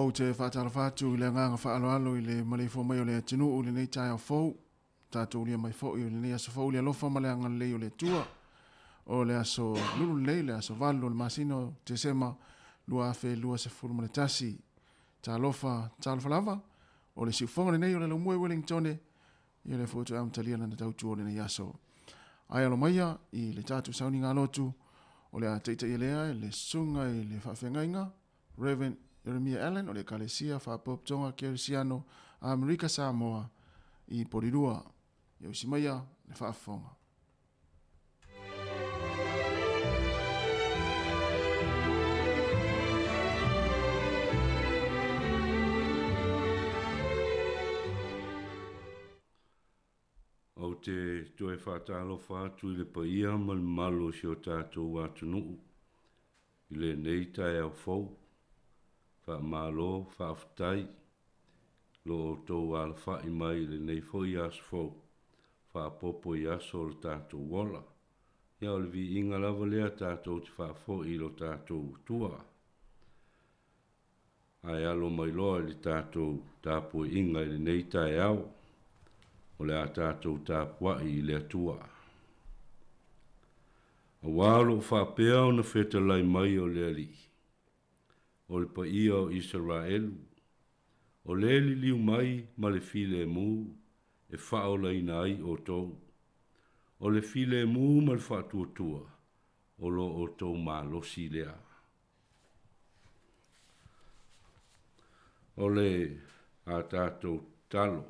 Ou te faatalofa atu i le agaga faaaloalo i le maleifua mai o le atunuu i lenei taeao fou. Tatou ulia mai foi o lenei aso fou i le alofa ma le agalelei o le Atua. O le aso lulu lenei, le aso 8 o le masina o Tesema 2021. Talofa, talofa lava, o le siufofoga lenei o le Laumua i Wellingtone, ia lea foi toe amatalia lana tautua o lenei aso. Ae alo maia i le tatou sauniga lotu, o le a taitaia lea e le susuga i le faafeagaiga, Rev. Jeremiah Allen o le Ekalesia Faapotopotoga Kerisiano a Amerika Samoa i Porirua. Ia usi maia le faafofoga. Ou te toe faatalofa atu i le paia ma le mamalu o si o tatou atunuu i lenei taeao fou. Faamalo, faafetai lo outou alafai mai i lenei foi aso fou, faaopoopo i aso o lo tatou ola. Ia o le viiga lava lea tatou te faafoi i lo tatou Atua. Ae alo mai loa i le tatou tapuaiga i lenei taeao, o le a tatou tapuai i le Atua. Auā o lo o faapea ona fetalai mai o le Alii, o le paia o Isaraelu, o le liliu mai ma le filemu e faaolaina ai outou, o le filemu ma le faatuatua o lo outou malosi lea. O le a tatou tatalo.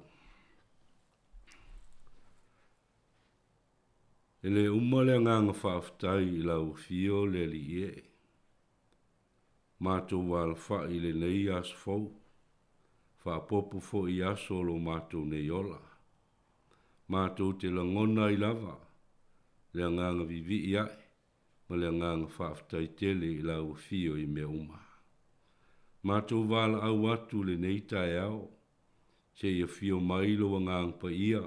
E le uma le agaga faafetai i lau Afio le Alii e. Matou alafai i lenei aso fou, faaopoopo foi i aso o lo matou nei ola. Matou te lagona ai lava le agaga vivii ae ma le agaga faafetai tele i lau Afio i mea uma. Matou valaau atu lenei taeao, se i afio mai lou Agaga Paia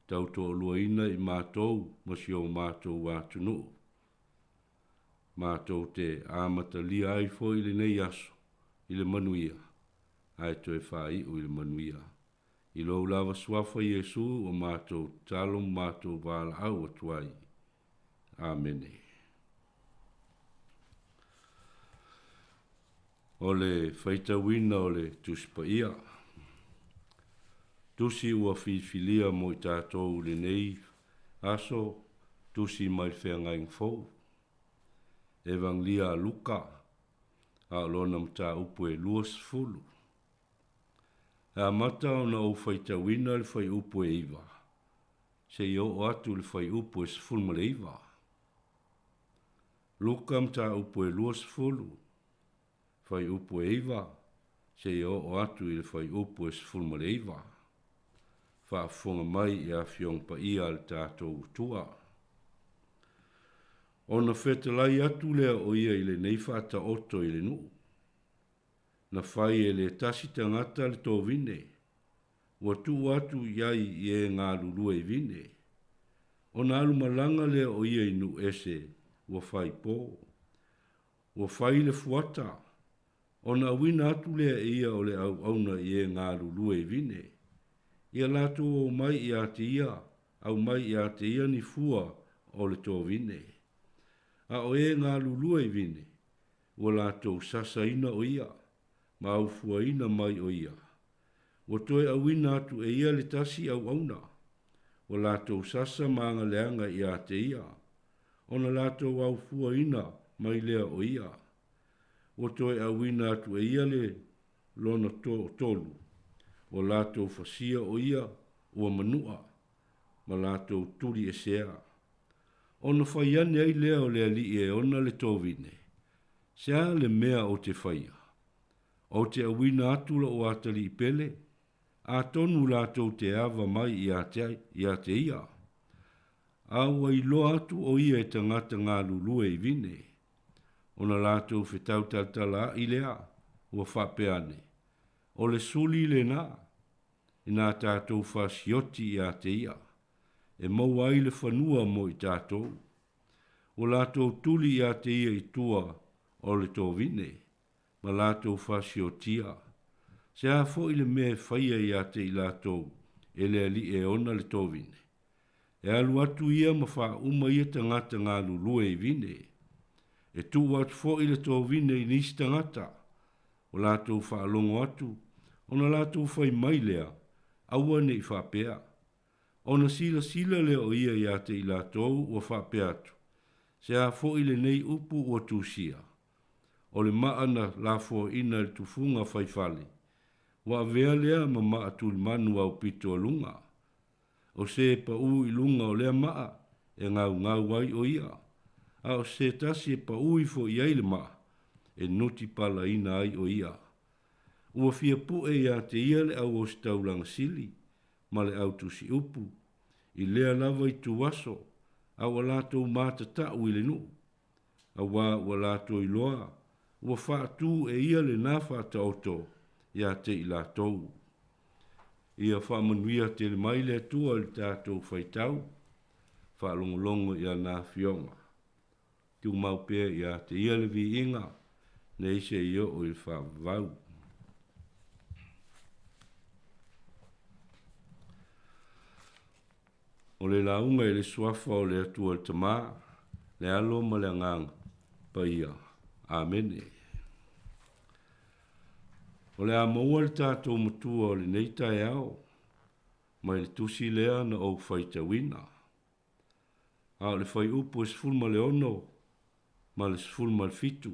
tau toaluaina i matou ma si o matou atunuu. Matou te amatalia ai foi lenei aso i le manuia, ae toe faaiu i le manuia. I lou lava Suafa Iesu ua matou tatalo ma matou valaau atu ai. Amene. O le faitauina o le Tusi Paia. Tusi ua filifilia mo i tatou i lenei aso, Tusi mai le Feagaiga Fou. Evagelia a Luka, a o lona mataupu e 20. E amata ona ou faitauina le fuaiupu e 9 seia oo atu i le fuaiupu e 19. Luka mataupu e 20, fuaiupu e 9 seia oo atu i le fuaiupu e 19. Faafofoga mai i Afioga Paia a le tatou Atua. Ona fetalai atu lea o ia i lenei faataoto i le nuu. Na fai e le tasi tagata le tovine, ua tuu atu i ai i e galulue i vine. Ona alu malaga lea o ia i nuu ese ua fai po. Ua fai le fuata, ona auina atu lea e ia o le auauna i e galulue i vine. Ia latou omai ia te ia, aumai ia te ia ni fua o le tovine. A o e galulue i vine, ua latou sasaina o ia, ma aufuaina mai o ia. Ua toe auina atu e ia le tasi auauna, ua latou sasa ma agaleaga ia te ia, ona latou aufuaina mai lea o ia. Ua toe auina atu e ia le lona toatolu, ua latou fasia o ia ua manua, ma latou tuli esea. Ona fai ane ai lea o le alii e ona le tovine, Se a le mea ou te faia? Ou te auina atu lou atalii pele, atonu latou te ava mai ia te, ia te ia. A ua iloa atu o ia e tagata galulue i vine. Ona latou fetau talatalaai lea, ua faapea ane, O le suli lena, inā tatou fasioti ia te ia, e maua ai le fanua mo i tatou. Ua latou tuli ia te ia i tua o le tovine, ma latou fasiotia. Se a foi le mea e faia ia te i latou e le alii e ona le tovine? E alu atu ia ma faauma ia tagata galulue i vine. E tuu atu foi le tovine i nisi tagata, ua latou faalogo atu, ona latou fai mai lea, Aua ne i faapea. Ona silasila lea o ia ia te i latou ua faapea atu, Se a foi lenei upu ua tusia? O le maa na lafoaina e le tufuga faifale, ua avea lea ma maa tulimanu aupito a luga. O se e paū i luga o lea maa, e gaugau ai o ia, a o se tasi e paū ifo i ai le maa, e nuti palaina ai o ia. Ua fia puʻe ia te ia le au ositaulaga sili ma le au tusiupu, i lea lava ituaso, a ua latou matatau i le nuu, auā ua latou iloa ua faatū e ia lenā faataoto ia te i latou. Ia faamanuia tele mai le Atua i le tatou faitau faalogologo i ana afioga. Tumau pea ia te ia le viiga, nei se i oo i le faavavau. O le lauga i le Suafa o le Atua le Tama, le Alo ma le Agaga Paia. Amene. O le a maua le tatou Matua o lenei taeao mai le tusi lea na ou faitauina. A o le fuaiupu e 16 ma le 17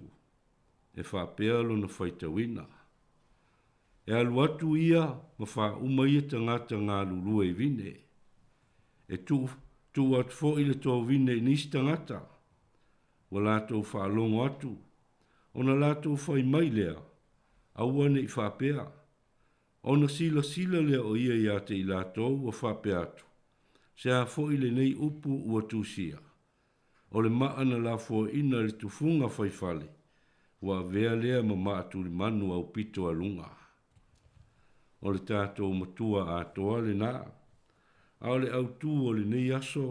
e faapea lona faitauina, E alu atu ia ma faauma ia tagata galulue i vine. E tuu, tuu atu foi le tovine i nisi tagata, ua latou faalogo atu, ona latou fai mai lea, Aua ne i faapea. Ona silasila lea o ia ia te i latou ua faapea atu, Se a foi lenei upu ua tusia? O le maa na lafoaina e le tufuga faifale, ua avea lea ma maa tulimanu aupito a luga. O le tatou Matua atoa lenā, a o le autū o lenei aso,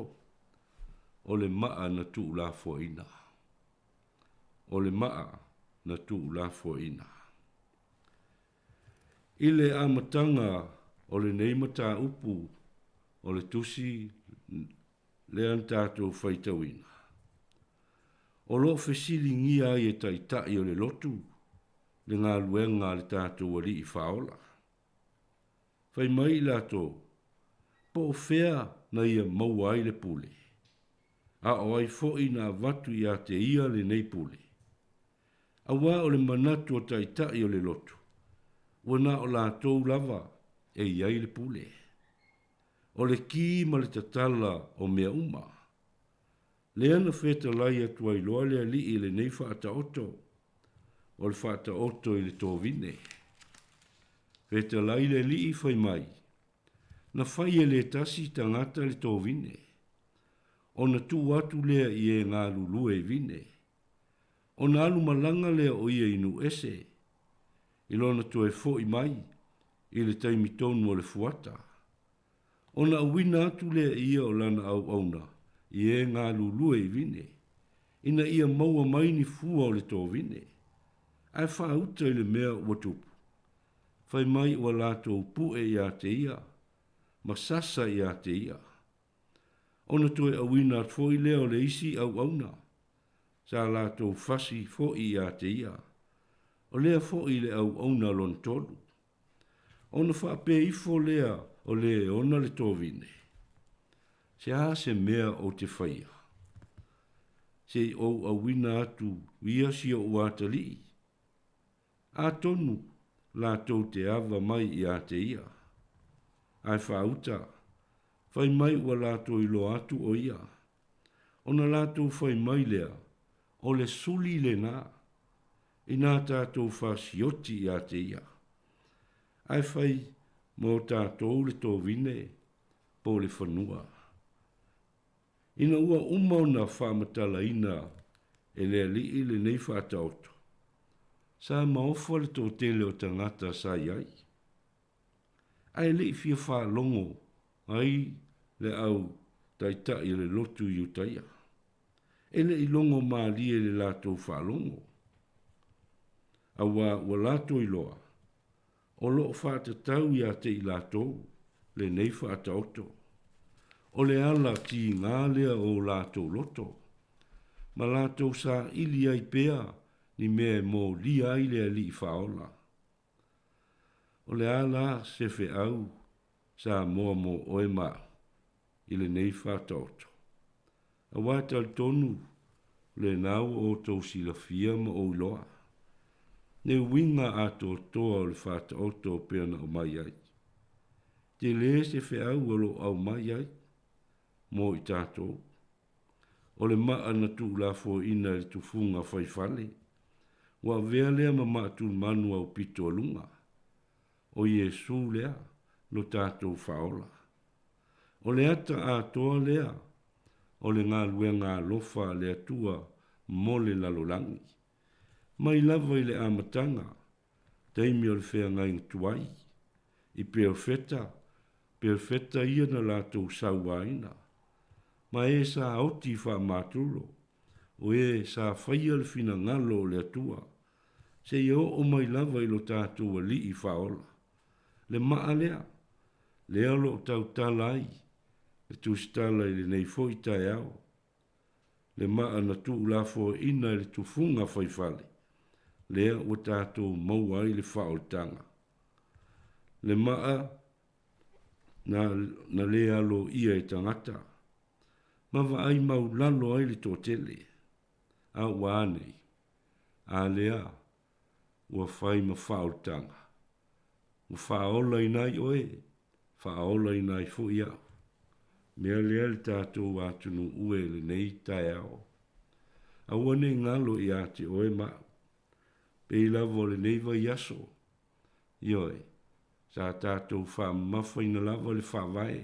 o le maa na tuulafoaina. O le maa na tuulafoaina. I le amataga o lenei mataupu o le tusi lea na tatou faitauina, o lo o fesiligia ai e Taitai o le lotu le galuega a le tatou Alii Faaola. Fai mai i latou, Po o fea na ia maua ai le pule? A o ai foi na avatu ia te ia lenei pule? Auā o le manatu o Taitai o le lotu, ua na o latou lava e i ai le pule. O le ki ma le tatala o mea uma. Lea na fetalai atu ai loa le alii i lenei faataoto, o le faataoto i le tovine. Fetalai le alii fai mai, Na fai e le tasi tagata le tovine, ona tuu atu lea i e galulue i vine. Ona alu malaga lea o ia i nuu ese, i lona toe foi mai i le taimi tonu o le fuata. Ona auina atu lea e ia o lana auauna i e galulue i vine, ina ia maua mai ni fua o le tovine, ae faauta i le mea ua tupu. Fai mai ua latou pu'e ia te ia, ma sasa ia te ia. Ona toe auina atu foi lea o le isi auauna, sa latou fasi foi ia te ia, o lea foi le auauna lona tolu. Ona faapea ifo lea o le e ona le tovine, Se a se mea ou te faia? Se i ou auina atu ia si ou atalii? Atonu latou te ava mai ia te ia. Ae faauta, fai mai ua latou iloa atu o ia. Ona latou fai mai lea, O le suli lenā, inā tatou fasioti ia te ia. Ae fai mo tatou le tovine po le fanua. Ina ua uma ona faamatalaina e le alii lenei faataoto, sa maofa le toatele o tagata sa i ai. Ae le i fia faalogo ai le au taitai o le lotu Iutaia. E le i logo malie le latou faalogo, auā ua latou iloa. O lo o faatatau ia te i latou lenei faataoto. O le ala tiga lea o o latou loto, ma latou saili ai pea ni mea e molia ai le Alii Faaola. O le a la se feau Samoa mo oe ma au i lenei faataoto? Aua e talitonu lena ua outou silafia ma ou iloa le uiga atoatoa o le faataoto pei ona aumai ai. Tele se feau o lo o aumai ai mo i tatou. O le maa na tuulafoaiina e le tufuga faifale, ua avea lea ma maa tulimanu aupito a luga. O Iesu lea lo tatou Faaola. O le ata atoa lea o le galuega alofa a le Atua mo le lalolagi. Mai lava i le amataga, taimi o le feagaiga tuai, i perofeta, perofeta ia na latou sauaina, ma e sa oti faamatulo, o e sa faia le finagalo o le Atua, seia oo mai lava i lo tatou Alii Faaola. Le maa lea, lea o lo o tautala ai le tusitala i lenei foi taeao, le maa na tuulafoaiina e le tufuga faifale, lea ua tatou maua ai le faaolataga. Le maa na, na le aloaia e tagata, ma vaai maulalo ai le toatele, a ua a nei? A lea ua fai ma faaolataga, ua faaolaina ai oe, faaolaina ai foi au. Mea lea le tatou atunuu e i lenei taeao. Aua ne i galo ia te oe ma au. Pei lava o lenei vaiaso, ioe, sa tatou faamamafaina lava le Faavae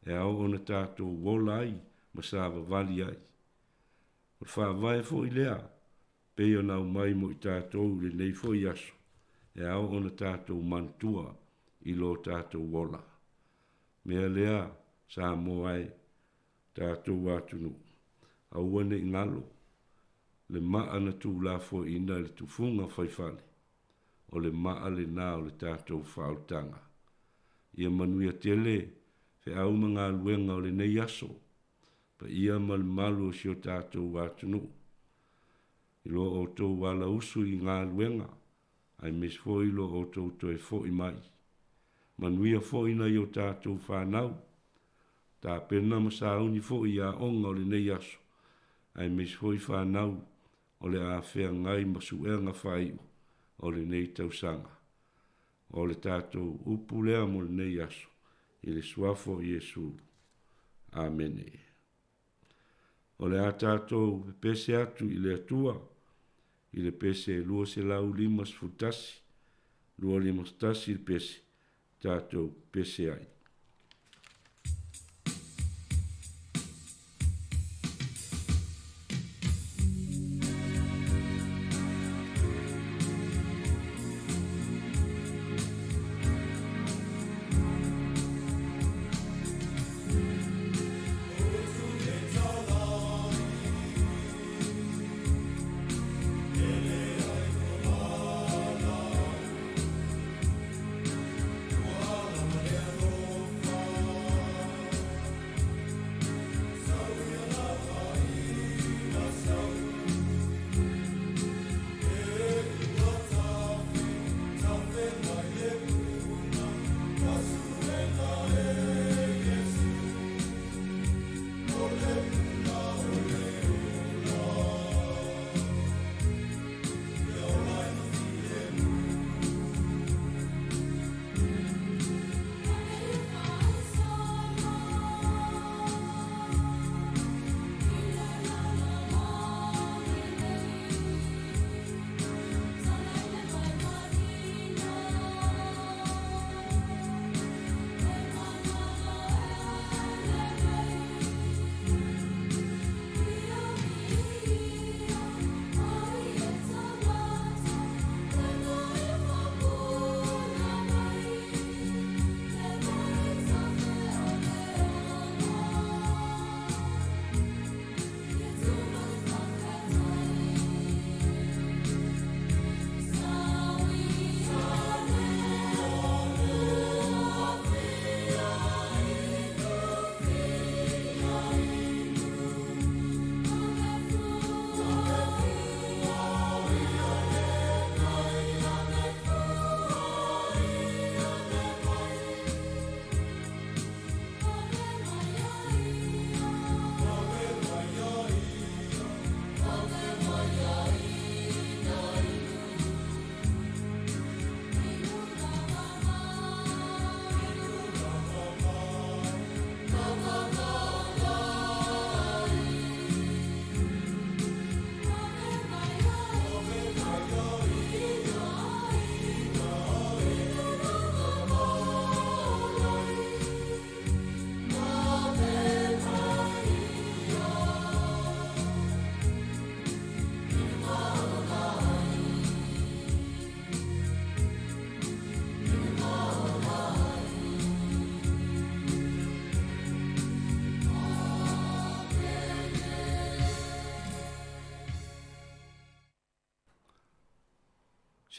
e ao ona tatou ola ai ma savavali ai. O le Faavae foi lea pei ona aumai mo i tatou i lenei foi aso, e ao ona tatou manatua i lo tatou ola. Mea lea, Samoa e, tatou atunuu, aua ne i galo le maa na tuulafoaiina e le tufuga faifale, o le maa lena o le tatou faaolataga. Ia manuia tele feau ma galuega o lenei aso, paia ma le malu o si o tatou atunuu. I lo outou alausu i galuega, aemaise foi lo outou toe foi mai. Manuia foi nai o tatou fanau, tapena ma sauni foi i aoga o lenei aso, aemaise foi fanau o le a feagai ma suega faaiu o lenei tausaga. O le tatou upu lea mo lenei aso, i le Suafa o Iesu. Amene. O le a tatou pepese atu i le Atua i le pese 251, 251 le pese tatou pepese ai.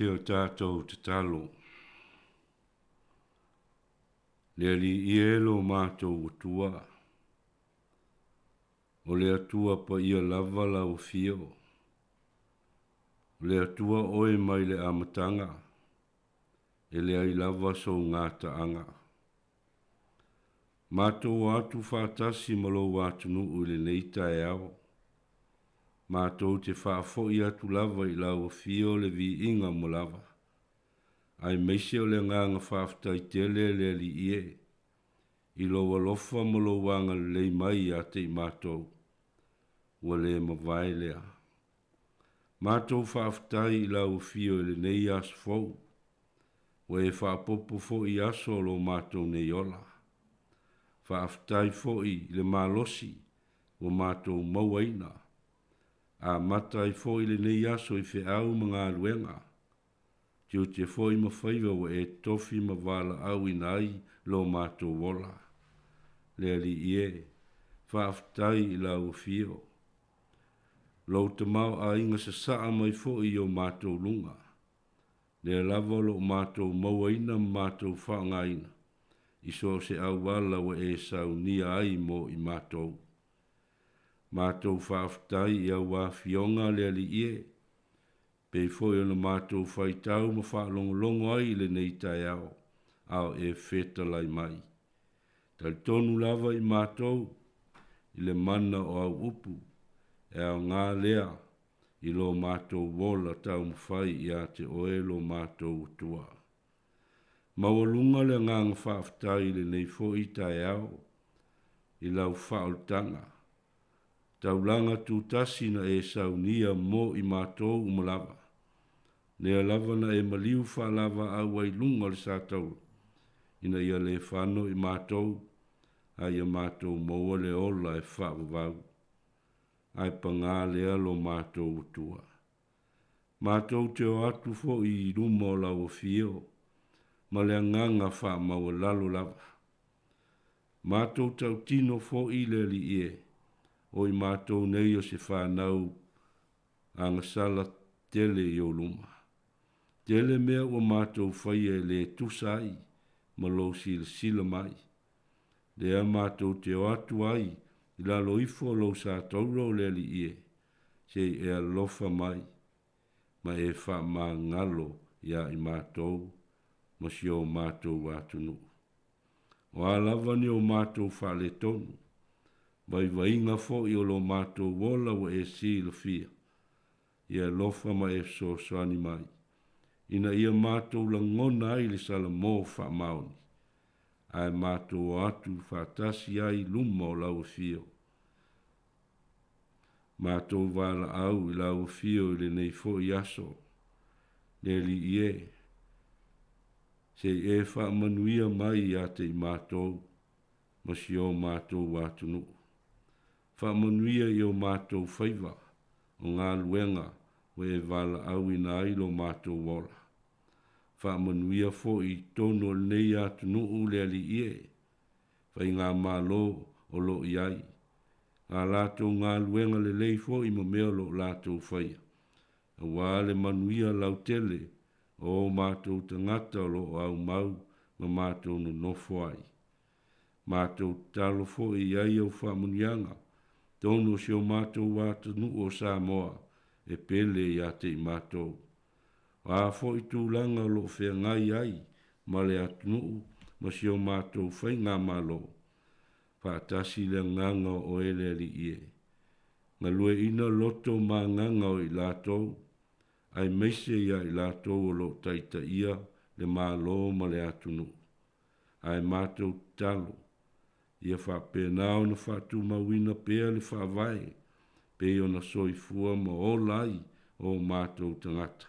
Si o tatou tatalo. Le Alii e lo matou Atua, o le Atua paia lava lau afio, o le Atua oe mai le amataga, e leai lava sou gataaga. Matou o atu faatasi ma lou atunuu i lenei taeao. Matou te faafoi atu lava i lau afio le viiga uma lava, aemaise o le agaga faafetai tele le Alii e, i lou alofa ma lou agalelei mai ia te i matou. Ua le mavae lea. Matou faafetai i lau afio i lenei aso fou. Ua e faaopoopo foi i aso o lo matou nei ola. Faafetai foi i le malosi ua matou mauaina. Amata ai foi lenei aso i feau ma galuega. Tiute foi ma faiva ua e tofi ma valaauina ai lo matou ola. Le Alii e, faafetai i lau afio. Lou tamaoaiga sasaa mai foi i o matou luga. Lea lava o lo o matou mauaina ma matou faaaogaina i so o se auala ua e saunia ai mo i matou. Matou faafetai i au afioga le Alii e, pei foi ona matou faitau ma faalogologo ai i lenei taeao a o e fetalai mai. Talitonu lava i matou i le mana o au upu, e aoga lea i lo matou ola taumafai ia te oe lo matou Atua. Maualuga le agaga faafetai i lenei foi taeao i lau faaolataga, taulaga tutasi na e saunia mo i matou uma lava, lea lava na e maliu faalavaau ai luga o le satauro, ina ia le fano i matou, a ia matou maua le ola e faavavau. Ae pagā lea lo matou Atua. Matou te o atu foi i luma o lau afio ma le agaga faamaualalo lava. Matou tautino foi le Alii e, o i matou nei o se fanau agasala tele i ou luma. Tele mea ua matou faia e le tusa ai ma lou silasila mai. Lea matou te o atu ai i lalo ifo o lou satauro o le Alii e, se i e alofa mai ma e faamagalo iā i matou ma si o matou atunuu. O a lava ni o matou faaletonu, vaivaiga foi o lo matou ola ua e silafia, ia alofa ma e fesoasoani mai, ina ia matou lagona ai le salamo faamaoni, ae matou o atu faatasi ai i luma o lau afio. Matou valaau i lau afio i lenei foi aso, le Alii e, se i e faamanuia mai ia te i matou ma si o matou atunuu. Faamanuia i o matou faiva o galuega ua e valaauina ai lo matou ola. Faamanuia foi i totonu o lenei atunuu le Alii e, faigamalo o lo o i ai, a latou galuega lelei foi ma mea o lo o latou faia, aua le manuia lautele o o matou tagata o lo o aumau ma matou nonofo ai. Matou tatalo foi i ai au faamanuiaga, tonu o si o matou atunuu o Samoa e pele ia te i matou. O a foi tulaga o lo o feagai ai ma le atunuu ma si o matou faigamalo, faatasi le agaga o oe le Alii e. Galueaiina loto ma agaga o i latou, aemaise ia i latou o lo o taitaia le Malo ma le atunuu. Ae matou tatalo, ia faapena ona faatumauina pea le Faavae pei ona soifua ma ola ai o matou tagata,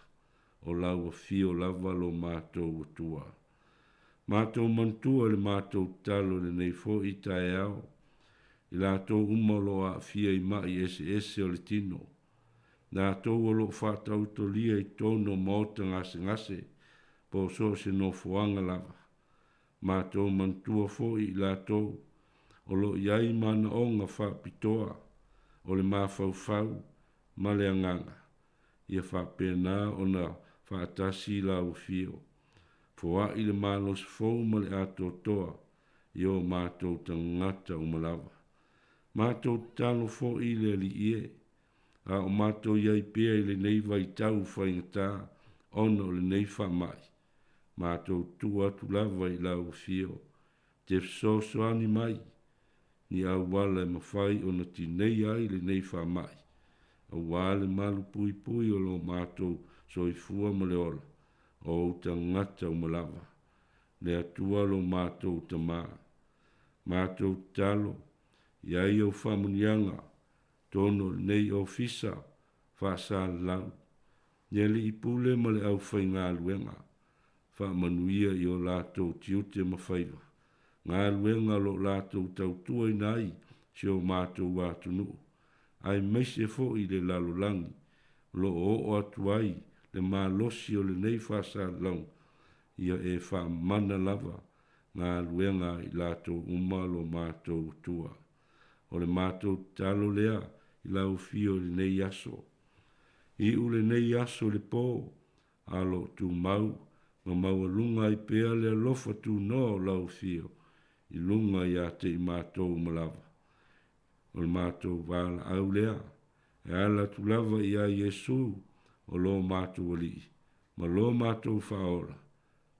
o lau afio lava lo matou Atua. Matou manatua le matou tatalo i lenei foi taeao, i latou uma o lo o aafia i ma'i eseese o le tino, latou o lo o faataotolia i totonu o maota gasegase po o so o se nofoaga lava. Matou manatua foi i latou o lo o i ai manaoga faapitoa o le mafaufau ma le agaga, ia faapena ona faatasi i lau Afio. Foai le malosi fou ma le atoatoa i o matou tagata uma lava. Matou tatalo foi i le Alii e, a o matou i ai pea i lenei vaitau faigata ona o lenei faamai, matou tuu atu lava i lau Afio te fesoasoani mai ni auala e mafai ona tineia ai lenei faamai, aua le malu puipui o lo matou soifua ma le ola o ou tagata uma lava. Le Atua lo matou Tama. Matou tatalo, i ai au faamanuiaga totonu o lenei ofisa faasalalau, i alii pule ma le aufaigaluega, faamanuia i o latou tiute ma faiva, galuega o lo o latou tautuaina ai si o matou atunuu, aemaise foi le lalolagi o lo o oo atu ai le malosi o lenei faasalalauga, ia e faamana lava galuega a i latou uma lo matou Atua. O le matou tatalo lea i lau Afio i lenei aso. Iu lenei aso i le po, a o lo o tumau ma maualuga ai pea le alofa tunoa o lau Afio i luga ia te i matou uma lava. O le matou valaau lea e ala atu lava ia Iesu o lo matou Alii ma lo matou Faaola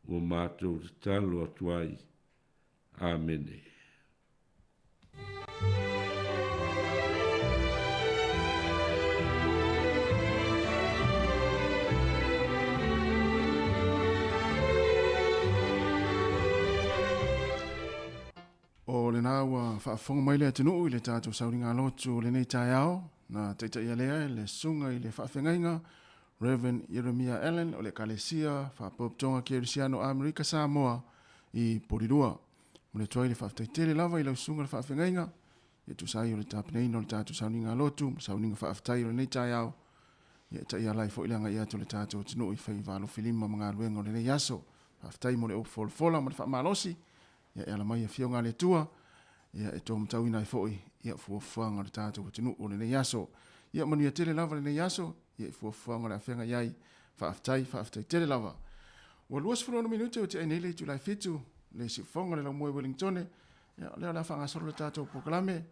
ua matou tatalo atu ai. Amene. O lena ua faafofoga mai le atunuu i le tatou sauliga lotu o lenei taeao, na taitaia lea e le susuga i le faafeagaiga Rev. Ieremia Allen o le Ekalesia Faapotopotoga Kerisiano Amerika Samoa i Porirua. Momoli atu ai le faafetai tele lava i lau susuga i le faafeagaiga e tusa ai o le tapenaina o le tatou sauniga lotu ma sauniga faafetai o lenei taeao. Ia e taiala ai foi le agai atu o le tatou atunuu i faiva alofilima ma galuega o lenei aso. Faafetai mo le upu folafola ma le faamalosi. Ia e ala mai afioga a le Atua, ia e taumatauina ai foi ia fuafuaga o le tatou atunuu o lenei aso. Ia manuia tele lava lenei aso, ia i fuafuaga o le afeaga i ai. Faafetai, faafetai tele lava. Ua 26 minute ua tea nei le itula e 7, le siufofoga o le laumua i Wellingtone. Ia, o lea o le a faagasolo le tatou polokalame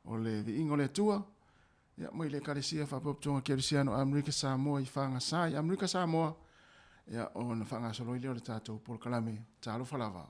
o le viiga o le Atua. Ia, mai le Ekalesia Faapotopotoga Kerisiano Amerika Samoa i Fagasa i Amerika Samoa. Ia, ona faagasolo ai lea o le tatou polokalame. Talofa lava.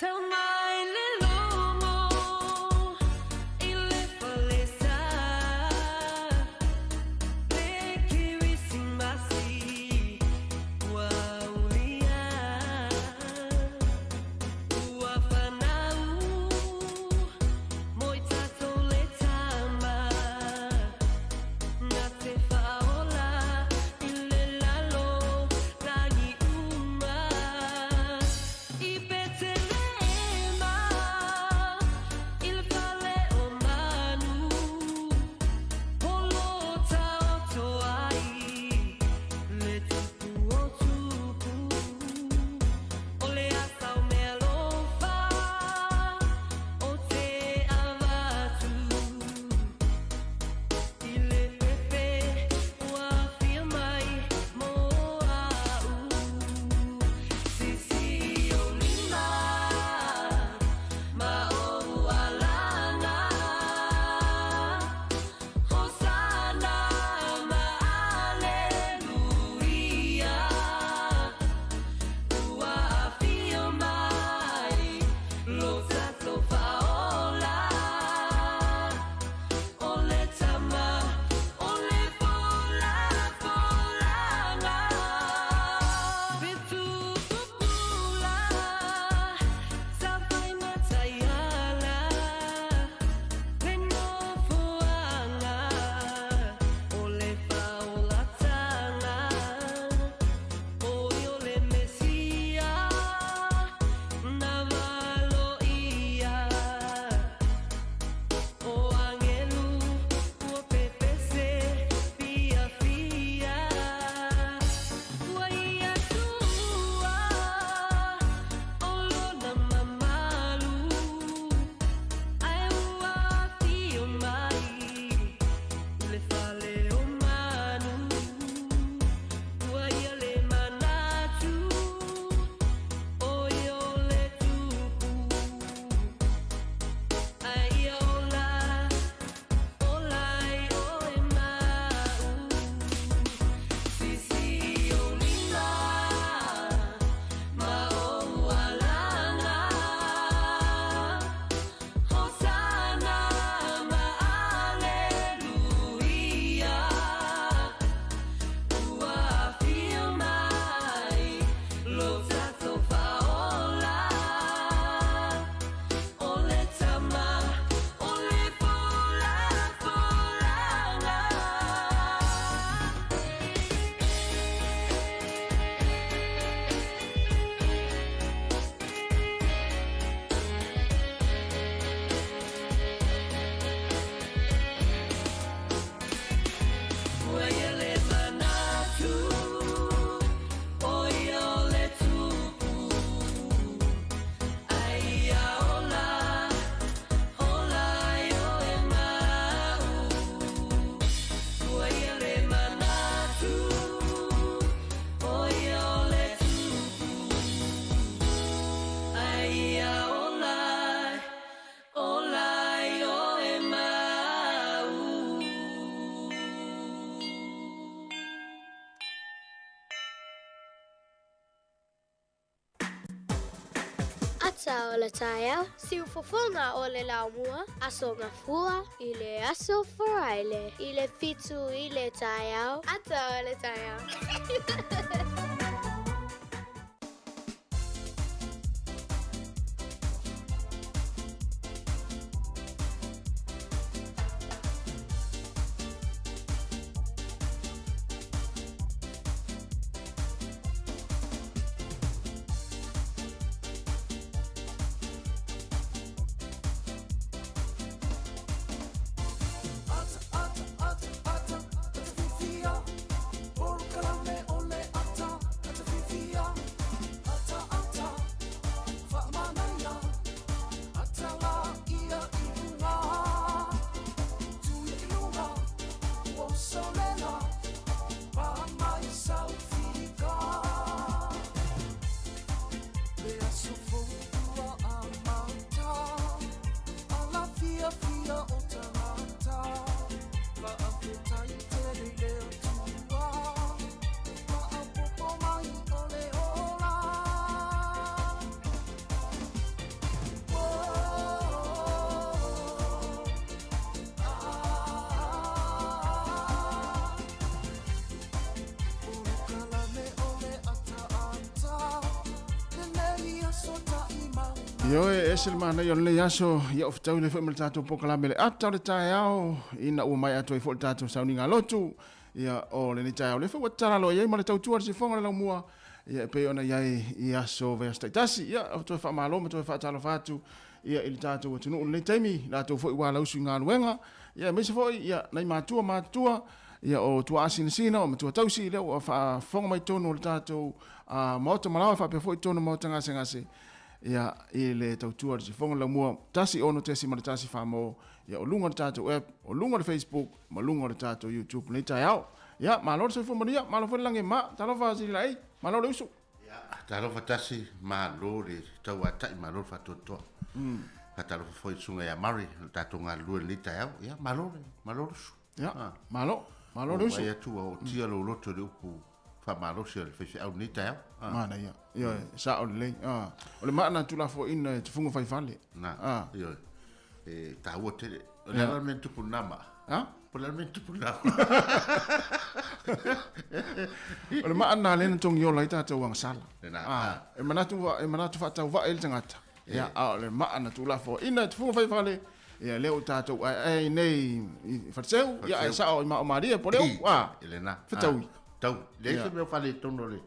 Tau mai le logo i le falesa Le Kerisimasi ua ulia Ua fanau mo i tatou le tama Na te whaola i le lalo lagi uma I Petelema i le fale o manu Holo taoto ai le tupu o tupu O le asa o mealofa o te avatu I le pepe ua afio mai mo a'u Sisi ou lima ma ou alaga Hosana ma Aleluia Ua afio mai lo tatou faaola O le tama o le folafolaga Fetu pupula sa fai mataiala Le nofoaga o le faolataga O ia o le Mesia na valoia O agelu ua pepese fiafia Ua ia tua o lona mamalu Ae ua afio mai i le fale o manu Ua ia le manatu o ia o le tupu Ae ia ola, ola ai oe ma a'u Sisi ou lima ma ou alaga Hosana ma Aleluia Ua afio mai lo tatou faaola O le tama o le folafolaga Ua ia le manatu o ia o le tupu Ae ia ola, ola ai oe ma a'u Ua ia le manatu o ia o le tupu Ae ia ola, ola ai oe ma a'u Ata o le taeao, siufofoga o le laumua, Aso Gafua i le aso Faraile i le 7 i le taeao. Ata o le taeao. Ata, ata, ata, ata, ata fifia. Polokalame o le ata, ata fifia. Ata, ata, faamanaia. Ata la ia i luga. Tuia i luga, ua usolela. Pa mai saufika. Le aso fou ua amata. Ala fiafia o tagata. Faafetai tele i le Atua. Faaopoopo mai o le ola. Ioe, e ese le manaia o lenei aso, ia o fetaui nei foi ma le tatou polokalame le ata o le taeao, ina ua maea atu ai foi le tatou sauniga lotu, ia o lenei taeao lea foi ua tatala loa i ai ma le tautua a le sifoga o le laumua, ia e pei ona i ai i aso vaiaso taitasi. Ia, o toe faamalo ma toe faatalofa atu ia i le tatou atunuu i lenei taimi, latou foi ua alausu i galuega, ia aemaise foi ia nai matua matutua, ia o tuaa sinasina, o matua tausi, lea ua faafofoga mai totonu o le tatou maota malaoa faapea foi totonu o maota gasegase, ia i le tautua a le sifoga o le laumua 16.1 Samoa, ia o luga o le tatou app, o luga o le Facebook, ma luga o le tatou YouTube lenei taeao. Ia, malo le soifua manuia, malo foi le lagi e mama, talofa Sililaei, malo le uso. Ia, talofa tasi, malo le tauatai, malo le faatoatoa. Faatalofa foi i le susuga ia Murray, o le tatou galulue i lenei taeao. Ia, malo le, malo le uso. Ia, malo, malo le uso. Ua vaai atu ua ootia lou loto i le upu faamalosi a le faifeau i lenei taeao. Manaia, ioe, sao lelei. O le maa na tuulafoaiina e tufuga fai fale. Na, ioe. E taua tele. O le a la le mea na tupu i lena maa? Ha? Po o le a le mea na tupu i lena O le maa lena lea na togiola ai tatou agasala. Lena. Ah, e manatu e manatu faatauvaa ai le tagata. Ia, a o le maa na tuulafoaiina e tufuga fai fale. Ia lea ua tatou aeae ai nei i Faleseu, ia ae sao i Maomalie po o le upu, a. I lena. Fetaui. Tau. Leai se mea o faaletonu o le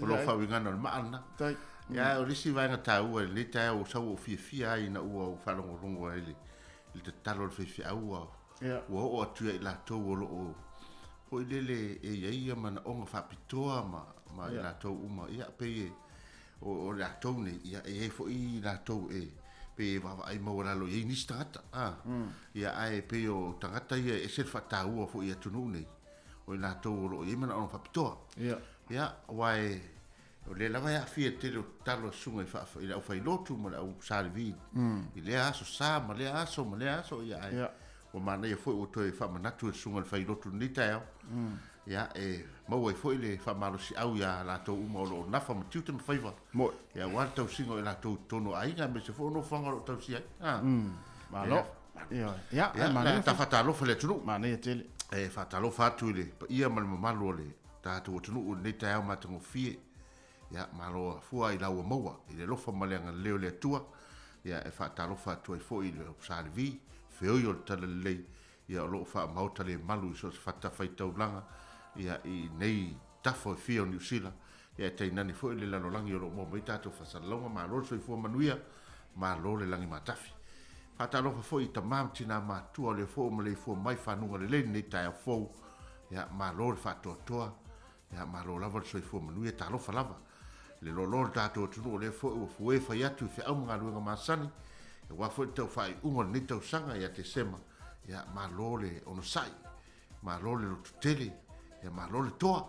o lou faauigaina o le maa lena. Tai. Ia, ae o le isi vaega taua i lenei taeao ua sau ua ou fiafia ai ina ua ou faalogologo ai i le tatalo a le faifeau ua ua oo atu ia i latou o lo o foi lele e i ai ia manaoga faapitoa ma ma i latou uma. Ia, pei e o latou nei, ia, e i ai foi latou e pei e vaavaai maualalo i ai nisi tagata. A, ia, ae pei o tagata ia e ese le faataua foi i atunuu nei, o i latou o lo o i ai manaoga faapitoa. Ia, aua e O lea lava e aafia i le tele o tatalo a susuga i faa, i le aufailotu ma le au Salivi i lea aso Sa ma lea aso ma lea aso, ia ae ua manaia foi ua toe faamanatu e le susuga i le failotu i lenei taeao. Ia e maua ai foi le faamalosiau ia latou uma o lo o nafa ma tiute ma faiva. Ia aua le tausiga o i latou i totonu o aiga aemaise foi o nofoaga o lo o tausia ai. Ah. Malo. Ia, ia, ia, manaia. Ta faatalofa i le atunuu. Manaia tele. E faatalofa atu i le paia ma le mamalu o le tatou atunuu i lenei taeao matagofie. Ia, malo afua i la ua maua i le alofa ma le agalelei o le Atua. Ia, e faatalofa atu ai foi i le Ofisa Levi, feoi o le Talalelei, ia o lo o faamaota le malu i so o se fatafaitaulaga, ia, i nei tafa e fia o Niu Sila, ia e tainane foi le lalolagi o lo o maua mai tatou faasalalauga. Malo le soifua manuia, malo le lagi matafi. Faatalofa foi i tama ma tina matutua o lea foi ua maleifua mai fanuga lelei lenei taeao fou. Ia, malo le faatoatoa, ia, malo lava le soifua manuia, talofa lava le loaloa o le tatou atunuu o lea foi ua fue fai atu i feau ma galuega masani, aua foi le tau faaiuga o lenei tausaga ia Tesema, ia, malo le onosai, malo le lototele, ia, malo le toa.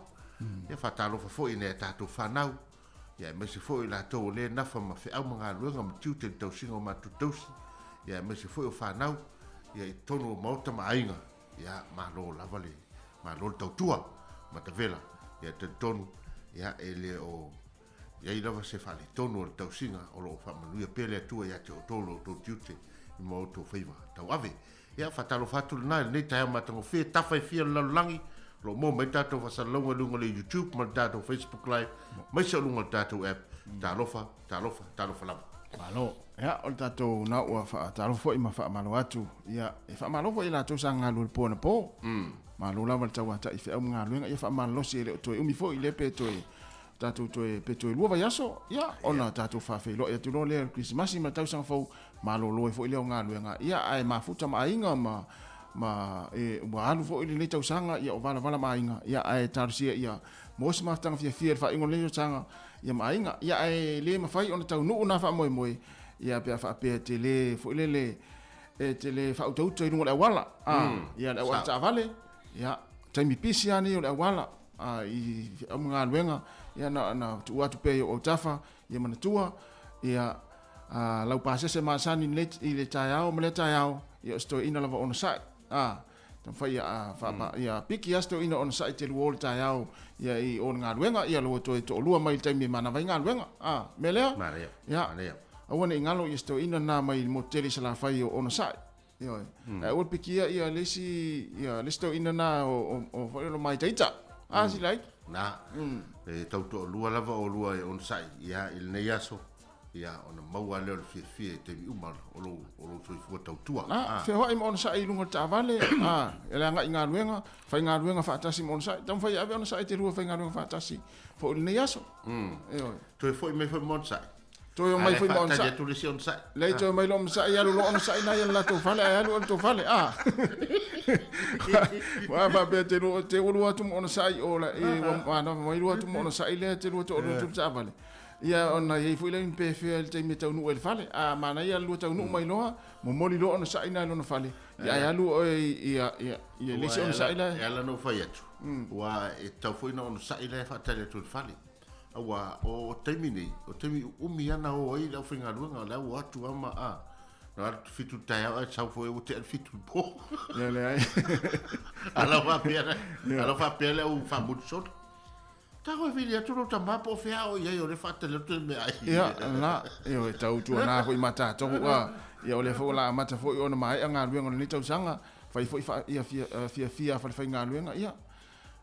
Ia, faatalofa foi i nai a tatou fanau, ia, aemaise foi o i latou o lea e nafa ma feau ma galuega ma tiute i le tausiga o matou tausi, ia, aemaise foi o fanau, ia, i totonu o maota ma aiga. Ia, malo lava le, malo le tautua, Matavela. Ia, talitonu, ia, e le o i ai lava se faaletonu o le tausiga o lo o faamanuia pea le Atua ia te outou lo outou tiute ma outou faiva tauave. Ia, faatalofa atu lena i lenei taeao matagofie, tafa e fia o le lalolagi, o lo o maua mai tatou faasalalauga i luga o le YouTube ma le tatou Facebook Live, aemaise o luga o le tatou app. Talofa, talofa, talofa lava. Malo. Ia, o le tatou na ua faatalofa foi ma faamalo atu. Ia, e faamalo foi i latou sa galulue i le po anapo. Malo lava le tauatai i feau ma galuega. Ia faamalolosi e le o toe umi foi lea pe toe tatou toe pe toe lua vaiaso, ia, ona tatou faafeiloai atu loa lea i le Kerisimasi ma le tausaga fou, malolo ai foi lea o galuega. Ia, ae mafuta ma aiga ma ma e, ua alu foi lenei tausaga, ia o valavala ma aiga, ia, ae talosia ia maua se mafutaga fiafia i le faaiuga o lenei tausaga, ia ma aiga. Ia, ae le mafai ona taunuu na faamoemoe, ia, pe a faapea e te le foi lele, e te le faautauta i luga o le auala, a, ia, le auala taavale, ia, taimi pisi lava nei o le auala, a, i feau ma galuega, ia, na, na tuu atu pea i ou autafa, ia manatua, ia, a, lau pasese masani i le taeao ma lea taeao, ia, o se toeaina lava onosai, a, Taumafai ia a faapa ia piki lava si toeaina onosai te lua o le taeao ia i o le galuega ia lua toe toalua mai i le taimi e manava ai galuega. A, mea lea? Manaia. Ia. Manaia. Aua ne i galo ia si toeaina lena mai le motu tele i Salafai o onosai. Ioe. Ae aua le pikia ia le isi ia le isi toeaina lena o o o foi lele o Maitaita. A sila ai? Na. E tau toalua lava oulua e onosai ia i lenei aso. Ia, ona maua lea o le fiafia i taimi uma o lou, o lou soifua tautua. Na, feoai ma onosai i luga o le taavale, a, e le agai i galuega, faigaluega faatasi ma onosai. Taumafai e ave onosai te lua faigaluega faatasi foi i lenei aso. Ioe. Toe foi mai foi ma onosai. Toe omai foi ma onosai. Ae atu le isi onosai. Leai, toe omai loa onosai, alu loa onosai na ia i le latou fale, ae alu oe i le tou fale, a. Aua faapea te lua, te ua lua atu ma onosai, o la, e, ua manava mai lua atu ma onosai lea te lua toalua atu i le taavale. Ia ona i ai foi lea ni pefea i le taimi e taunuu ai i le fale. A manaia le lua taunuu mai loa, momoli loa onosai na i lona fale, ia ae alu oe i i le isi onosai la. E ala ona ou fai atu, aua e tatau foi ona onosai la e faatali atu i le fale. Aua o taimi nei, o taimi uumi lava na o ai le aufaigaluega, o la ua o atu lava ma a, na alu atu fitu i le taeao ae sau foi ua tea le fitu i le po. Ia leai. A la faapea, a la faapea le au faamolisoli. Tago e vili atu lou tama po o fea a o i ai o lea e faatali atu le meaai. Ia, la, ioe, tau tuanā foi ma tatou, a, ia o lea foi o le a amata foi ona maea galuega o lenei tausaga, fai foi faa, ia fia, fiafia a falefaigaluega, ia,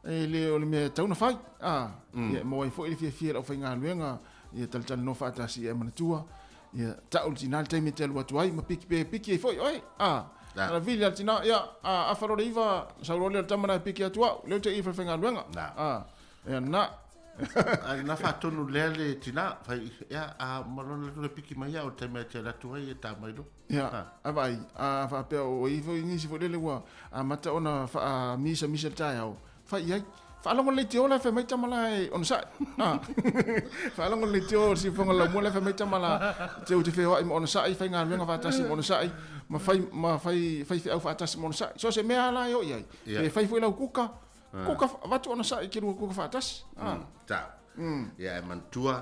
e le o le mea e tatau ona fai, a, ia e maua ai foi le fiafia e le aufaigaluega, ia talatalanoa faatasi ia e manatua, ia tau le tina le taimi e te alu atu ai ma piki pe piki ai foi oe, a, na vili lava le tina, ia, a afa loa le iva, sau loa lea o le tama na e piki atu au, lea ou te i i falefaigaluega, a, ia na. A na faatonu lea le tina, fai, ia, a uma loa ona alu atu le piki mai au, o le taimi e te alu atu ai e ta mai loa. Ia, a vaai, a faapea o i ai foi nisi foi lele ua amata ona faamisamisa i le taeao, Fai i ai. Faalogo le leitio la e fai mai tama la e onosai. Ah. Faalogo le leitio o le siufofoga o le laumua la e fai mai tama la te ou te feoai ma onosai, faigaluega faatasi ma onosai, ma fai, ma fai, faifeau faatasi ma onosai. So o se mea lava la e oo i ai. Pe fai foi lau kuka, kuka, avatu onosai ke lua kuka faatasi. Ah. Tau. Ia e manatua,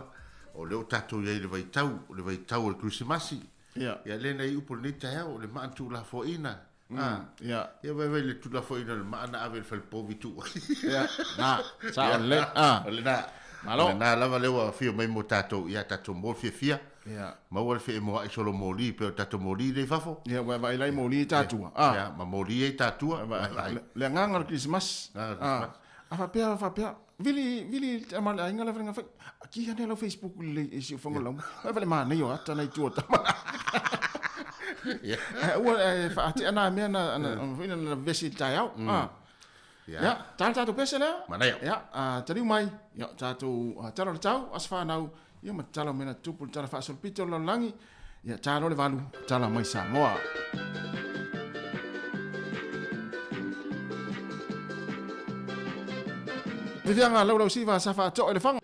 o lea ua tatou i ai i le vaitau, o le vaitau o le Kerisimasi. Ia. Ia lea na i upu o lenei taeao, o le maa na tuulafoaiina. Ah. Ia. Ia vaivai le tuulafoaiina o le maa na ave i le fale povi tuu ai. Ia, na, sao lelei. Ah. O lena. Malo. O lena lava lea ua afio mai mo tatou, ia tatou mo le fiafia. Ia. Maua le feemoa'i solo moli pei o tatou moli lea i fafo. Ia, ua vaai la i moli i tatua. Ah. Ia, ma moli ai tatua. Vaai. Le agaga o le Kerisimasi. Agaga o le Kerisimasi. A faapea, faapea, vili, vili le tama a le aiga la fai, fai, ki ane lau Facebook lelei e siufofoga o le laumua. Fai fale manaia o ata nai tua o tama. Ia. Aua e faatea na mea na, na, foi na, na vevesi i le taeao. Ah. Ia. Ia, tala tatou pese lea. Manaia. Ia, taliu mai. Ia, tatou tala o le tau, aso fanau. Ia, ma tala o mea na tutupu, le tala faasolopito o le lalolagi. Ia, ta loa le valu, tala mai Samoa. Fifiaga laulau siva sa faatoa i le faga.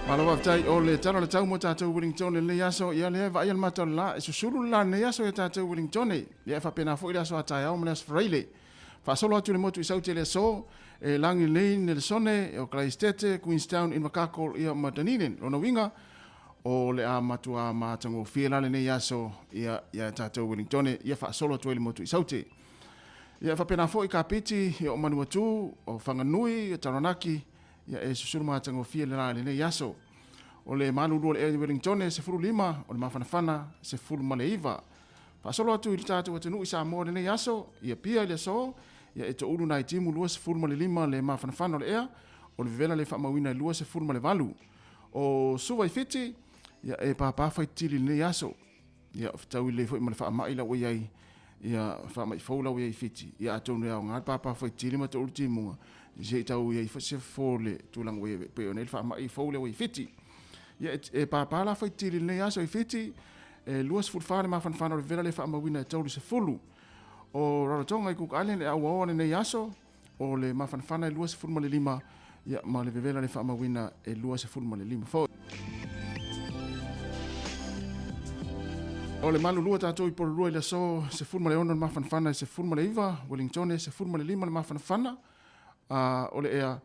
Malo faafetai o le tala o le tau mo tatou Wellington i lenei aso. Ia lea e vaaia le mata o le la e susulu le la i lenei aso ia tatou Wellington. Ia e faapena foi le aso a taeao ma le aso Faraile. Faasolo atu i le motu i Saute i le aso e lagi lelei Nelesone, o Kalaistete, Queenstown, Invercargill ia ma Dunedin. Lona uiga o le a matua matagofie la lenei aso ia ia tatou Wellington ia faasolo atu ai le motu i Saute. Ia e faapena foi Kapiti, ia o Manuatu, o Whanganui, o Taranaki, ia e susulu matagofie le la i lenei aso. O le malulu o le ea i Wellington e 15, o le mafanafana 19. Faasolo atu i le tatou atunuu i Samoa i lenei aso, i Apia i le aso, ia e toulu nai timu 25 le mafanafana o le ea, o le vevela le faamauina e 28. O Suva i Fiti, ia e pāpā faitili i lenei aso. Ia, fetaui lelei foi ma le faamai la ua i ai, ia, faamai fou la ua i ai i Fiti. Ia, atonu e aoga le pāpā faitili ma toulu timuga, se i tau i ai foi se fofo o le tulaga ua i ai, pei ona i ai le faamai fou lea ua i Fiti. Ia, e pāpā la faitili i lenei aso i Fiti, e 24 le mafanafana o le vela le faamauina e 30. O Rarotonga i Cook Island e auaoa lenei aso, o le mafanafana e 25, ia, ma le vevela le faamauina e 25 foi. O le malulua tatou i Porirua i le aso 16 le mafanafana e 19, Wellington e 15 le mafanafana, o le ea,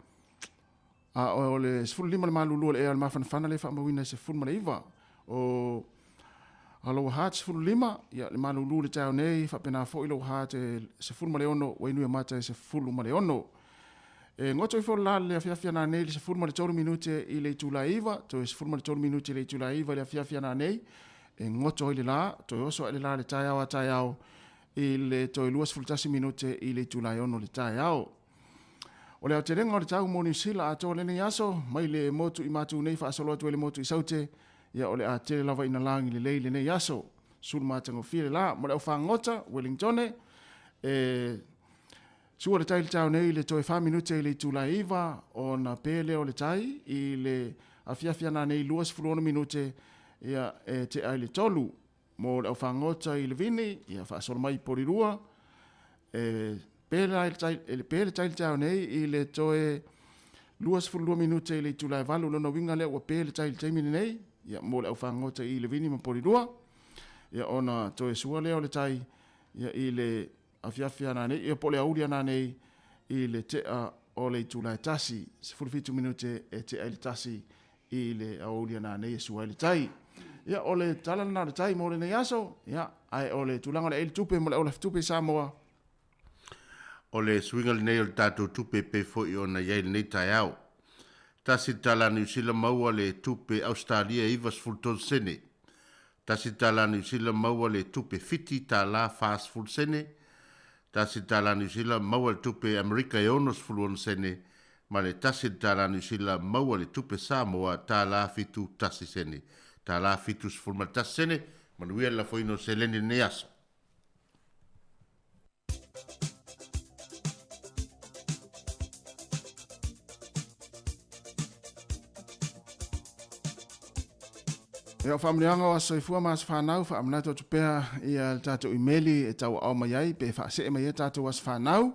o le 15 le malulua o le ea o le mafanafana le faamauina e 19. O Lower Hutt 15, ia le malulu le taeao nei, faapena foi Lower Hutt e 16, Wainuiomata e 16. E goto ifo le la le afiafi ana nei le 13 minute i le itula e 9, toe 13 minute i le itula e 9 i le afiafi ana nei, e goto ai le la, toe oso ai le la le taeao a taeao i le toe 21 minute i le itula e 6 le taeao. O le aotelega o le tau mo Niu Sila atoa lenei aso, mai le motu i Matu nei faasolo atu ai le motu i Saute, ia o le a tele lava ina lagi lelei lenei aso. Sulu matagofie le la mo le au fagota Wellingtone, e sua le tai i le taeao nei i le toe 4 minute i le itula e 9, ona pe lea o le tai i le afiafi ana nei 26 minute, ia e tea i le 3. Mo le au fagota i Levini, ia faasolo mai i Porirua, e pe le tai, e pe le tai i le taeao nei i le toe 22 minute i le itula e 8, lona uiga lea ua pe le tai i le taimi lenei, ia mo le au fagota i Levini ma Porirua, ia ona toe sua lea o le tai, ia i le afiafi ana nei, ia po o le aoauli ana nei i le tea o le itula e 1, 17 minute e tea i le 1 i le aoauli ana nei e sua ai le tai. Ia, o le tala lena o le tai mo lenei aso, ia, ae o le tulaga o le aili tupe mo le aulafi tupe i Samoa. O le suiga lenei o le tatou tupe e pei foi ona i ai lenei taeao. Tasi le tala Niu Sila maua le tupe Ausetalia e 93 sene. Tasi le tala Niu Sila maua le tupe Fiti tala 40 sene. Tasi le tala Niu Sila maua le tupe Amerika e 66 sene. Ma le tasi le tala Niu Sila maua le tupe Samoa tala 71 sene. Tala 71 sene. Manuia le lafoina o seleni i lenei aso. Ia, o faamanuiaga o aso soifua ma aso fanau, faamanatu atu pea ia le tatou imeli e tauaao mai ai pe faasee mai ai tatou aso fanau.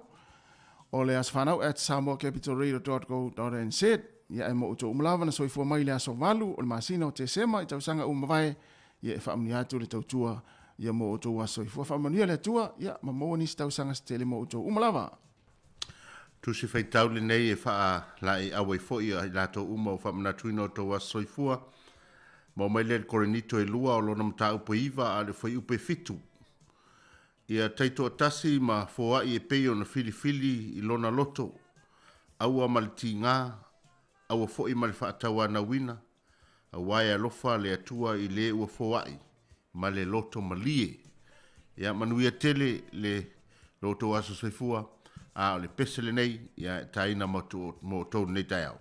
O le aso fanau at samoacapitalradio.go.nz. Ia e mo outou uma lava na soifua mai i le aso 8 o le masina o Tesema i tausaga uma mavae, ia e faamanuia atu le tautua ia mo outou aso soifua. Faamanuia le Atua, ia ma maua nisi tausaga se tele mo outou uma lava. Tusi faitau lenei e faalaeiau ai foi i latou uma ua faamanatuina outou aso soifua. Maua mai lea i le Korinito e 2 o lona mataupu e 9 a o le fuaiupu e 7. Ia taitoatasi ma foai e pei ona filifili i lona loto, aua ma le tiga, aua foi ma le faatauanauina, aua e alofa le Atua i le ua foai ma le loto malie. Ia manuia tele le lo outou aso soifua, a o le pese lenei, ia e taina mo outou lenei taeao.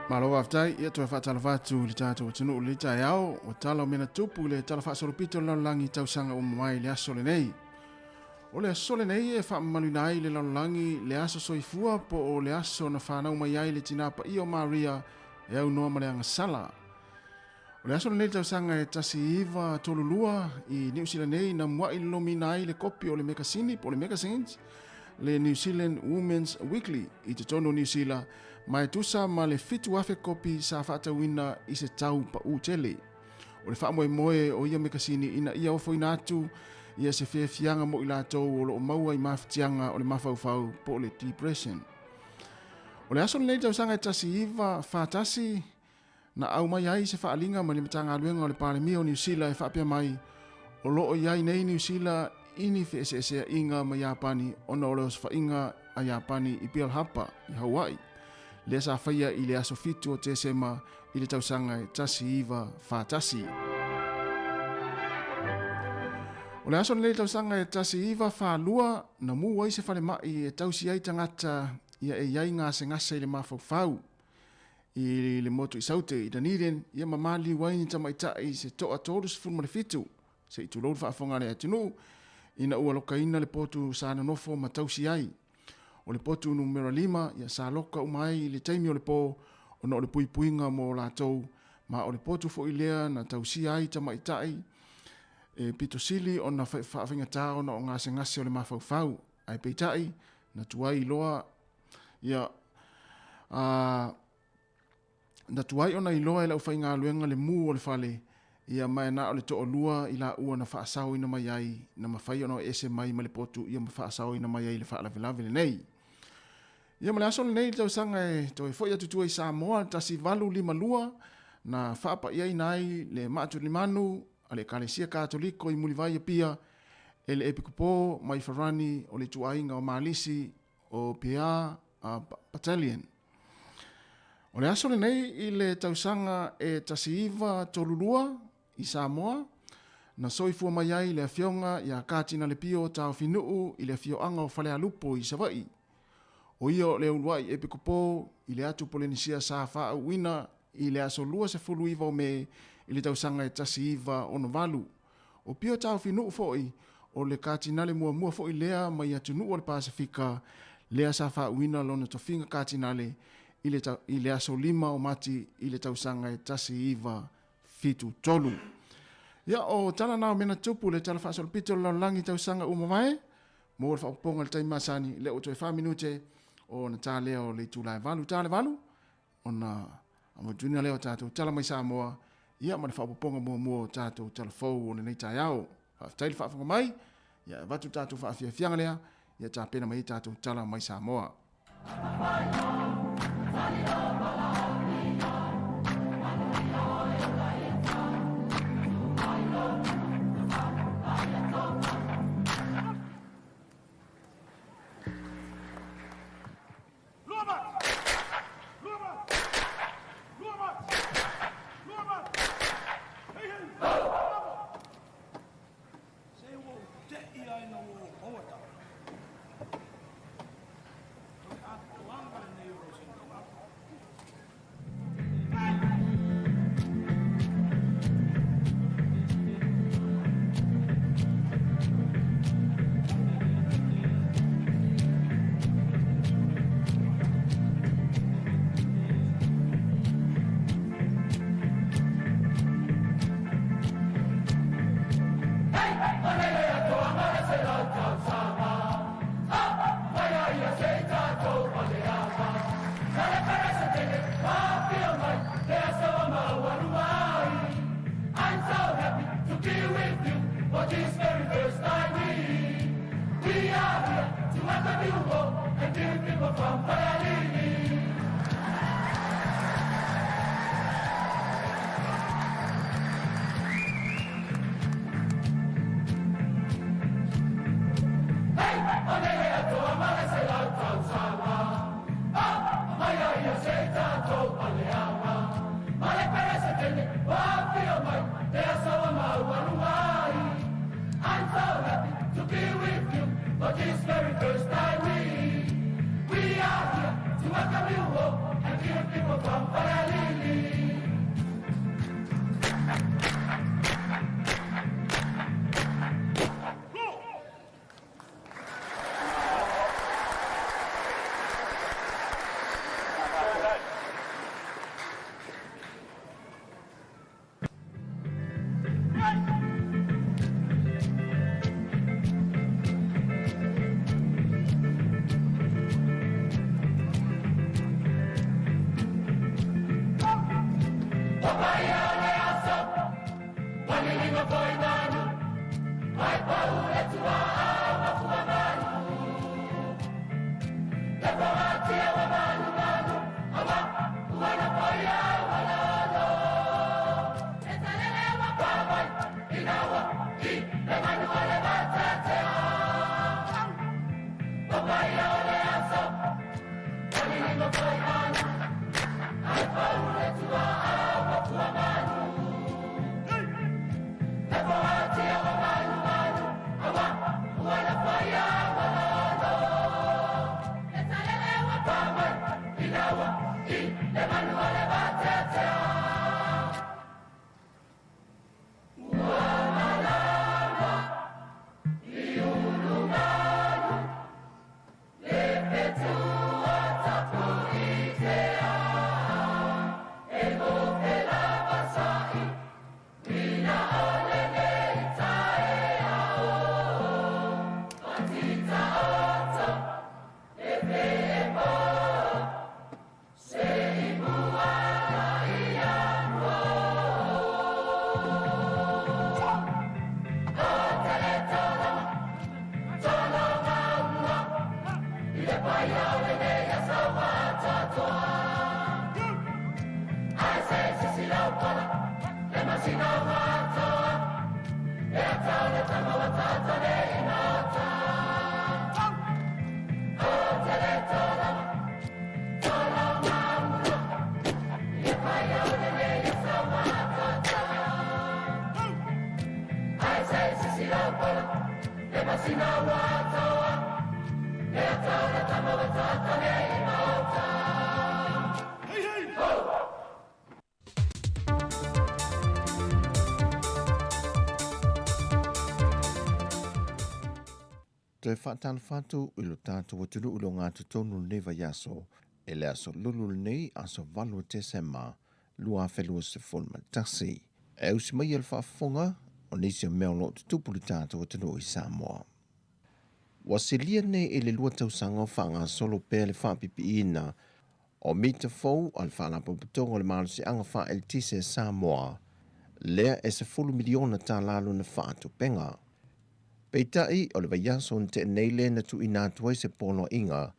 Malo faafetai. Ia toe faatalofa atu i le tatou atunuu i lenei taeao. Ua tala o mea na tupu i le Tala Faasolopito o le Lalolagi i tausaga ua mavae i le aso lenei. O le aso lenei e faamamaluina ai le lalolagi le aso soifua po o le aso na fanau mai ai le tina paia o Maria e aunoa ma le agasala. O le aso lenei i le tausaga e 1932 i Niu Sila nei na mua'i lolomiina ai le kopi o le mekasini po o le magazines le New Zealand Women's Weekly i totonu o Niu Sila ma e tusa ma le 7,000 kopi sa faatauina i se tau pa'u tele. O le faamoemoe o ia mekasini ina ia ofoina atu ia se fiafiaga mo i latou o lo o maua i mafatiaga o le mafaufau po o le depression. O le aso lenei i le tausaga e 1941 na aumai ai se faaaliga mai le Matagaluega o le Palemia o Niu Sila e faapea mai, o lo o i ai nei Niu Sila i ni feeseeseaiga ma Iapani ona o le osofaiga a Iapani i Pearl Harbor i Hawaii, lea sa faia i le aso 7 o Tesema i le tausaga e 1941. O le aso lenei i le tausaga e 1942 na mū ai se falemai e tausi ai tagata ia e i ai gasegase i le mafaufau i le motu i Saute i Dunedin, ia ma maliu ai ni tamaitai se toa 37 se i tulou le faafofoga a le atunuu ina ua lokaina le potu sa nonofo ma tausi ai. O le potu numera 5, ia sa loka uma ai i le taimi o le po ona o le puipuiga mo latou, ma o le potu foi lea na tausia ai tamaitai e pito sili ona faafaigata ona o gasegase o le mafaufau, ae peitai na tuai loa ia a na tuai ona iloa e le aufaigaluega le mu o le fale, ia ma e na o le toalua i laua na faasaoina mai ai, na mafai ona ese mai ma le potu ia ma faasaoina mai ai le faalavelave lenei. Ia ma le aso lenei i le tausaga e toe foi atu tua i Samoa 1852 na faapaiaina ai le maatulimanu a le Ekalesia Katoliko i Mulivai Apia e le Epikopo mai Farani o le ituaiga o Malisi o Pierre Battalion. O le aso lenei i le tausaga e 1932 i Samoa, na soifua mai ai le afioga ia Katina Lepio Taofinuu i le afioaga o Falealupo i Savaii. O ia o le uluai epikopo i le atu Polenisia sa faauuina i le aso 29 o Me i le tausaga e 1968. O Pio Taofinuu foi, o le Katinale muamua foi lea mai atunuu o le Pasefika lea sa faauuina lona tofiga Katinale i le, i le aso 5 o Mati i le tausaga e 1973. Ia, o tala na o mea na tupu le Tala Faasolopito o le Lalolagi i tausaga ua mavae, mo le faaopoopoga i le taimi masani, lea ua toe 4 minute ona ta lea o le itula e 8. Ta le 8, ona avatuina lea o tatou tala mai Samoa, ia ma le faaopoopoga muamua o tatou tala fou o lenei taeao. Faafetai le faafofoga mai, ia e avatu le tatou faafiafiaga lea, ia tapena mai ai tatou tala mai Samoa. paia o lenei aso ua atoatoa. Ae se i sisila o pala, le masina ua atoa, le ata o le tama ua taoto nei i maota. O tele tolama, tolama mura, le paia o lenei aso ua atoatoa. Ae se i sisila o pala, le masina ua atoa, le ata o le tama ua taoto nei i maota. Toe faatalofa atu i lo tatou atunuu i le ogatotonu o lenei vaiaso, e le aso lulu lenei, aso 8 o Tesema 2021. E usi mai le faafofoga o nisi o mea o lo o tutupu i le tatou atunuu i Samoa. Ua silia nei i le 2 tausaga o faagasolo pea le faapipiina o mita fou a le Faalapotopotoga o le Malosiaga Faa-Eletise a Samoa, lea e $10 miliona tala lona faatupenga. Peitai, o le vaiaso na tea nei lea na tuuina atu ai se poloaiga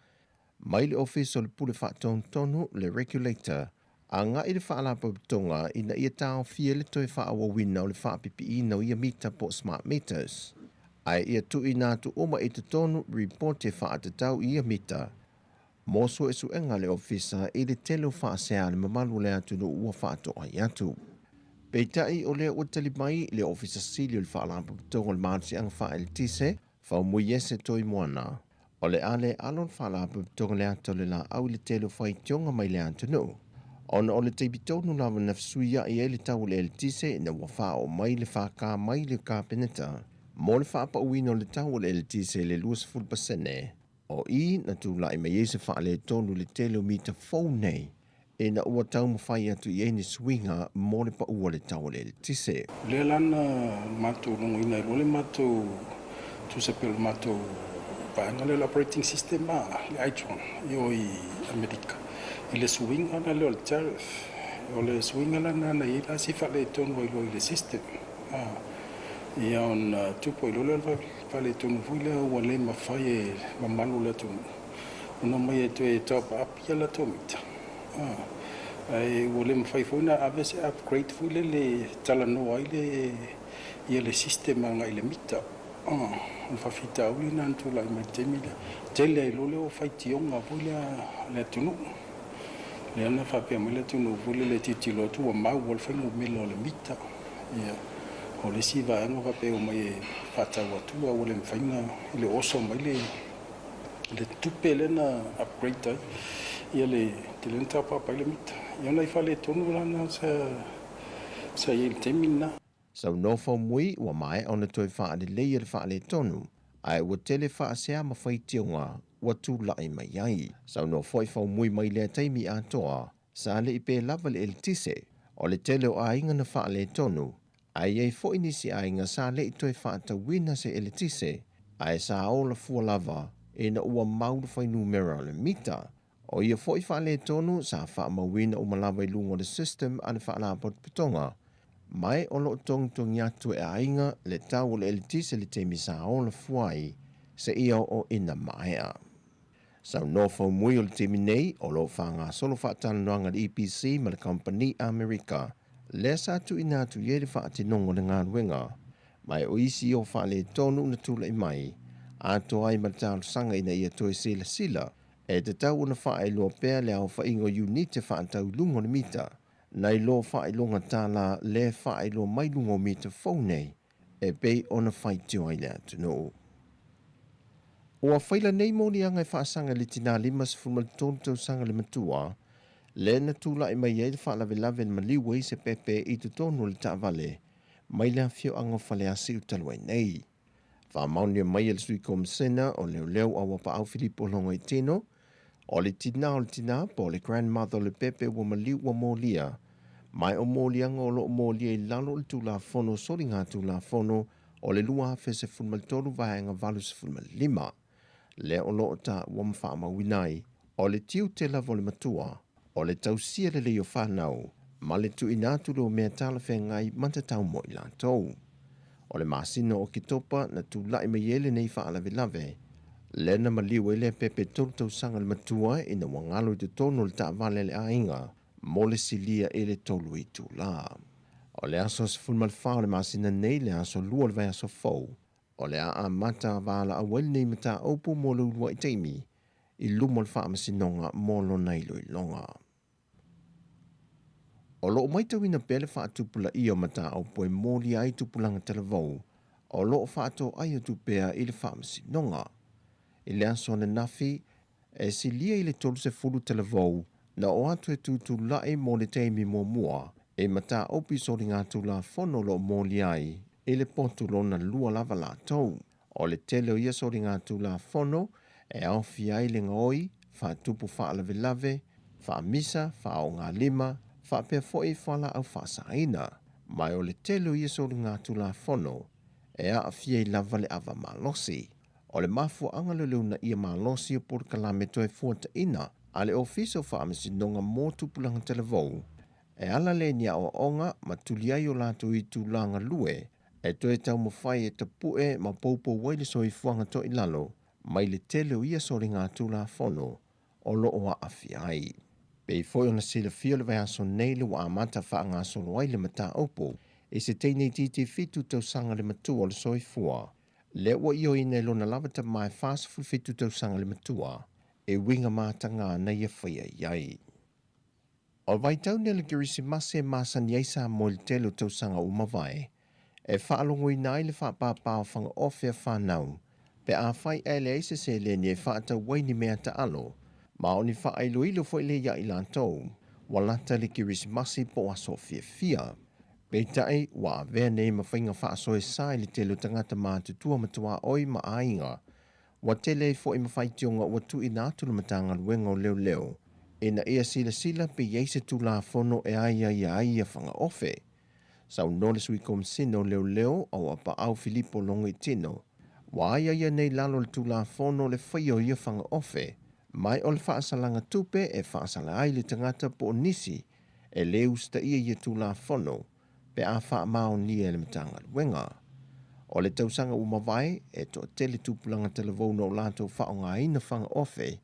mai le Ofisa o le Pule Faatonutonu, le Regulator, agai i le Faalapotopotoga ina ia taofia le toe faaauauina o le faapipiina o ia mita po o smart meters, ae ia tuuina atu uma i totonu ripoti e faatatau i ia mita mo suesuega a le Ofisa i le tele o faasea a le mamalu o le atunuu ua faatoai atu. Peitai, o lea ua tali mai le Ofisa Sili o le Faalapotopotoga o le Malosiaga Faaeletise, Faumuiese Toimoana, o le a le alo le Faalapotopotoga le ata o le laau i le tele o faitioga mai le atunuu, ona o le taimi tonu lava na fesuiai ai le tau o le eletise ina ua faaoo mai le FK mai le Kapeneta mo le faapauina o le tau o le eletise i le 20%. O i na tulai mai ai se faaletonu i le tele o mita fou nei ina ua taumafai atu i ai ni suiga mo le pau o le tau o le eletise. O lea la na matou logoina ai loa le matou tusa pei o le matou vaega lea o le operating system a le Itron i o i Amerika i le suiga la lea o le tariff. O le suiga la lena na i ai la si faaletonu ai loa i le system. Ia ona tupu ai loa lea o le faaletonu foi lea ua le mafai e mamalu o le atunuu ona omai e toe top up ia latou mita. Ae ua le mafai foi ona ave se upgrade foi lele e talanoa ai le ia le system agai i le mita. O le faafitauli lena na tulai mai i le taimi lea. Tele ai loa lea o faitioga foi lea a le atunuu. Lea na faapea mai le atunuu foi lele e tilotilo atu ua mau le fuainumera o le mita. Ia, o le isi vaega faapea e omai e faatau atu a ua le mafai ona, e le o oso mai le le tupe lea na upgrade ai ia le tele na tapaapa ai le mita. Ia o nai faaletonu la na sa sa i ai i le taimi lena. Saunoa Faumui ua maea ona toe faaleleia le faaletonu, ae ua tele faasea ma faitioga ua tulai mai ai. Saunoa foi Faumui mai lea taimi atoa, sa le i pe lava le eletise o le tele o aiga na faaletonu, ae i ai foi nisi aiga sa le i toe faatauina se eletise, ae sa ola fua lava ina ua mau le fuainumera o le mita. O ia foi faaletonu sa faamauina uma lava i luga o le system a le Faalapotopotoga, mai o lo o togitogi atu e aiga le tau o le eletise i le taimi sa ola fua ai seia oo ina maea. Saunoa Faumui o le taimi nei o lo o faagasolo faatalanoaga a le EPC ma le kamupani Amerika lea sa tuuina atu i ai le faatinoga o le galuega, ma o isi o faaletonu na tulai mai atoa ai ma le talosaga ina ia toe silasila e tatau ona faailoa pea le aofaiga o iunite faatau i luga o le mita, nai lo faailoga tala le faailoa mai luga o mita fou nei e pei ona faitio ai le atunuu. Ua faila nei moliaga e faasaga i le tinā 53 tausaga le matua, lea na tulai mai ai le faalavelave na maliu ai se pepe i totonu o le taavale mai le afioaga o Faleasiu talu ai nei. Faamaonia mai e le Sui Komisena o Leoleo Auapaau Filipo Logoitino, o le tinā o le tinā po o le grandmother o le pepe ua maliu ua molia, ma o moliaga o lo o molia i lalo o le Tulafono Soligatulafono o le 2013 Vaega 85, lea o lo o taua ma faamauina ai, o le tiute lava o le matua, o le tausia lelei o fanau, ma le tuuina atu lea o mea talafeagai ma tatau mo i latou. O le masina o Oketopa na tulai mai ai lenei faalavelave, Lea na maliu ai lea pepe 3 tausaga le matua ina ua galo i totonu o le taavale a le aiga mo le silia i le 3 itula. O le aso 14 o le masina nei, le aso 2 o le vaiaso fou, o le a amata valaau ai lenei mataupu mo le uluai taimi i luma o le Faamasinoga mo lona iloiloga. O lo o matauina pea le faatupulaia o mataupu e molia ai tupulaga talavou o lo o faatoai atu pea i le Faamasinoga. I le aso ananafi, e silia i le 30 talavou na oo atu e tutulai mo le taimi muamua i mataupu i soligatulafono o lo o molia ai i le potu lona lua lava latou. O le tele o ia soligatulafono e aofia ai le gaoi, faatupu faalavelave, faamisa, faaogalima, faapea foi fualaau faasaina. Ma o le tele o ia soligatulafono e aafia ai lava le ava malosi. O le mafuaaga lea o le uunaia malosi o polokalame toe fuataina a le Ofisa o Faamasinoga mo Tupulaga Talavou e ala lea i ni aoaoga ma tuli ai o latou itula galue e toe taumafai e tapue ma poupou ai le soifuaga toilalo mai le tele o ia soligatulafono o lo o aafia ai. Pei foi ona silafia o le vaiaso nei le ua amata faagasolo ai le mataupu i se teine itiiti 7 tausaga le matua o le soifua, lea ua ioeina e lona lava tama e 47 tausaga le matua e uiga mataga na ia faia i ai. O le vaitau nei o le Kerisimasi e masani ai Samoa i le tele o tausaga ua mavae, e faalogoina ai le faapāpā o fagaofe a fanau, pe afai ae leai se seleni e faatau ai ni mea taalo, ma o ni faailoilo foi lea ia i latou ua lata le Kerisimasi po o aso fiafia. Peitai, ua avea nei ma faiga faasoesa i le tele o tagata matutua ma tuaoi ma aiga, ua tele ai foi ma faitioga ua tuuina atu le Matagaluega o Leoleo ina ia silasila pe i ai se Tulafono e aiaia ai ia fagaofe. Saunoa le Sui Komisina o Leoleo o Apaau Filipo Logoitino, ua aiaia nei lalo o le Tulafono le faia o ia fagaofe, ma o le faasalaga tupe e faasala ai le tagata po o nisi e lē usitaia ia Tulafono pe a faamaonia e le Matagaluega. O le tausaga ua mavae, e toatele tupulaga talavou na o latou faaaogaina fagaofe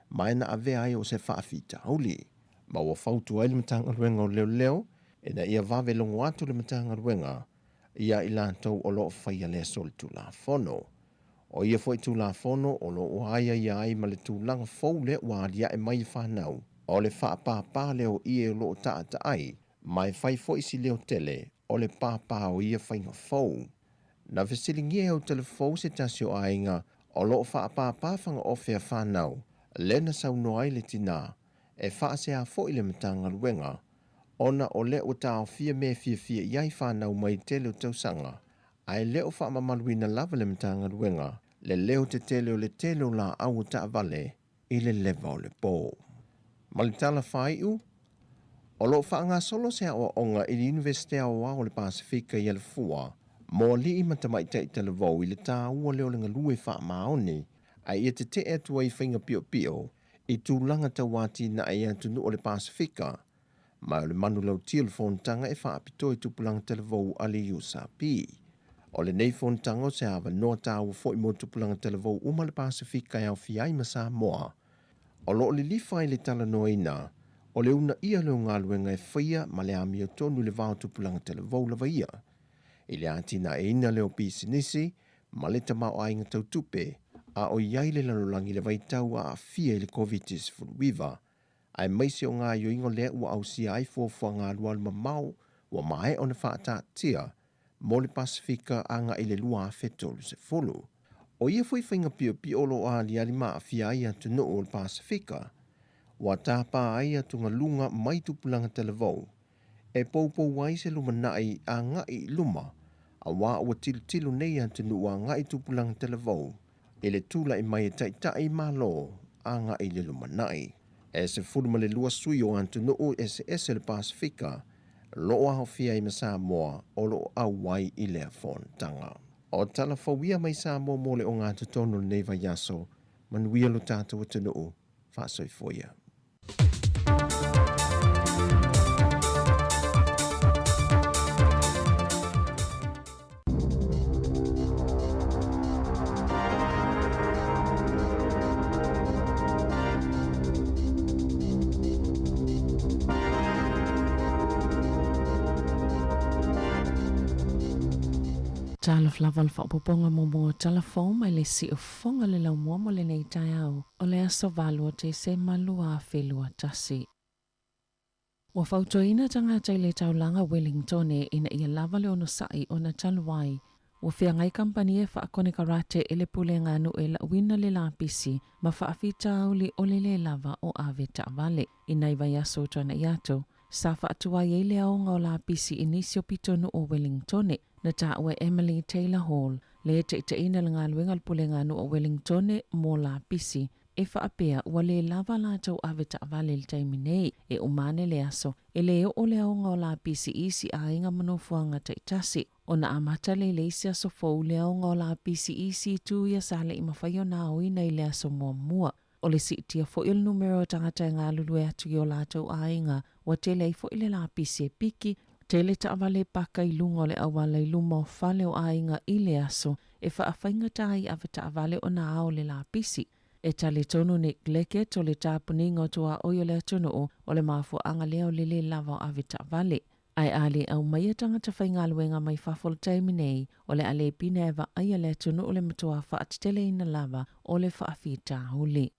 ma e na avea ai o se faafitauli. Ma ua fautua ai le Matagaluega o Leoleo ina ia vave logo atu le Matagaluega ia i latou o lo o faia lea solitulafono. O ia foi Tulafono o lo o aiaia ai ma le tulaga fou lea ua aliae mai i fanau, o le faapāpā lea o ie o lo o taataai, ma e fai foi si leo tele o le pāpā o ia faiga fou. Na fesiligia e Autalafou se tasi o aiga o lo o faapāpā fagaofe a fanau, lea na saunoa ai le tinā e faasea foi le Matagaluega ona o lea ua taofia mea e fiafia i ai fanau mai tele o tausaga, ae le o faamamaluina lava le Matagaluega le leo tetele o le tele o laau o taavale i le leva o le po. Ma le tala faaiu, o lo o faagasolo se aoaoga i le Iunivesite Aoao o le Pasefika i Alafua mo alii ma tamaitai talavou i le taua lea o le galue faamaoni ae ia tetee atu ai i faiga piopio i tulaga tau atinae i atunuu o le Pasefika, ma o le manulauti o le fonotaga e faapitoa i tupulaga talavou a le USP. O lenei fonotaga o se avanoa taua foi mo tupulaga talavou uma le Pasefika e aofia ai ma Samoa, o lo o lilifa ai le talanoaina o le uunaia lea o galuega e faia ma le amiotonu i le va o tupulaga talavou lava ia, i le atinaeina lea o pisinisi ma le tamaoaiga tau tupe, a o i ai le lalolagi i le vaitau aafia i le Koviti-19, aemaise o gaoioiga lea ua ausia ai fuafuaga alualu mamao ua maea ona faataatia mo le Pasefika agai i le 2030. O ia foi faiga piopio o lo o aliali ma aafia ai atunuu o le Pasefika, ua tapa ai atugaluga mai tupulaga talavou e poupou ai se lumanai agai i luma, auā ua tilotilo nei atunuu agai tupulaga talavou i le tulai mai e taitai Malo agai i le lumanai. E 12 sui o atunuu eseese o le Pasefika lo o aofia ai ma Samoa o lo o auai i lea fonotaga. O tala fou ia mai Samoa mo le ogatotonu o lenei vaiaso, manuia lo tatou atunuu, faasoifua ia. Talofa lava le faaopoopoga muamua o tala fou mai le siufofoga le laumua mo lenei taeao o le aso 8 o Tesema 2021. Ua fautuaina tagata i le taulaga Wellingtone ina ia lava le onosai ona talu ai ua feagai kamupani e faakonekarate i le pulega a nuu e lauina le lapisi ma faafitauli o le lē lava o ave taavale. I nai vaiaso o tuanai atu, sa faatuai ai le aoga o lapisi i nisi o pitonuu o Wellingtone. Na taua e Emily Taylor Hall, le taitaiina le galuega a le Pulega a Nuu o Wellingtone mo lapisi, e faapea ua lē lava latou ave taavale i le taimi nei. E uma ane le aso, e lē oo le aoga o lapisi i isi aiga ma nofoaga taitasi. Ona amata lea i le isi aso fou le aoga o lapisi i isi itu ia sa le i mafai ona aoina i le aso muamua. O le siitia foi o le numera o tagata e galulue atu i o latou aiga, ua tele ai foi le lapisi e piki, tele taavale e paka i luga o le auala i luma o fale o aiga i le aso e faafaigata ai avetaavale ona ao le lapisi. E talitonu Nick Leckett o le tapuniga o tuaoi o le atunuu o le mafuaaga lea o le lē lava o avetaavale. Ae a le aumaia tagata faigaluega mai fafo i le taimi nei, o le a le pine e vaaia le atunuu le matuā faateteleina lava o le faafitauli.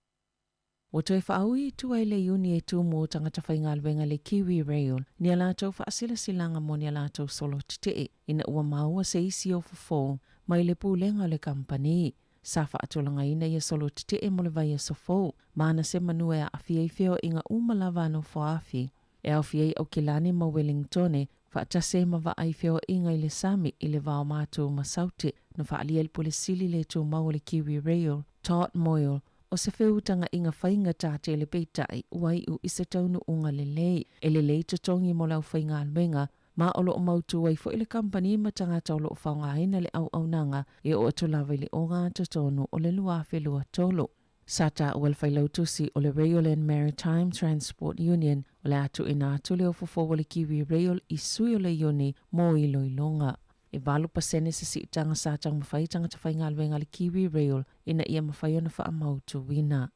Ua toe faaui i tua i le Iuni e tumu o tagata faigaluega le Kiwi Rail ni a latou faasilasilaga mo ni a latou solo tetee ina ua maua se isi o fofo mai le pulega o le kamupani. Sa faatulagaina ia solo tetee mo le vaiaso fou, ma na se manu e aafia i feoaiga uma lava a Nofoaafi. E aofia ai Aukilani ma Welingtone, faatasi ai ma vaa i feoaiga i le sami i le va o Matu ma Saute. Na faaalia e le Pule Sili le tumau o le Kiwi Rail, Todd Moyle, o se feutagaiga faigata tele peitai ua iu i se taunuuga lelei. E lelei totogi mo le aufaigaluega, ma o lo o mautu ai foi le kamupani ma tagata o lo o faaaogaina le auaunaga e oo atu lava i le ogatotonu o le 2023. Sa taua le failautusi o le Rail and Maritime Transport Union o le a tuuina atu le ofofou o le Kiwi Rail i sui o le iuni mo iloiloga. E 8% se siitaga sa taumafai i tagata faigaluega a le Kiwi Rail ina ia mafai ona faamautuina.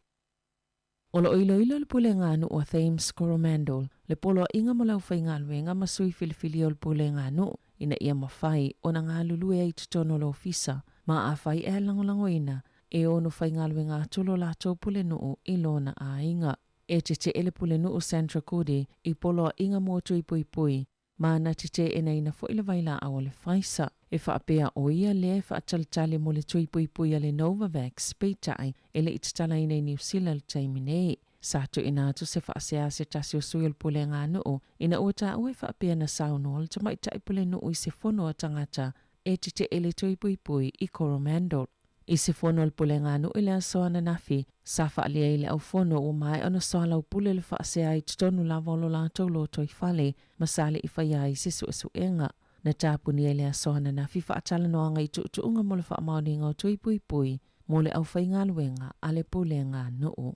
O lo o iloilo le Pulega a Nuu a Thames Coromandel le poloaiga mo le aufaigaluega ma sui filifilia o le Pulega a Nuu ina ia mafai ona galulue ai i totonu o le ofisa ma afai e lagolagoina e ono faigaluega atu lo latou pulenuu i lona aiga. E tetee le pulenuu Sandra Goody i poloaiga mo tui puipui ma na teteenaina foi le vailaau o le Pfizer. E faapea o ia lea e faatalitali mo le tui puipui a le Novavax, peitai e le i tatalaina i Niu Sila i le taimi nei. Sa tuuina atu se faasea a se tasi o sui o le pulega a nuu ina ua taua e faapea na saunoa le tamaitai pulenuu i se fono a tagata e tetee le tui puipui i Coromandel. I se fono a le pulega a nuu i le aso ananafi, sa faaalia ai le aufono ua maea ona soalaupule le faasea i totonu lava o lo latou lotoifale ma sa le i faia ai se suesuega. Na tapunia i le aso ananafi faatalanoaga i tuutuuga mo le faamaoniga o tui puipui mo le aufaigaluega a le pulega a nuu.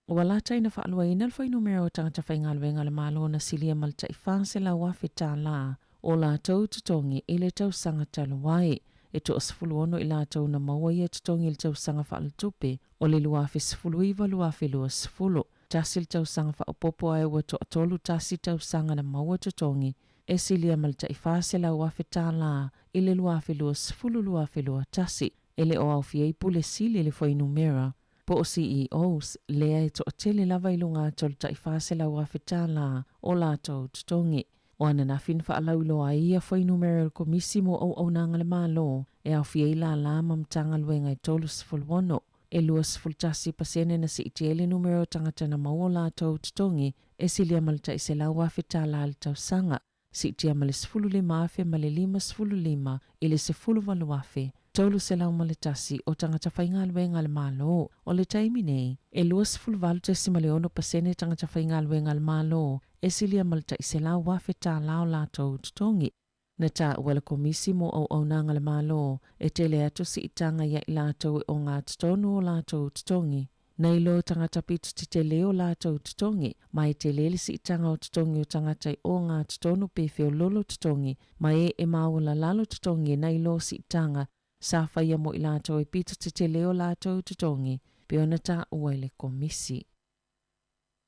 Ua lata ina faaluaina le fuainumera o tagata faigaluega a le Malo na silia ma le tai $400,000 tala o latou totogi i le tausaga talu ai. E toa-16 i latou na maua ia totogi i le tausaga faaletupe o le 2019/2020. Tasi le tausaga faaopoopo ae ua toatolu tasi tausaga na maua totogi e silia ma le tai $400,000 tala i le 2020/2021. E le o aofia ai Pule Sili le fuainumera po o CEOs, lea e toatele lava i luga atu o le tai $400,000 o latou totogi. O ananafi na faalauiloa ai ia fuainumera e le Komisi mo Auaunaga a le Malo e aofia ai lala ma Matagaluega e 36. E 21% na siitia ai le numera o tagata na maua o latou totogi e silia ma le tai $100,000 i le tausaga. Siitia ma le 15 afe ma le 55 i le 18 afe, 301 o tagata faigaluega a le Malo. O le taimi nei, e 28.6% tagata faigaluega a le Malo e silia ma le tai $100,000 o latou totogi. Na taua e le Komisi mo Auaunaga a le Malo e tele atu siitaga ia i latou e ogatotonu o latou totogi. Nei lo tagata pito tetele o latou totogi, ma e tele le siitaga o totogi o tagata i ogatotonu pe feololo totogi, ma e e maualalalo totogi nai lo siitaga sa faia mo i latou e pito tetele o latou totogi, pe ona taua e le Komisi.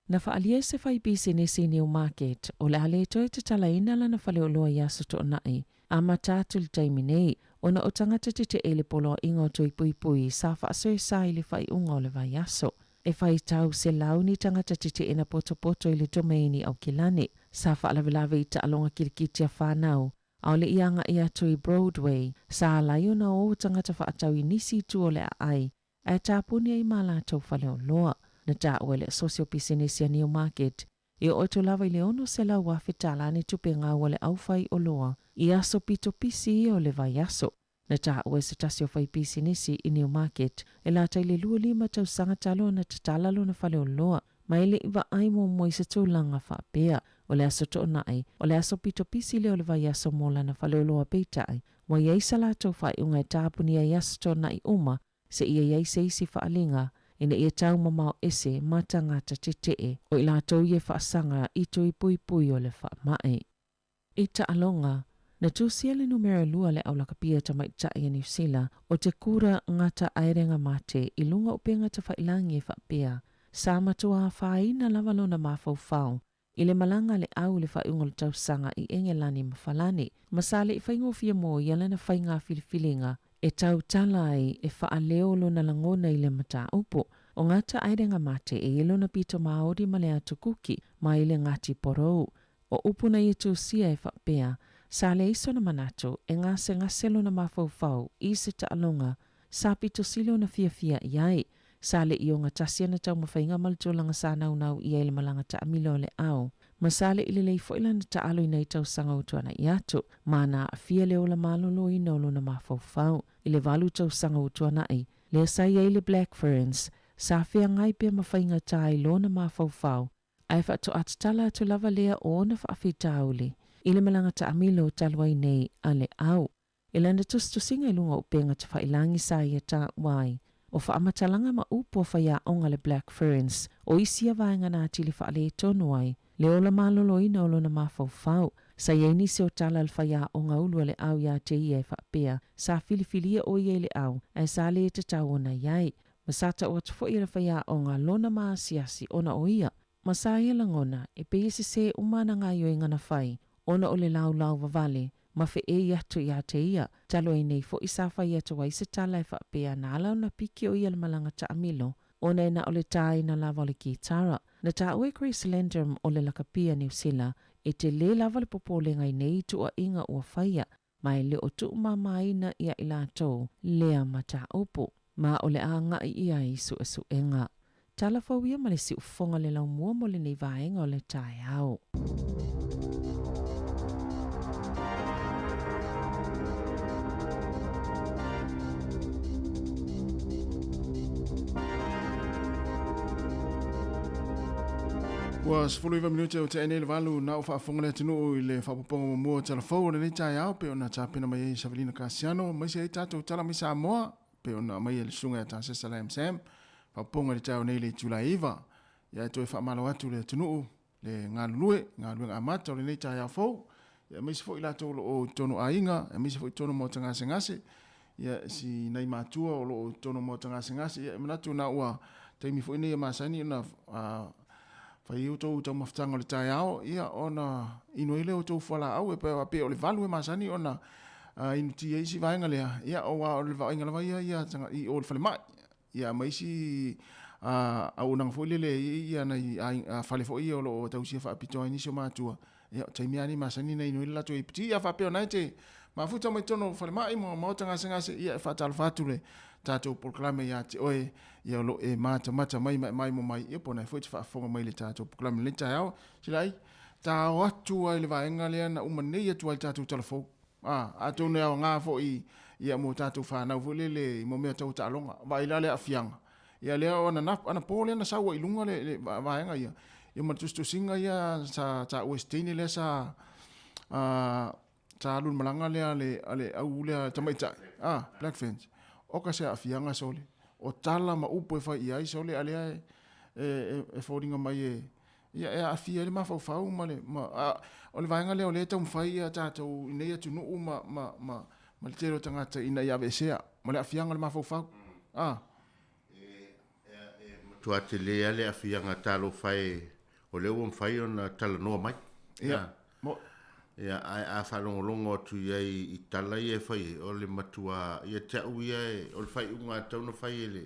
Na faaalia e se faipisinisi i Newmarket o le a le toe tatalaina lana faleoloa i Aso Toonai. Amata atu i le taimi nei, ona o tagata tetee i le poloaiga o Tui Puipui sa faasoesa i le faaiuga o le vaiaso. E faitau selau ni tagata tetee na potopoto i le domain i Aukilani. Sa faalavelave i taaloga kilikiti a fanau, ʻaʻole i agai atu i Broadway, sa ala ai ona o tagata faatau i nisi itu o le aai ae tapuni ai ma latou faleoloa. Na taua e le Asosi o Pisinisi a Newmarket, e oo atu lava i le $600,000 tala ni tupe gau a le aufai oloa i aso pito pisi ia o le vaiaso. Na taua e se tasi o faipisinisi i Newmarket, e lata i le 25 tausaga talu ona tatala lona faleoloa, ma e le i vaai muamua i se tulaga faapea. O le Aso Toonai, o le aso pito pisi lea o le vaiaso mo lana faleoloa peitai, ua i ai sa latou faaiuga e tapuni ai Aso Toonai uma seia i ai se isi faaaliga ina ia taumamao ese ma tagata tetee o i latou ia e faasaga i tui puipui o le faamai. I taaloga, na tusia le numera lua a le aulakapia tamaitai a Niu Sila o te Kura Ngata Aerenga Mate i luga o upega tafailangi e faapea, Sa matua afaina lava lona mafaufau I le malaga a le au i le faaiuga o le tausaga i Engelani ma Falani, ma sa le i faigofie mo ia lana faiga filifiliga e tautala ai e faaleo lona lagona i le mataupu. O Ngata Aerenga Mate e i lona pito maoli ma le atu kuki mai le Ngati Porou. O upu na ia tusia e faapea, sa leai sona manatu e gasegase lona mafaufau i se taaloga sa pito sili ona fiafia i ai. Sa le i ogatasi ana taumafaiga ma le tulaga sa naunau i ai le malaga taamilo a le au, ma sa le i lelei foi lana taalo i nai tausaga ua tuanai atu, ma na aafia le ola maloloina o lona mafaufau. I le valu tausaga ua tuanai, lea sa i ai le Black Ferns, sa feagai pea ma faigata i lona mafaufau, ae faatoa tatala atu lava lea o ona faafitauli i le malaga taamilo talu ai nei a le au. I lana tusitusiga i luga o upega tafailangi sa ia taua ai, o faamatalaga ma upu a faiaoga le Black Ferns, o isi ia vaega na atili faaletonu ai le ola maloloina o lona mafaufau. Sa i ai nisi o tala a le faiaoga ulu a le au iā te ia e faapea, sa filifilia ʻo ia i le au, ae sa lē tatau ona i ai. Ma sa tau atu foi e le faiaoga lona maasiasi ona o ia Ma sa ia lagona, e pei e sesē uma ana gaioiga na fai, ona o le laulau vavale, ma feʻei atu iā te ia, talu ai nei foʻi sa fai atu ai se tala e faapea na ala ona piki o ia le malaga taamilo, ona e na o le tāina lava o le kitara. Na taua e Grace Landrum o le lakapia Niu Sila, e telē lava le popolega i nei tuuaiga ua faia, ma e le o tuumāmāina iā i latou lea mataupu, ma o le a agai i ai i suesuega. Tala fou ia ma le siufofoga le laumua mo lenei vaega o le taeao. Ua 19 minute o tea nei le valu na o faafofoga le atunuu i le faaopoopoga muamua o Tala Fou o lenei taeao pei ona tapena mai ai Savelina Kasiano aemaise ai tatou tala mai Samoa pei ona aumai e le susuga ia Tasesa Lam Sam. Faaopoopoga i le taeao nei i le itula e 9. Ia e toe faamalo atu le atunuu le galulue galuega amata o lenei taeao fou ia aemaise foi latou o lo o i totonu o aiga aemaise foi i totonu o maota gasegase ia si nai matua o lo o i totonu o maota gasegase ia e manatu na ua taimi foi nei e masani ona fai ai outou taumafataga o le taeao ia ona inu ai lea o outou fualaau e pei o le valu e masani ona inu ti ai isi vaega lea ia aua o le vaaiga lava ia ia i o le falemai ia ma isi auaunaga foi lele e i ai nai fale foi ia o lo o tausia faapitoa ai nisi o matua ia o taimi lava nei masani ona inu ai le latou apd a faapea o lena e te mafuta mai totonu o falemai ma maota gasegase ia e faatalofa atu le tatou polokalame ia te oe ia o lo o e matamata mai ma e maimoa mai ia po o lena foi e te faafofoga mai i le tatou polokalame i lenei taeao silai tao atu ai le vaega lea na uma nei atu ai le tatou tala fou A, atonu e aoga foi ia mo tatou fanau foi lele i mo mea tau taaloga. Vaai la le aafiaga. Ia lea o anapo lea na sau ai i luga le, le vaega ia. Ia ma le tusitusiga ia sa taua e se teine lea sa a, sa alu i le malaga lea a le, a le au lea tamaitai, a, Black Ferns. Oka se aafiaga sole. O tala ma upu e fai i ai sole a lea e, e, e, e foliga mai e, Ia, e aafia ai le mafaufau ma le, ma, a, o le vaega lea o lea e taumafai ia tatou i nei atunuu ma, ma, ma, ma le tele o tagata ina ia aveesea ma le aafiaga o le mafaufau. A. E, e, e matua tele lava le aafiaga talofa e, o lea ua mafai ona talanoa mai. Ia, mo. Ia, ae a faalogologo atu i ai i tala ia e fai ai, o le matua, ia te au ia, o le faaiuga e tatau ona fai e le,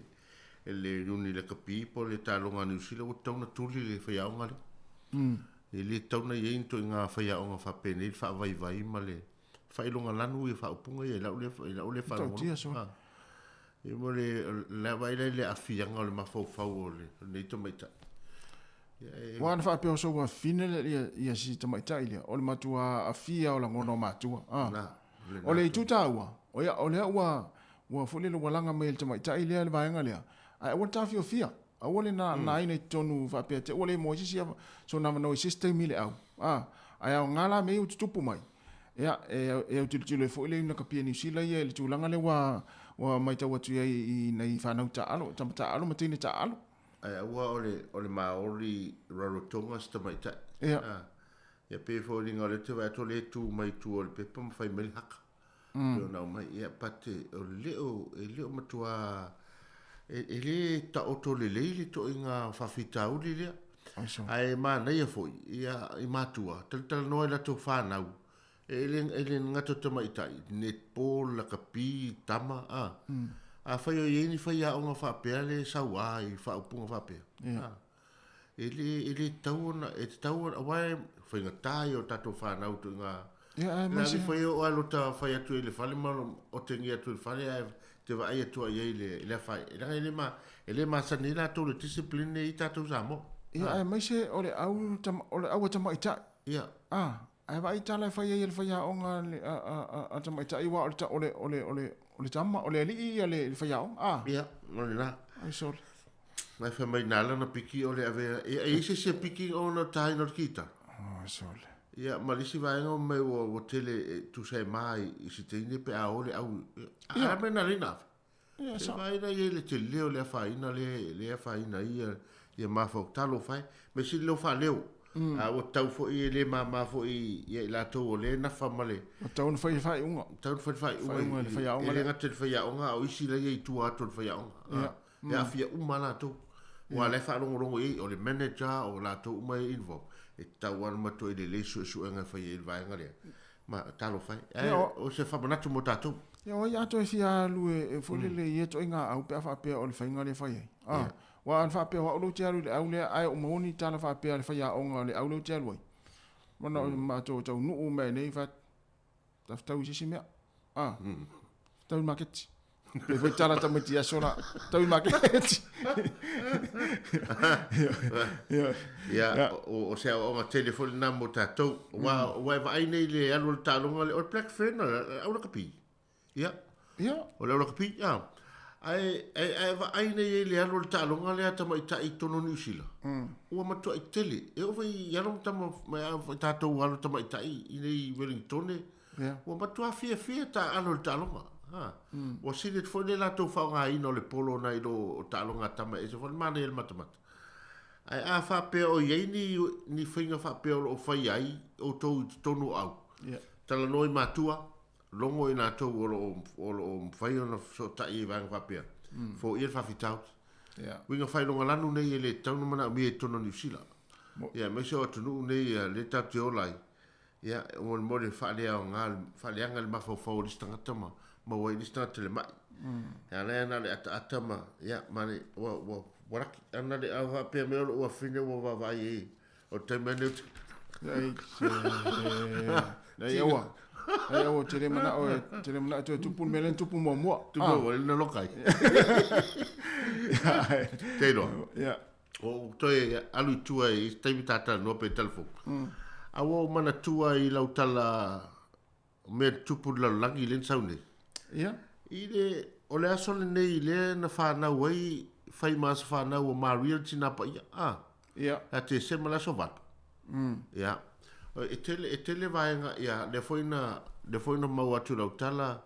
e le Iuni Lakapi po o le Taaloga a Niu Sila, ua tatau ona tuli le faiaoga lea. E le tatau ona i ai ni ituaiga faiaoga faapenei le faavaivai ma le faailoga lanu ia faaupuga ia i lau lea, i lau lea faalogologo. Sure. Ia mo le, la vaai la i le aafiaga o le mafaufau o lenei tamaitai. Ua ana faapea o sou afafine lea ia si tamaitai lea, o le matua aafia o lagona o matua. Ah. O le itu taua, o ia, o lea ua, ua foi lele ua laga mai e le tamaitai lea le vaega lea, ae aua le taofiofia, aua le na, mm. naaina i totonu faapea te ua le moa i se isi sona avanoa i se isi taimi i le au. Ah. Ae aoga la mea ia ua tutupu mai. Ia, e, e autilotilo ai foi le Iuni Lakapi a Niu Sila ia i le tulaga lea ua, ua matau atu ai i nai fanau taaalo, tama taaalo ma teine taaalo. Ae aua o le, o le Maori Rarotonga se tamaitai. Ia. Ah. Ia pei foi liga o lea te vaai atu o lea e tu mai tua o le pepa ma fai mai le haka. Mm. Pei ona aumai. Ia, but o le o, e le o matua, e, e le taoto lelei le toaiga faafitauli lea. Ae manaia foi, ia, i matua, talatalanoa i latou fanau, E le, e le gata o tamaitai, netball, lakapi, tama, a. Mm. Afai o i ai ni faiaoga faapea le sauā i faaupuga faapea. Yeah. A. E le, e le tatau ona, e tatau ona, aua e faigata ia o tatou fanau ituaiga. Yeah, ae Le maise. ave fai o oe lota fai atu i le fale ma otegia atu i le fale ae te vaai atu ai i le, le afaina. Leaga e le ma, e le masani ai latou i le discipline nei i tatou Samoa. Ia, aemaise o le au, o le au a tamaitai. Ia. A. Ae vaai tala e fai ai e le faiaoga a le tamaitai aua o le, o le, o le, o le, o le tama, o le alii ia le, le faiaoga. A. Ia, o lena. Ai sole. Mai fai mai nā lana piki o le avea. Ia, e i ai se isi e piki ona o le taina o le kitara. Ai sole. Ia, ma le isi vaega o mea ua, ua tele e tusa e ma i, i si teine pe a o le au. Ia, a mea na lena ave. Ia, Se sa. vaai la i ai le tele o le afaina lea, le afaina ai ia, ia mafaufau. Talofa e, mea sili lea ua faaleo. Mm. A ua tatau foi e le mama foi ia i latou o lea e nafa ma le... Ua tatau ona fai le faaiuga. Tatau ona fai le faaiuga. Faaiuga i le faiaoga E le lea. gata i le faiaoga, a o isi la ia i tua atu o le faiaoga. Ia. Mm. E aafia uma lava latou. Aua o la e faalogologo i ai, o le manager, o latou uma e involve. E tatau lava ona matuai lelei suesuega e fai ai i le vaega lea. Ma, talofa e. Ae, Ia, o- o se faamanatu mo tatou. Ia, o ai atoa e fia alu e, e foi lele i ia ituaiga au pe a faapea o le faiga lea e fai ai. A, aua ana faapea o au lea ou te alu i le au lea, ae ua maua ni tala faapea a le faiaoga o le au lea ou te alu ai. Ona o matou taunuu mai nei fa tafetau i se isi mea. A, fetau i le maketi. Pei foi tala tamaiti i aso la, tau i maketi. Ia, Ia, o, o se aoaoga tele foi lena mo tatou. Aua, aua e vaai nei i le alu o le taaloga lea, o le Black Fern, o le au lakapi. Ia, ia, o le au lakapi, ia. Ae, ae, ae vaai nei i le alu o le taaloga lea a tamaitai i totonu o Niu Sila. Ua matuai tele. E oo foi i alo ma tama, ma tatou alo tamaitai i nei i Wellingtone, ia. Ua matua fiafia taaalo i le taaloga. Ha. Ua sili atu foi le latou faaaogaina o le polo nai lo o taaloga a tama e ese foi le manaia i le matamata. Ae a faapea o i ai ni, ni faiga faapea o lo o faia ai outou i totonu o au, Ia. talanoa i matua, logo i latou o lo o, o lo o mafai ona fesootai i vaega faapea, foia le faafitauli. Ia. Uiga faailogalanu nei e le tatau ona manaomia i totonu o Niu Sila. Ia, aemaise o atunuu nei lea tatou te ola ai, Ia, e molimoli e faaleaoga, faaleaga le mafaufau o le isi tagata ma maua ai le isi tagata i le mai. E ala ai na o le ataata ma, ia, ma le, ua, ua, ua laki. Ana le a faapea mai o lou afine ua vaavaai i ai, o le taimi lava lenei ou te... Ei, se... Leai aua. Leai aua, ou te le manao e, te le manao e toe tupu le mea lea na tupu muamua. Tupu muamua, lea na loka ai. Te iloa. Ia. Ua ou toe alu i tua i isi taimi ta talanoa pe telefoni. A ua ou manatua i lau tala mea tupu i le lalolagi lea na sau nei. Ia. I le, o le aso lenei lea na fanau ai, fai ma aso fanau o Maria le Tina Paia. A. Ia. Ia Tesema le aso 8. Ia. E tele, e tele vaega, ia, lea foi na, lea foi na maua atu i lau tala,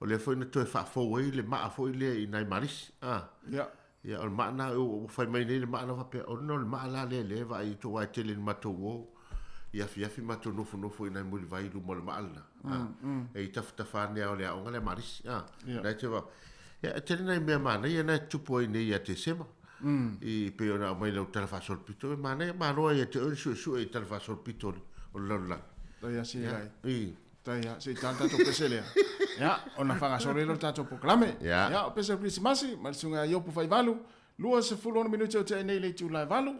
o lea foi na toe faafou ai le maa foi lea i nai Malisi. A. Ia. Ia, o le maa lena, ua fai mai nei le maa lena faapea, ona o le maa la lea lea e vaai atu aua e tele ina matou o i afiafi matou nofonofo i nai mulivai i luma o le maa lena. E i tafatafa ane lava o le aoga lea a Malisi. Na e te va. Ia, e tele nai mea manaia na e tutupu ai nei ia Tesema. I pei ona aumai i lau tala faasolopito, e manaia, malo lava ia te oe le suesue i tala faasolopito o le lalolagi. Tai a se lai. Tai a se i tala tatou pese lea. Ia, ona faagasolo ai lea o le tatou polokalame. Ia, o pese o le Kerisimasi ma le susuga ia Iopu Faivalu, 26 minute o tea nei i le itula e 8.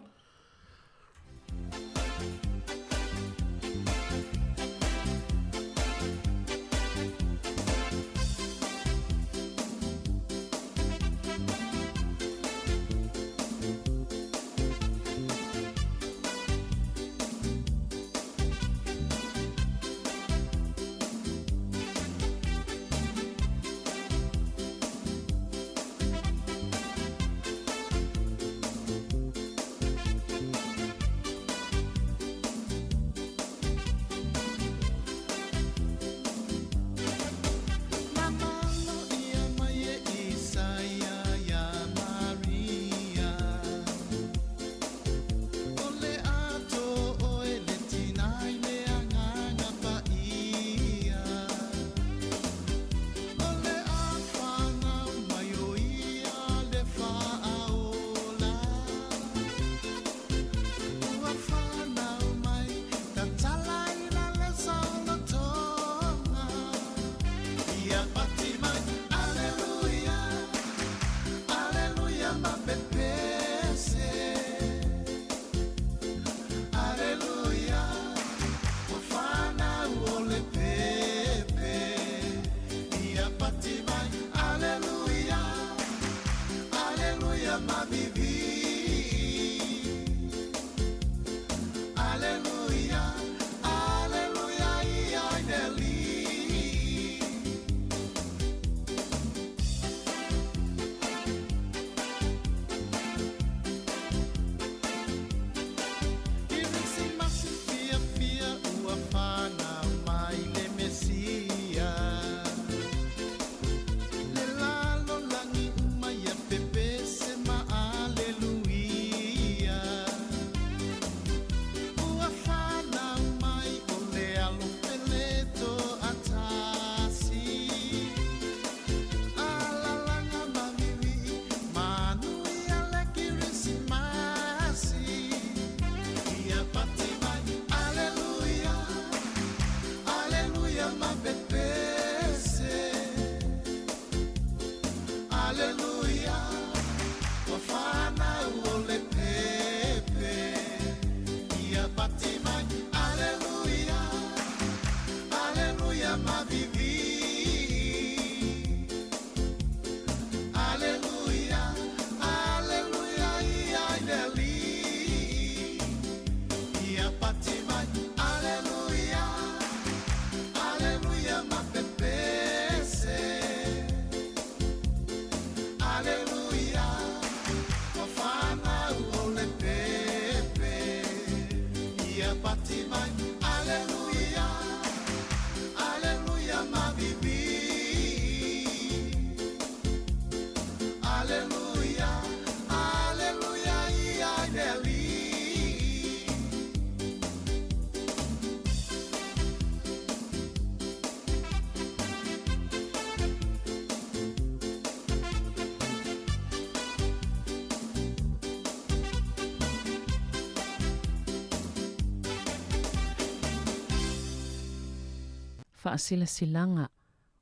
Faasilasilaga,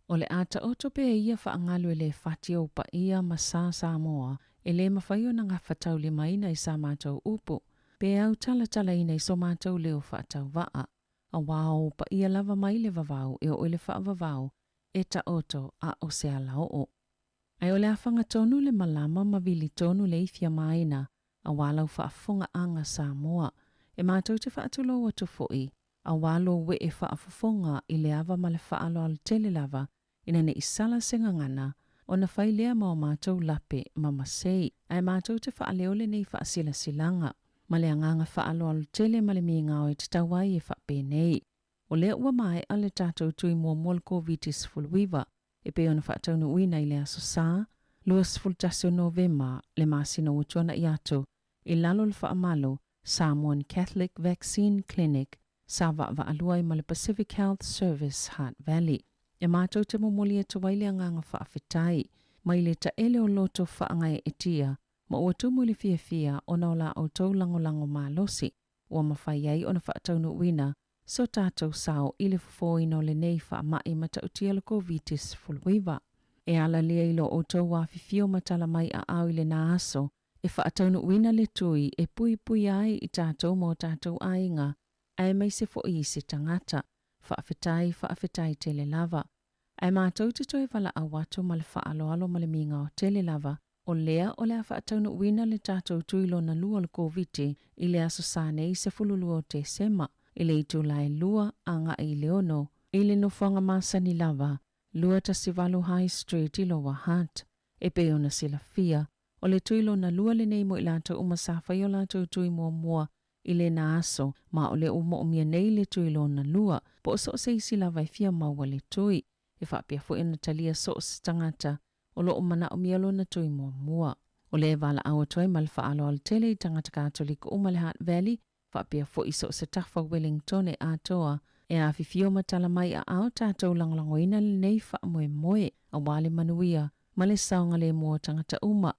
O le a taoto pea ia faagalu e le fati ou paia ma sa Samoa e le mafai ona gafataulimaina i sa matou upu, pe autalatalaina i so matou leo faatauvaa, auā o ou paia lava mai le vavau e oo i le faavavau e taoto a o se alaoo. Ae o le a faga tonu le malama ma vili tonu le ifi a maina auā lau faafofogaaga Samoa, e matou te faatulou atu foi auā lou ee faafofoga i le ava ma le faaaloalo tele lava ina ne i sala se gagana ona fai lea ma o matou lape ma masei. Ae matou te faaleo lenei faasilasilaga ma le agaga faaaloalo tele ma le migao e tatau ai e faapenei. O lea ua maea le tatou tui muamua o le Koviti-19 e pei ona faataunuuina i le Aso Sa, 21 o Novema, le masina ua tuanai atu, i lalo o le faamalo Samoan Catholic Vaccine Clinic sa vaavaalua ai ma le Pacific Health Service Hutt Valley. E matou te momoli atu ai le agaga faafetai mai le taele o loto faagaeetia ma ua tumu i le fiafia ona o la outou lagolago malosi ua mafai ai ona faataunuuina so tatou sao i le fofoina o lenei faamai matautia o le Koviti-19. E ala lea i lo outou afifio ma tala mai aao i lena aso e faataunuuina le tui e puipuia ai i tatou ma o tatou aiga aemaise foi isi tagata. Faafetai, faafetai tele lava. Ae matou te toe valaau atu ma le faaaloalo ma le migao tele lava, o lea o le a faataunuuina le tatou tui lona lua o le Koviti i le Aso Sa nei 12 o Tesema, i le itula e lua agai i le ono, i le nofoaga masani lava, 218 High Street i Lower Hutt. E pei ona silafia, o le tui lona lua lenei mo i latou uma sa fai o latou tui muamua i lena aso, ma o lea ua moomia nei le tui lona lua, po o so o se isi lava e fia maua le tui. E faapea foi ona talia so o se tagata o lo o manaomia lona tui muamua. O lea e valaau atu ai ma le faaaloalo tele i tagata Katoliko uma i le Hutt Valley, faapea foi i so o se tafa o Wellingtone atoa, e afifio ma tala mai aao tatou lagolagoina lenei faamoemoe aua le manuia ma le saogalemu o tagata uma.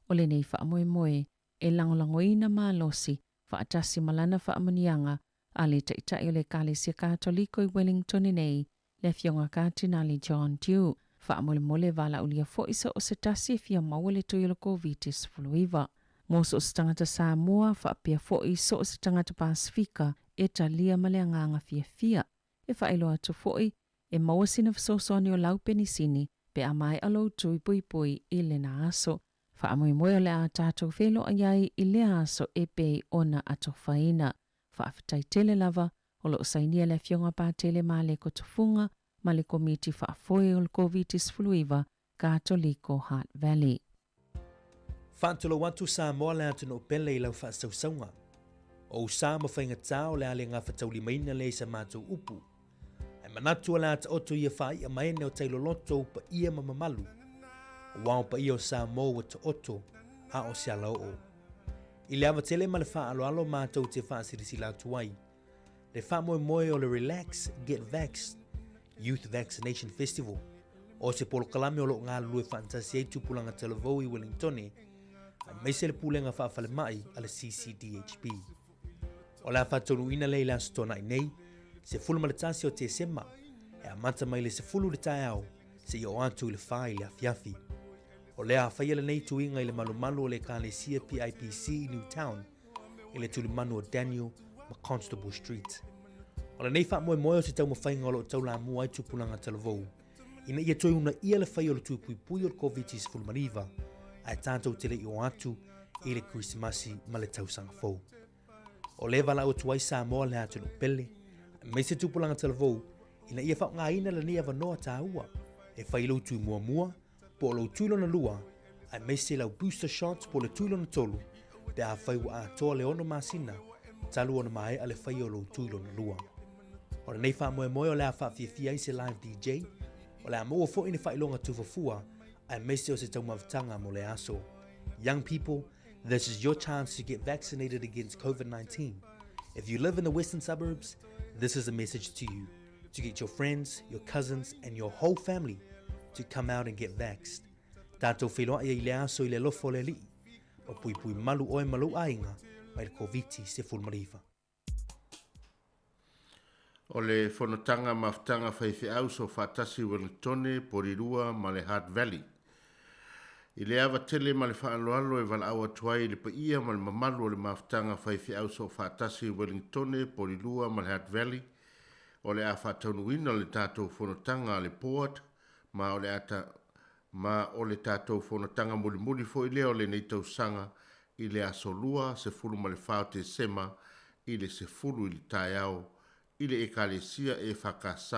O lenei faamoemoe e lagolagoina malosi faatasi ma lana faamanuiaga a le Taitai o le Ekalesia Katoliko i Wellingtone nei, le Afioga Katinali John Dew. Faamolemole valaaulia foi so o se tasi e fia maua le tui o le Koviti-19. Mo so o se tagata Samoa faapea foi so o se tagata Pasefika e talia ma le agaga fiafia. E faailoa atu foi, e maua sina fesoasoani o lau penisini pe a maea lou tui puipui i lena aso. Faamoemoe o le a tatou feiloai ai i lea aso e pei ona atofaina. Faafetai tele lava, o lo o sainia le Afioga Patele Maleko Tufuga ma le Komiti Faafoe o le Koviti-19 Katoliko Hutt Valley. Faatulou atu Samoa le atunuu pele i lau faasausauga. O ou sa ma faigatā o le a le gafataulimaina lea i sa matou upu. Ae manatu o le a taoto ia faai'a maene o tai loloto ou paia ma mamalu. Aua o paia o Samoa ua taoto a o se alaoo. I le ava tele ma le faaaloalo matou te faasilasila atu ai le faamoemoe o le Relax Get Vaxxed Youth Vaccination Festival o se polokalame o lo o galulue faatasi ai tupulaga talavou i Wellingtone aemaise le pulega faafalemai a le CCDHB. O le a faataunuuina lea i le Aso Toonai nei, 11 o Tesema, e amata mai le 10 i le taeao seia oo atu i le 4 i le afiafi. O lea a faia lenei tuiga i le malumalu o le Ekalesia PIPC i Newtown, i le tulimanu o Daniel ma Constable Street. O lenei faamoemoe o se taumafaiga o lo o taulamua ai tupulaga talavou ina ia toe uunaia le fai o le tūpuipui o le Koviti-19 ae tatou te le i oo atu i le Kerisimasi ma le tausaga fou. O lea e valaau atu ai Samoa le atunuu pele, aemaise tupulaga talavou ina ia faaaogaina lenei avanoa taua e fai lou tui muamua po o lou tui lona lua, aemaise lau booster shot po o le tui lona tolu, pe afai ua atoa le ono masina talu ona maea le faia o lou tui lona lua. O lenei faamoemoe o le a faafiafia ai se live DJ, o le a maua foi ni faailoga tufafua aemaise o se taumafataga mo le aso. Young people, this is your chance to get vaccinated against COVID-19. If you live in the western suburbs, this is a message to you to get your friends, your cousins and your whole family to come out and get vaxxed. Tatou feiloai ai i le aso i le alofa o le Alii, ma puipui malu oe ma lou aiga mai le Koviti-19. O le fonotaga mafutaga faifeau soofaatasi i Wellingtone, Porirua ma le Hutt Valley. I le ava tele ma le faaaloalo e valaau atu ai i le paia ma le mamalu o le mafutaga faifeau soofaatasi i Wellingtone, Porirua ma le Hutt Valley, o le a faataunuuina le tatou fonotaga a le Board ma o le a ta, ma o le tatou fonotaga mulimuli foi lea o lenei tausaga i le aso Lua 14 o Tesema i le 10 i le taeao i le Ekalesia EFKS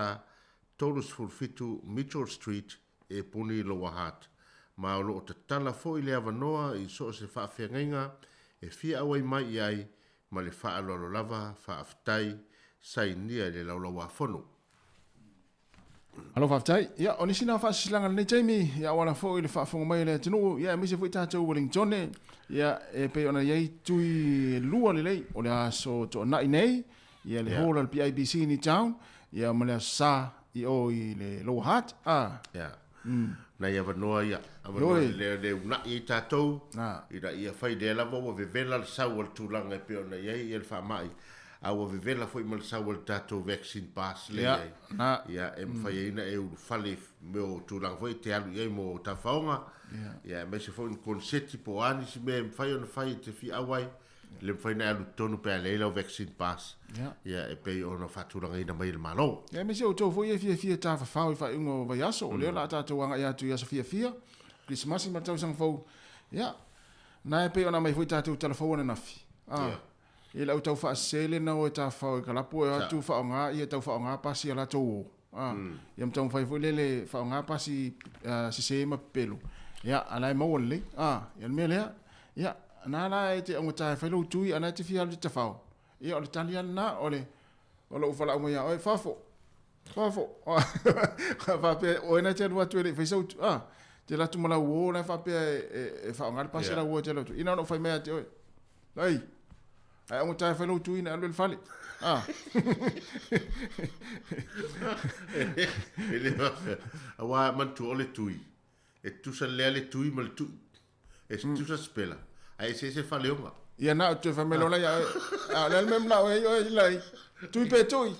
37 Mitchell Street e puni Lower Hutt. Ma o lo o tatala foi le avanoa i so o se faafeagaiga e fia auai mai i ai ma le faaaloalo lava, faafetai, sainia i le Laulauafono. Malo faafetai. Ia, o nisi na faasilasilaga i lenei taimi, ia auala foi i le faafofoga mai a le atunuu, ia aemaise foi tatou Wellingtone, ia e pei ona i ai tui e lua lelei o le aso Toonai nei, ia le hall a le PIBC i Newtown, ia ma le aso Sa i o i le Lower Hutt. Ah. Ia. Nai avanoa ia, avanoa Ioe. le, le una'i ai tatou, ina ia fai lea lava ua vevela le sau o le tulaga e pei ona i ai ia le faamai. A ua vevela foi ma le sau o le tatou vaccine pass lea Ia, i ai. na. Ia, e mafai ai ona e ulufale i mea o tulaga foi e te alu i ai mo tafaoga. Ia. Ia, aemaise foi ni koneseti po o a nisi mea e mafai ona fai e te fia auai. E le mafai ona e alu i totonu pe a leai lau vaccine pass. Ia. Ia, e pei ona faatulagaina mai e le Malo. Ia, aemaise outou foi e fiafia tafafao i faaiuga o vaiaso, o lea o le a tatou agai atu i aso fiafia, Kerisimasi ma le tausaga fou. Ia, na e pei ona aumai foi tatou tala fou ananafi. A, Ia. i le au tau faasese lena o e tafafao i kalapu e o Sa. atu faaaoga ia tau faaaoga pasi a latou o. A, ia ma taumafai foi lele faaaoga pasi sese ma pepelo. Ia, a la e maua lelei. A, ia le mea lea, ia, na la e te augata e fai lou tui, a na e te fia alu i te tafao. Ia, o le tali lava lena, o le, o lou valaau mai ia oe, fafo, fafo. Faapea, oe na e te alu atu e le i fai sau, a, te alu atu ma lau uo la e faapea e faaaoga le pasi a lau uo e te alu atu. Ia na ona ou fai mai ia te oe, ai, Ae augata e fai lou tui na alu i le fale. Ah. E le faapea. Aua manatua o le tui, e tutusa lea le tui ma le tui. E tutusa sipela, ae eseese faleoga. Ia na o te fai mai lola ia oe. A o le a le mea manao ai oe i lai. Tui pe tui.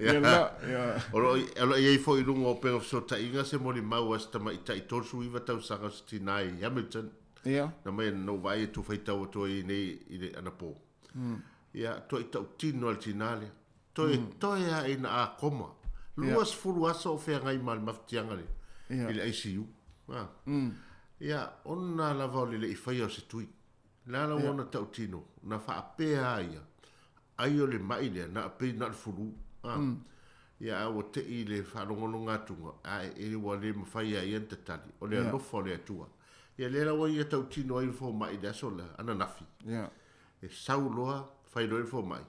Ia la, ia. O lo o i ai foi i luga o upega fesootaiga se molimau a se tamaitai 39 tausaga o se tinā i Hamilton. Ia. Na mai na ou vaai e tu faitau atu ai nei i le anapo. Ia, toe tautino a le tinā lea. Toe, toe a ina a koma. 20 aso o feagai ma le mafatiaga lea. Ia. I le ICU. Ah. Ia, ona lava o le le i faia o se tui. La la ua ona tautino, na faapea a ia, ai o le mai lea, na pei na o le fulu. Ah. Ia, a ua tei le faalogologo atuga, a e ua le mafai e ia ona tatali, o le alofa o le Atua. Ia lea la ua ia tautino ai le fomai i le aso lea, ananafi. Ia. E sau loa, fai loa i le fomai,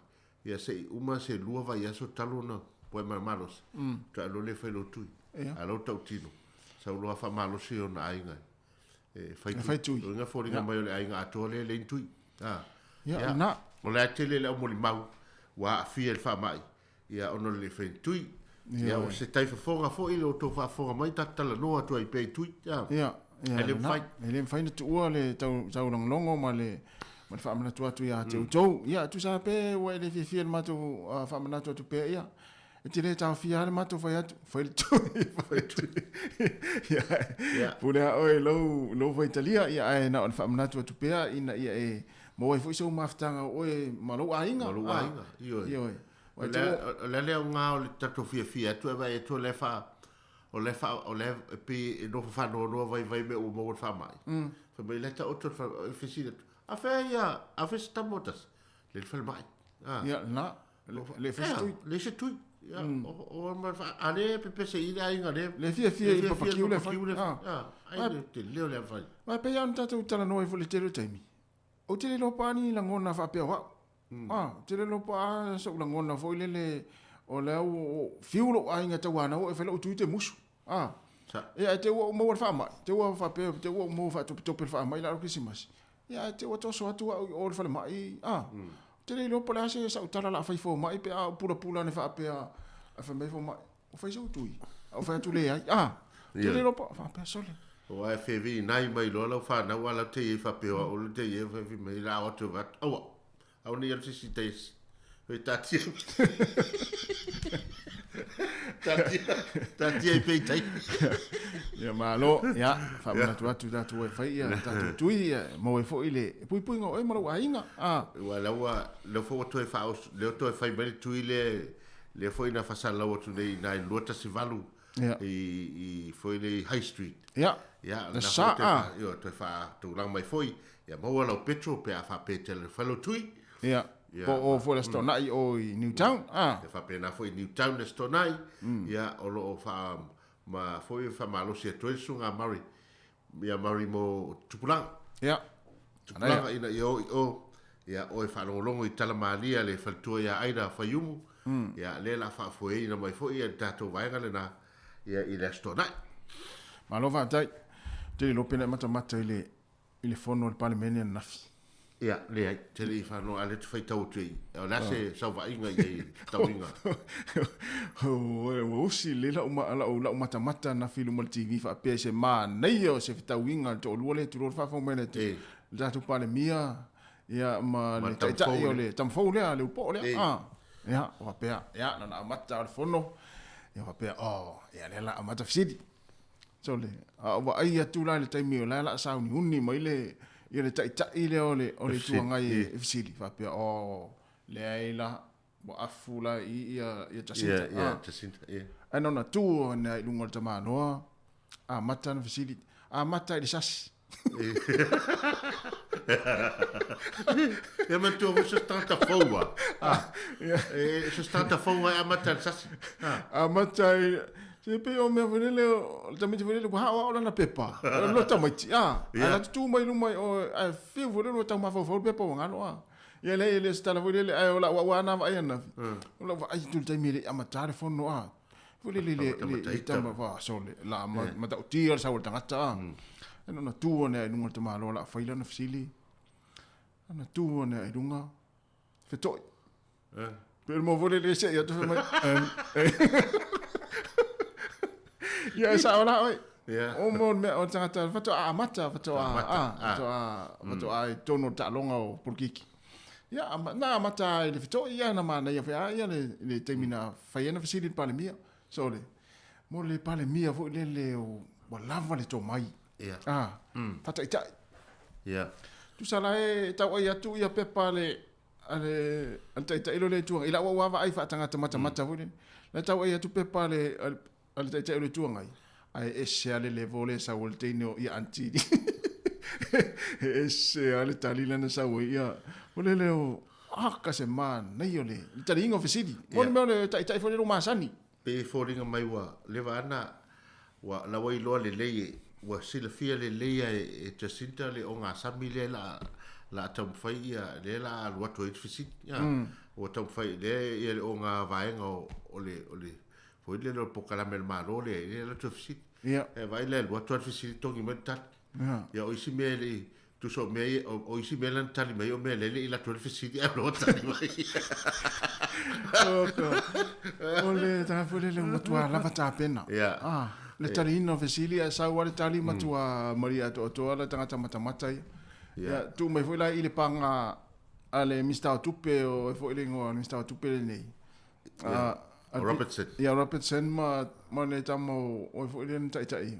ia se i uma se lua vaiaso talu ona poe malomalosi, faatoa loa lea fai lou tui. Ia. A o la ua tautino, sau loa faamalosi i ona aiga e fai E fai tui. O luga foliga mai o le aiga atoa lea e leai ni tui. Ah. Ia, lena. O la e tele le aumolimau ua aafia i le faamai, ia ona o le le fai ni tui. Ia, o se tai fofoga foi le outou faafofoga mai tatou talanoa atu ai pea i tui. Ia, Ia, ia, E le lena. mafai. E le mafai ona tuua le tau, taulogologo ma le, ma le faamanatu atu ia te outou. Ia, tusa lava pe ua e le fiafia i le matou faamanatu atu pea, ia, e te le taofia lava le matou fai atu, fai le tui, fai le tui. Ia, Ia. pule lava oe i lou, lou faitalia, ia, ae na o le faamanatu atu pea ina ia e maua ai foi sou mafutaga o oe ma lou aiga. Ma lou Ah, aiga, ioe. Ioe. O le a o le a le aoga o le tatou fiafia atu e vaai atu o la e faa o la e faa o la e pei e nofo faanoanoa vaivai mea ua maua le faamai. Fai mai la e taoto le falemai, e fesili atu, a fea ia, a fea se tama o tasi? Le le falemai. Ah. Ia, lena, le fai se tui. Le se tui. Ia, o ma fa a le pepese i le aiga le. Le fiafia i le papakiu le fai. Le Ah. ah, ai le tele o le fai. Aua e pei lava ona tatou talanoa ai foi i le tele o taimi. Ou te le iloa pa ni lagona faapea o au. Ah, ou te le iloa pa sou lagona foi lele o lea ua fiu lou aiga tauanau e fai lou tui te musu. Ah. Ia, e te ua ou maua le faamai, te ua faapea, te ua ou maua faatopetope le faamai la o le Kerisimasi. Ia, ae te ua toso atu au i o i le falemai. Ah. Ou te le iloa po o le a se sau tala o le a fai fomai pe a ou pulapula ane faapea, ae fai mai fomai, ua fai sou tui. Ae ou fai atu leai. Ah. Ou te le iloa po, faapea sole. Aua e feviinai mai loa lau fanau a lau te iai faapea o au le te iai fai mai la o atu e vaatu aua aua ne i alu se isi tai e taatia taatia taatia i pea i tai. Ia malo, ia faamanatu atu i tatou e fai ia tatou tui ia maua ai foi le puipuiga o oe ma lou aiga. Ah. Ua lea ua lea foi ua toe faaoso lea ua toe fai mai le tui lea lea foi na faasalalau atu nei i nai 218 Ia. i i foi lea i High Street. Ia. Ia, Le na sa, foi toe ah. faa, ioe, toe faatulaga mai foi, ia maua lau petrol pe a faapea e te alu e fai lau tui. Ia. Ia. Po o foi le Aso Toonai i o i Newtown. Ah. Ia faapena foi i Newtown le Aso Toonai, ia o lo o faa ma foi faamalosi atu ai le susuga a Murray, ia Murray mo Tupulaga. Ia. Tupulaga ina ia o i o, ia oe faalogologo i tala malie a le faletua ia Aida Faiumu, ia lea o le a faafoeina mai foi ia le tatou vaega lena ia i le Aso Toonai. Malo faafetai. Ou te le iloa pe na e matamata i le i le fono a le Palemene ananafi. Ia, leai, te le i whanoa, a le te whaitau atu i, o le a se sauvaiga i ai tauiga. Ua usi lelei lau, lau, lau matamata ananafi i luma o le TV faapea i se manaia o se fetauiga a le toalua lea tulou le faafofoga mai le, E. le tatou Palemia, Ia, ma Ma le le taitai tamafou o lea. le tamafou lea, le upoo lea. Ei. Ah, ia, o faapea, ia, na ona amata o le fono, ia faapea, oh, ia lea la amata fesili. Sole, a o vaai atu la i le taimi o la e la sauniuni mai le, ia le taitai lea o le, o le Itu Agai e fesili, faapea, oh, leai la, ua afu la i ia, ia Jacinta. Ia, ia, Ah. Jacinta, ia. Ae na ona tu ane i luga o le tamaloa, amata na fesili, amata i le sasi. Ia manatua foi se tagata fou a. Ah. E se tagata fou a e amata i le sasi. Ah. Amata i se pei o mea foi lele o le tamaiti foi lele ua aoao lana pepa. O le tamaiti, ah. Ae la tutu mai luma i o, ae fiu foi lele ua tau mafaufau le pepa ua galo, ah. Ia leai e le o se tala foi lele, ae o lau auauna na vaai ananafi. O lau vaai atu i le taimi e le i amata le fono, ah. Foi lele le le tama fa sole la matautia le sau o le tagata, ah. Ae na ona tu ane i luga o le tamaloa la fai lana fesili. Ana tu ane i luga, feto'i. Pe o le mea foi lele e se'i atu fai mai. Ia e sao la oe. O mo le mea o le tagata faatoa amata, faatoa faatoa faatoa i totonu o le taaloga o polokiki. Ia na amata i le feto'i ia na manaia foi a ia le le taimi na fai ai na fesili i le Palemia. So le mo le Palemia foi lele o ua lava le tomai. Ah, faataitai. Tusa la e tauai atu ia pepa a le a le a le taitai lea o le Itu Agai i lau au lava vaai faatagata matamata foi lele. La e tauai atu pepa a le a le taitai o le Itu Agai, ae ese lava le level lea e sau ai le teine o ia aunty. E ese lava le tali lea na sau ai ia foi lele o aka se manaia o le taliina o fesili. Mo le mea o le taitai foi lele ua masani. Pei e foliga mai ua leva ana ua la ua iloa lelei e ua silafia lelei a e Jacinta le ogasami lea la la taumafai ia lea la alu atu ai le fesili a ua taumafai lea ia le oga vaega o o le o le foi lele o le polokalame a le Malo lea lea la toe fesili e vaai lea alu atu a le fesili togi mai le tali ia o isi mea e le i Tusa o mea ia, o isi mea la na tali mai, o mea lele i latou le fesili ae loa tali mai. O le tagata foi lele ua matua lava tapena. Yeah. Ah, le taliina o fesili ae sau lava le tali matua malie atoatoa le tagata matamata ia. Yeah. Tuu mai foi la i le paga a le Minisita o Tupe o ai foi le igoa o le Minisita o Tupe lenei. Yeah. O Robertson. Ia Robertson ma ma le tama o ai foi lea na taitai.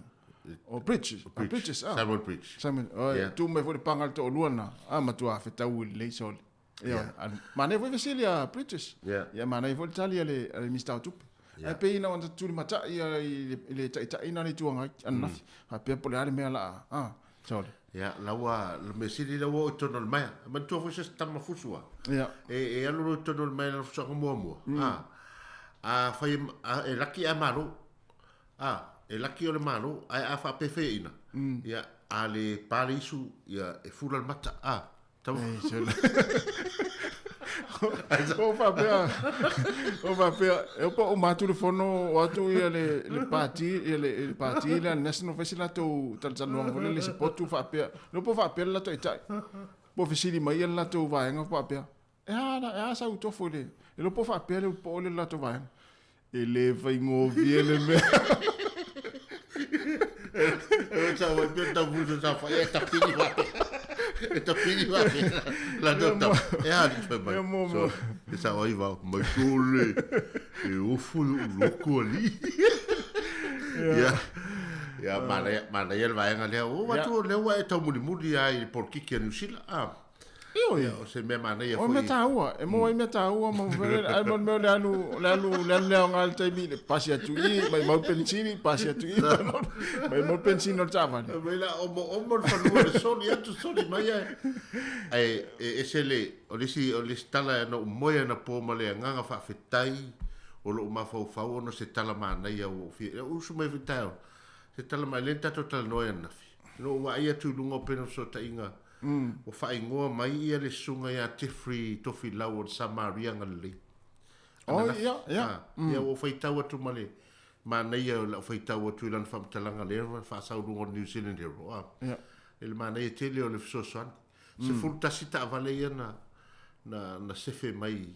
O Bridges. Bridge. Bridges, ah. Simon Bridge. Simon, oh, Yeah. tuu mai foi le paga le toalua na. Ah, matua fetau lelei sole. Ia, Yeah. manaia foi fesili a Bridges. Yeah. Ia, manaia foi le tali a le, a le Minisita o Tupe. Yeah. Ae pei na ona tulimatai ia i le, i le taitaiina o le Itu Agai ananafi. Faapea po o le a le mea la a, ah, sole. Ia, la ua, le mea sili la ua oo i totonu o le maea. E manatua foi se isi tama fusu a. Ia. E, e alu loa i totonu o le maea i lana fusuaga muamua. A, a fai, a, e laki ae malo. A, e laki o le malo, ae a faapefeiaina, ia, a le pa le isu, ia, e fula le mata. A, tama. Ei, sole. O faapea, o faapea, e opa uma atu le fono, o atu ia le, le pati, ia le, le pati lea, le National fai se latou talatalanoaga foi lele i se potu faapea. Le opa faapea le latou taitai. Po o fesili mai ia le latou vaega faapea, e a, e a sau tofo i le, e le opa faapea le po o le latou vaega. E le faigofie le mea. E sa wai pia tau fusu sa whai e tapiri wake. E tapiri wake. La tau tau. E a li whai mai. Ia mo So, e sa wai vau. Mai sole. E ofu le uloko ali. Ia. Ia, manaia, manaia le vaega lea. O atu lea ua e taumulimuli lava i le polokiki a Niu Sila. Ah. Ioe. O se mea manaia O foi. mea taua, e maua ai mea taua ma ai mo le mea o le alu, le alu, le alu le aoga i le taimi, le pasi atu i, maimau penisini, pasi atu i, maimau, maimau penisini o le taavale. Mai la omoomo le fanua le soli atu soli mai ae. Ae e ese le, o le isi, o le isi tala na ou moe anapo ma le agaga faafetai o lou mafaufau ona o se tala manaia ua ou fia, ua usu mai foi taeao. Se tala mai, lea na tatou talanoa ai ananafi. Na ou vaai atu i luga o pena fesootaiga Ua faaigoa mai ia le susuga ia Jeffrey Tofilau o le Samaria Galilei. Oh, ia, ia. Ia, ua ou faitau atu ma le manaia o lau faitau atu i lana faamatalaga lea na faasau i luga o le New Zealand Herald. Ah, Ia. I le manaia tele o le fesoasoani. 11 taavale ia na, na, na sefe mai.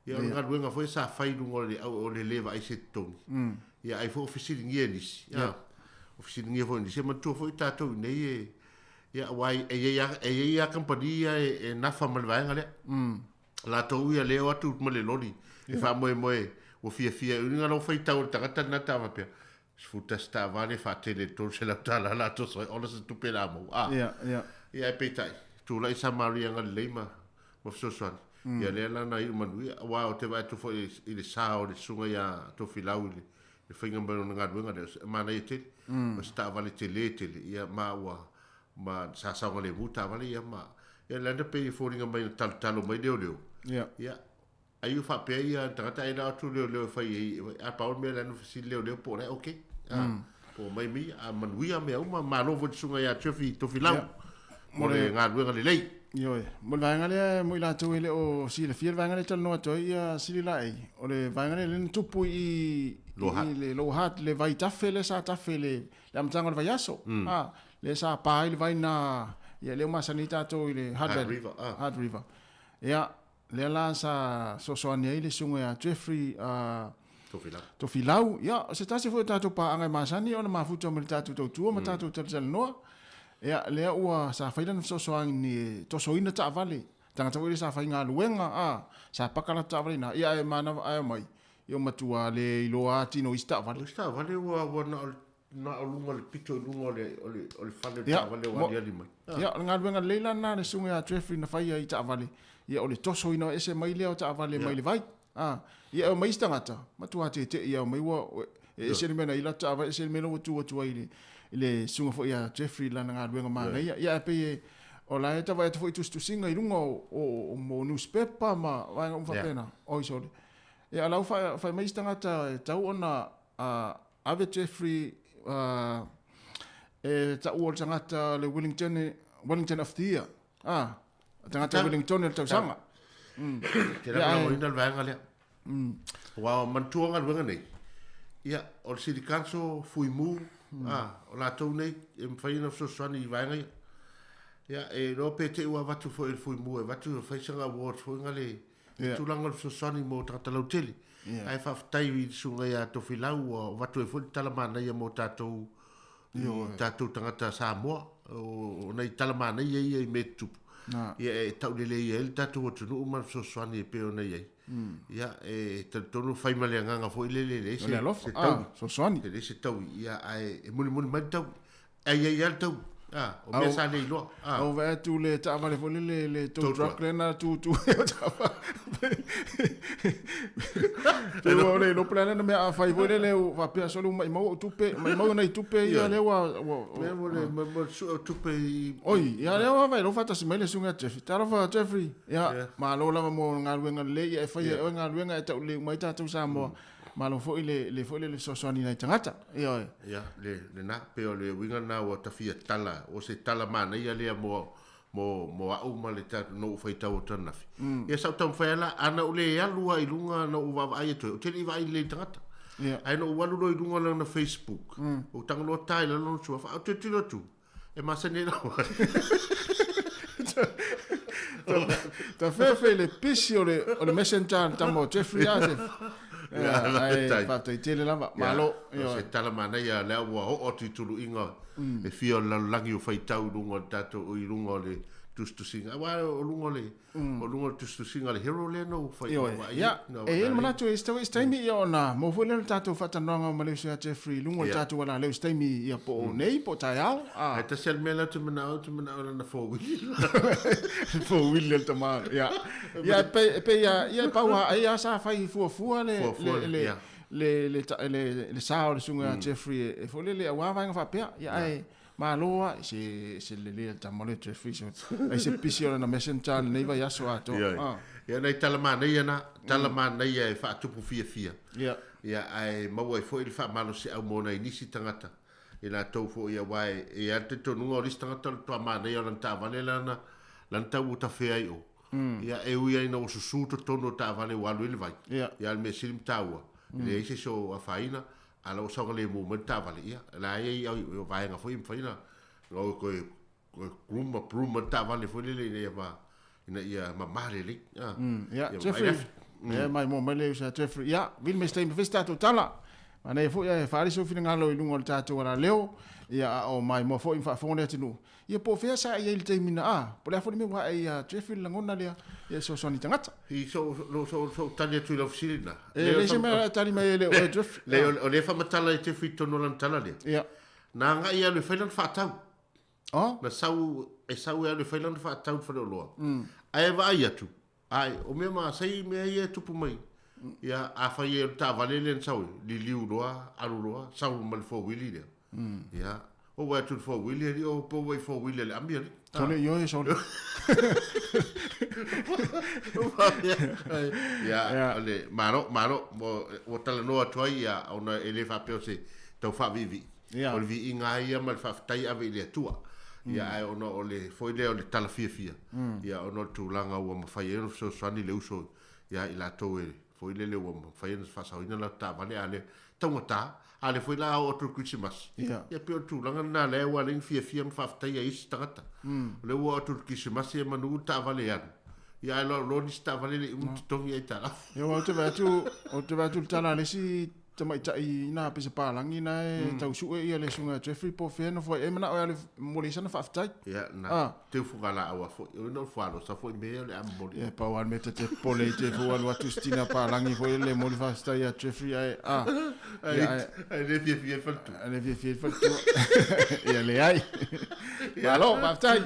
Ia, o le galuega foi sa fai i luga o le, o le le vaai se totogi. Ia, ai foi o fesiligia e nisi. Ah, o fesiligia foi e nisi. E manatua foi tatou i nei e, Ia, aua e i ai lava, e i ai lava kamupani ia e nafa ma le vaega lea. Latou ia lea e o atu ma le loli e faamoemoe ua fiafia. O lona uiga la ua faitau e le tagata lena ta faapea, 11 taavale faatele i le $300 la toso ai ola se tupe la maua. A. Ia, ia. Ia ae peitai, tulai Samaria galilei ma ma fesoasoani. Ia lea la na iu manuia aua ou te vaai atu foi i le sa o le susuga ia Tofilau i le faiga mai o lona galuega lea, e manaia tele. O se taavale tele tele ia ma ua ma sa saogalemu taavale ia ma ia lea na pei e foliga mai na talotalo mai leoleo. Ia. Ia ai ua faapea ia le tagata ai la atu leoleo e fai ai a pau le mea lea na fesili leoleo po o la e okay. Po o mai mai a manuia mea uma malo foi le susuga ia Jeffrey Tofilau mo le galuega lelei. Ioe, mo le vaega lea mo i latou e le o silafia le vaega lea e talanoa atu ai ia sili laei, o le vaega lea lea na tupu i i le Lower Hutt, le vai tafe lea sa tafe i le amataga o le vaiaso, a, lea sa pa ai le vai na, ia lea ua masani ai tatou i le Hutt River, Hutt River. Ia, Lea la sa fesoasoani ai le susuga ia Jeffrey Tofilau. Tofilau. Ia, o se tasi foi o tatou paaga e masani ona mafuta ma le tatou tautua ma tatou talatalanoa. Ia, lea ua sa fai lana fesoasoani e tosoina taavale. Tagata foi lea sa faigaluega, a, sa paka latou taavale i ina. Ia, ae manava, ae omai, ia ua matua le iloa lava tino o isi taavale. O isi taavale ua, ua na o le Na o luga le pito i luga o le, o le, o le fale o le taavale ua aliali mai. Ia, o le galuega lelei la lena a le susuga ia Jeffrey na faia i taavale, ia o le tosoina ese mai lea o taavale mai le vai. A, ia e omai isi tagata, matua tete'i lava, omai ua, e ese le mea na i ai latou taavale, ese le mea la ua tu atu ai i le, i le susuga foi ia Jeffrey i lana galuega manaia. Ia ae pei e, o la e tau vaai atu foi i tusitusiga i luga o, o, o, o nusipepa ma vaega uma faapena. Oi sole. Ia, o la ua fai mai isi tagata e tatau ona ave Jeffrey e taua o le tagata le Wellington, Wellington of the Year. Ah, tagata Wellington o le tausaga. Te lagolagoina le vaega lea. Aua manatua galuega nei, ia, o le City Council, Fuimu, ah, o latou nei e mafai ona fesoasoani i vaega ia. Ia, e iloa pe te i ua avatu foi e le Fuimu e avatu e fai sana awards foi ngale i tulaga o le fesoasoani mo tagata lautele. Ae faafetai i le susuga ia Tofilau ua avatu ai foi le tala manaia mo tatou i tatou tagata Samoa. O nai tala manaia ia i mea e tutupu. Ia e tauleleia ai le tatou atunuu ma le fesoasoani e pei ona i ai. Ia e talitonu fai ma le agaga foi lele e leai se taui. Fesoasoani. E leai se taui. Ia ae e mulimuli mai le taui. Ai ai lava le taui. Ah, o mea sa le iloa. Ah. Au vaai atu le taavale foi lele le tow truck lea na tu tu ai o taavale. Pe ua le iloa po o le a lana mea a fai foi lele ua faapea sole ua maimau au tupe, maimau nai tupe ia lea ua ua Mea mo le mo le sue o tupe i Oi, ia lea ua vaai loa faatasi mai le susuga ia Jeffrey. Talofa Jeffrey. Ia, malo lava mo galuega lelei ia e faia e oe galuega e taulelei uma ai tatou Samoa. Malo foi le, le foi le fesoasoani i nai tagata. Ioe. Ia, le, lena, pei o le uiga lena ua tafia tala, o se tala manaia lea mo, mo, mo au ma le ta, na ou faitau atu ananafi. Ia, sa ou taumafai lava la, ana ou le alu lava i luga na ou vaavaai atu ai, ou te le i vaai lelei i le tagata. Ia. Ae na ou alu loa i luga o lana Facebook, ou tago loa ta i lalo lona suafa, ae ou tilotilo atu, E masani ai lau Ta fefe i le pisi o le, o le messenger le tama o Jeffrey a Jeff. Ae faafetai tele lava. Malo. O se tala manaia lea ua oo atu i tuluiga e fia o le lalolagi o faitau i luga o le tatou i luga o le tusitusiga. Aua o luga o le O luga o le tusitusiga a le hero lea na ou fai Ioe. Ia, e i ai le manatu e isi isi taimi ia ona maua foi lea o le tatou faatalanoaga ma le uso ia Jeffrey i luga o le tatou alaleo i se taimi ia po o nei po o taeao. Ae tasi lava le mea lea ou te manao, ou te manao i lana four wheel. Four wheel le tama. Ia. Ia e pei e pei ia e pau lava ai lava sa fai fuafua le le le le le le sa o le susuga ia Jeffrey e foi lele aua vaega faapea. Ia ae Malo a, se se lelei a le tama lea Jeffrey se ai se pisi o lana messenger lenei vaiaso atoa. Ioe. Ah. Ia nai tala manaia na, tala manaia e faatupu fiafia. Ia. Ia ae maua ai foi le faamalosiau mo nai nisi tagata i latou foi aua e i ai le talitonuga o le isi tagata o le matua manaia o lana taavale lana lana tau ua tafea ai o. Ia e ui ai ina ua susu totonu o taavale ua alu ai le vai. Ia. Ia a o le mea sili ma taua, e leai se isi o afaina, A la ua saogalemu mai le taavale, ia, la e i ai o vaega foi e mafai ona o e toe groom ma broom ai le taavale foi lele ina ia ma ina ia mama lelei. Ia, Jeffrey. Ia, maimoa mai le uso ia Jeffrey. Ia, vili mai se taimi e fai se tatou tala. Manaia foi ae faaali sou finagalo i luga o le tatou alaleo, ia a o maimoa foi ma faafofoga le atunuu. Ia po o fea sa e i ai i le taimi na, a, po o le a foi le mea ua ae ia Jeffrey le lagona lea, ia e fesoasoani i tagata. I sou, lo, sou, sou tali atu i lau fesili lena. E leai se mea e tali mai ai e le o oe Jeffrey. Leai, o, o lea e faamatala e Jeffrey i totonu o lana tala lea. Ia. Na agai e alu e fai lana faatau. Oh? Na sau, e sau e alu e fai lana faatau i le faleoloa. Ae vaai atu, Ae, o mea masai mea ia e tupu mai. Ia, afai e o le taavale lea na sau ai, liliu loa, alu loa, sau ma le four wheelie lea. Ia, ou vaai atu i le four wheelie, alii, o po ua i four wheelie a le ami, alii. Sole, ioe, sole. Ia, o le, malo, malo, ua talanoa atu ai, ia, ona e le faapea o se tau faaviivii. Ia. O le viiga lava ia ma le faafetai ave i le Atua. Ia, ae ona o le foi lea o le tala fiafia, ia, ona o le tulaga ua mafai ai ona fesoasoani le uso ia i latou e foi lele ua mafai ona faasaoina latou taavale, a lea, taugata, a lea foi la a oo atu i le Kerisimasi, Ia. ia pei o le tulaga lena lea ua ala ai ona fiafia ma faafetaia isi tagata. O lea ua oo atu i le Kerisimasi e manu le taavale e alu, ia ae loa loa nisi taavale e le i uma ona totogi aitalafu. Ia, aua ou te vaai atu, ou te vaai atu i le tala a le isi tamaitai ina pei se palagi na e tau sue ia le susuga ia Jeffrey po o fea e nofo ai e manao e alu e momoli ai sana faafetai. Ia, na Ah. teu fugalaau a foi, o ina o le fualosa foi me o le a momoli. Ia, pau lava le mea ta te popole i te fou alu atu si tina palagi foi lele e momoli faafetai ia Jeffrey ae ah. Ai, Ia, ae, ai le fiafia i le faletua. ai le fiafia i le faletua. Ia leai. Malo, faafetai.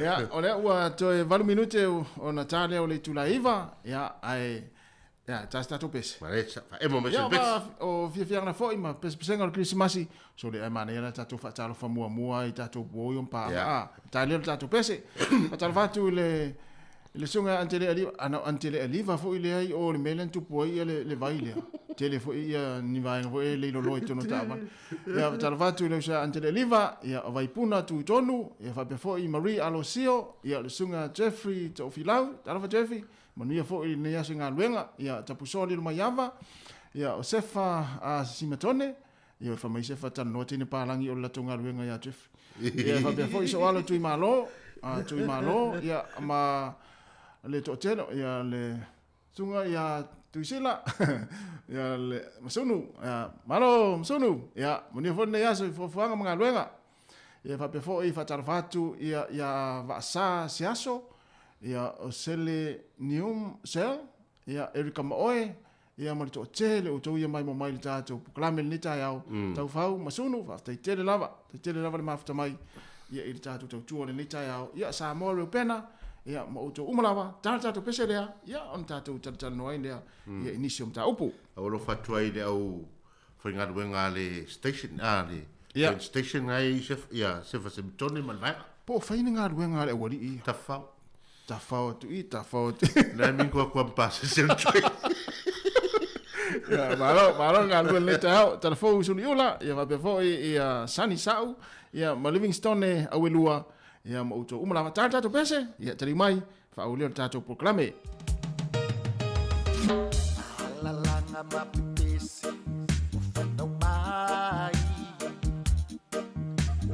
Ia, o lea ua toe 8 minute ona ta lea o le itula e 9, ia, ae Ia, ta se tatou pese. Maresa, faemo mai se Ia, pese. ma, o fiafiaga foi ma pesepesega o le Kerisimasi, so le ae manaia la tatou faatalofa muamua i tatou puo i paaga. Ia. A, ta lea o le tatou pese. Faatalofa atu i le i le susuga ia Antele Aliva, ana o Antele Aliva foi lea i o le mea lea na tupu ai ia le, le vai lea. Tele foi ia ni vaega foi e leiloloa i totonu o taavale. Ia, faatalofa atu i le uso ia Antele Aliva, ia o Vaipuna Tutonu, ia faapea foi Marie Alosio, ia o le susuga Jeffrey To'ofilau, talofa Jeffrey, Manuia foi lenei aso i galuega, ia Tapusoa Lilomaiava, ia o Sefa a Simatone, ia e fai mai Sefa talanoa teine palagi o le latou galuega ia Jeffrey. Ia e faapea foi sou alo Tuimalo, a Tuimalo, ia ma le toatele, ia le susuga ia Tuisila, ia le Masunu, ia malo Masunu, ia manuia foi lenei aso i fuafuaga ma galuega. Ia faapea foi faatalofa atu ia ia Vaasa Siaso, ia o Sele Nium Sel, ia Erika Maoe, ia ma le toatele o outou ia maimoa mai i le tatou polokalame i lenei taeao, Taufau ma Sunu, faafetai tele lava, faafetai tele lava le mafuta mai ia i le tatou tautua i lenei taeao. Ia Samoa Reupena, ia ma outou uma lava, tala le tatou pese lea, ia ona tatou talatalanoa ai lea ia i nisi o mataupu. Alofa atu ai i le au faigaluega a le station, a le Ia. train station ai i ia Sefa Semitone ma le vaega. Po o fai ni galuega a le aualii ia. Tafao. Tafao atu i, tafao atu i. Na mingo kua mpasese o le train. Ia, malo, malo le galulue i lenei taeao. Talafou Suniula, ia faapea foi ia Sunny Sa'u, ia ma Livingstone Auelua, ia ma outou uma lava. Tala le tatou pese, ia taliu mai, faaaulia le tatou polokalame. Alalaga ma pepesi o fanau mai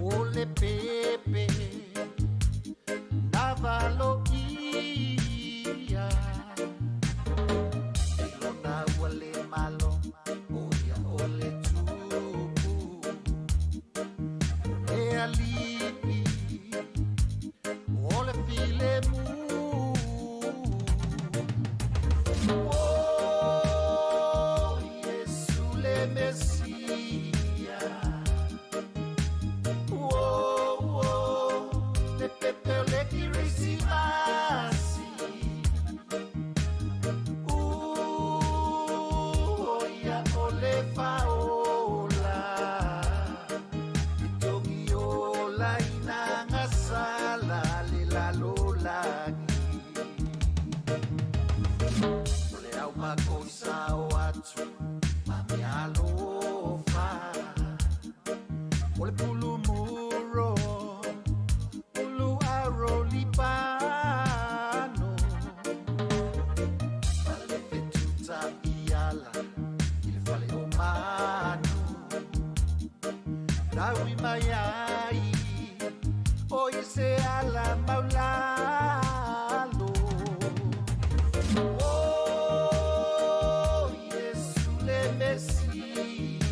o le pepe na valo ia i lona ua le malo o ia o le tupu o le alii o le filemu. O Iesu le Mesia, o le pepe o le Kerisimasi, o ia o le faola, i togiola ina gasala le lalolagi. O le au mako i sao atu ma mea alofa, o le pulumuro, pulu aro lipano, ma le fetuta i ala i le fale o manu, taui mai ai o i se ala maulalo. O Iesu le Mesia,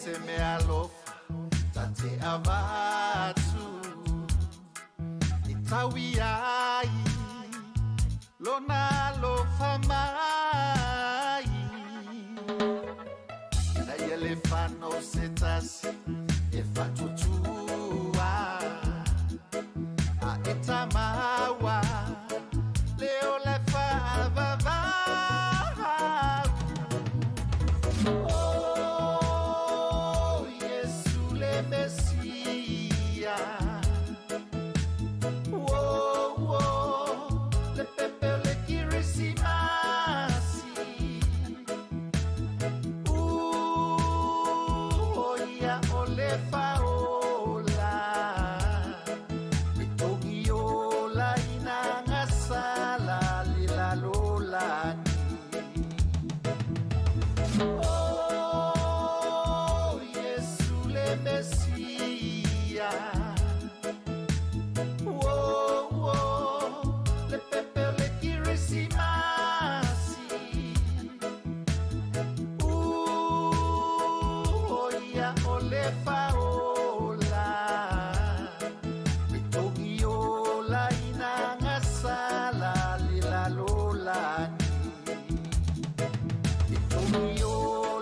se mealofa ta te avatu i taui ai lona alofa mai. Ina ia le fano se tasi e fatutua a e tamaua le ola e faavavau. Oh, Iesu le Mesia. Oh, oh, le pepe o le Kirisimasi. O ia o le faola. Le togi ola ina gasala le lalolagi. Oh, Iesu le Mesia. Oh, oh, le pepe o le Kirisimasi. O ia o le faola. Le togi ola ina gasala le lalolagi. Le togi ola.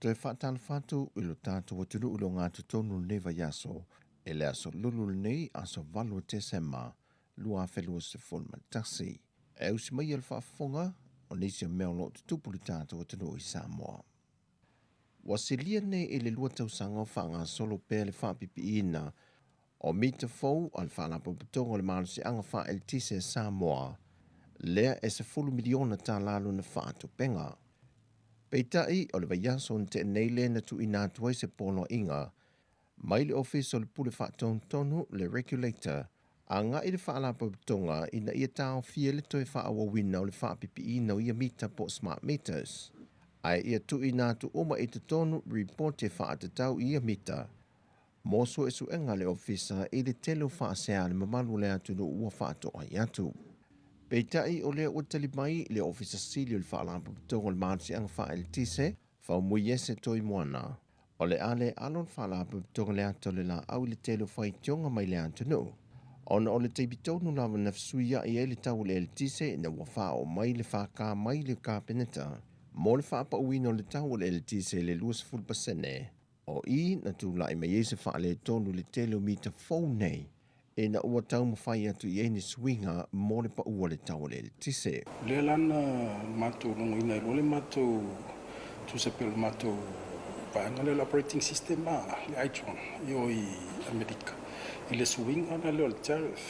Toe faatalofa atu i lo tatou atunuu i le ogatotonu i lenei vaiaso, i le aso Lulu lenei, aso 8 o Tesema 2021. E usi maia le faafofoga o nisi o mea o lo o tutupu i le tatou atunuu i Samoa. Ua silia nei i le 2 tausaga o faagasolo pea le faapipiina o mita fou a le Faalapotopotoga o le Malosiaga Faa-Eletise a Samoa, lea e $10 miliona tala lona faatupenga. Peitai, o le vaiaso na tea nei lea na tuuina atu ai se poloaiga mai le Ofisa o le Pule Faatonutonu, le Regulator, agai i le Faalapotopotoga ina ia taofia le toe faaauauina o le faapipiina o ia mita po o smart meters, ae ia tuuina atu uma i totonu ripoti e faatatau i ia mita mo suesuega a le Ofisa i le tele o faasea a le mamalu o le atunuu ua faatoai atu. Peitai, o lea ua tali mai le Ofisa Sili o le Faalapotopotoga o le Malosiaga Faaeletise, Faumuiese Toimoana, o le a le alo le Faalapotopotoga le ata o le laau i le tele o faitioga mai le atunuu, ona o le taimi tonu lava na fesuiai ai le tau o le eletise ina ua faaoo mai le FK mai le Kapeneta mo le faapauina o le tau o le eletise i le 20%. O i na tulai mai ai se faaletonu i le tele o mita fou nei ina ua taumafai atu i ai ni suiga mo le pau o le tau o le eletise. O lea la na matou logoina ai loa le matou tusa pei o le matou vaega lea o le operating system a le Itron i o i Amerika i le suiga la lea o le tariff.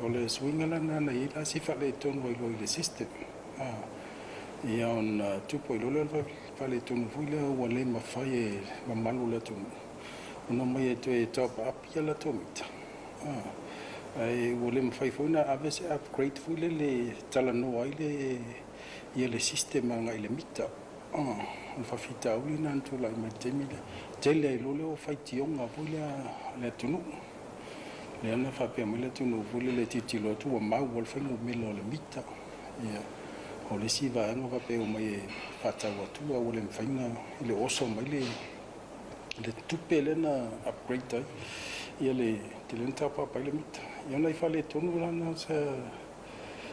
O le suiga la lena na i ai la si faaletonu ai loa i le system. Ia ona tupu ai loa lea o le faaletonu foi lea ua le mafai e mamalu o le atunuu ona omai e toe top up ia latou mita. Ae ua le mafai foi ona ave se upgrade foi lele e talanoa ai le ia le system agai i le mita. O le faafitauli lena na tulai mai i le taimi lea. Tele ai loa lea o faitioga foi lea a le atunuu. Lea na faapea mai le atunuu foi lele e tilotilo atu ua mau le fuainumera o le mita. Ia, o le isi vaega faapea e omai e faatau atu ae ua le mafai ona, e le o oso mai le le tupe lea na upgrade ai ia le tele na tapaapa ai le mita. Ia o nai faaletonu la na sa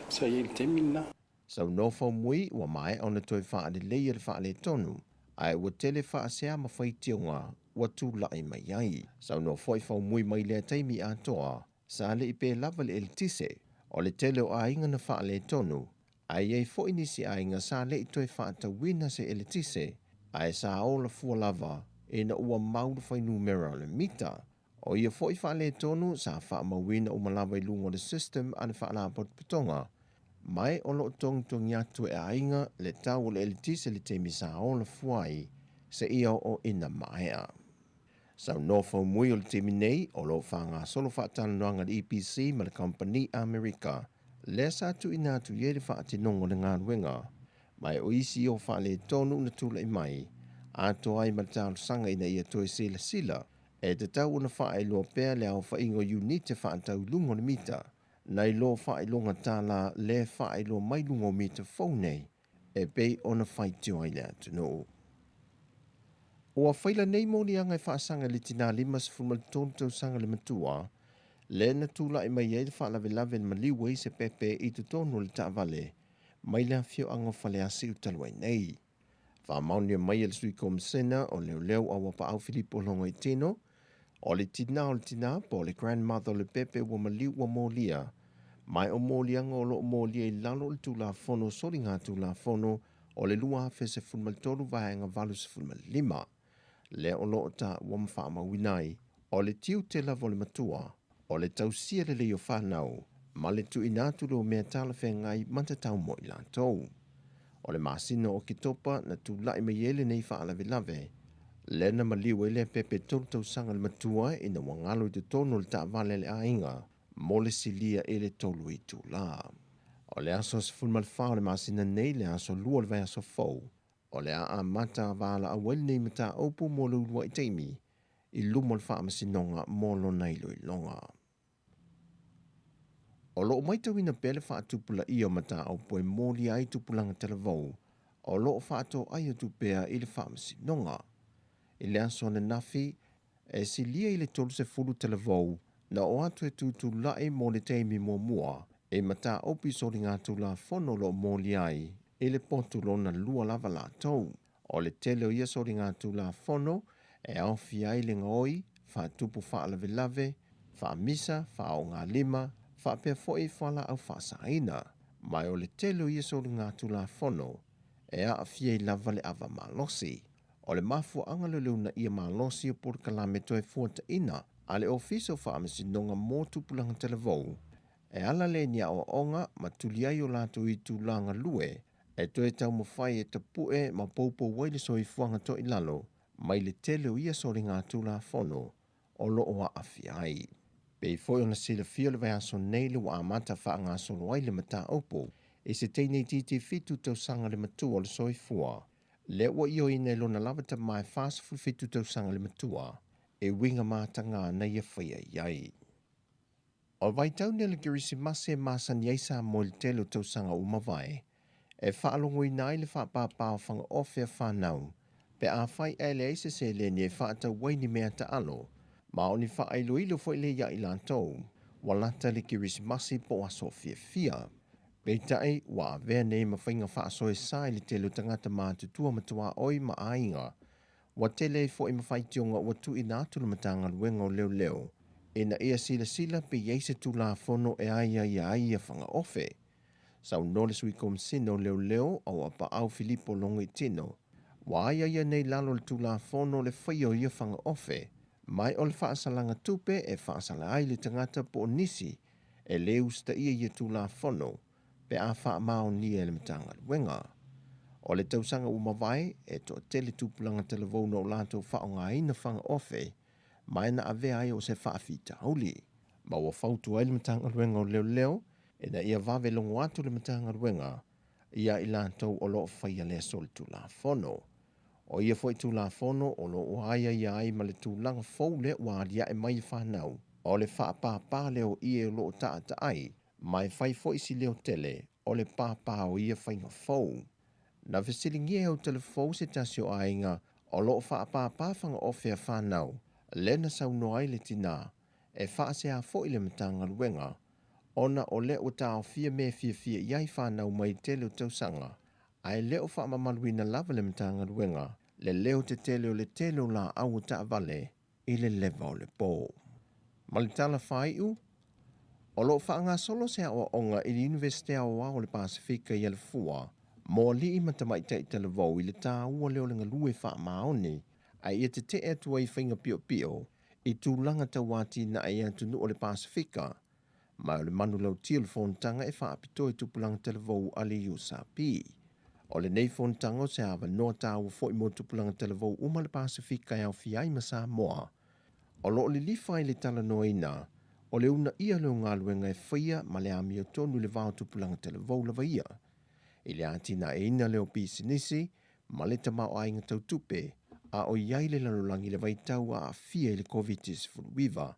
sa i ai i le taimi lena. Saunoa Faumui ua maea ona toe faaleleia le faaletonu, ae ua tele faasea ma faitioga ua tulai mai ai. Saunoa foi Faumui mai lea taimi atoa, sa le i pe lava le eletise o le tele o aiga na faaletonu, ae i ai foi nisi aiga sa le i toe faatauina se eletise, ae sa ola fua lava ina ua mau le fuainumera o le mita. O ia foi faaletonu sa faamauina uma lava i luga o le system a le Faalapotopotoga, ma o lo o togitogi atu e aiga le tau o le eletise i le taimi sa ola fua ai seia oo ina maea. Saunoa Faumui o le taimi nei o lo o faagasolo faatalanoaga a le EPC ma le kamupani Amerika lea sa tuuina atu i ai le faatinoga o le galuega, ma o isi o faaletonu na tulai mai atoa ai ma le talosaga ina ia toe silasila e tatau ona faailoa pea le aofaiga o iunite faatau i luga o le mita, nai lo faailoga tala lea e faailoa mai luga o mita fou nei e pei ona faitio ai le atunuu. Ua faila nei moliaga e faasaga i le tinā 53 tausaga le matua, lea na tulai mai ai le faalavelave na maliu ai se pepe i totonu o le taavale mai le afioaga o Faleasiu talu ai nei. Faamaonia mai e le Sui Komisena o Leoleo Auapaau Filipo Logoitino, o le tinā o le tinā po o le grandmother o le pepe ua maliu ua molia, ma o moliaga o lo o molia i lalo o le Tulafono Soligatulafono o le 2013 Vaega 85, lea o lo o taua ma faamauina ai, o le tiute lava o le matua, o le tausia lelei o fanau, ma le tuuina atu lea o mea talafeagai ma tatau mo i latou. O le masina o Oketopa na tulai mai ai lenei faalavelave, lea na maliu ai le pepe 3 tausaga le matua ina ua galo i totonu o le taavale a le aiga mo le silia i le 3 itula. O le aso 14 o le masina nei, le aso 2 o le vaiaso fou, o le a amata valaau ai lenei mataupu mo le uluai taimi i luma o le Faamasinoga mo lona iloiloga. O lo o matauina pea le faatupulaia o mataupu e molia ai tupulaga talavou o lo o faatoai atu pea i le Faamasinoga. I le aso ananafi, e silia i le 30 talavou na oo atu e tutulai mo le taimi muamua i mataupu i soligatulafono o lo o molia ai i le potu lona lua lava latou. O le tele o ia soligatulafono e aofia ai le gaoi, faatupu faalavelave, faamisa, faaogalima, faapea foi fualaau faasaina. Ma o le tele o ia soligatulafono e aafia ai lava le ava malosi. O le mafuaaga lea o le uunaia malosi o polokalame toefuataina a le Ofisa o Faamasinoga mo Tupulaga Talavou e ala lea i ni aoaoga ma tuli ai o latou itula galue e toe taumafai e tapue ma poupou ai le soifuaga toilalo mai le tele o ia soligatulafono o lo o aafia ai. Pei foi ona silafia o le vaiaso nei le ua amata faagasolo ai le mataupu i se teine itiiti 7 tausaga le matua o le soifua, lea ua ioeina e lona lava tama e 47 tausaga le matua e uiga mataga na ia faia i ai. O le vaitau nei o le Kerisimasi e masani ai Samoa i le tele o tausaga ua mavae, e faalogoina ai le faapāpā o fagaofe a fanau pe afai ae leai se seleni e faatau ai ni mea taalo, ma o ni faailoilo foi lea ia i latou ua lata le Kerisimasi po o aso fiafia. Peitai, ua avea nei ma faiga faasoesa i le tele o tagata matutua ma tuaoi ma aiga Ua tele ai foi ma faitioga ua tuuina atu le Matagaluega o Leoleo ina ia silasila pe i ai se Tulafono e aiaia ai ia fagaofe. Saunoa le Sui Komisina o Leoleo o Apaau Filipo Logoitino, ua aiaia nei lalo o le Tulafono le faia o ia fagaofe, ma o le faasalaga tupe e faasala ai le tagata po o nisi e le usitaia ia Tulafono pe a faamaonia e le Matagaluega. O le tausaga ua mavae, e toatele tupulaga talavou na o latou faaaogaina fagaofe ma e na avea ai o se faafitauli. Ma ua fautua ai le Matagaluega o Leoleo ina ia vave logo atu le Matagaluega ia i latou o lo o faia lea solitulafono. O ia foi Tulafono o lo o aiaia ai ma le tulaga fou lea ua aliae mai i fanau, o le faapāpā lea o ie o lo o taataai Ma e fai foi si leo tele o le pāpā o ia faiga fou. Na fesiligia e Autalafou se tasi o aiga o lo o faapāpā fagaofe a fanau, lea na saunoa ai le tinā, e faasea foi le Matagaluega, ona o lea ua taofia mea e fiafia i ai fanau mai le tele o tausaga, ae le o faamamaluina lava le Matagaluega le leo tetele o le tele o laau o taavale i le leva o le po. Ma le tala faaiu, o lo o faagasolo se aoaoga i le Iunivesite Aoao o le Pasefika i Alafua mo alii ma tamaitai talavou i le taua lea o le galue faamaoni a ia tetee atu ai i faiga piopio i tulaga tau atinae i atunuu o le Pasefika ma o le manulauti o le fonotaga e faapitoa i tupulaga talavou a le USP. O lenei fonotaga o se avanoa taua foi mo tupulaga talavou uma le Pasefika e aofia ai ma Samoa. O lo o lilifa ai le talanoaina o le uunaia lea o galuega e faia ma le amiotonu i le va o tupulaga talavou lava ia, i le atinaeina lea o pisinisi ma le tamaoaiga tau tupe, a o i ai le lalolagi i le vaitau aafia i le Koviti-19.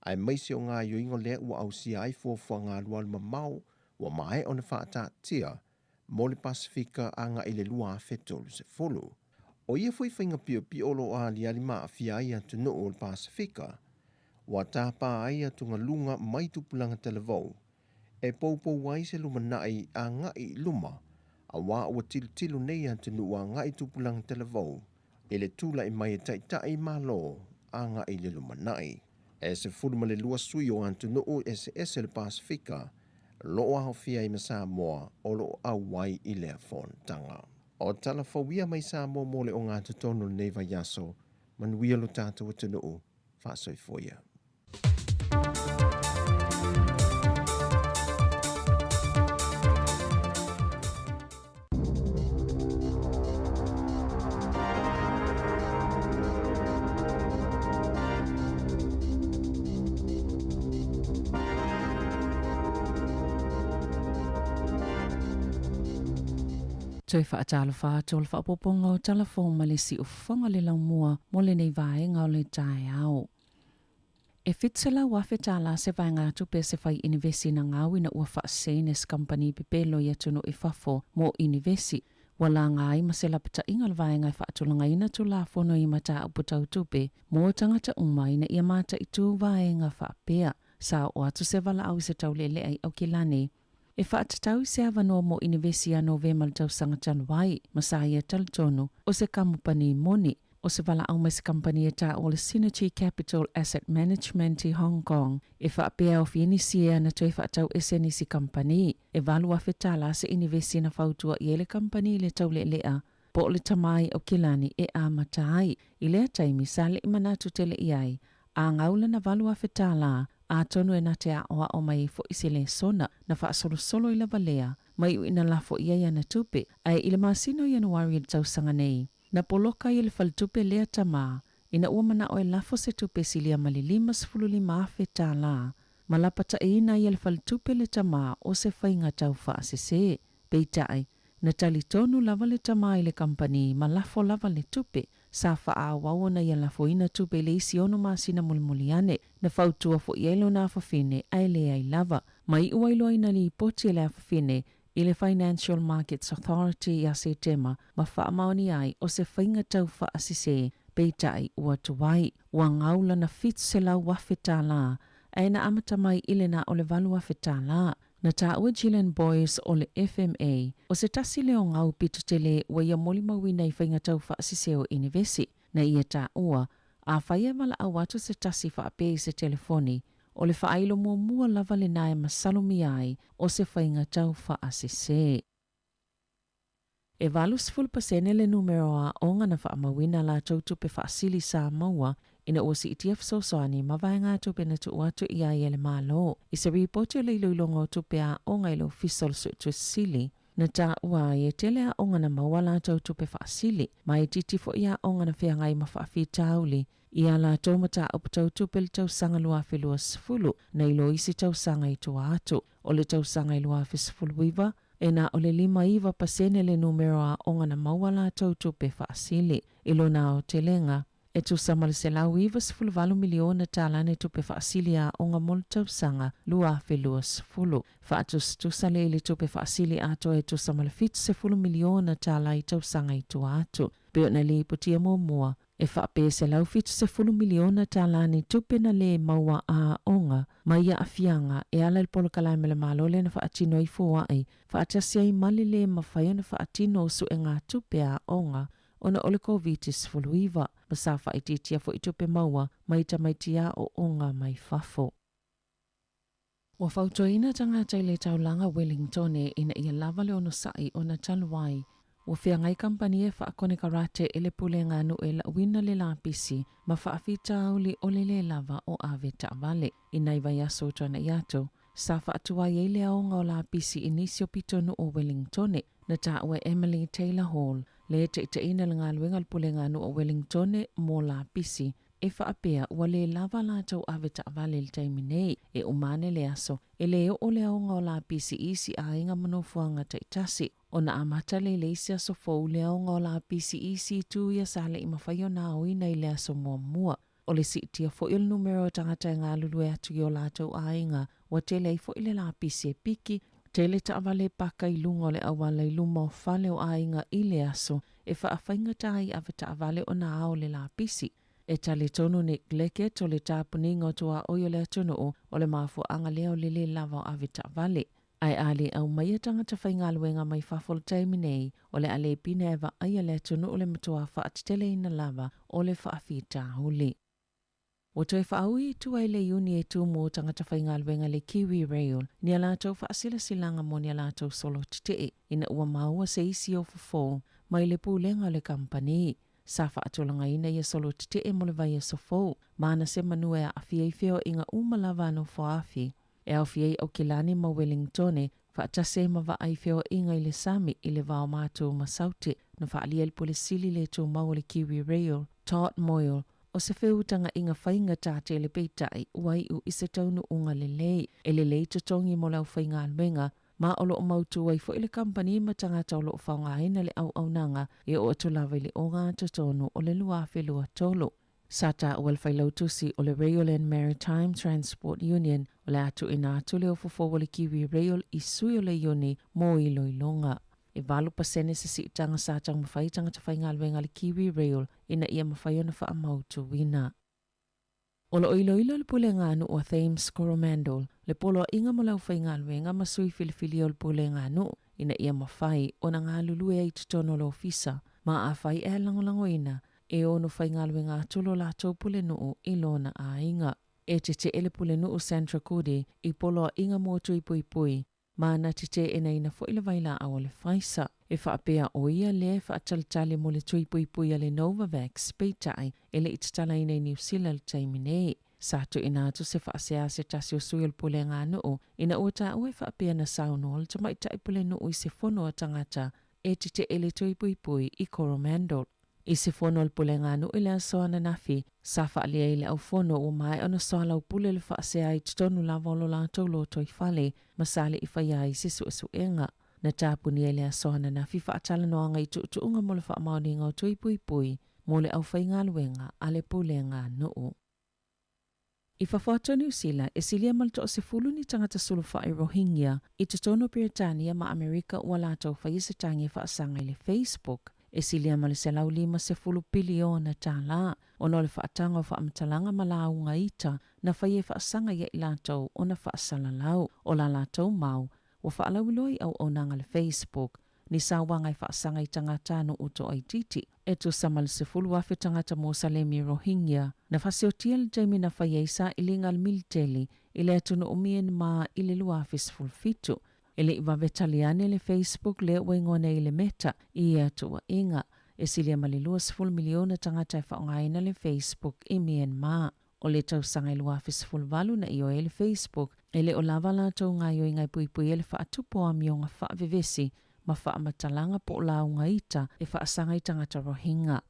aemaise o gaoioiga lea ua ausia ai fuafuaga alualu mamao ua maea ona faataatia mo le Pasefika agai i le 2030. O ia foi faiga piopio o lo o aliali ma aafia ai atunuu o le Pasefika, ua tapa ai atugaluga mai tupulaga talavou e poupou ai se lumanai agai i luma, aua ua tilotilo nei atunuu agai tupulaga talavou i le tulai mai e taitai Malo agai i le lumanai. E 12 sui o atunuu eseese o le Pasefika lo o aofia ai ma Samoa o lo o auai i lea fonotaga. O tala fou ia mai Samoa mo le ogatotonu o lenei vaiaso. Manuia lo tatou atunuu. Faasoifua ia. Toe faatalofa atu o le faaopoopoga o tala fou ma le siufofoga le laumua mo lenei vaega o le taeao. E $700,000 se vaegatupe a se fai inivesi na gau ina ua faasene se kamupani pepelo i atunuu i fafo mo inivesi. Ua laga ai ma se lapataiga o le vaega e faatulagaina Tulafono i mataupu tau tupe mo tagata uma ina ia mataitu vaega faapea. Sa oo atu se valaau i se taulealea i Aukilani. E faatatau i se avanoa mo Inivesi ia Novema le tausaga talu ai, ma sa ia talitonu, o se kamupani moni, o se valaau mai se kamupani e taua o le Synergy Capital Asset Management i Hong Kong, e faapea e aofia nisi ea na toe faatau ese nisi kamupani. E $8,000 tala se inivesi na fautua i ai le kamupani i le taulealea po o le tama i Aukilani e amata ai. I lea taimi sa leʻi manatu tele i ai, a gau lana $8,000 tala, atonu e na te aʻoaʻo mai ai foʻi se lesona na faasolosolo ai lava lea, ma iʻu ina lafo i ai ana tupe. Ae i le masina o Ianuari i le tausaga nei, na poloka ai e le faletupe lea tama, ina ua manaʻo e lafo se tupe silia ma le $55,000 tala, ma lapataʻiina ai e le faletupe le tama o se faiga tau faasese. Peitai, na talitonu lava le tama i le kamupani ma lafo lava le tupe. Sa faaauau ona ia lafoina tupe i le isi ono masina mulimuli ane. Na fautua foi i ai lona afafine ae leai lava. Ma iu ai loa ina lipoti e le afafine i le Financial Markets Authority ia Setema ma faamaonia ai o se faiga tau faasese, peitai ua tuai. Ua gau lana $700,000 tala ae na amata mai i le na o le $8,000 tala. Na taua Gillian Boyce o le FMA, o se tasi lea o gau pito tele ua ia molimauina i faiga tau faasese o inivesi. Na ia taua, afai e valaau atu se tasi faapea i se telefoni, o le faailo muamua lava lena e masalomia ai o se faiga tau faasese. E 80% le numera o aoga na faamauina a latou tupe faasili sa maua ina ua siitia fesoasoani ma vaegatupe na tuu atu i ai e le Malo. I se ripoti o le iloiloga o tupe a aoga i le Ofisa o le Suetusi Sili, na taua ai e tele aoga na maua a latou tupe faasili, ma e itiiti foi aoga na feagai ma faafitauli i a latou mataupu tau tupe i le tausaga 2020 nai lo isi tausaga i tua atu. O le tausaga i 2019, e na o le 59% le numera o aoga na maua a latou tupe faasili. I lona aotelega, e tusa ma le $198 miliona tala ni tupe faasili a aoga mo le tausaga 2020. Faatusatusa lea i le tupe faasili atoa e tusa ma le $70 miliona tala i tausaga i tua atu. Pei ona lipotia muamua, E faapea $170 miliona tala ni tupe na lē maua a aoga mai aafiaga e ala i le polokalame a le Malo lea na faatino ai foaʻi faatasi ai ma le lē mafai ona faatino o suegatupe a aoga ona o le Koviti-19 ma sa faaitiitia foi tupe maua mai tamaiti aoaoga mai fafo. Ua fautuaina tagata i le taulaga Wellingtone ina ia lava le onosai ona talu ai. Ua feagai kamupani e faakonekarate i le pulega nuu e lauina le lapisi ma faafitauli o le lē lava o ave taavale. I nai vaiaso o tuanai atu, sa faatuai ai le aoga o lapisi i nisi o pitonuu o Wellingtone. Na taua e Emily Taylor Hall, le taitaiina le galuega a le pulega nuu o Wellingtone mo lapisi, E faapea ua lē lava latou ave taavale i le taimi nei, e uma ane le aso, e lē oo le aoga o lapisi i isi aiga ma nofoaga taitasi. Ona amata lea i le isi aso fou le aoga o lapisi i isi itu ia sa leʻi mafai ona aoina i le aso muamua. O le siitia foi o le numera o tagata e galulue atu i o latou aiga, ua tele ai foi le lapisi e piki, tele taavale e paka i luga o le auala i luma o fale o aiga i le aso e faafaigata ai ave taavale ona ao le lapisi. E talitonu Nick Leggett o le tapuniga o tuaoi o le atunuu o le mafuaaga lea o le lē lava o ave taavale. Ae a le aumaia tagata faigaluega mai fafo i le taimi nei, o le a le pine ae vaaia le atunuu le matua faateteleina lava o le faafitauli. Ua toe faaui i tua i le Iuni e tumu o tagata faigaluega le Kiwi Rail ni a latou faasilasilaga mo ni a latou solo tetee ina ua maua se isi o fofo mai le pulega o le kamupani. Sa faatulagaina ia solo tetee mo le vaiaso fou ma ana se manu e aafia ai feoaiga uma lava a nofoafi e aofia ai Aukilani ma Wellingtone faatasi ai ma vaa i feoaiga i le sami i le va o Matu ma Saute na faaalia e le Pule Sili le Tumau o le Kiwi Rail, Todd Moyle, O se feutagaiga faigata tele peitai ua iu i se taunuuga lelei. E lelei totogi mo le aufaigaluega, ma o lo o mautu ai foi le kamupani ma tagata o lo o faaaogaina le auaunaga e oo atu lava i le ogatotonu o le 2023. Sa taua le failautusi o le Rail and Maritime Transport Union o le a tuuina atu le ofofou o le Kiwi Rail i sui o le iuni mo iloiloga. E 8% se siitaga sa taumafai tagata faigaluega a le Kiwi Rail ina ia mafai ona faamautuina. O lo o iloilo le Puleganuu a Thames Coromandel le poloaiga mo le aufaigaluega ma sui filifilia o le Puleganuu ina ia mafai ona galulue ai i totonu o le ofisa ma afai ae lagolagoina e ono faigaluega atu lo latou pulenuu i lona aiga. E tetee le pulenuu Sandra Goody i poloaiga mo tui puipui ma na teteenaina foi le vailaau o le Pfizer. E faapea o ia lea e faatalitali mo le tui puipui a le Novavax, peitai e le i tatalaina i Niu Sila i le taimi nei. Sa tuuina atu se faasea a se tasi o sui o le puleganuu ina ua taua e faapea na saunoa le tamaitai pulenuu i se fono a tagata e tetee le tui puipui i Coromandel. I se fono a le Puleganuu i le aso ananafi, sa faaalia ai le aufono ua maea ona soalaupule le faasea i totonu lava o lo latou lotoifale ma sa le i faia ai se suesuega. Na tapunia i le aso ananafi faatalanoaga i tuutuuga mo le faamaoniga o tui puipui mo le aufaigaluega a le Puleganuu. I fafo atu o Niu Sila, e silia ma le toasefulu ni tagata sulufai Rohingya i totonu o Peretania ma Amerika ua latou faia se tagi e faasaga i le Facebook e silia ma le $150 piliona tala ona o le faataga o faamatalaga ma lauga ita na faia e faasaga ia i latou ona faasalalau o la latou mau ua faalauiloa i auaunaga a le Facebook ni sauaga e faasaga i tagata nuu toaitiiti. E tusa ma le 10,000 tagata Mosalemi Rohingya na fasiotia i le taimi na fai ai sailiga a le militeli i le atunuu Myanmar i le 2017. E le i vave tali ane le Facebook lea ua igoa nei le Meta i ia tuuaiga. E silia ma le 20 miliona tagata e faaaogaina le Facebook i Myanmar. O le tausaga e 2018 na ioe ai le Facebook, e le o lava latou gaoioiga e puipui ai le faatupu o amioga faavevesi ma faamatalaga po o lauga ita e faasaga i tagata Rohingya.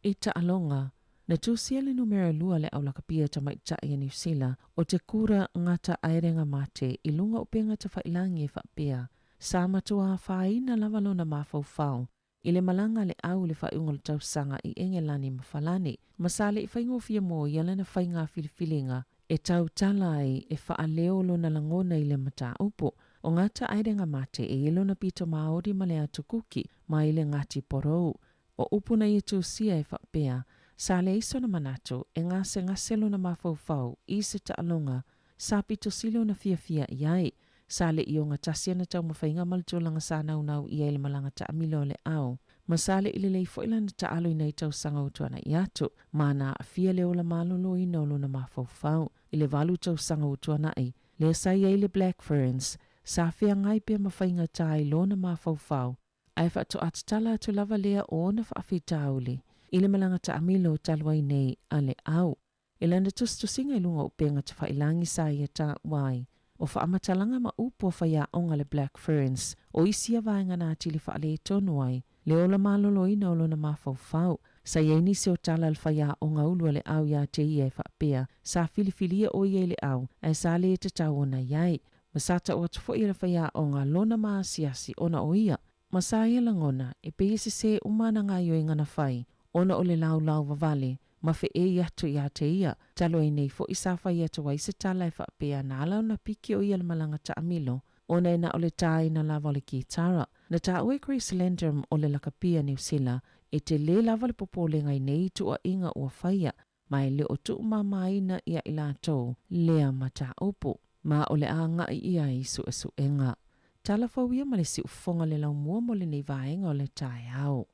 I taaloga, na tusia le numera lua le aulakapia tamaitai a Niu Sila o te kura ngata aerenga mate i luga o upega tafailangi e faapea, sa matua afaina lava lona mafaufau I le malaga a le au i le faaiuga o le tausaga i Engelani ma Falani, ma sa le i faigofie mo ia lana faiga filifiliga e tautala ai e faaleo lona lagona i le mataupu. O gata aerenga mate e i lona pito maori ma le atu kuki mai le Ngati Porou. O upu na ia tusia e faapea, sa leai sona manatu e gasegase lona mafaufau i se taaloga sa pito sili ona fiafia i ai. Sa le i ogatasi ana taumafaiga ma le tulaga sa naunau i ai le malaga taamilo a le ao, ma sa le i lelei foi lana taalo i nai tausaga ua tuanai atu, ma na aafia le ola maloloina o lona mafaufau. I le valu tausaga ua tuanai, lea sa i ai le Black Ferns, sa feagai pea ma faigata ai lona mafaufau, ae faatoa tatala atu lava lea o ona faafitauli i le malaga taamilo talu ai nei a le au. I lana tusitusiga i luga o upega tafailangi sa ia taua ai, o faamatalaga ma upu a faiaoga le Black Ferns, o isi ia vaega na atili faaletonu ai le ola maloloina o lona mafaufau. Sa i ai nisi o tala a le faiaoga ulu a le au iā te ia e faapea, sa filifilia ʻo ia i le au, ae sa lē tatau ona i ai. Ma sa tau atu foi e le faiaoga lona maasiasi ona o ia Ma sa ia lagona, e pei e sesē uma ana gaioiga na fai, ona o le laulau vavale, ma feʻei atu iā te ia, talu ai nei foʻi sa fai atu ai se tala e faapea na ala ona piki o ia le malaga taamilo, ona e na o le tāina lava o le kitara. Na taua e Grace Landrum o le lakapia Niu Sila, e telē lava le popolega i nei tuuaiga ua faia, ma e le o tuumāmāina iā i latou lea mataupu, ma o le a agai i ai suesuega. Tala fou ia ma le siufofoga le laumua mo lenei vaega o le taeao.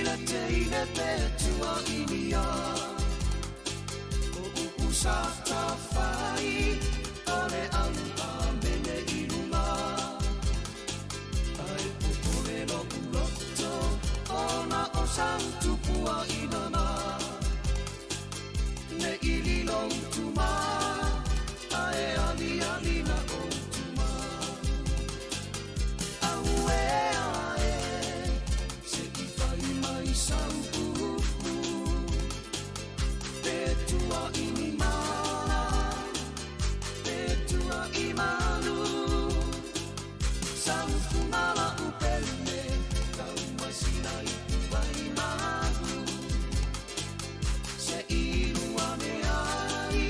le teine pe tua inia O upu sa tawhai O le au a mene i lunga Ai popole loku loto Ona o sau tupua inana Ne ili lo utuma Ae ali ali na o utuma Aue ae Se i fai mai sau upu Pe tua ini mala Pe tua i malu Sau fungala upele Tau masina i puai mahu Se inu ane ai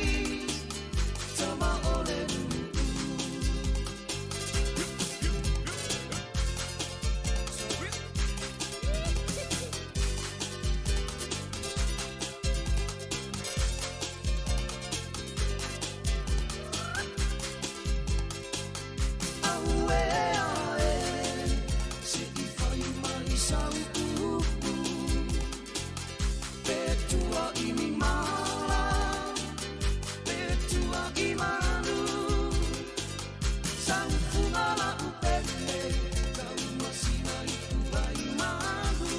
Tama o le nuu. Auē ae, se i fai mai sau upu, pe tua i ni mala, pe tua i manu, sau fuga la upele, tau masina i puai malu,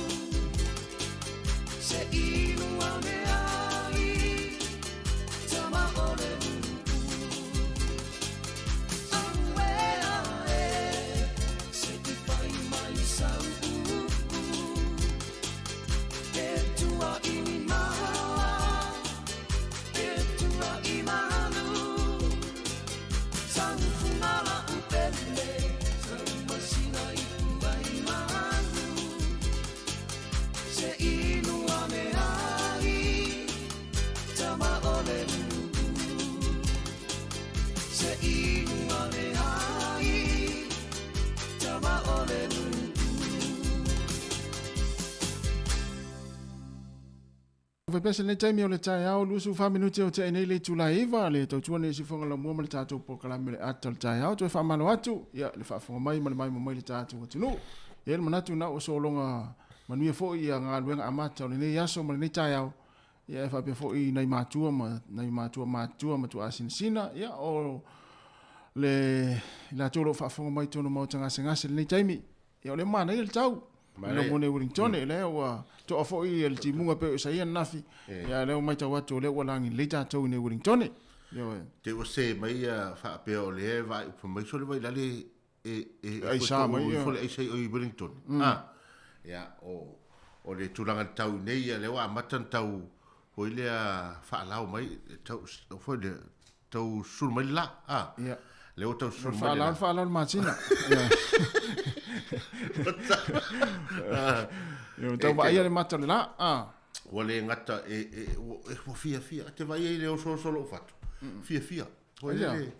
se inu ane ai, tama o le nuu. Auē ae, se i fai mai sau upu, pe tua i ni mala, pe tua i manu, sau fuga la upele, sau masina i puai malu, se inu ane ai, tama o le nuu. Se inu ane ai, tama o le nuu. Faipea lenei taimi o le taeao, 24 minute o tea nei le itula e 9, le tautua nei siufofoga laumua ma le tatou polokalame o le ata o le taeao. Toe faamalo atu, ia, le faafofoga mai ma le maimoa mai le tatou atunuu. E i ai le manatu na ua sologa manuia foi ia galuega amata o lenei aso ma lenei taeao, ia e faapea foi nai matua ma nai matua matutua ma tuaasinasina, ia o le i latou o lo o faafofoga mai i totonu o maota gasegase i lenei taimi. Ia o le manaia le tau. Manaia. Mo nei Wellington, mm. lea ua toa foi le timuga pe o isaia nafi. Ia lea ua matau atu o lea ua lagi lelei tatou i nei Wellington. Ia oe. Te ua se mai ia faapea o lea e vaai upa mai sole vai lale e e aisa mai ia. Fole aisa i Wellington. Mm. Ah. Ia o o le tulaga le tau nei ia lea ua amata na tau foi lea faalao mai tau foi lea tau sulu mai le la. Ah. Ia. Lea ua tau sulu mai le la. Faalao le masina. Ia tau vaaia le mata o le la. Ah. Ua le gata e, e, e, ua fiafia. A te vaai ai le osoosolo o fatu. Fiafia. Ua le,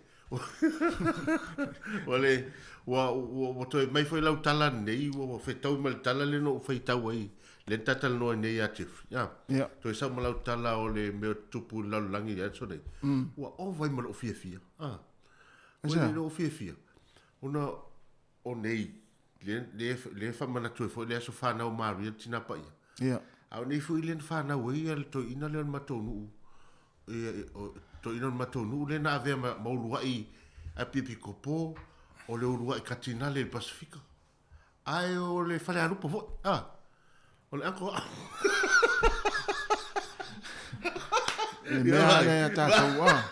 ua le, ua, ua, ua toe mai foi lau tala nei, ua, ua fetau ma le tala le na ou faitau ai, le na talanoa ai nei ia Jeffrey. Ah, yeah. Toe sau ma lau tala o le mea tupu i le lalolagi i aso nei. Mm. Ua ova ai ma lou fiafia. Ah. Ua le lou fiafia. Ona o nei, le, le, le whamanatu e foi le aso whanau Maria tina paia. Yeah. A o nei foi le na whanau ai ia le toeaina lea o le matou nuu toeaina o le matou nuu lea na avea ma, ma uluai a Pipikopo, o le uluai Katinale i le Pasifika. Ae o le Falealupo foi. Ah, o le uncle. Le mea lea ia tatou a.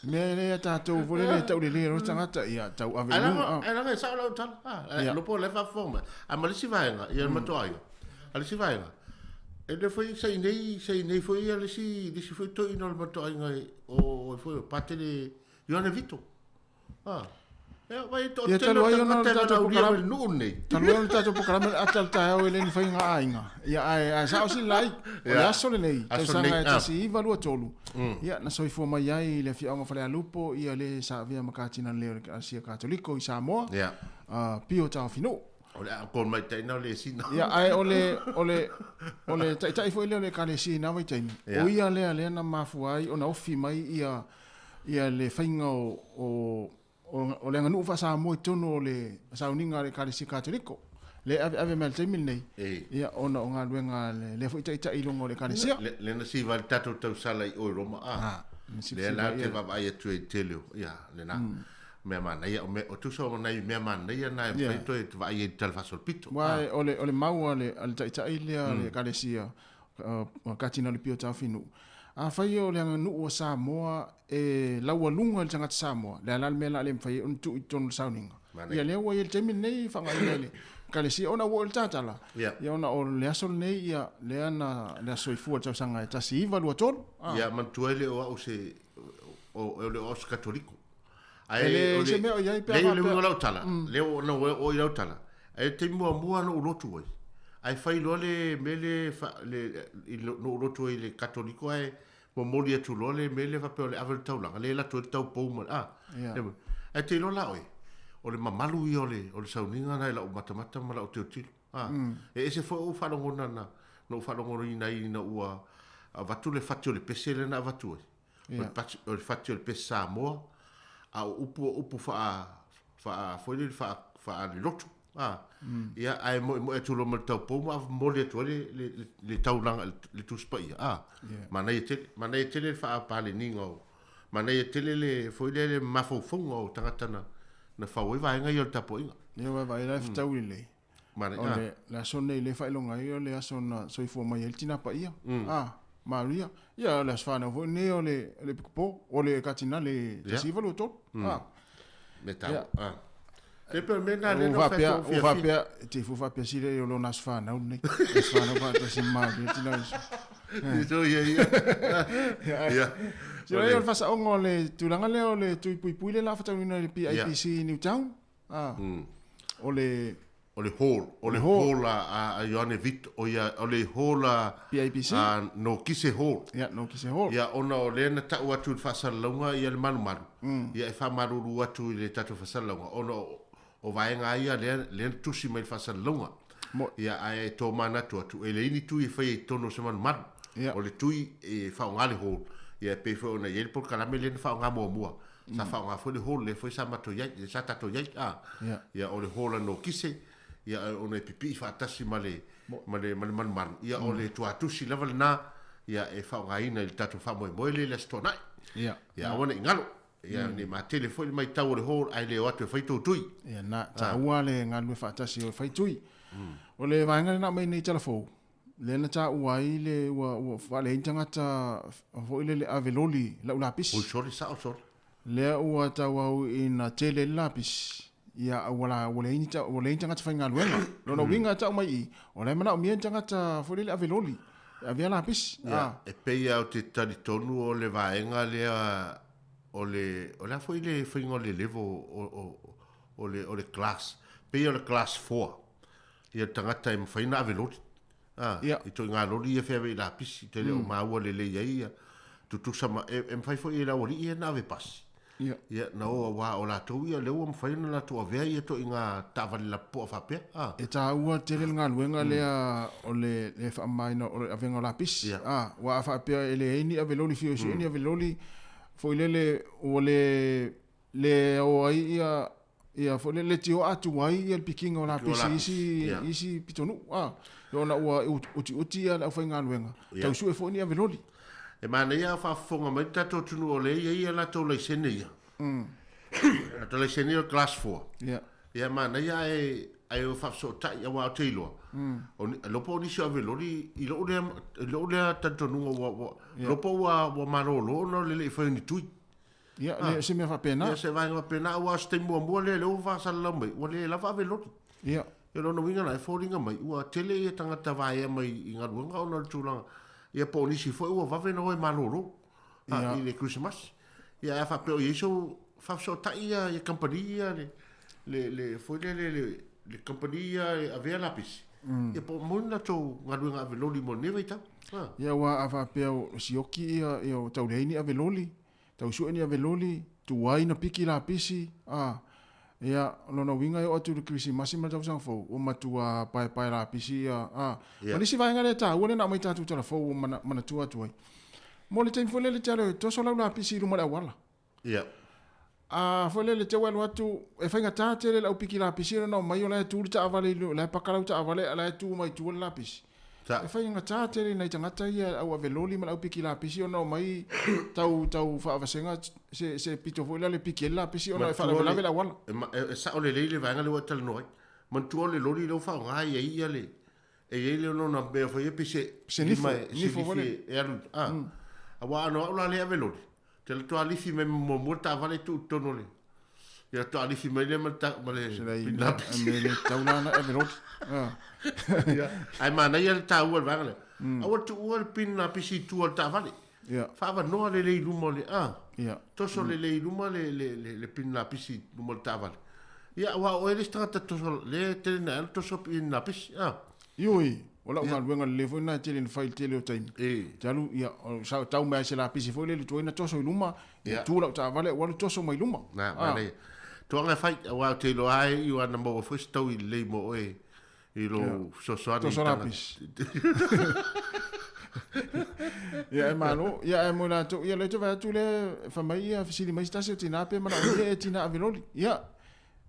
Mea lea ia tatou foi lele tau lele lo tagata ia tau ave i luga. Ai langa e sao lau tala. Ah, lopo le faafofoga mai. A ma le isi vaega, ia le matou aiga. A le isi vaega, e le foi sa i nei, sa i nei foi ia le isi, le isi foi toeaina o le matou aiga o foi o Patele Ioane Vito. Ah. Ia, vai to Ia, talu ai ona o le tatou polokalame. Le nuu lenei. Talu ai ona o le tatou polokalame o le ata o le taeao e le ni faiga aiga. Ia, ae, ae sao sili lai. O le aso lenei, tausaga e 1923, ia, na soifua mai ai i le afioaga o Falealupo, ia le sa avea ma Katina Lelei o le Ekalesia Katoliko i Samoa, a Pio Taofinuu. O le uncle maitaina o le sina. Ia, ae o le, o le, o le taitai foi lea o le Ekalesia i na vaitaimi, o ia lea lea na mafua ai ona ofi mai ia, ia le faiga o, o, o, o le aganuu faa-Samoa i totonu o le sauniga a le Ekalesia Katoliko. lea e aveave mai i le taimi lenei, ia, ona o galuega a lea foi taitai i luga o le Ekalesia. Lea na siva ai le tatou tausala i o i Roma, a. Lea la ou te vaavaai atu ai i le tele o, ia, lena. Mea manaia, o mea, o tusa o nai mea manaia na e mafai toe vaai ai i le Tala Faasolopito. Aua o le, o le mau a le, a le taitai lea a le Ekalesia, Katinali Pio Taofinuu, afai o le aganuu a Samoa e laualuga i le tagata Samoa, le a la le mea o le a le mafai ai ona tuu i totonu o le sauniga? Ia lea ua i ai i le taimi lenei faaaogaina e le Ekalesia ona ua oo i le tatala, ia ona o le aso lenei ia lea na le aso soifua i le tausaga e 1923. Ia manatua ai le o au se o le o au se Katoliko. Ae e le se mea o i ai pe a faapea. Le uiga o lau tala, lea ua na oo i lau tala, ae le taimi muamua na ou lotu ai, ae fai loa le mea le, le, na ou lotu ai i le Katoliko ae momoli atu loa le mea lea faapea o le ave o le taulaga, lea e alu atu ai le taupou ma le, a. Ae te iloa la oe, o le mamalu ia o le, o le sauniga lena i lau matamata ma lau tilotilo. A. E ese foi ou faalogona na, na ou faalogoina ai ina ua avatu le fati o le pese lea na avatu ai. O le fati o le pese Samoa, a o upu o upu faa, faa, foi lele, faa, faalelotu. A, ia, ae moemoe atu loa ma le taupou ma momoli atu ai le, le, le, le taulaga, le Tusi Paia. A, manaia tele, manaia tele le faapaleniga o, manaia tele le, foi lele, mafaufauga o tagata na, na fau ai vaega ia o le tapuaiga. Ia, vaai la e fetaui lelei. O le, le aso lenei lea e faailoga ai o le aso na soifua mai ai le Tina Paia, a, Maria. Ia, o le aso fanau foi lenei o le, o le Epikopo, o le Katinale 1923, a. Me tau, a. E pei o le mea lena lea na ou fai atu ua faapea, te fu faapea sila o lona aso fanau lenei. Aso fanau faatasi ma Maria, Tina Iesu. So ia ia. Ia. Sila ia o le faasaoga o le tulaga lea o le tui puipui lea la faatauina i le PIPC i Newtown. Ah. O le o le hall, o le hall a, a Ioane Vito, o ia, o le hall a PIPC? A Nokise Hall. Ia, Nokise Hall. Ia, ona o lea na tau atu i le faasalalauga ia le malumalu, ia e faamalulu atu i le tatou faasalalauga, ona o, o vaega lava ia lea, lea na tusi mai i le faasalalauga. Mo. Ia, ae tomanatu atu, e leai ni tui e faia i totonu o se malumalu. Ia. O le tui e faaaoga le hall, ia e pei foi ona i ai le polokalame lea na faaaoga muamua, Sa faaaoga foi le hall lea foi sa matou i ai, sa tatou i ai, a. Ia, o le hall a Nokise, ia, ona e pipii faatasi ma le, ma le, ma le malumalu, ia, o le tuatusi lava lena, ia, e faaaogaina i le tatou faamoemoe lea i le Aso Toonai. Ia. Ia, aua ne i galo. Ia, ne i matele foi le matau o le hall ae le o atu e fai tou tui. Ia, na, taua le galulue faatasi o e fai tui. O le vaega lena aumai nei Talafou, lea na taua ai le ua ua faaleai ni tagata foi lele ave loli lau lapisi. Oi sole, sao sole. Lea ua tauau ina tele ai le lapisi, ia a ua la ua leai ni ua leai ni tagata faigaluega. Lona uiga e tau mai i i, o la e manaomia ni tagata foi lele ave loli e avea lapisi. Ia, e pei lava ou te talitonu o le vaega lea o le, o le a foi le faiga o le level o, o, o le, o le class, pei o le class four. Ia le tagata e mafai ona ave loli. A, Ia. i ituaiga loli ia e feave i lapisi, te le o maua lelei ai ia tutusa ma, e, e mafai foi e le aualii ia ona ave pasi. Ia. Ia, na o aua o latou ia, lea ua mafai ona latou avea ia ituaiga taavale lapopoa faapea. A. E taua tele le galuega lea o le, le faamamaina o le avega o lapisi. Ia. A, aua a faapea e leai ni ave loli, fia sue ni ave loli, foi lele ua le, le o ai ia ia foi le le tio atu ai ia le pikiga o lapisi i isi i isi pitonuu a ona ua utiuti ia le aufaigaluega tau sue foi ni ave loli. E manaia a faafofoga mai le tatou atunuu o lea e i ai a latou laisene ia. Latou laisene ia o le class four. Ia. Ia manaia ae ae o faafesootai aua ou te iloa, o ni, iloa po o nisi o ave loli i lou lea i lou lea talitonuga ua ua iloa po ua ua malolo ona o le le i fai o ni tui. Ia, le, o se mea faapena. Ia, se vaega faapena, aua o se taimi muamua lea, lea ua faasalalau mai, ua le lava ave loli. Ia. Ia, lona uiga la, e foliga mai, ua tele ia tagata vaea mai i galuega ona o le tulaga, ia po o nisi foi ua vave ona o e malolo, a, i le Kerisimasi. Ia, ae a faapea o i ai sou faafesootai ia, ia kamupani ia, le, le, le, foi lele, le, le kamupani ia e avea lapisi, ia po o moni latou galuega ave loli mo lenei vaitau. A. Ia, aua a faapea o sioki ia, ia o tau leai ni ave loli, Tau sue ni ave loli, tuai na piki lapisi, a, ia, o lona uiga e oo atu i le Kerisimasi ma le tausaga fou, ua matua paepae lapisi ia, a. Ma le isi vaega lea e taua lea na aumai tatou tala fou ua mana, manatua atu ai. Mo le taimi foi lea i le tele, toso lau lapisi i luma o le auala. Ia. A foi lele te ua alu atu, e faigata tele le au piki lapisi ona omai o la e tu le taavale i la e paka lau taavale a la e tu mai tua le lapisi. E faigata tele i nai tagata ia au ave loli ma le au piki lapisi ona omai tau tau faavasega se se pito foi lea le piki ai le lapisi ona e faalavelave le auala. E sao lelei le vaega lea ua e talanoa ai. Manatua o le loli lea ua faaaoga i ai ia le E i ai le lona mea foi e pese Se nifo, nifo foi lea. E alu, a. Aua a no au la le ave loli, te alu toa lifi mai muamua le taavale tuu i totonu o le, ia toa lifi mai lea ma le, ma le Se lai mea, mea le tatau la ona ave loli. Ia, ae manaia le taua o le vaega lea. Aua le tuua le pin lapisi i tua o le taavale. Ia. Faavanoa lelei i luma o le, a. Ia. Toso lelei i luma le, le, le, le pin lapisi i luma o le taavale. Ia, aua o oe le isi tagata toso, lea e tele na alu toso pin lapisi, a. Ioe, o lau galuega lelei foi lena e tele ina fai i le tele o taimi. E. Te alu, ia, o, sa tau mai lava i se lapisi foi lele tuai na toso i luma, ia, tu lau taavale ua alu toso mai luma. Na, manaia. Tuaga e fai, aua ou te iloa lava e iu lava ina maua foi se taui lelei mo oe i lou fesoasoani i tagata. Ia e malo, ia e mo latou, ia lea te vaai atu lea fai mai ia fesili mai se tasi o tina pe manaomia e tina ave loli. Ia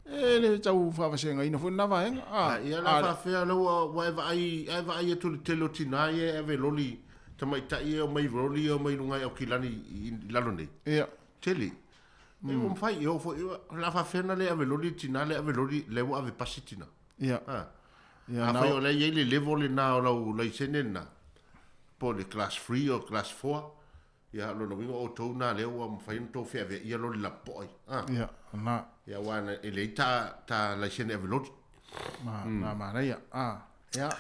e le tau faavasegaina foi lena vaega. A, ia la faafefea lea ua e vaai, a e vaai atu i le tele o tina ia e ave loli, tamaitai ia e omai loli ia e omai i luga i Aukilani i lalo nei. Ia. Tele. E ua mafai, e oo foi, o le a faafefea ona le ave loli le tina, le ave loli, lea ua ave pasi tina. Ia. A. Ia, Afai o la e i ai le level lena o lau laisene lena, po o le class 3 or class 4, ia, o lona uiga o outou na lea ua mafai ona outou feaveaia loli lapopoa ia. A. Ia, na. Ia, aua e leai ta, ta laisene ave loli. Ma, na manaia. A, ia,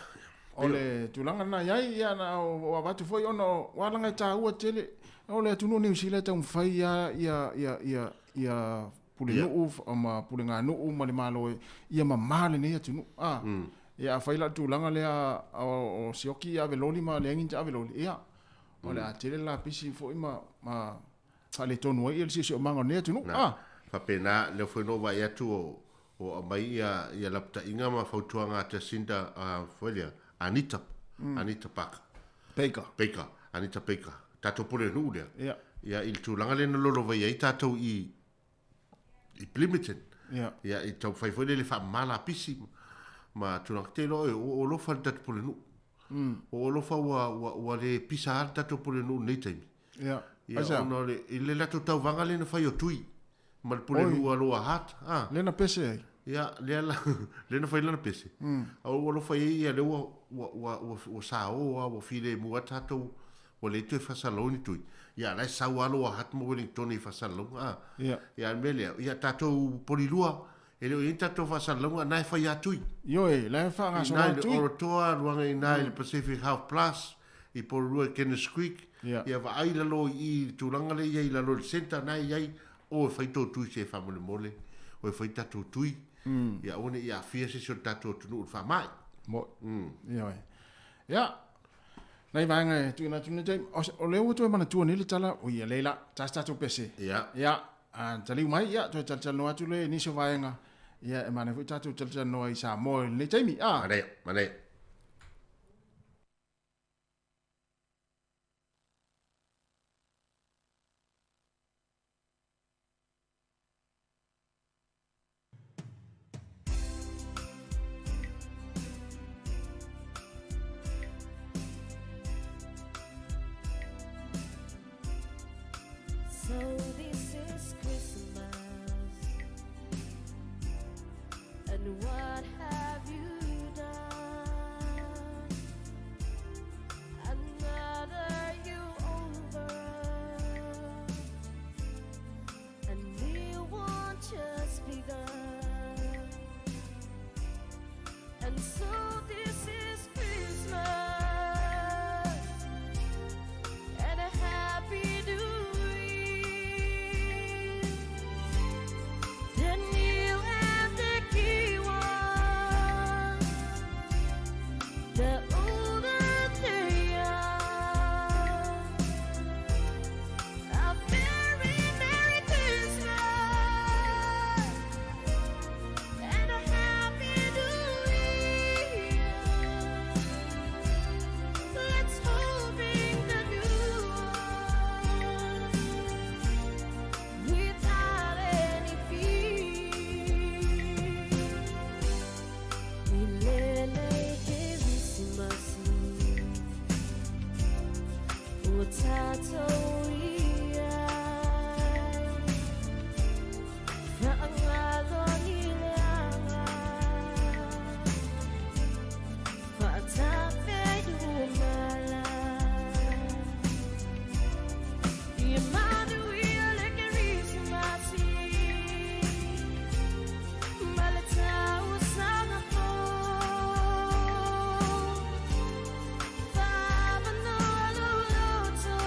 o le tulaga lena i ai, ia, na o avatu foi ona o alaga e taua tele, o le atunuu o Niu Sila e taumafai lava ia, ia, ia, ia Pulenuu ma Puleganuu ma le Malo ia mama lenei atunuu. A, ia afai la o le tulaga lea o sioki ia ave loli ma leai ni ave loli, ia, o le a tele le lapisi foi ma faaletonu ai le siosiomaga o lenei atunuu. A. Faapena, lea foi na ou vaai atu o aumai ia lapataiga ma fautuaga a Jacinda foi lea, Anita, Anita Parker. Baker. Baker, Anita Baker, tatou Pulenuu lea. Ia. Ia, i le tulaga lea na lolovaia ai tatou i i Plimmerton. Ia. Ia, i taumafai foi lea i le faamama lapisi ma tulaga. Te iloa oe, ua ou alofa i le tatou pulenuu. Ua ou alofa ua, ua, ua le pisa lava le tatou pulenuu i lenei taimi. Ia. Ia, ona o le, i le latou tauvaga lea na fai o Tui ma le pulenuu a Lower Hutt. Ah. Lea na pese ai. Ia, lea la, lea na fai lana pese. A ua alofa i ai ia lea ua, ua, ua, ua, ua sao lava, ua filemu lava tatou Ua le toe faasalalau ni tui. Ia, la e sau lava Lower Hutt ma Wellington i faasalalauga, a. Ia. Ia, a le mea lea, ia, tatou polilua, e le o i ai ni tatou faasalalauga, na e fai lava tui. Ioe, la e faagasolo lava tui. I ina i le Orotoa, alu ane i ina i le Pacific Health Plus, i Porirua i Kenneth Creek. Ia. Ia, vaai i lalo i i i le tulaga lea e i ai i lalo i le centre, na e i ai, o e fai tō tui se faamolemole, o e fai tatou tui, ia aua ne i aafia se isi o le tatou atunuu i le faamai. Mo'i. Ioe. Ia, Nai vaega e tuuina atu nei taimi. O lea ua toe manatua nei le tala, oi ia lea la, tasi tatou pese. Ia. Ia, a taliu mai, ia, toe talatalanoa atu lea i nisi o vaega. Ia, e manaia foi tatou talatalanoa i Samoa i lenei taimi. A. Manaia, manaia. So this is Christmas, and what have you done? Another you over, and new one just begun. And so this is Christmas, and a happy new year. The new and the key one, the older they are. A very Merry Christmas and a Happy New Year. I lenei Kerisimasi ua tatou i ai, faagalo ni leaga, faatape i umala. Ia manuia le Kerisimasi ma le tausaga fou. Faamanoa lou loto,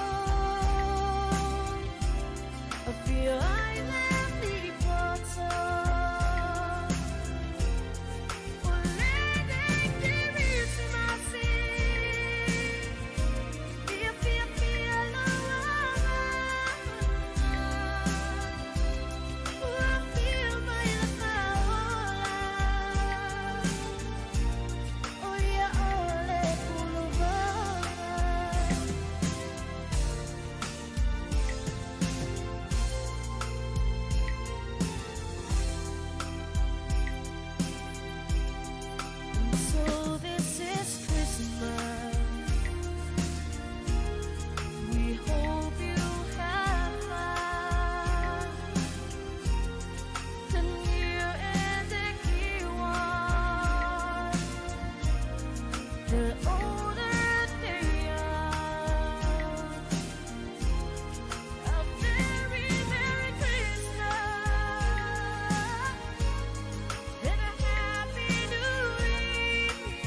afio ai le alii poto. O lenei Kerisimasi, ia fiafia lou agaga. Ua afio mai le Faaola, o ia o le puluvaga. And so this is Christmas. We hope you have fun. The near and the key one. The older they are. A very Merry Christmas and a Happy New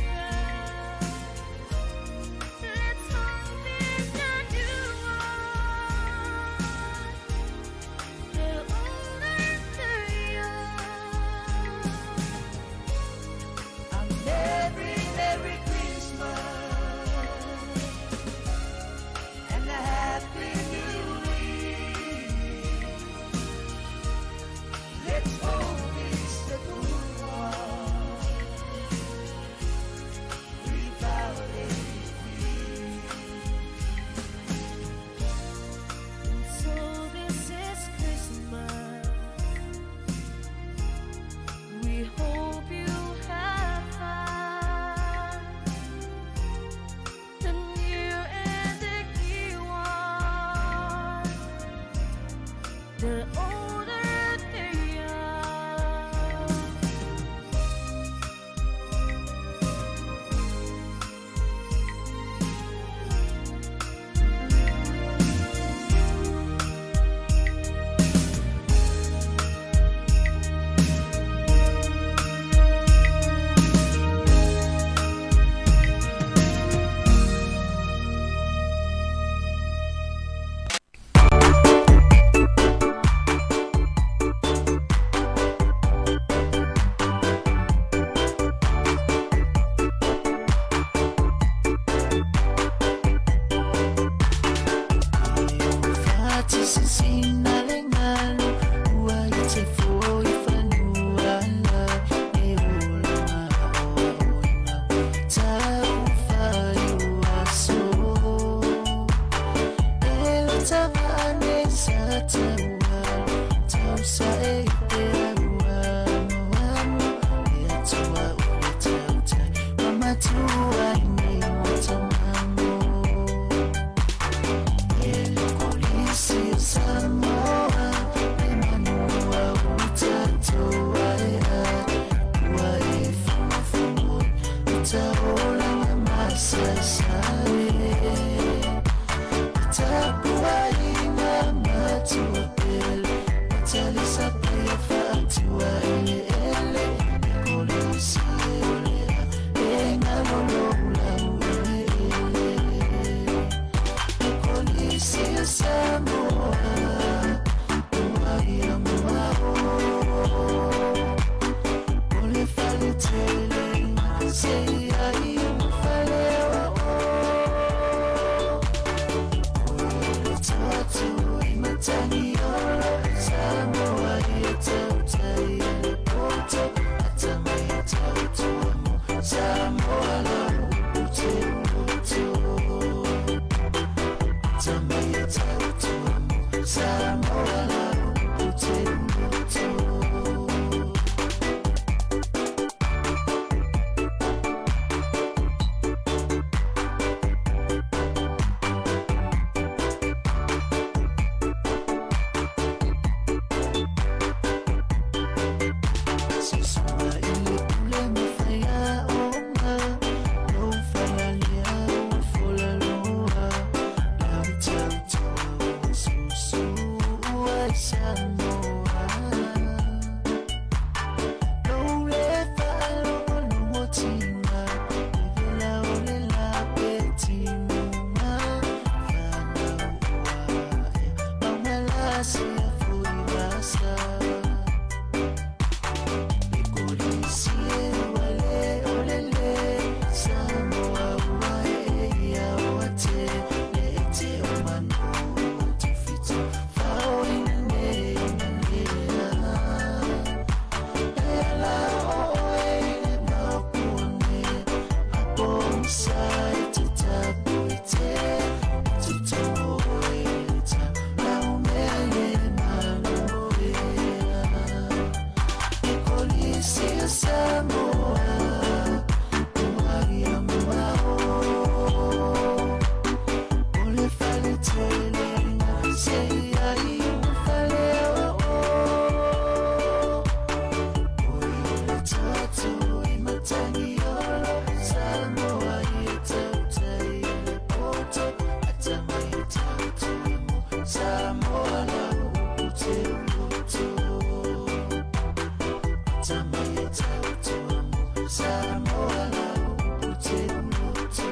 Year. Let's hope it's a new one. The older they are. A Merry, Merry Christmas and a Happy New Year. Let's hope it's a good one without any fear. And so this is Christmas. We hope you have fun. The near and the key one. The older they are. Fatisisina le galu ua i te foi fanua la e ola aoaoina taufai ua so e le tavane sa taualu tausa e te aua moamo e atua o le tautai ma matua i nei motomamo. E le Kolisi o Samoa le manua o tatou ai ai ua e fogofogo i taolaga masaesai tapuaiga matua pele matalisa pea faatua eleele e kolisi e olea e galolou lau eleele e Kolisi o Samoa ua ia moao o le faletele seia i o fale o le tatu i matagi olo Samoa ia tautai e le poto atamai e tautua mo Samoa lau ute uloto atamai e tautua mo Samoa lau ute uloto.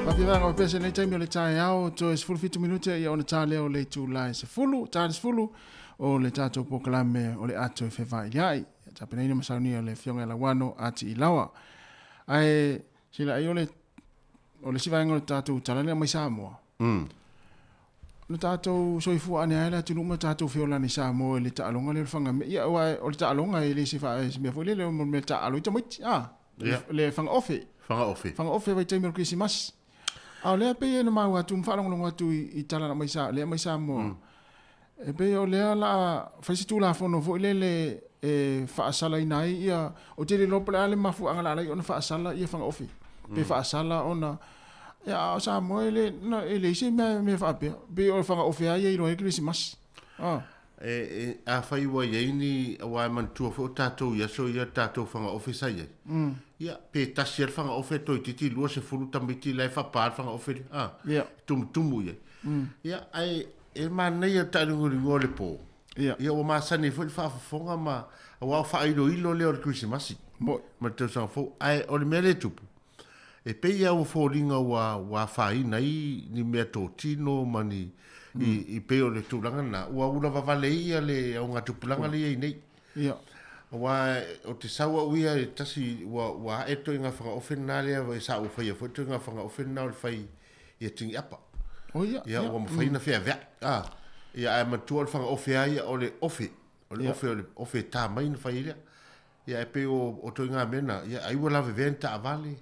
Faafia o pese nei taimi o le taeao, toe 17 minute ia ona tā lea o le itula e 10, tā le 10 o le tātou polokalame o le ato e fevailiai. Tapenaina ma saunia le afioga ia Lauano Ati Ilaoa. Ae sila ai o le o le isi vaega o le tātou tala lea mai Samoa. Na tātou soifua ane ai le atunuu ma tātou feola nei Samoa i le taaloga lea o le fagame. Ia aua o le taaloga e le se fa se mea foi lele o mea taalo i tamaiti. Ah, le fagaofe. Fagaofe. Fagaofe vaitaimi o le Kerisimasi. A o lea pei e na maua atu ma faalogologo atu i tala na mai sa lea mai Samoa. E pei o lea la fai se tulafono foi lele e faasalaina ai ia ou te le iloa po o le a le mafuaaga la alai ona faasala ia fagaofe. Pe faasala ona ia a o Samoa e le na e leai se mea mea faapea. Pei o le fagaofe lava ia e iloa ai le Kerisimasi. Ah. E, afai ua i ai ni, aua e manatua foi o tatou i aso ia le tatou fagaofe sa i ai. Ia, pe tasi lava le fagaofe toeitiiti 20 tamaiti la e faapa le fagaofe lea, a, e tumutumu i ai. Ia, ae e manaia le taaligoligoa o le po. Ia, ua masani ai foi le faafofoga ma, aua o faailoilo lea o le Kerisimasi ma le tausaga fou. Ae o le mea lea e tupu, E pei lava ua foliga ua ua afaina ai ni mea totino ma ni i i pei o le tulaga lena, ua ula vavale ai ia le augatupulaga lea e i ai nei. Ia. Aua o te sau au ia e tasi ua ua ae toiga fagaofe lena lea e sa ou faia foi toiga fagaofe lena o le fai ia tiniapa. Oh ia, Ia ua mafai ona feaveai. A, ia ae manatua o le fagaofe lava ia o le ofe, o le ofe o le ofe e ta mai ona fai ai lea. Ia e pei o, o toiga mea na, ia ai ua lavevea ni taavale,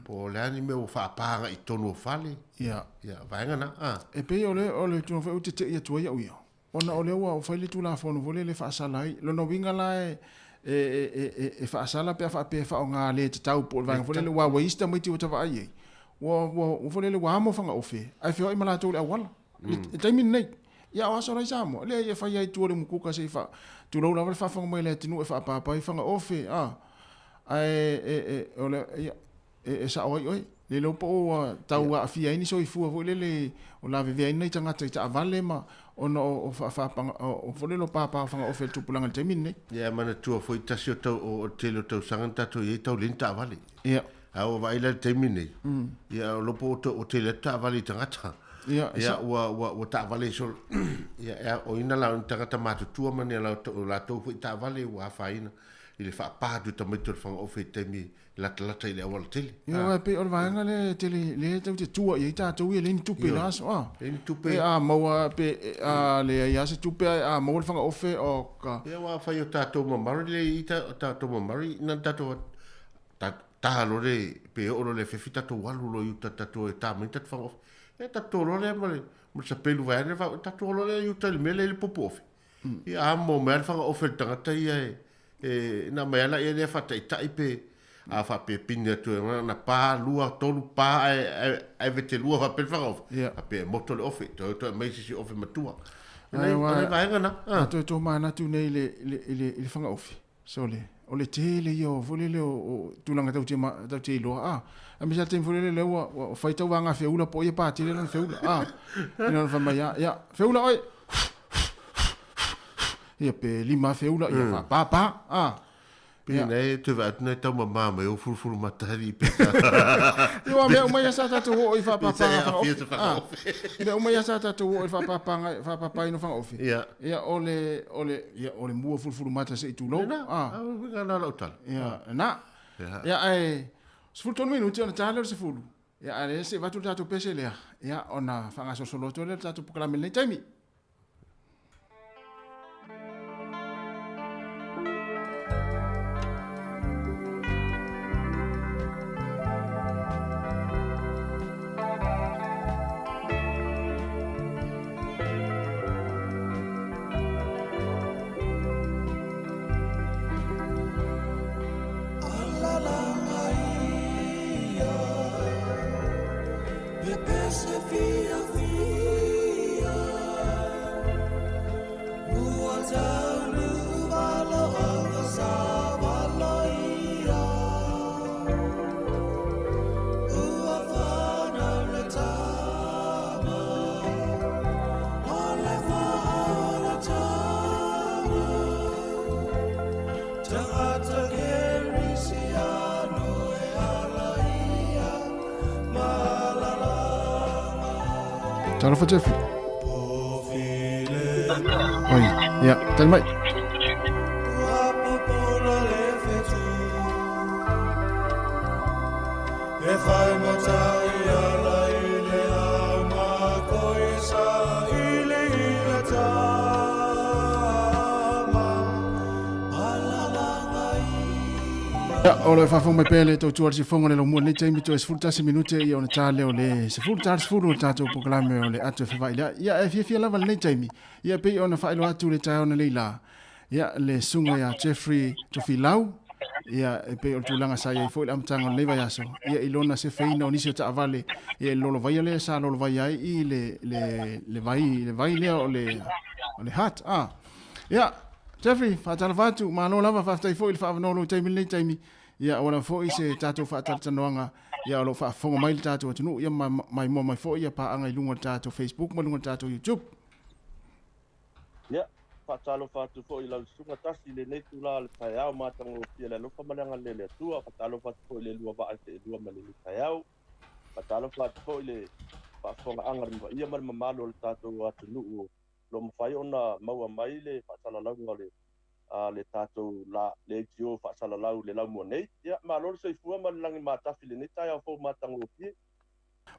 po o le a ni mea ua faapa agai i totonu o fale. Ia. Ia, vaega na, a. E pei o le, o le tulaga foi ua tetei atu ai au ia, ona o lea ua fai le Tulafono foi lele e faasala ai. Lona uiga la e, e, e, e, e faasala pe a faapea e faaaoga le tatau po o le vaega foi lele aua ua i isi tamaiti ua ta vaai i ai, ua, ua, ua foi lele ua amo fagaofe ae feoai ma latou i le auala. I le taimi lenei. Ia o aso la i Samoa, leai e fai lava i tua o le umukuka se i fa, tulou lava le faafofoga mai a le atunuu e faapaapa ai fagaofe, a, ae e, e, o le, ia, e, e sao ai oe. Le iloa po o ua tau aafia ai ni soifua foi lele o lavevea ai nai tagata i taavale ma ona o, o faafapaga, o, o foi lele o papa o fagaofe a le tupulaga i le taimi lenei. Ia, e manatua foi tasi o tau, o, o le tele o tausaga na tatou i ai tau leai ni taavale. Ia. A ua vaai la i le taimi lenei, ia o lopo ua tele atu taavale i tagata. Ia, ia ua, ua, ua taavale solo. Ia, e a, o ina la o ni tagata matutua ma ni o latou foi taavale ua afaina i le faapa atu i tamaiti o le fagaofe i taimi latalata i le auala tele. Ia, aua e pei o le vaega lea e tele, lea e tatou te tua i ai tatou ia, e leai ni tupe i la aso, a. Leai ni tupe. Pe a maua, pe a leai lava se tupe ae a maua le fagaofe, o ka. Ia, aua afai o tatou ma Murray lea i ita, o tatou ma Murray, na tatou Ta loa le, pe oo loa le fefi tatou alu loa i uta tatou e ta mai tatou fagaofe. Ia tatou loa lea ma le, ma le sapelu vaeane le faa, tatou loa lea i uta i le mea lea i le popo ofe. Ia amo mai lava le fagaofe a le tagata ia e, e na aumai lava laia lea faataitai pe a faapea pine atu e na pa, lua, tolu pa ae, ae, ae vetelua faapea le fagaofe. Ia. Faapea e moto le ofe, toe toe aumai se isi ofe matua. Ae O ua, nai vaega na. a toe tomanatu nei i le, i le, i le, i le fagaofe. Sole, o le tele ia o foi lele o tulaga tatou te tatou te iloa a. Aemaise lava le taimi foi lele lea ua ua fai tauvaga feula po o ia pa tele lona feula a. Ina ona fai mai a, ia, feula oe. Ia pe lima feula ia faapapa a. Pei na e toe vaai atu na e taumama mai ou fulufulu matali pe sa. Ia aua mea uma ia sa tatou oo i faapapaga fagaofe. Mea uma ia sa tatou oo i faapapaga faapapaina o fagaofe. Ia. Ia o le o le ia o le mua fulufulu mata se i tulou. Lena, Ah. a uiga na lau tala. Ia, na. Ia. Ia ae 13 minute ona ta lea o le 10. Ia ae lea se i avatu le tatou pese lea. Ia ona faagasolosolo atu ai lea o le tatou polokalame i lenei taimi. Talofa Jeffrey. Oi, ia, tali mai. Ia, o lo e faafofoga mai pea le tautua le sifoga o le laumua lenei taimi toe 11 minute ia ona ta lea o le 10 ta le 10 o le tatou polokalame o le ato e fevaai lea. Ia, e fiafia lava lenei taimi, ia pei ona faailoa atu le taeao nei la, ia le susuga ia Jeffrey Tofilau, ia e pei o le tulaga sa i ai foi le amataga o lenei vaiaso, ia i lona sefeina o nisi o taavale, ia i le lolovaia lea sa lolovaia ai i le, le, le vai, le vai lea o le, o le Hutt. Ah. Ia, Jeffrey, faatalofa atu, malo lava, faafetai foi i le faaavanoa o lou taimi i lenei taimi. Ia, aua lava foi se tatou faatalatalanoaga, ia o lo o faafofoga mai le tatou atunuu, ia ma maimoa mai foi ia paaga i luga o le tatou Facebook ma luga o le tatou YouTube. Ia, faatalofa atu foi i lau susuga tasi i lenei itula o le taeao matagofie le alofa ma le agalelei o le Atua. Faatalofa atu foi i le lua vaa e seelua mai lenei taeao. Faatalofa atu foi i le faafofogaaga a le paia ma le mamalu o le tatou atunuu o lo o mafai ona maua mai le faasalalauga o le le tatou la le ATO faasalalau i le laumua nei. Ia, malo le soifua ma le lagi matafi i lenei taeao fou matagofie.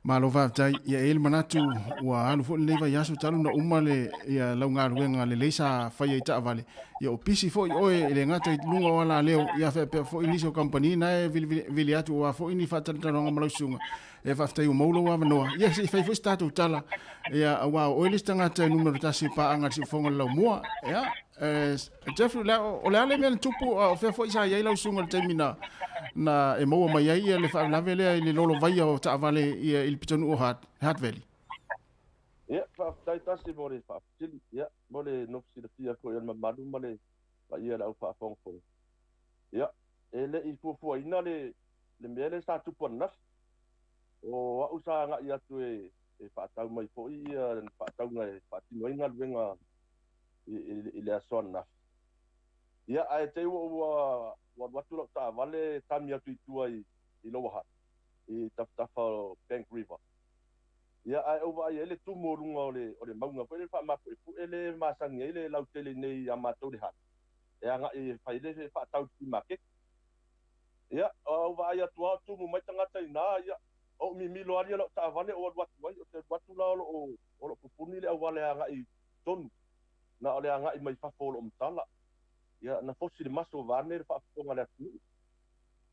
Malo faafetai. Ia e i ai le manatu ua alu foi lenei vaiaso talu ona uma le ia lau galuega lelei sa faia i taavale. Ia o pisi foi oe e le gata i luga o alaleo, ia faapea foi nisi o kamupani na e vilivili atu aua foi ni faatalatalanoaga ma lau susuga. E faafetai ua maua lou avanoa. Ia se i fai foi se tatou tala. Ia aua o oe le isi tagata e numera tasi i paaga i le siufofoga o le laumua. Ia, Jeffrey, o le a le mea na tupu, o fea foi sa i ai lau susuga i le taimi na, na e maua mai ai ia le faalavelave lea i le lolovaia o taavale ia, i le pitonuu o Hutt, Hutt Valley? Ia, faafetai tasi mo le faafesili, ia, mo le nofo silafia foi o le mamalu ma le paia o le au faafogafoga. Ia, e le i fuafuaina le, le mea lea sa tupu ananafi. O au sa agai atu e, e faatau mai foi ia faatauga e faatino ai galuega i le aso ananafi. Ia, ae te i ua ua alu atu lau taavale tami atu i tua i Lower Hutt, i tafatafa o Bank River. Ia, ae ou vaai ai le tumu o luga o le, o le mauga foi lele faamapuepue lea e masani ai le lautele iinei ia matou i le Hutt, e agai e fai le faatau i le flea market. Ia, ou vaai atu lava o tumu mai tagata iina, ia, ou mimilo lava lau taavale ou alu atu ai, ou te alu atu la o lo o, o lo o pupuni le auala e agai i tonu, na o le agai mai fafo o lo o matala. Ia, na fosi le maso vaeane le faafofoga a le atunuu.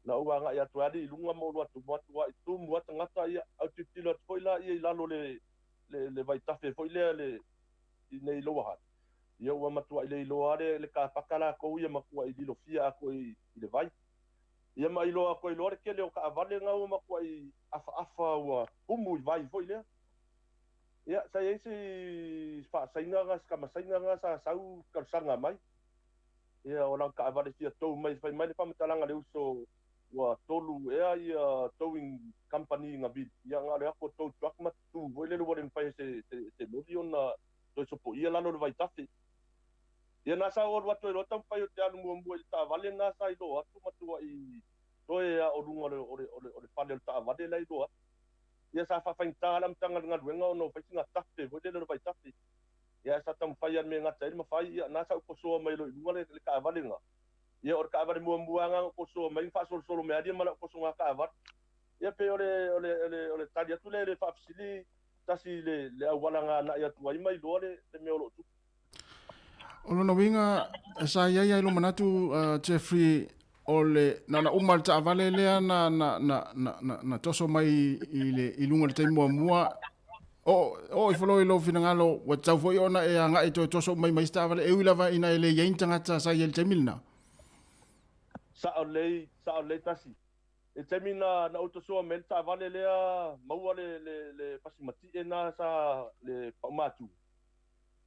Na ou agai atu ai alii i luga ma ou alu atu matuai tumu lava tagata, ia, autilotilo atu foi laia i lalo o le, le, le vaitafe foi lea le, i nei Lower Hutt. Ia ua matuai le iloa lava le, le kapaka latou ia matuai lilofia atoa i, i le vai. Ia ma iloa atu ai loa le tele o taavale na ua matuai afaafa ua tumu i vai foi lea. Ia, sa i ai si faasaina na, si tama Saina na sa sau talosaga mai. Ia, o lana taavale fia tou mai, fai mai le faamatalaga a le uso ua tolu ea ia towing company na vili, ia na o le atu o tow truck ma tu foi lele ua le mafai e se, se, se loli ona toe sopoia lalo o le vaitafe. Ia na sa ou alu atu ai loa taumafai ou te alu muamua i le taavale na sa iloa atu matuai toe a o luga o le, o le, o le, o le fale o le taavale la e iloa atu. Ia sa faafaigata le amataga o le galuega ona ua fai sina tafe foi lele o le vaitafe. Ia ae sa taumafai lava i le mea e gata ai le mafai, ia na sa ou tosoa mai loa i luga le, le taavale lena. Ia o le taavale muamua lava na ou tosoa mai na faasolosolo mai lava ma lau tosoga taavale. Ia pei o le, o le, o le, o le tali atu lea i le faafesili tasi i le, le auala na agai atu ai ma iloa le, le mea o lo o tupu. O lona uiga, sa i ai ai lou manatu Jeffrey, o le, na ona uma le taavale lea na, na, na, na, na, na toso mai i, le, i luga i le taimi muamua, o, o ifo loa i lou finagalo, ua tatau foi ona e agai toe toso mai ma isi taavale, e ui lava ina e le i ai ni tagata sa i ai i le taimi lena. Sao lelei, sao lelei tasi. I le taimi na, na ou tosoa mai ai le taavale lea, maua le, le, le pasi matie na sa le paumatu.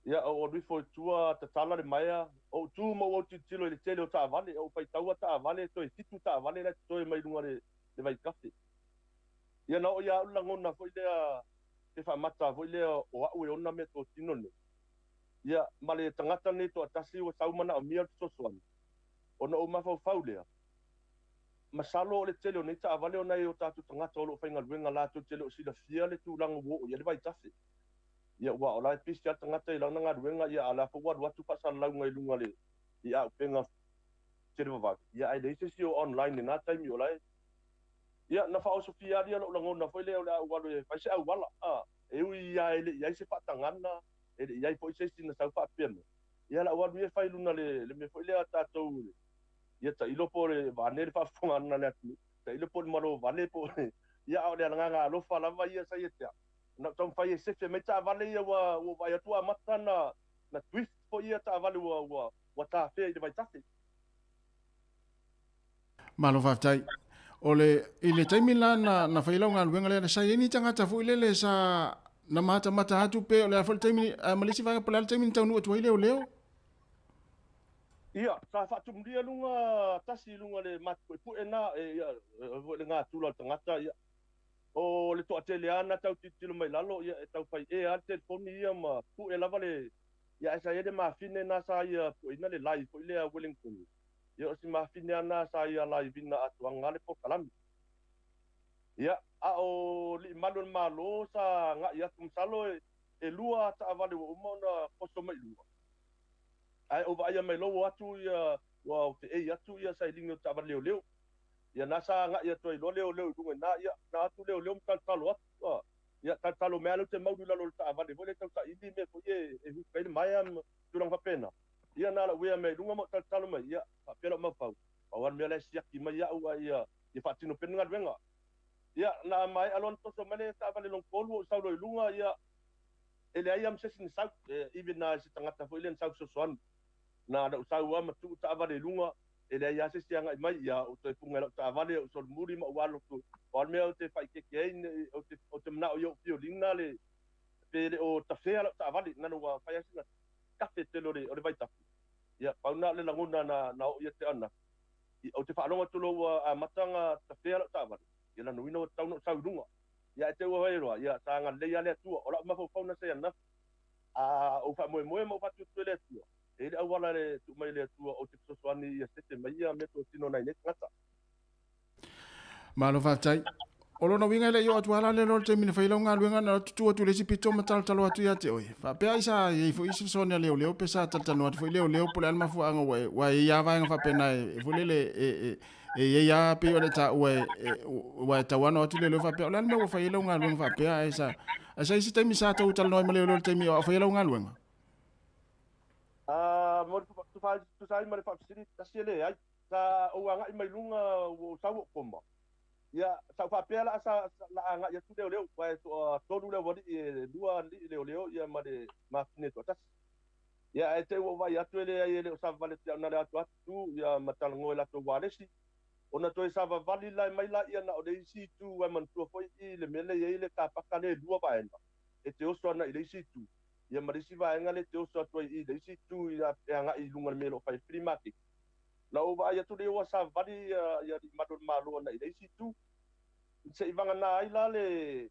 Ia, ou alu ifo i tua, tatala le maea, ou tu ma ou autilotilo i le tele o taavale, ou faitaua taavale, toe fitu taavale la e totoe mai luga o le, le vaitafe. Ia, na oo ia au le lagona foi lea, pe faamata foi lea o au e ona meatotino nei. Ia, ma le tagata lenei toatasi ua sau manaomia le fesoasoani, ona ou mafaufau lea, masalo o le tele o nei taavale o nai o tatou tagata o lo o faigaluega latou te le o silafia le tulaga ua oo i ai le vaitafe. Ia aua o la e pisi lava le tagata i lana galuega, ia a o la foi ua alu atu faasalalauga i luga le i auupega televavave, ia ae leai se isi o online i lena taimi o la e. Ia na faaosofia lava lou lagona foi lea o le a ou alu e fai se auala, a, e ui lava e le i i ai se faatagana, e le i i ai foi se isi na sau faapea mai, ia o le a ou alu ia e fai i luna le le mea foi lea a tatou ia tailo po o le vaeane le faafofogaaga a le atunuu, tailo po o le malo vale po o le, ia a o le agaga alofa lava ia sa ia te au. Na ou taumafai e sefe mai taavale ia ua ou vaai atu ua amata ona drift foi ia taavale ua tafea i le vaitafe. Malo faafetai. O le, i le taimi la na, na fai lau galuega lea, sa i ai ni tagata foi lele sa na matamata atu pe o le a foi le taimi, ma le isi vaega po o le a le taimi na taunuu atu ai leoleo? Ia, sa faatumulia luga tasi i luga le matupuepue na, e, ia, foi le natura o le tagata, ia. O le toatele lava na tau tilotilo mai lalo, ia, e tau fai ea lava le telefoni ia ma pue lava le, ia, ae sa i ai le mafine na sa ia pueina le live foi lea a Wellington. Ia, o si mafine lava na sa ia live ina atoaga lava le polokalame. Ia, a o alii malu o le Malo sa agai atu, masalo e lua taavale ua uma ona koso mai i luga. Ae ou vaaia mai loa ua o atu ia, ua feei atu ia sailiga o taavale leoleo. Ia na sa agai atu ai loa leoleo i luga i ina, ia na o atu leoleo ma talotalo atu, a, ia talotalo mai lava lea ou te maulu i lalo o le taavale foi lea e tau saili mea foi ia e hook ai le maea ma tulaga faapena. Ia na o lau ea mai luga ma ou talotalo mai, ia faapea lau mafaufau, pau lava le mea la e siaki mai au a ia, ia faatino pea le galuega. Ia na maea loa ona toso mai le taavale lona tolu ou sau loa i luga, ia e leai lava ma se isi na sau, even lava se tagata foi lea na sau fesoasoani. Na ona ou sau lava ma tuu taavale i luga, e leai lava se isi e agai mai, ia ou toe fuga i lau taavale, ou solomuli ma ou alu atu. O a le mea ou te faaeteete ai, ou te, ou te manao ia ou fioliga le, pe le o tafea lau taavale, na ua fai lava sina tafe tele o le, o le vaitafe. Ia, pau lena o le lagona na, na oo ia te au ananafi. Ou te faalogo atu loa ua amata ona tafea lau taavale, ia lona uiga ua tatau ona ou sau i luga. Ia ae te i ua fai loa, ia sa agalelei lava le Atua. O lau mafaufau na se ananafi, a ou faamoemoe ma ou faatuatua i le Atua, e i ai le auala e tuu mai e le Atua ou te fesoasoani ia sefe mai ia meatotino nai nei tagata. Malo faafetai. O lona uiga e le i oo atu lava la le taimi na fai lau galuega na tutu atu i le isi pito ma talotalo atu ia te oe. Faapea ai sa i ai foi isi fesoasoani a leoleo pe sa talatalanoa atu foi leoleo po o le a le mafuaaga ua e, ua e i ai lava vaega faapena e foi lele e, e, e i ai lava pei o le taua e, e, ua e tauano atu leoleo faapea o le a le mea ua fai ai lau galuega faapea ae sa, ae sa i se taimi sa tou talanoa ai ma leoleo i le taimi o faia lau galuega? A, mo le tusa ai ma le faafesili, tasi e leai. Sa ou agai mai luga ua ou sau ou koma. Ia, sa ou faapea la sa la agai atu leoleo, aua e toatolu le aualii, e lua alii leoleo ia ma le mafine e toatasi. Ia, ae te i ua ou vaai atu e leai e le o savavali atu ia au, na o le atu atu tu ia ma talanoa i latou ualesi. Ona toe savavali la mai laia na o le isi itu, aua e manatua foi i le mea lea e i ai le kapaka lea e lua vaega, e te oso ana i le isi itu, ia ma le isi vaega lea e te oso atu ai i le isi itu e agai i luga o le mea o lo o fai ai le flea market. Na ou vaai atu lea ua savavali ia alii malu o le Malo ana i le isi itu. Se i vagana ai la le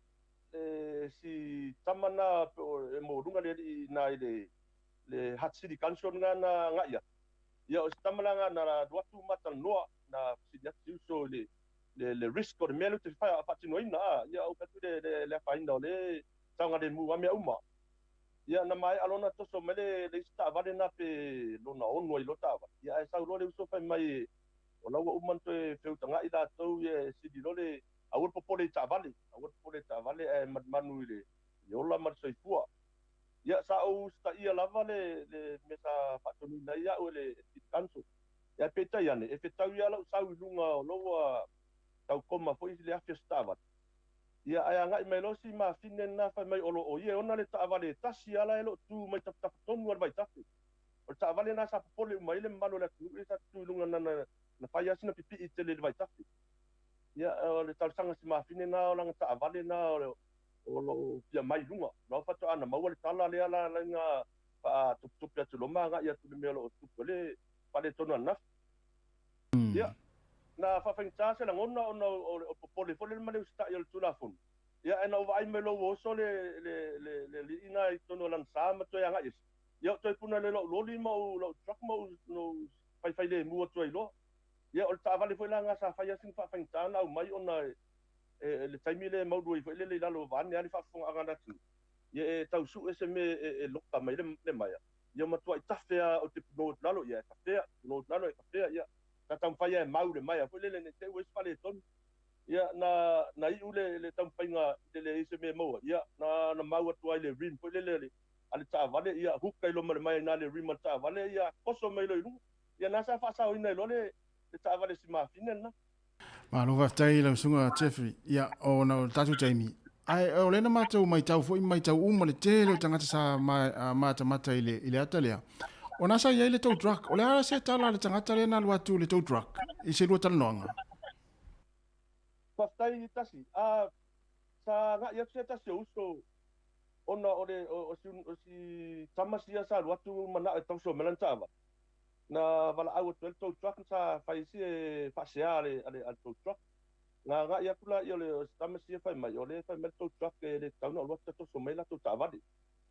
si tama na e maualuga le alii na i le Hutt City Council na na agai atu. Ia o si tama la na alu atu ma talanoa na fesili atu si uso i le risk o le mea lea ou te faatinoina. Ia ou fai atu le afaina o le saogalemu lava mea uma. Ia, na maea loa ona toso mai le isi taavale na pe lona ono ai loa taavale. Ia, ae sau loa le uso fai mai, o la ua uma ona toe feutaga'i latou, ia e sili loa le, aua le popole i taavale, aua le popole i taavale ae manumanu i le ola ma le soifua. Ia, sa ou usitaia lava le mea sa faatonuina ai au e le City Council. Ia, ae peitai ane, e fetau lava lau sau i luga o lou ua tau koma foi le afi o se taavale. Ia, ae agai mai loa si mafine lena fai mai o lo o ia e ona le taavale e tasi lava la e lo o tu mai tafatafa tonu lava le vaitafe. O le taavale lena sa popole uma ai le mamalu o le atunuu ia sa tutu i luga na na fai lava sina pipii tele i le vaitafe. Ia, o le talosaga a si mafine lena o lana taavale lena o lo o fia mai i luga. Loa faatoa na maua le tala lea la na faatopetope atu loa ma agai atu i le mea o lo o tupu ai le faaletonu ananafi. Ia, na faafaigata se lagona ona o le popole foi lele ma le usitai o le Tulafono. Ia, ae na ou vaai mai loa ua oso le alii lena i totonu o lana sa ma toe agai ese. Ia, ou toe puna loa i lou loli ma lou truck ma ou faifailemu atu ai loa. Ia, o le taavale foi la lena sa fai lava sina faafaigata ona aumai ona le taimi lea e maulu ai foi lele i lalo vaeane lava le faafofogaaga a le atunuu. Ia e tau suʻe se mea e loka mai le maea, ia matuai tafe a ou te punou atu lalo, ia e tafea, punou atu lalo e tafea, ia sa taumafai a e mau le maea foi lele nei te i ua i ai se faaletonu. Ia na na iu le le taumafaiga i le leai se mea e maua, ia na na mau atu ai le rim foi lele a le a le taavale, ia hook ai loa ma le maea i ina le rim a le taavale, ia koso mai loa i luga. Ia na sa faasaoina ai loa le le taavale si mafine lena. Malo faafetai i lau susuga Jeffrey. Ia, ona o le tatou taimi, ae o lea na matou maitau foi ma maitau uma le tele o tagata sa matamata i le, i le ata lea. Ona sa i ai le tow truck. O le a se tala a le tagata lea na alu atu i le tow truck i se lua talanoaga? Faafetai Tasi. A, sa agai atu se tasi o uso ona o le, o, o si, o si tama sia sa alu atu manao e tauso mai lana taavale. Na valaau atu ai le tow truck sa fai si e faasea a le, a le, a le tow truck. Na agai atu laia o le, o si tama sia fai mai, o lea e fai mai le tow truck e le tatau ona alu atu ta toso mai latou taavale.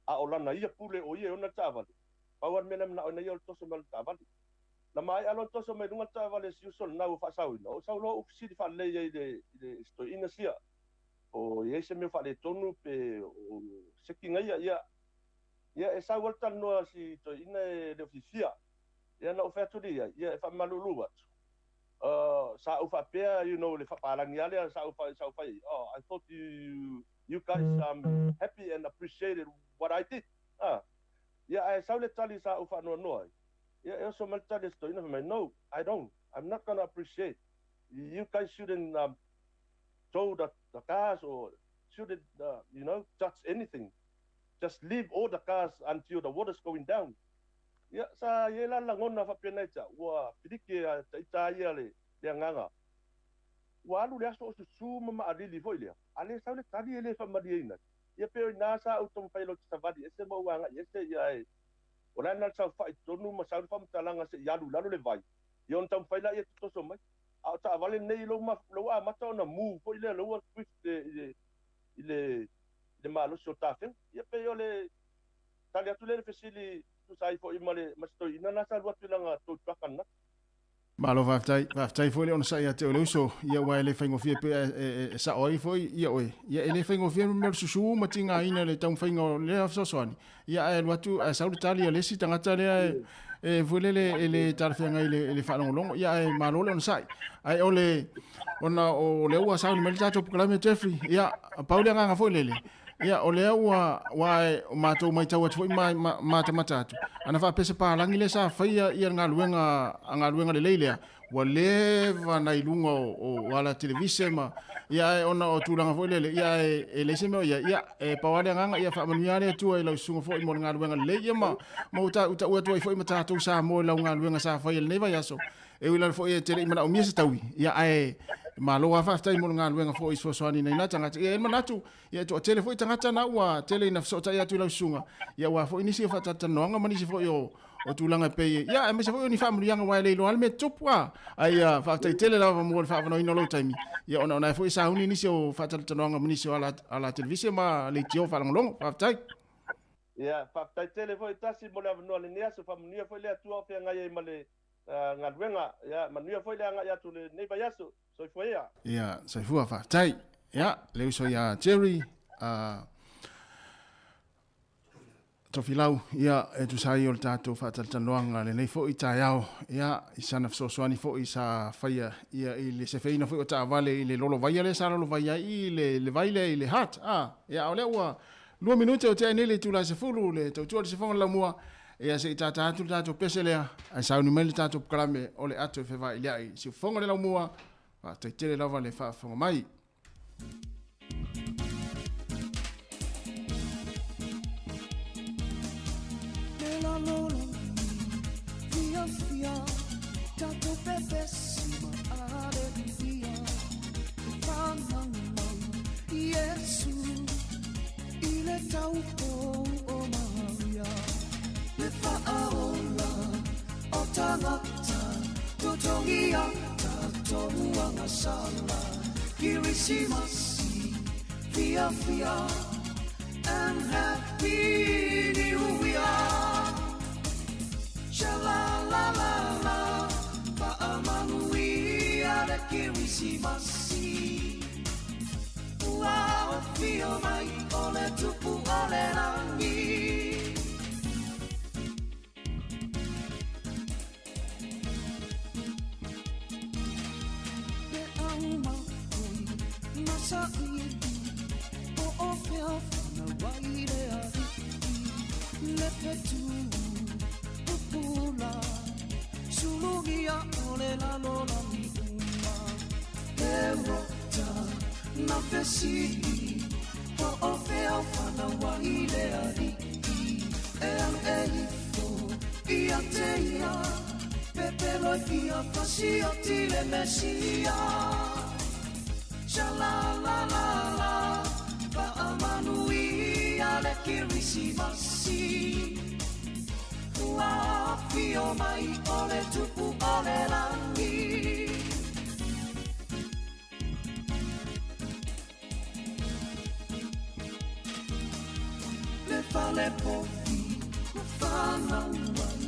A o lana ia pule o ia e ona le taavale. Pau lava le mea na manao ina ia o le toso mai o le taavale. Na maea loa ona toso mai luga le taavale a si uso lena ua faasaoina, ou sau loa ou fesili faalelei ai i le, i le, i si toeaina sia, o i ai se mea o faaletonu pe o seki ia, ia, Ia, e sau ai le talanoa a si toeaina e le o fiafia. Ia, na ou fai atu lea i ai, ia, e faamalulu atu. Sa ou faapea, you know, le faapalagi lava lea sa ou fai, sa ou fai ai, oh, I thought you, you guys happy and appreciated what I did. Ah. Ia, ae sau le tali sa ou faanoanoa ai. Ia, e oso mai le tali a si toeaina fai mai, no, I don't. I'm not gonna appreciate. You guys shouldn't tow the cars or shouldn't, you know, touch anything. Just leave all the cars until the water's going down. Ia, sa i ai la lagona faapena i te au, ua piliki a ita ia le, le agaga. Ua alu le aso o susu ma maalili foi lea, a le sau le tali e le faamalieina ai. Ia pei o ina sa ou taumafai loa ou te savali ese ma ou agai ese, ia e, o la na le saofai i totonu ma sau le faamatalaga se i alu i lalo le vai, ia ona taumafai laia e totoso mai. A o taavale nei lou, lou amata ona move foi lea, lou twist i le, i le, i le malosi o tafega. Ia pei o le tali atu lea i le fesili tusa ai foi ma le ma si toeaina lena sa alu atu i lana tow truck ananafi. Malo faafetai, faafetai foi le onosai ia te oe le uso, ia aua e le faigofie pe e sao ai foi ia oe. Ia e le faigofie le mea o le susu ma tigaina le taumafaiga o lea fesoasoani. Ia ae alu atu ae sau le tali a le isi tagata lea e foi lele e le talafeagai i le faalogologo. Ia ae malo le onosai. Ae o le ona o lea ua sauni mai le tatou polokalame Jeffrey, ia pau le agaga foi lele, ia o lea ua ua matou maitau atu foi ma matamata atu. Ana faapea se palagi lea sa faia ia galuega a galuega lelei lea, ua leva na i luga o ala televise ma ia ae ona o tulaga foi lele ia ae e leai se mea o i ai ia e pau lava le agaga ia faamanuia le Atua i lau susuga foi mo le galuega lelei ia ma ma ua taua atu ai foi ma tatou Samoa i lau galuega sa faia i lenei vaiaso e ui lava foi e te le i manaomia se taui ia ae malo lava faafetai mo le galuega foi i fesoasoani nei na tagata ia e manatu ia e toatele foi tagata na ua tele ina fesootai atu i lau susuga ia aua foi nisi o faatalatalanoaga ma nisi foi o o tulaga e pei ia aemaise foi o ni faamanuiaga aua e le iloa lava le mea e tutupu a ai ia faafetai tele lava mo le faaavanoaina o lou taimi ia ona ona e foi sauni nisi o faatalatalanoaga ma nisi o ala ala televise ma leitio faalogologo faafetai. Ia, faafetai tele foi Tasi mo le avanoa lenei aso, faamanuia foi le Atua o feagai ai ma le galuega. Ia, manuia foi le agai atu lenei vaiaso. Soifua ia. Ia, soifua, faafetai. Ia, le uso ia Jerry, Tofilau, ia, e tusa ai o le tatou faatalatalanoaga lenei foi taeao, ia, i sana fesoasoani foi sa faia, ia, i le sefeina foi o taavale i le lolovaia lea sa lolovaia ai i le, le vai lea i le Hart, a, ia, a o lea ua 2 minute o tea ai nei le itula e 10, le tautua i le sifoga o le laumua, ia, se i tātā atu le tatou pese lea, ae sauni mai le tatou pkalame o le ato e fevailiai i siufofoga o le laumua, faafetai tele lava le faafofoga mai. Kirisimasi, fia fia, and happy new year. Sha la la la la, fa'amanuia le Kirisimasi. Ua afio mai o le tupu o le. saili Po o fea whanau ai le ali'i Le fetu pupula Sulugia o le lalolagi uma Herota na fesili Po o fea whanau ai le ali'i E alu e ifo ia te ia Pepelo e fia fasioti le Mesia Sha la la la la Faamanuia le Kerisimasi Ua afio mai o le tupu o le lagi Le fale povi ua fanau ai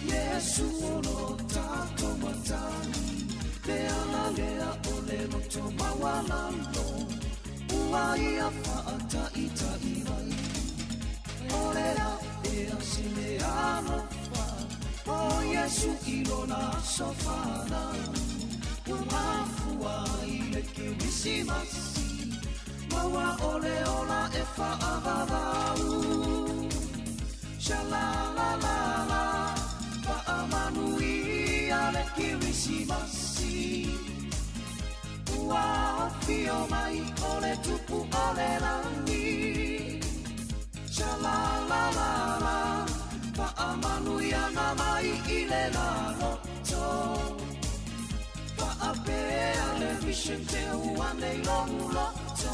Iesu o lo tatou Matai Le ala lea o le loto maualalo Ua ia faataita'i mai O le a'e a se mea alofa O Iesu i lona aso fanau Ua mafua ai le Kerisimasi Maua o le ola e faavavau Sha la la la la Faamanuia le Kerisimasi Ua afio mai o le tupu o le lagi Sha la la la la Faamanuiaga mai i le laloto Faapea le mission te ua nei lou loto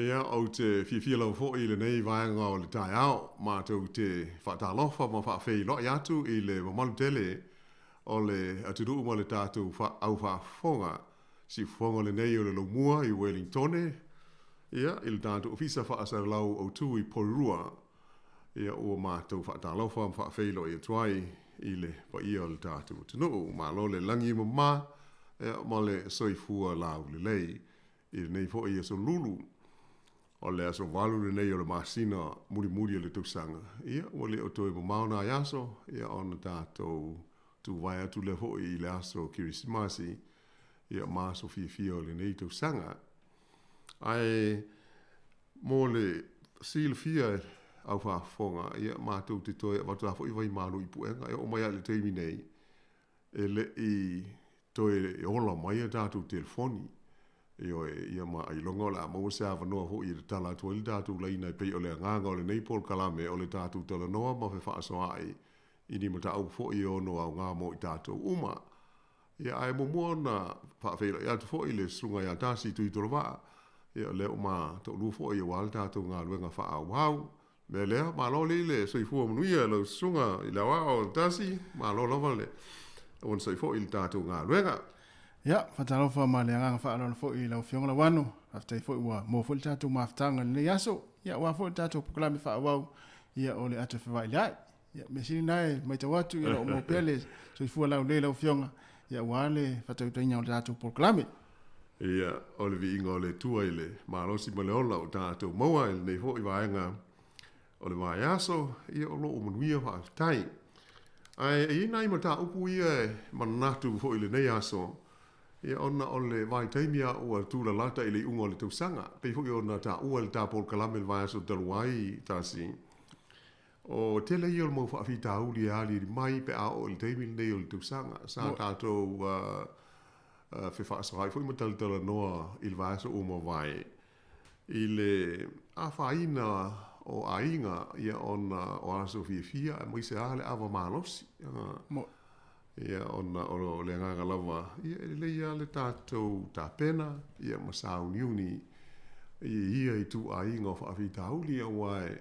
Ia, ou te fiafia lava foi i lenei vaega o le taeao, matou te faatalofa ma faafeiloai atu i le mamalu tele o le atunuu ma le tatou au faafofoga. Siufofoga lenei o le Laumua i Wellingtone, ia, i le tatou Ofisa Faasalalau Autu i Porirua. Ia, ua matou faatalofa ma faafeiloai atu ai i le paia o le tatou atunuu. Malo le lagi e mama, ia, ma le soifua laulelei i lenei foi aso lulu. O le aso 8 lenei o le masina mulimuli o le tausaga. Ia, ua le o toe mamao nai aso, ia ona tatou tuvae atu lea foi i le aso Kerisimasi, ia ma aso fiafia o lenei tausaga. Ae mo le silafia e au faafofoga, ia matou te toe avatu lava foi vaimalu i puega e oo mai lava i le taimi nei. e leʻi toe ola mai a tatou telefoni. Ioe, ia ma ailoga o le a maua se avanoa foi e tatala atu ai le tatou laina e pei o le agaga o lenei polokalame o le tatou talanoa ma fefaasoaai i ni mataupu foi e ono aoga mo i tatou uma. Ia, ae muamua ona faafeiloai atu foi i le Susuga ia Tasi Tuitolovaa, ia o lea ua ma toalua foi aua le tatou galuega faaauau. Mea lea, malo alii le soifua manuia lau susuga i le aoao Tasi, malo lava le onosai foi i le tatou galuega. Ia, faatalofa ma le agaga faaaloalo foi i lau Afioga Lauano. Faafetai foi ua maua foi le tatou mafutaga i lenei aso. Ia, aua foi le tatou polokalame faaauau, ia, o le Ata Fevailiai. Ia, mea sili lena e matau atu, ia, o lo o maua pea le soifua laulelei lau Afioga, ia, aua le faatautaiga o le tatou polokalame. Ia, o le viiga o le Atua i le malosi ma le ola o tatou maua i lenei foi vaega o le vaiaso, ia o lo o manuia faafetai. Ae e i ai nai mataupu ia e manatu foi i lenei aso, ia ona o le vaitaimi a ua tulalata i le iuga o le tausaga, pei foi ona taua i le ta polokalame i le vaiaso talu ai, Tasi. O tele ia o le mau faafitauli e aliali mai pe a oo i le taimi lenei o le tausaga. Sa tatou fefaasoaai foi ma talatalanoa i le vaiaso ua mavae i le afaina o aiga ia ona o aso fiafia aemaise lava le ava malosi. Ia ona o le agaga lava ia e lelei lava le tatou tapena ia ma sauniuni i ia ituaiga o faafitauli aua e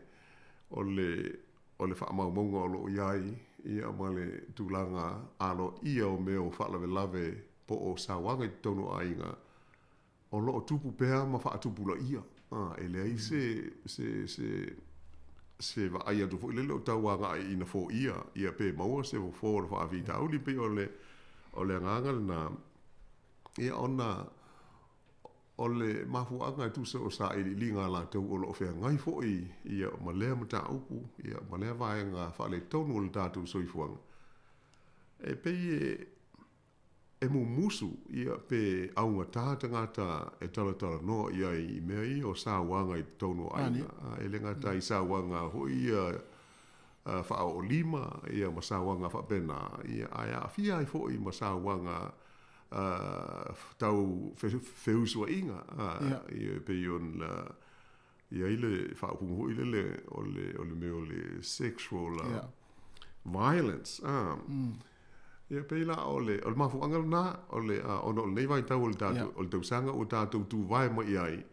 o le o le faamaumauga o lo o i ai ia ma le tulaga aloaia o mea o faalavelave po o sauaga i totonu o aiga, o lo o tupu pea ma faatupulaia. E leai se se se se vaai atu foi lele o tau agai ina foia ia pe maua se fofo o le faafitauli. Pei o le o le agaga lena ia ona O le mafuaaga e tusa o sailiiliga a latou o lo o feagai foi ia ma lea mataupu ia ma lea vaega faaletonu o le tatou soifuaga, e pei e e mumusu ia pe augata tagata e talatalanoa i ai i mea ia o sauaga i totonu o aiga. E le gata i sauaga foi ia faaoolima ia ma sauaga faapena, ia ae aafia ai foi ma sauaga tau feusuaiga, e pei ona i ai le faaupuga foi lele o le o le mea o le sexual violence. Ia pei la o le o le mafuaaga lena o le ona o lenei vaitau o le tatou o le tausaga ua tatou tuvae mai ai,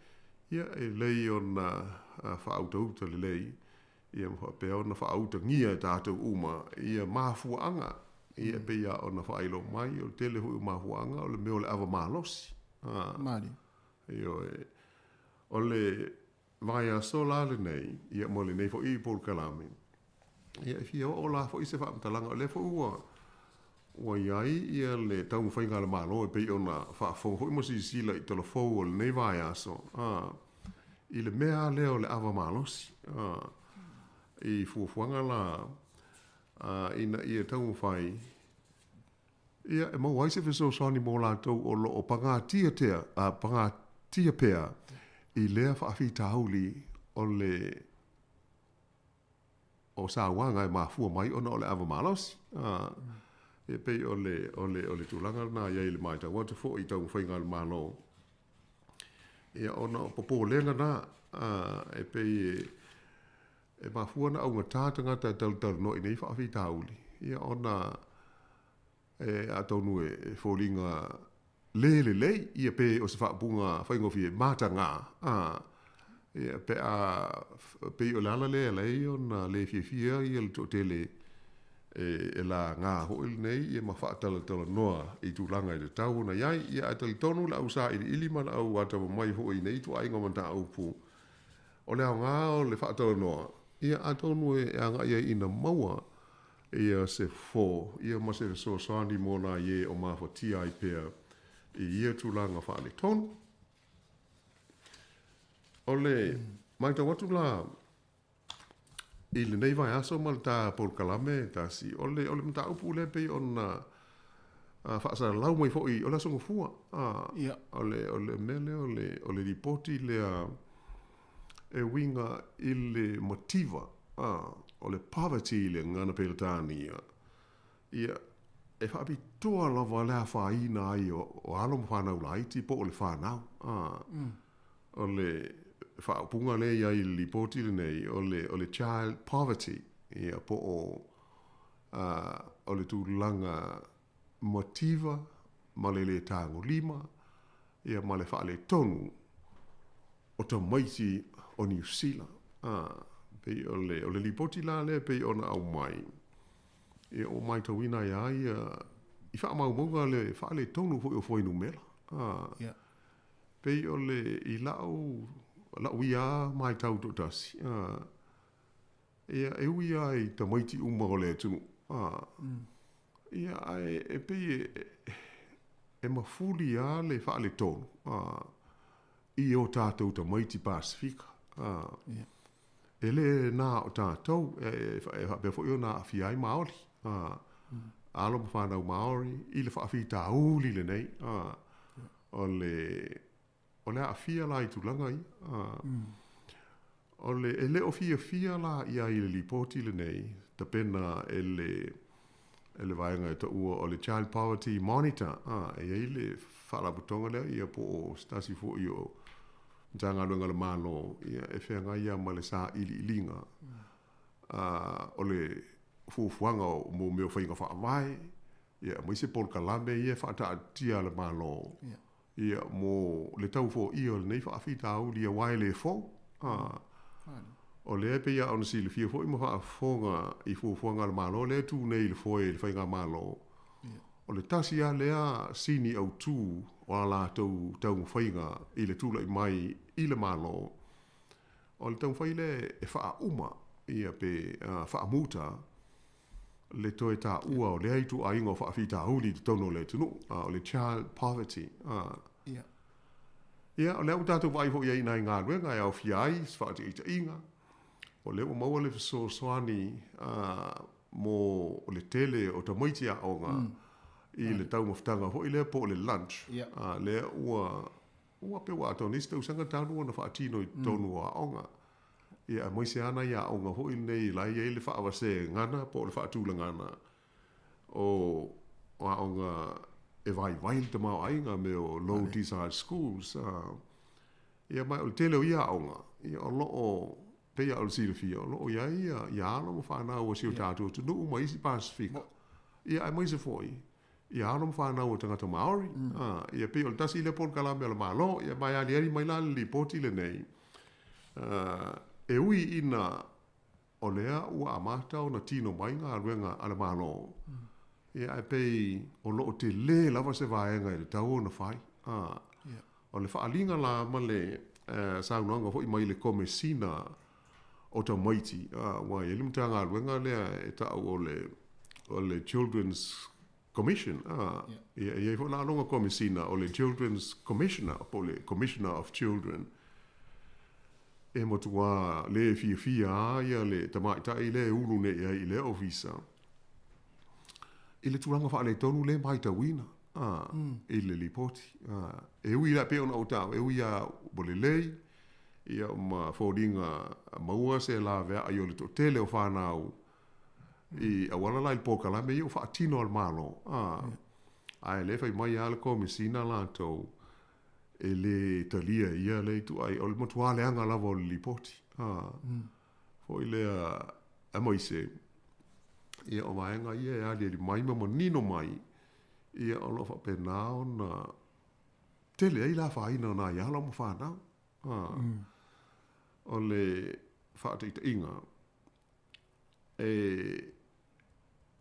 ia e lelei ona faautauta lelei ia ma faapea ona faautagia e tatou uma ia mafuaaga ia e pei lava ona faailoa mai, o le tele foi o mafuaaga o le mea o le ava malosi. Malie. Ioe. O le vaiaso la lenei, ia mo lenei foi polokalame, ia e fia oo la foi se faamatalaga, o lea foi ua ua i ai ia le taumafaiga a le Malo e pei ona faafofoga foi ma silasila i talafou o lenei vaiaso, a, i le mea lava lea o le ava malosi, a, i fuafuaga la, a, ina ia taumafai ia e maua ai se fesoasoani mo latou o lo o pagatia tea, a, pagatia pea i lea faafitauli o le o sauaga e mafua mai ona o le ava malosi. A, e pei o le, o le, o le tulaga lena i ai i le matau atu foi i taumafaiga a le Malo. Ia, ona o popolega na, a, e pei e, e mafua ona augata tagata e talatalanoa i nei faafitauli, ia ona e, atonu e, e foliga le lelei, ia pe o se faaupuga faigofie, mataga, a, ia, pe a, pei o le ala lea e ala ai ona le fiafia ia le toatele e, e laga foi lenei, ia ma faatalatalanoa i tulaga e tatau ona i ai. Ia, ae talitonu le au sailiili ma le au atamamai foi i nei ituaiga mataupu, o le aoga o le faatalanoa, ia atonu e agai ai ina maua ia se fofo ia ma se fesoasoani mo nai e o mafatia ai pea i ia tulaga faaletonu. O le matau atu la i lenei vaiaso ma le ta polokalame tasi, o le, o le mataupu lea pei ona faasalalau mai foi o le Aso Gafua, o le, o le mea lea o le, o le lipoti lea e uiga i le mativa, o le poverty i le gagana Peretania. Ia, e faapitoa lava le afaina ai o alo ma fanau laiti po o le fanau. O le faaupuga lea e i ai i le lipoti lenei, o le, o le child poverty, ia, po o, o le tulaga mativa ma le lē tagolima, ia, ma le faaletonu o tamaiti o Niu Sila. Pei o le, o le lipoti la lea pei ona aumai, ia ua matauina ai lava ia, i faamaumauga le faaletonu foi o fuainumera. Ia. Pei o le, i la'u, la'u ia lava matau toatasi, ia, e ui lava i tamaiti uma o le atunuu, ia, ae e pei e, e mafuli lava le faaletonu, i o tatou tamaiti Pasefika. E le na o tatou, e faapea foi ona aafia ai Māori, alo ma fanau Māori i le faafitauli lenei. O le, o le aafia la i tulaga ia. O le, e le o fiafia la i ai i le lipoti lenei, tapena e le, e le vaega e taua o le Child Poverty Monitor, e i ai le faalapotopotoga lea, ia po o se tasi foi o Matagaluega a le Malo, ia, e feagai lava ma le sailiiliga o le fuafuaga o mo mea o faiga faavae, ia, aemaise polokalame ia e faataatitia a le Malo, ia, mo le tau foia o lenei faafitauli aua e le fou. O lea e pei lava ona silafia foi ma faafofoga i fuafuaga a le Malo lea e tu nei i le foe i le Faigamalo, O le tasi lava lea sini autu o a latou taumafaiga i le tulai mai i le Malo, o le taumafai lea e faauma ia pe faamuta le toe taua o lea ituaiga o faafitauli i totonu o le atunuu, o le child poverty. Ia, o lea ua tatou vaai foi i ai i nai galuega e aofia ai se faataitaiga, o lea ua maua le fesoasoani mo le tele o tamaiti aoga i le taumafataga foi lea po o le lunch, lea ua ua pei ua atoa nei se tausaga talu ona faatino i totonu o aoga. Ia, aemaise lava nai aoga foi nei la e i ai le faavasegana po o le faatulagana o aoga e vaivai le tamaoaiga, mea o low decile schools. Ia, ma o le tele o ia aoga, ia o lo o pei lava o le silafia, o lo o i ai ia alo ma fanau a si o tatou atunuu ma isi Pasefika, ia aemaise foi ia alo ma fanau a tagata Māori. Ia pei o le tasi lea polokalame a le Malo, ia ma e aliali mai la le lipoti lenei, e ui ina o lea ua amata ona tino mai galuega a le Malo, ia ae pei o lo o tele lava se vaega e tatau ona fai. O le faaaliga la ma le saunoaga foi mai le Komesina o Tamaiti, aua e i ai le Matagaluega lea e tau o le, o le Children's Commission, ia, e i ai foi la lona Komesina o le Children's Commissioner po o le Commissioner of Children, e matuā le fiafia lava ia le tamaitai lea e ulu nei i ai i lea ofisa i le tulaga faaletonu lea e matauina i le lipoti. E ui la pei ona ou taua, e ui lava ua lelei ia ma foliga maua se laveai o le toatele o fanau i auala la i le polokalame ia ua faatino a le Malo, ae o lea e fai mai lava le Komesina latou e le talia e ia lea ituai, o le matua leaga lava o le lipoti. Foi lea aemaise ia o vaega ia e aliali mai ma manino mai, ia o lo o faapena ona tele ai le afaina o nai alo ma fanau. O le faataitaiga, e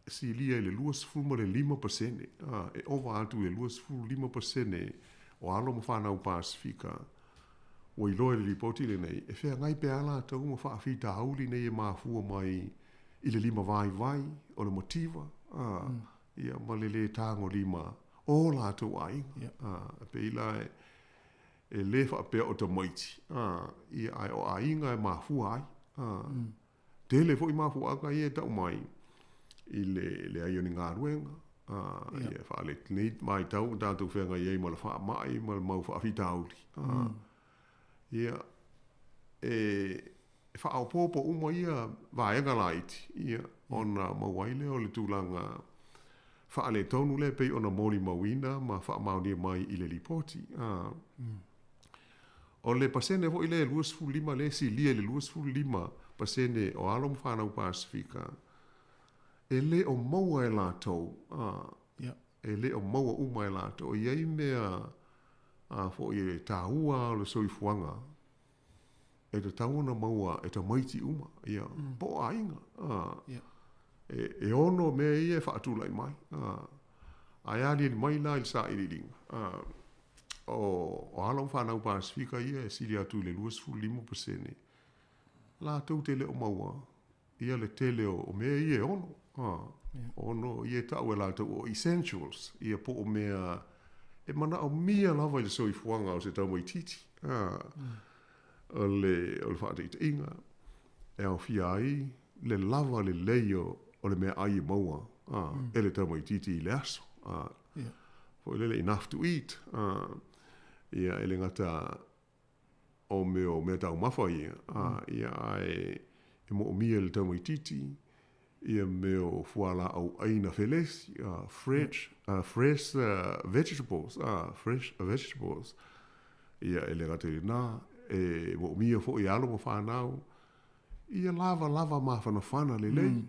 silia i le 25%, e ova atu i le 25% o alo ma fanau Pasefika ua iloa i le lipoti lenei, e feagai pea latou ma faafitauli nei e mafua mai i le limavaivai o le mativa, ia, ma le lē tagolima o latou aiga. E pei la e lē faapea o tamaiti, ia, ae o aiga e mafua ai. Tele foi mafuaaga ia e tau mai i le leai o ni galuega, ia faalenei vaitau ua tatou feagai ai ma le faamai ma le mau faafitauli. Ia, e faaopoopo uma ia vaega laiti, ia, ona maua ai lea o le tulaga. faaletonu lea e pei ona molimauina ma faamaonia mai i le lipoti. O le pasene foi lea e 25 lea e silia i le 25% o alo ma fanau Pasefika e le o maua e latou, e le o maua uma e latou. E i ai mea foi e taua o le soifuaga e tatau ona maua e tamaiti uma, ia, po o aiga. E ono mea ia e faatulai mai. Ae aliali mai la i le sailiiliga, o alo ma fanau Pasefika ia e sili atu i le 25%, latou te le o maua ia le tele o mea ia e ono. Ono ia e tau e latou o essentials, ia po o mea e manaomia lava i le soifuaga o se tamaitiiti. O le faataitaiga e aofia ai le lava lelei o le meaai e maua e le tamaitiiti i le aso. Foi lele enough to eat. Ia e le gata o mea o meataumafa ia, ia ae e moomia e le tamaitiiti ia mea o fualaau aina felesi, fresh, fresh vegetables, fresh vegetables. Ia e le gata i lena, e moomia foi e alo ma fanau ia lavalava mafanafana lelei,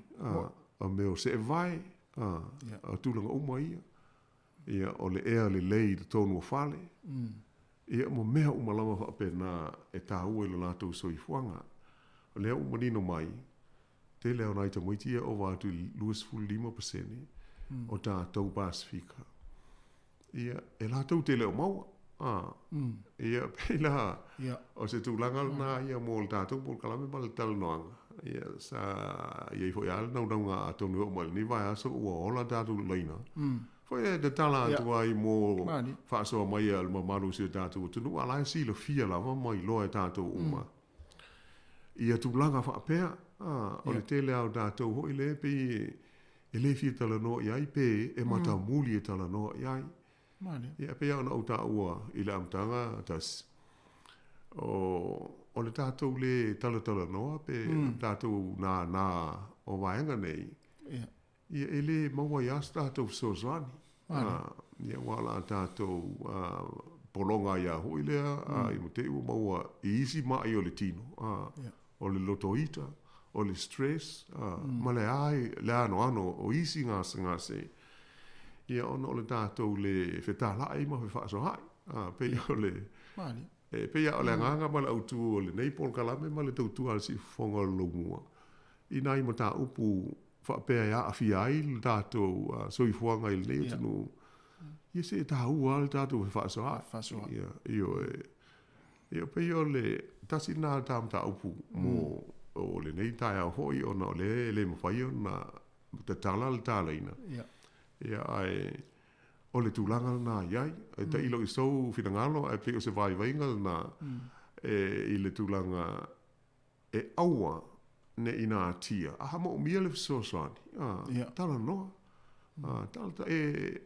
o mea o seevae, o tulaga uma ia. Ia o le ea lelei i totonu o fale. Ia ma mea uma lava faapena e taua i lo latou soifuaga. O lea ua manino mai, tele lava o nai tamaiti ia e ova atu i le 25% o tatou Pasefika, ia, e latou te le o maua. Ia, pei la, o se tulaga lena ia mo le tatou polokalame ma le talanoaga. Ia, sa i ai foi lava le naunauga atonu e oo mai i lenei vaiaso ua ola tatou laina. Foi e tatala atu ai mo faasoa mai a le mamalu o si o tatou atunuu, a o la e silafia lava ma iloa e tatou uma ia tulaga faapea. O le tele lava o tatou foi lea pei e le fia talanoa i ai pe e matamuli e talanoa i ai. Ia, e pei lava ona ou taua i le amataga tasi, o le tatou lē talatalanoa pe tatou nānā o vaega nei, Ia, e lē maua ai lava se tatou fesoasoani. Ia, aua o le a tatou pologa ai lava foi lea, i ma te i ua maua i isi maʻi o le tino, o le lotoita, o le stress, ma le le anoano o isi gasegase, ia, ona o le tatou lē fetalaʻi ma fefaasoaʻi. Pei o le, e pei lava o le agaga ma le autu o lenei polokalame ma le tautua a le Siufofoga o le Laumua i nai mataupu faapea e aafia ai le tatou soifuaga i lenei atunuu, ia se e taua lava le tatou fefaasoaai. Ia, ioe. Ia, pei o le tasi lena o ta mataupu mo o lenei taeao foi ona o lea e le mafai ona tatala le talaina. Ia, ae o le tulaga lena i ai. E tailo i sou finagalo ae pei o se vaivaiga lena e i le tulaga E aua ne i natia, a moomia le fesoasoani, a, talanoa, a, tala, e,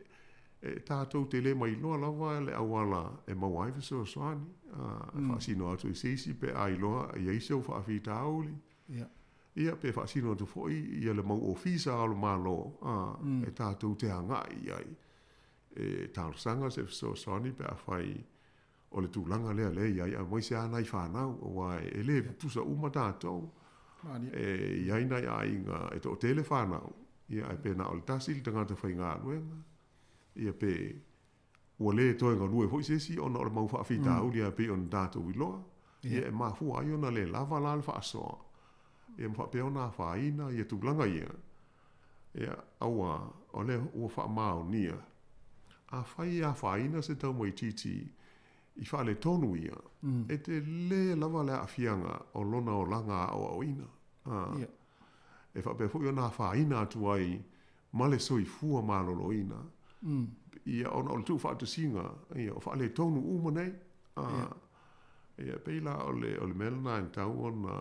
e tatou te le mailoa lava le auala e maua ai fesoasoani, a, e faasino atu i se isi pe a iloa e i ai se ou faafitauli, ia, pe faasino atu foi ia le mau ofisa o le Malo, a, e tatou te agai i ai e talosaga se fesoasoani pe afai O le tulaga lea lea e i ai, aemaise lava nai fanau, aua e le tutusa uma tatou. E i ai nai aiga e toatele fanau, ia ae pe na o le tasi le tagata faigaluega, ia pe ua le toe galue foi se isi ona o le mau faafitauli lava pei ona tatou iloa, ia e mafua ai ona le lava la le faasoa, ia ma faapea ona afaina ia tulaga ia. Ia, aua, o lea ua faamaonia, afai e afaina se taumaitiiti i faaletonu ia, e tele lava le aafiaga o lona olaga aoaoina, ā, e faapea foi ona afaina atu ai ma le soifua maloloina, ia, ona o le tuufaatasiga, ia, o faaletonu uma nei, ā, ia, e pei la o le, o le mea lena e tatau ona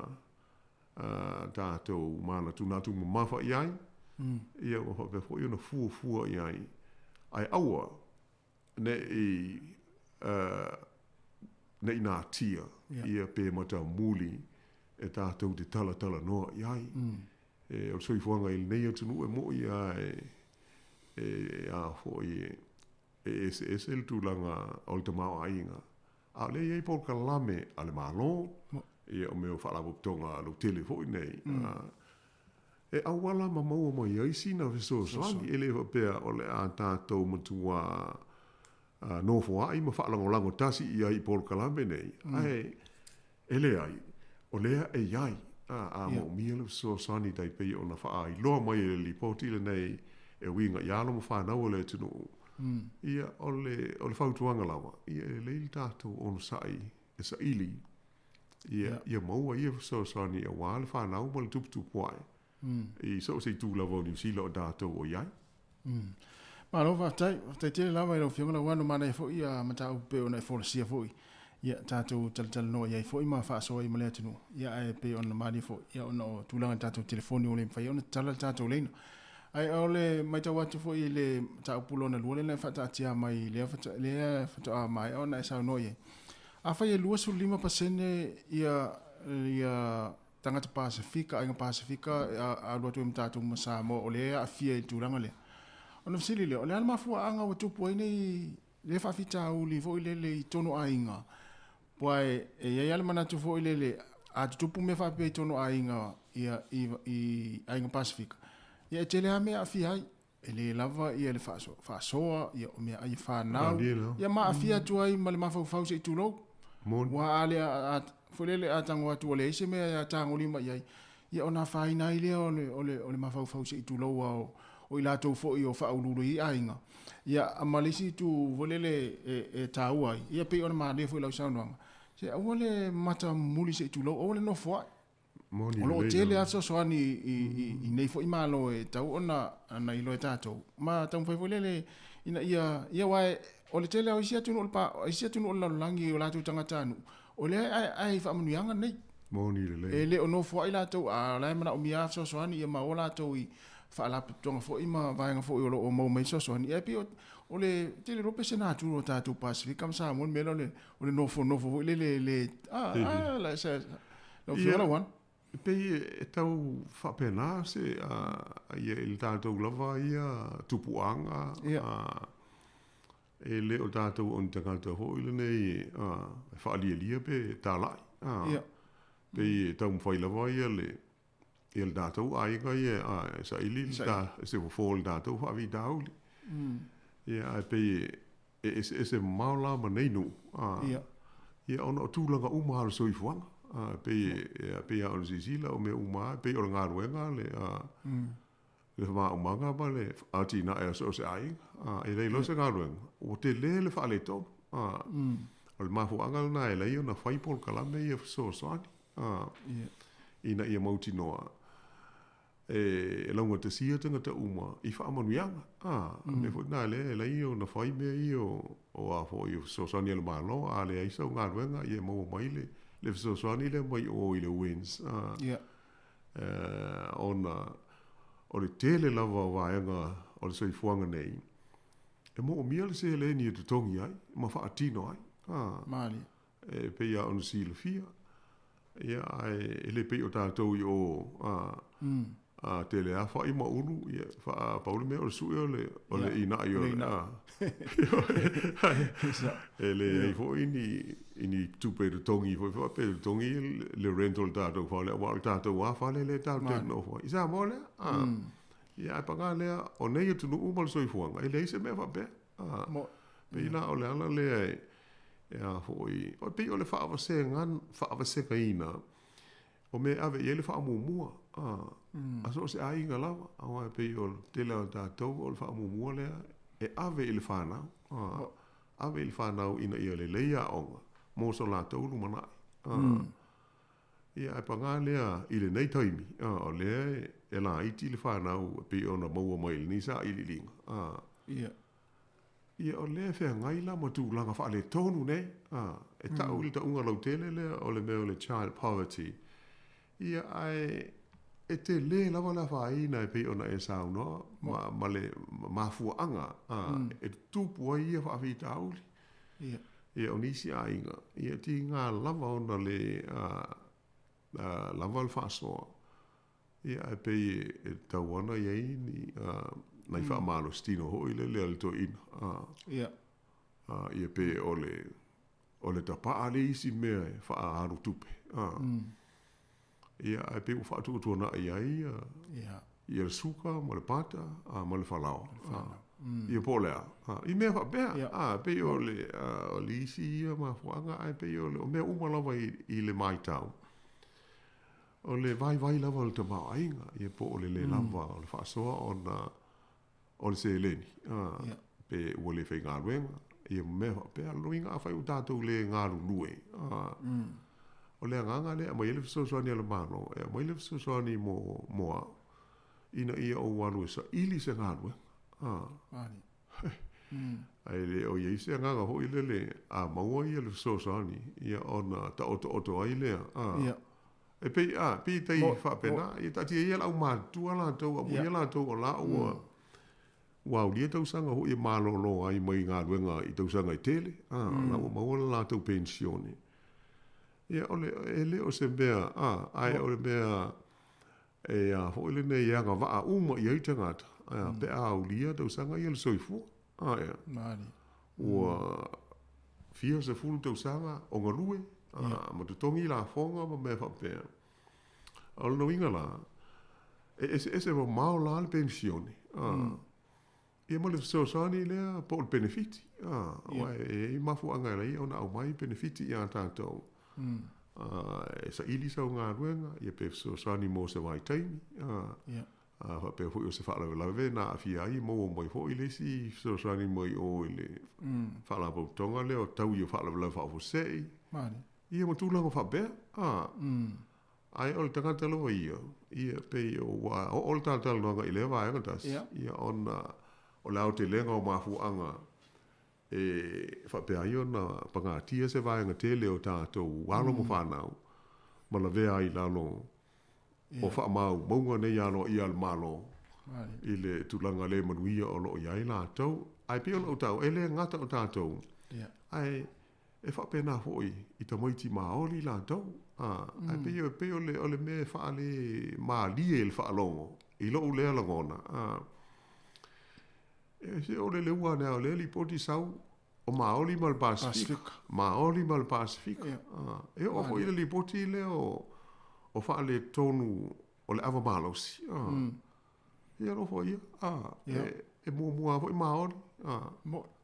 tatou manatunatu mamafa i ai, ia ua faapea foi ona fuafua i ai, ae aua ne i ne i natia ia pe matamuli e tatou te talatalanoa i ai. E, o le soifuaga i lenei atunuu e mo'i lava e. E a foi e e eseese le tulaga o le tamaoaiga, a o lea e i ai polokalame a le Malo, ia o mea o faalapotopotoga lautele foi nei, e auala ma maua mai ai sina fesoasoani. E le faapea o le a tatou matuā nofoaʻi ma faalagolago tasi i ai i polokalame nei, ae e leai, o lea e i ai, a moomia le fesoasoani tai pei ona faailoa mai e le lipoti lenei e uiga i alo ma fanau a le atunuu. Ia, o le, o le fautuaga lava, ia e lelei le tatou onosai e saili, ia, ia maua ia fesoasoani aua le fanau ma le tuputupu ae, i so o se itu lava o Niu Sila o tatou o i ai. Malo faafetai, faafetai tele lava i lau Afioga Lauano, manaia foi ia mataupu pei ona e folasia foi, ia tatou talatalanoa i ai foi ma faasoa ai ma le atunuu, ia ae pei ona malie foi, ia ona o tulaga i tatou telefoni ua le mafai ona tatala le tatou laina. Ae o le matau atu foi i le mataupu lona lua lea na e faataatia mai lea lea faatoa maea ona e saunoa i ai. Afai e 25% ia ia tagata Pasefika, aiga Pasefika e alu atu ai ma tatou ma Samoa o lea e aafia i le tulaga lea. Ona fesili lea, o le a le mafuaaga ua tupu ai nei lea faafitauli foi lele i totonu o aiga? Aua e i ai lava le manatu foi lele, a tutupu mea faapea i totonu o aiga, ia, i, i aiga Pasefika, ia e tele lava mea e aafia ai. E le lava ia le faasoa, ia o meaai a fanau, ia ma aafia atu ai ma le mafaufau se i tulou. Aua a le, a, foi lele a tago atu ua leai se mea e tagolima i ai, ia ona afaina ai lea o le, o le, o le mafaufau se i tulou a o, o i latou foi o faauluulu i aiga. Ia, ma le isi itu foi lele e, e taua ai, ia pei ona malie foi lau saunoaga, se aua le matamuli se i tulou, aua le nofoai. Moni O lo o lelei tele lava. lava fesoasoani i, i, i nei foi Malo e tatau ona, ona iloa e tatou, ma taumafai foi lele ina ia, ia aua e, o le tele lava o isi atunuu o le pa, isi atunuu o le lalolagi i o latou tagatanuu, o lea e aeae i faamanuiaga nei. Moni lelei. E le o nofoai latou, a o la e manaomia lava fesoasoani ia ma o latou i faalapotopotoga foi ma vaega foi o lo o maua mai fesoasoani. Ia e pei o, o le tele loa pe se natura o tatou Pasefika ma Samoa le mea lea o le, o le nofonofo foi lele e le, a, a, la, sa, lau Afioga Lauana. E pei e tau faapena se ia i le tatou lava ia tupuaga e le o tatou o ni tagata foi lenei e faalialia pe talai. Pei e taumafai lava ia le ia le tatou aiga ia e saili se fofo o le tatou faafitauli. Ia ae pei e eseese mamao la ma nei nuu, ia ona o tulaga uma lava o le soifuaga. E pei e pei lava ona silasila o mea uma lava e pei o le galuega le le faamaumaga ma le atinae a so o se aiga. E leai loa se galuega, ua tele le faaletonu. O le mafuaaga lena e ala ai ona fai polokalame ia fesoasoani ina ia mautinoa e laugatasia tagata uma i faamanuiaga. O le mea foi lena lea e ala ai ona fai mea ia o a foi o fesoasoani a le Malo, a leai sau galuega, ia e maua mai le fesoasoani lea mai o i le WINZ. Ona o le tele lava o vaega o le soifuaga nei, e moomia le seleni e totogi ai ma faatino ai. Malie. E pei lava ona silafia, ia, ae e le pei o tatou i o, a tele lava fai ma ulu, ia, pau le mea o le sue o le, o le ina'i o le, e leai foi ni, ni tupe e totogi foi faapea e totogi le rent o le tatou fale, aua o le tatou lava fale lea tatou te nonofo ai. I Samoa lea, ia, ae paga lea, o nei atunuu ma le soifuaga, e leai se mea faapea. Pei la o le ala lea e a foi, e pei o le faavasegaina o mea e ave i ai le faamuamua a so o se aiga lava, aua e pei o le tele o tatou o le faamuamua lea e ave i le fanau, ave i le fanau ina ia lelei aoga mo so latou lumanai. Ia, ae paga lea i lenei taimi, o lea e laiti le fanau e pei ona maua mai i lenei sailiiliga. Ia, o lea e feagai la ma tulaga faaletonu nei, e tau i le tauga lautele lea o le mea o le child poverty. Ia, ae e tele lava le afaina e pei ona e saunoa ma, ma le mafuaaga e tutupu ai ia faafitauli. Ia, o nisi aiga, ia, e tiga lava ona le lava le faasoa. Ia, ae pei e tatau ona i ai ni nai faamalositino foi lele a le toeaina. Ia. Ia pe o le o le tapaa le isi mea e faaalu tupe. Ia ae pei ua faatuatuanai ai ia Ia. ia le suka ma le pata ma le falaoa. Ia po o le a? I mea faapea, a, pei o le o le isi ia mafuaaga ae pei o le o mea uma lava i i le matau, o le vaivai lava o le tamaoaiga, ia po o le le lava o le faasoa ona o le seleni, a, pe ua le faigaluega, ia ma mea faapea. O lona uiga afai ua tatou le galulue, a, o le agaga lea e aumai ai le fesoasoani a le Malo, e aumai le fesoasoani mo mo au, ina ia ou alu e saili se galuega. Ae le o i ai se agaga foi lele a maua ia le fesoasoani, ia ona taotooto ai lea. E pei, a, pei e tai faapena, ia taatia ia le aumatutua latou, amuia latou o la ua, ua aulia tausaga foi e malolo ai mai galuega i tausaga e tele, a, o la ua maua le latou penisione. Ia, o le, e le o se mea, a, ae o le mea e a foi lenei e agavaa uma i ai tagata, a, pe a aulia tausaga ia o le soifua. A, ea. Ua fia sefulu tausaga o galue, a, ma totogi lafoga ma mea faapea. A o lona uiga la, e eseese mamao la le penisione, a, ia ma le fesoasoani lea po o le penefiti, a, aua e i ai mafuaaga e ala ai ona aumai penefiti ia tatou, a, e saili sau galuega, ia pe fesoasoani mo se vaitaimi, a, a faapea foi o se faalavelave na aafia ai, maua mai foi le isi fesoasoani mai o i le faalapotopotoga lea o taui o faalavelave faafuasei, ia ma tulaga faapea, a. Ae o le tagata lava ia, ia pei ua oo le talatalanoaga i lea vaega tasi, ia ona o le aotelega o mafuaaga e faapea ai ona pagatia se vaega tele o tatou alo ma fanau ma lavea ai i lalo o faamaumauga nei aloaia a le Malo i le tulaga le manuia o lo o i ai latou. Ae pei ona ou taua, e le gata o tatou, ae e faapena foi i tamaiti maoli latou. Ae pei, pei o le, o le mea e faale malie i le faalogo i lou lea lagona, e se o le leua ane lava o lea lipoti sau o Maoli ma le Pasefika, Maoli ma le Pasefika. E oo foi i le lipoti lea o, o faaletonu o le ava malosi. Ia alofa ia, e, e muamua lava foi Maoli,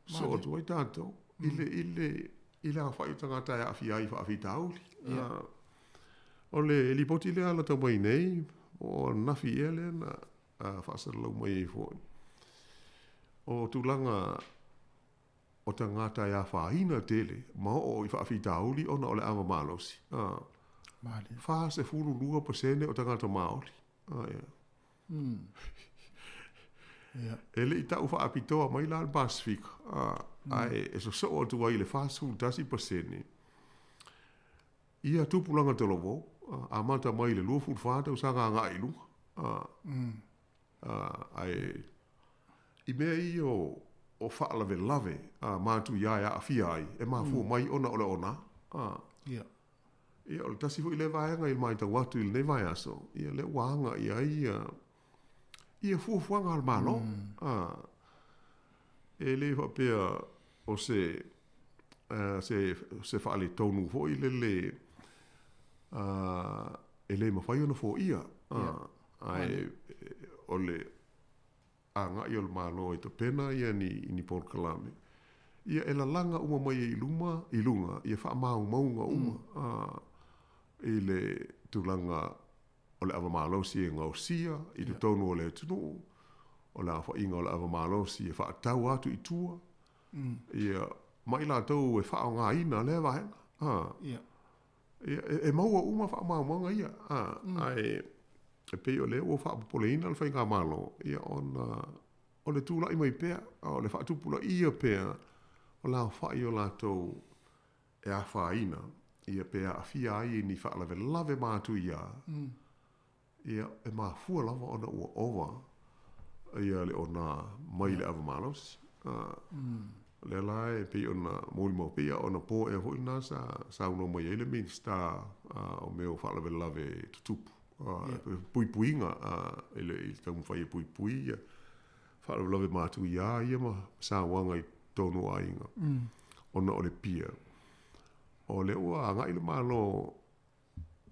sosoo atu ai tatou i le, i le, i le aofai o tagata e aafia ai i faafitauli. O le lipoti lea lata mai nei, po o ananafi ea lea na faasalalau mai ai foi, o tulaga o tagata e afaina tele ma oo i faafitauli ona o le ava malosi. 42% o tagata Maoli. E le i tau faapitoa mai la le Pasefika, ae e sosoo atu ai i le 41% ia tupulaga talavou, amata mai i le 24 tausaga agai i luga. Ae i mea ia o faalavelave matuia e aafia ai, e mafua mai ona o le ona. Ia, o le tasi foi lea vaega i le matau atu i lenei vaiaso, ia lea ua aga i ai ia, ia fuafuaga a le Malo. E le faapea o se, se, se faaletonu foi lele e le mafai ona foia, ae o le agai o le Malo e tapena ia ni, ni polokalame, ia e lalaga uma mai ai i luma, i luga, ia faamaumauga uma i le tulaga o le ava malosi e gaosia i totonu o le atunuu, o le aofaiga o le ava malosi e faatau atu i tua, ia, ma i latou e faaaogaina lea vaega. Ia, e maua uma faamaumauga ia, ae e pei o lea ua faapopoleina le Faigamalo, ia, ona o le tulai mai pea, o le faatupulaia pea o le aofai o latou e afaina, ia, pe aafia ai i ni faalavelave matuia, ia, e mafua lava ona ua ova ia le ona mai le ava malosi. O lea la e pei ona molimau pea, ia ona po ea foi lena sa saunoa mai ai le Minisita o mea o faalavelave tutupu, puipuiga i le taumafai e puipui ia. faalavelave matuia ia ma sauaga i totonu o aiga ona o le pia. O lea ua agai le Malo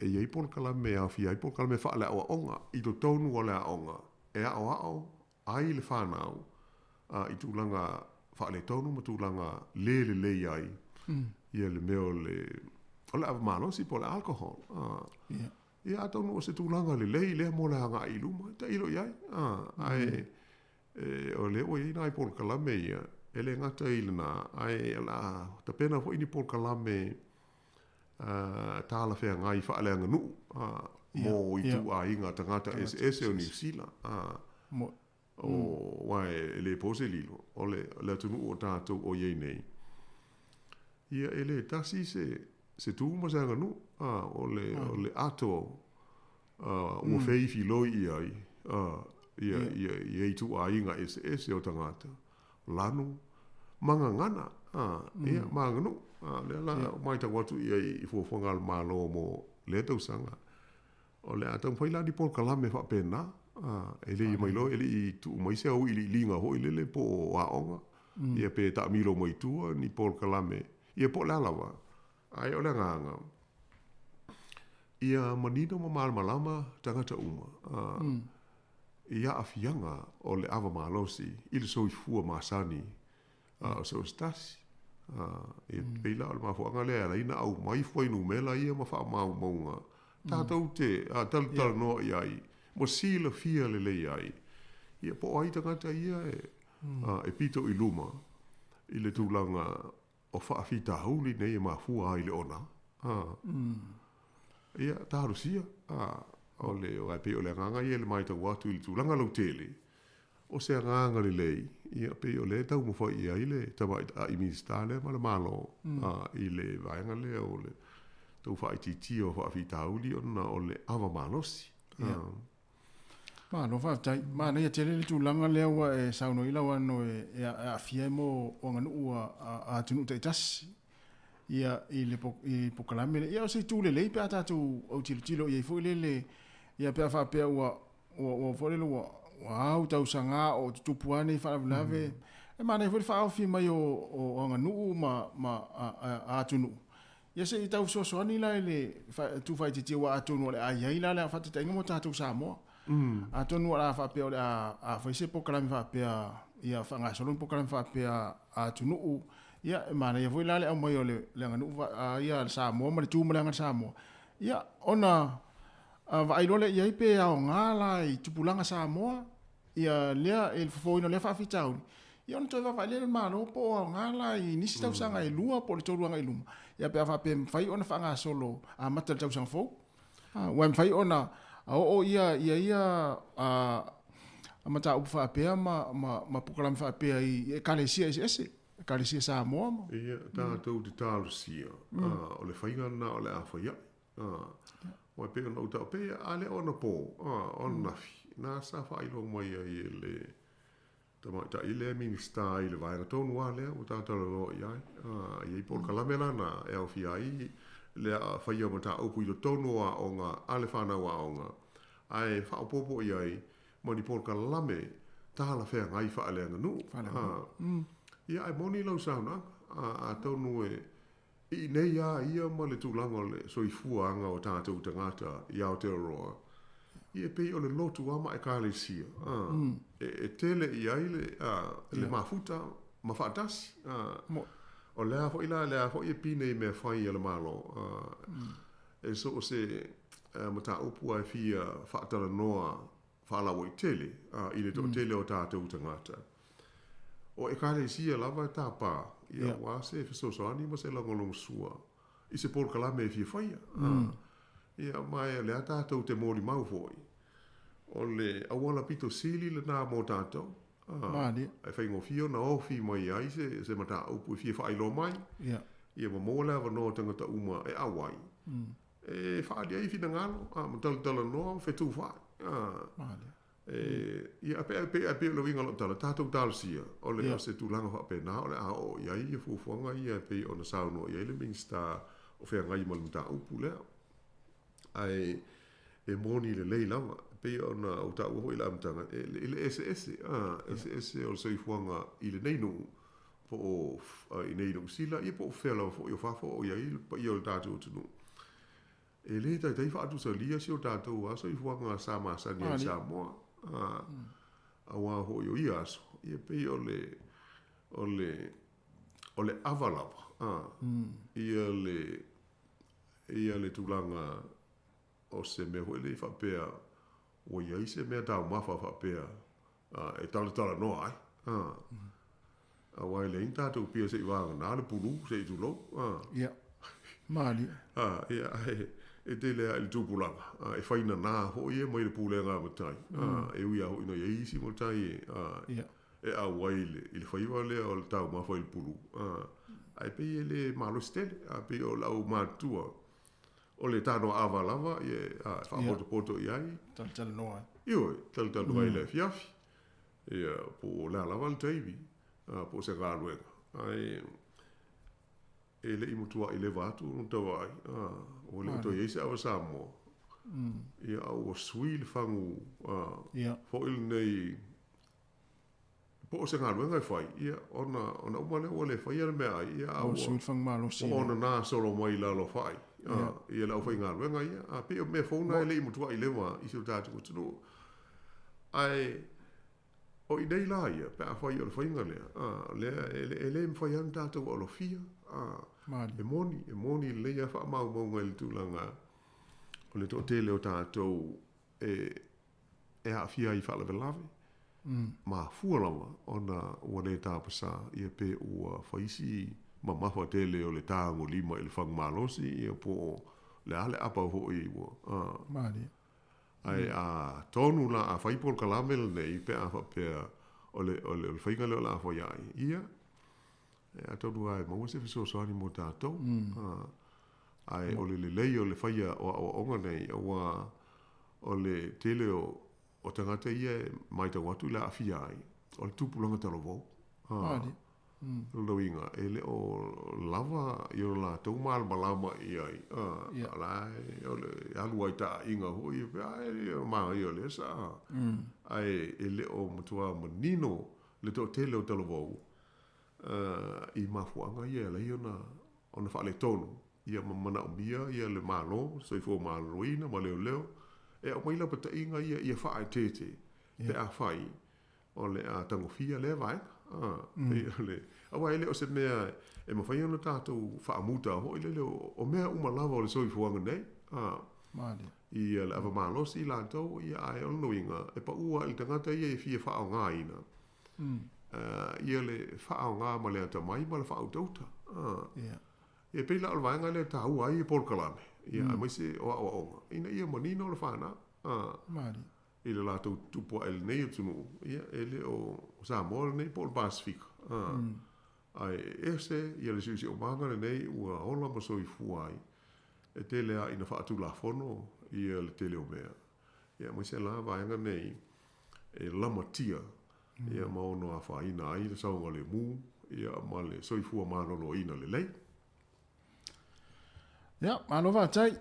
e i ai polokalame e aofia ai polokalame faaleaoaoga i totonu o le aoga e aoao ai le fanau i tulaga faaletonu ma tulaga le lelei ai ia le mea o le o le ava malosi po o le alcohol. Ia atonu o se tulaga lelei lea mo le agai i luma, tailo i ai. Ae o lea ua i ai nai polokalame ia, e le gata i lena, ae o le a tapena foi ni polokalame talafeagai faaleaganuu mo ituaiga tagata eseese o Niu Sila. Aua e le po se lilo, o le atunuu o tatou o i ai nei, ia e le tasi se tu ma se aganuu, o le atoa ua feifiloi i ai ia ituaiga eseese o tagata, lanu ma gagana, ia, ma aganuu. O lea la matau atu i ai i fuafuaga a le Malo mo lea tausaga. O le a taumafai la ni polokalame faapena, e le i mai loa, e le i tuu mai se auiliiliga foi lele po o aoga, ia pe taamilo mai tua ni polokalame, ia po o le a lava. Ae o le agaga, ia manino ma malamalama tagata uma i aafiaga o le ava malosi i le soifua masani o so o se tasi. E pei la o le mafuaaga lea e ala ai ona aumai fuainumera ia ma faamaumauga tatou te talatalanoa i ai ma silafia lelei ai ia po o ai tagata ia e pito i luma i le tulaga o faafitauli nei e mafua ai le ona. Ia talosia, o le aua e pei o le agaga ia i le matau atu i le tulaga lautele, o se agaga lelei, ia pei o lea e taumafai i ai le tamaitai Minisita lea ma le Malo i le vaega lea o le tau faaitiitia o faafitauli ona o le ava malosi. Ia. Malo faafetai. Manaia tele le tulaga lea ua e saunoa i lau ano e aafia ai mo aganuu a atunuu taitasi ia i le i polokalame lea. Ia o se itu lelei pe a tatou autilotilo i ai foi lele ia pe a faapea ua ua foi lele ua au tausaga o tutupu lava nei faalavelave. E manaia foi le faaofi mai o aganuu ma atunuu. Ia se i tau fesoasoani la i le tuufaitiitia aua atonu o le a i ai la le faataitaiga mo tatou Samoa. Atonu o le a faapea o le a fai se polokalame faapea ia faagasolo ni polokalame faapea a atunuu, ia e manaia foi la le aumai o le aganuu ia le Samoa ma le tu ma le aga Samoa. Ia ona vaai loa lea i ai pe aoga la i tupulaga Samoa ia lea i le fofoina o lea faafitauli, ia ona toe vaavaai lea i le Malo po o aoga la i nisi tausaga e 2 po o le 3 agai i luma, ia pe a faapea e mafai ona faagasolo amata i le tausaga fou. Ua e mafai ona oo ia ia mataupu faapea ma polokalame faapea i ekalesia eseese, ekalesia Samoa ma. Ia, tatou te talosia, o le faiga lena o le a fai ai. Aua e pei ona ou tau, pei a le o anapo, o ananafi, na sa faailoa mai ai e le tamaitai lea Minisita i le vaega tonu lava lea ua talatalanoa i ai. E i ai polokalame lana e aofia ai le faia o mataupu i totonu o aoga a le fanau aoga, ae faaopoopo i ai ma ni polokalame talafeagai faaleaganuu. Ia, ae moni lau saunoaga, atonu e I inei a ia ma le tulaga o le soifuaga o tatou tagata i Aotearoa, ia e pei o le lotu lava ma Ekalesia, e tele i ai le mafuta ma faatasi. O le a foi la, le a foi e pine i mea fai a le Malo, e so o se mataupu lava e fia faatalanoa faalauaitele i le toatele o tatou tagata. O Ekalesia lava e tapa, ia aua se fesoasoani ma se lagolagosua i se polokalame e fia faia. Ia, ma o lea tatou te molimau foi, o le auala pito sili lena mo tatou. E faigofie ona ofi mai ai se mataupu e fia faailoa mai, ia ma maua le avanoa o tagata uma e auai. E faaali ai finagalo, ma talatalanoa ma fetufaai. Ia, e pei o le uiga o lau tala, tatou talosia, o le o se tulaga faapena o le a oo i ai fuafuaga ia e pei ona saunoa i ai le Minisita o feagai ma le mataupu lea. Ae e moni lelei lava, pei ona ou taua foi i le amataga, i le eseese, eseese o le soifuaga i lenei nuu, po o i inei i Niu Sila, ia po o fea lava foi o fafo o i ai le paia o le tatou atunuu. E le taitai faatusalia si o tatou lava soifuaga sa masani ai i Samoa, aua foi o ia aso, ia pei o le, o le, o le ava lava, ia le, ia le tulaga o se mea foi lea faapea ua i ai se mea taumafa faapea e talatalanoa ai. Aua e leai ni tatou pia se i vagana le pulu, se i tulou. Ia, malie. Ia, ae e tele lava i le tupulaga, e fai nana foi ia mai le pulega a matai, e ui lava foi ina i ai isi matai e auai i le faiva lea o le taumafa i le pulu, ae pei e le malosi tele, pei o le aumatutua O le tanoa ava lava e faapotopoto i ai. Talatalanoa ai. Ioe, talatalanoa ai i le afiafi. Ia, po o le a lava le taimi, po o se galuega. Ae e le i matuai leva atu lona tauvaai, ua le o toe i ai se ava Samoa. Ia, a ua sui le fagu foi lenei Po o se galuega e fai, ia, ona, ona uma lea ua le faia le meaai, ia, a ua, ua ona gasolo mai i lalo afa'i, a, ia le aufaigaluega ia. A pei o mea fou na e le i matua'i leva i si o tatou atunuu. Ae, o i inei la ia, pe afai o le faiga lea, a, lea e, e le mafai lava ona tatou alofia, a, e moni, e moni lelei lava faamaumauga i le tulaga o le toatele o tatou e, e aafia ai i faalavelave, mafua lava ona ua le tapasā ia pe ua fai si mamafa tele o le tagolima i le fagu malosi ia po o le a le apa foi ua Malie. Ae atonu la a fai polokalame lenei pe a faapea o le o le faiga lea o le a fai ai ia atonu lava e maua se fesoasoani mo tatou. Ae o le lelei o le faia o aoaoga nei aua o le tele o O tagata ia e matau atu i le aafia ai, o le tupulaga talavou. O lona uiga, e le o lava i o latou malamalama i ai, o la e alu ai taaiga foi ia pea, e manaia o lea sa. Ae e le o matua manino le toatele o talavou i mafuaaga ia e ala ai ona faaletonu ia ma manaomia ia le Malo, Soifua Maloloina ma Leoleo e aumai lapataiga ia ia faaeteete pe afai o le a tagofia lea vaega. Pei o le, aua e le o se mea e mafai ona tatou faamuta foi lele o mea uma lava o le soifuaga nei. Ia le ava malosi i latou, ia ae o lona uiga e pau lava i le tagata ia e fia faaaogaina ia le faaaoga ma le atamai ma le faautauta. E pei la o le vaega lea e taua ai polokalame, ia aemaise o aoaoga, ina ia manino le fanau, i le latou tupu ae i lenei atunuu, ia e le o Samoa lenei po o le Pasefika, ae ese ia le siosiomaga lenei ua ola ma soifua ai, e tele lava ina faatulafono ia le tele o mea, ia aemaise la vaega nei e lamatia ia ma ono afaina ai le saogalemu ia ma le soifua maloloina lelei. Ia, malo faafetai.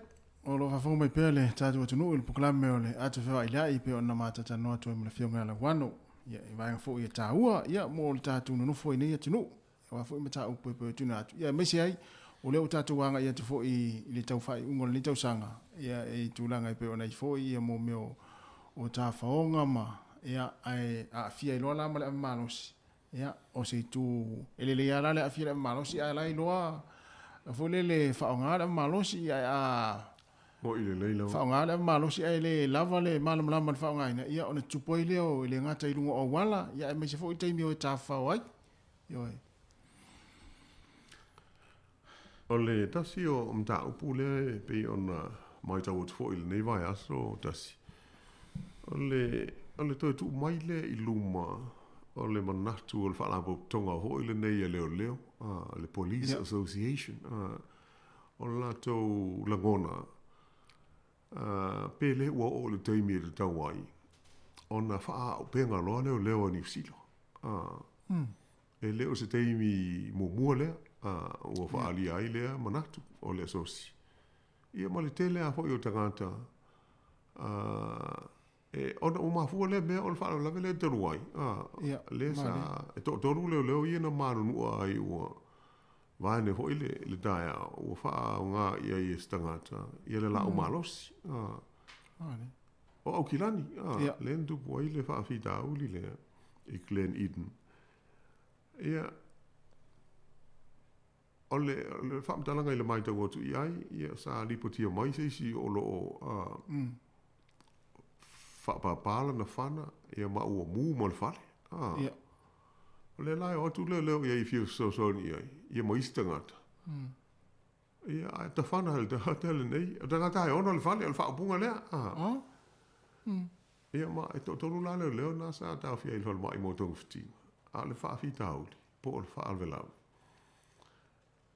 O lo o faafofoga mai pea le tatou atunuu i le polokalame o le Ata Fevailiai e pei ona matalanoa atu ai ma le Afioga ia Lauano. Ia, i vaega foi e taua ia mo le tatou nonofo i nei atunuu. Aua foi mataupu e pei ona tuuina atu. Ia, aemaise ai o lea ua tatou agai atu foi i le tau faaiuga o lenei tausaga, ia, i tulaga e pei ona i ai foi ia mo mea o tafaoga ma, ia, ae aafia ai loa la ma le ave malosi. Ia, o se itu e lelei lava la le aafia i le ave malosi, ae la iloa foi lele faaaoga le ave malosi, ia, ae a Moni lelei lava. Faaaoga le ava malosi ae le lava le malamalama i le faaaogaina, ia ona tupu ai lea o, e le gata i luga o auala, ia aemaise foi taimi o e tafafao ai. Ioe. O le tasi o mataupu lea e pei ona matau atu foi i lenei vaiaso tasi, o le, o le toe tuu mai lea i luma o le manatu o le Faalapotopotoga foi lenei a Leoleo, le Police Association, o le latou lagona, pe le ua oo i le taimi e tatau ai ona faaauupega loa leoleo a Niu Sila. E le o se taimi muamua lea ua faaalia ai lea manatu o le asosi. Ia ma le tele lava foi o tagata. E, ona ua mafua lea mea o le faalavelave lea talu ai, a, Ia, lea sa, malie. e toatolu leoleo ia na manunu'a ai ua vaene foi le, le taeao, ua faaaoga i ai e se tagata ia le laau malosi, a. Malie. O Aukilani, a, Ia. lea na tupu ai le faafitauli lea i Glen Eden. Ia, o le, o le faamatalaga i le matau atu i ai, ia, sa lipotia mai se isi o lo o faapāpā lana fana, ia, ma ua mu ma le fale. A. Ia. O lea la e o atu leoleo i ai e fia fesoasoani i ai, ia ma isi tagata. Ia, ae tafana e le tagata lenei. O le tagata e ona le fale, o le faaupuga lea. A. Ia ma e toatolu la leoleo na sa taofia ai i le falemai mo togafitiga. A o le faafitauli, po o le faalavelave.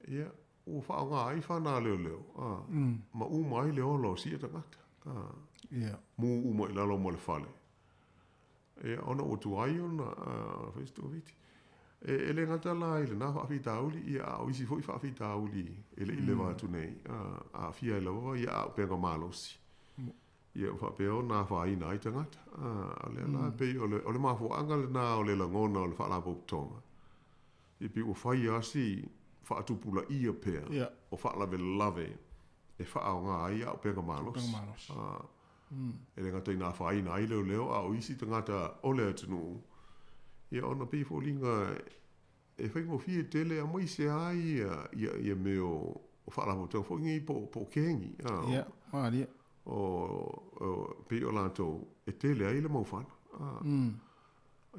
Ia, ua faaaoga ai fana a leoleo, a, ma uma ai le ola o sia tagata. A, mu uma i lalo ma le fale. Ia, ona ua tuai ona fai se togafiti. E, e le gata la i lena faafitauli, ia a o isi foi faafitauli e le i leva atu nei, a, aafia ai lava ia auupega malosi. Ia ua faapea ona afaina ai tagata. A, o lea la e pei o le, o le mafuaaga lena o le lagona o le Faalapotopotoga, ia pei ua fai lava si faatupulaia pea o faalavelave e faaaoga ai auupega malosi. A, e le gata ina afaina ai leoleo, a o isi tagata o le atunuu, ia ona pei e foliga e faigofie tele aemaise lava ia, ia, ia mea o, o faalapotopotoga foi nei po, po o kegi, a, Ia, malie. o, o, pei o latou e tele ai le mau fana. A.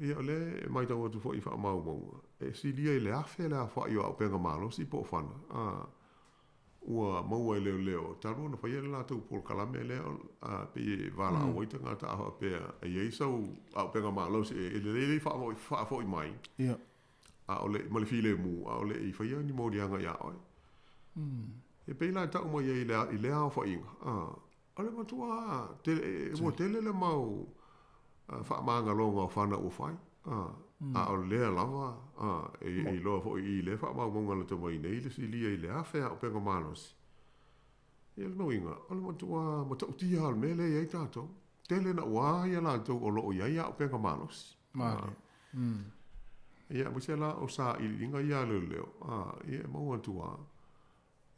Ia, o lea e matau atu foi i faamaumauga, e silia i le 1,000 le aofai o auupega malosi po o fana, a, ua maua e leoleo talu ona faia le latou polokalame lea, a, pei e valaau ai tagata a faapea e i ai sau auupega malosi e lelei le faafoi mai, a o le, ma le filemu, a o le i faia ni moliaga iā oe. E pei la e tau mai ai i lea aofaiga, a, o le matua tele, ua tele le mau faamagaloga o fana ua fai, a, a o lea lava, a, e iloa foi i lea faamaumauga lata mai nei le silia i le 1,000 auupega malosi. Ia, lona uiga, o le matua matautia lava o le mea lea e i ai tatou. Tele naua ia latou o lo o i ai auupega malosi. Malie. Ia, aemaise la o sailiiliga ia a leoleo, a, ia e maua atu lava.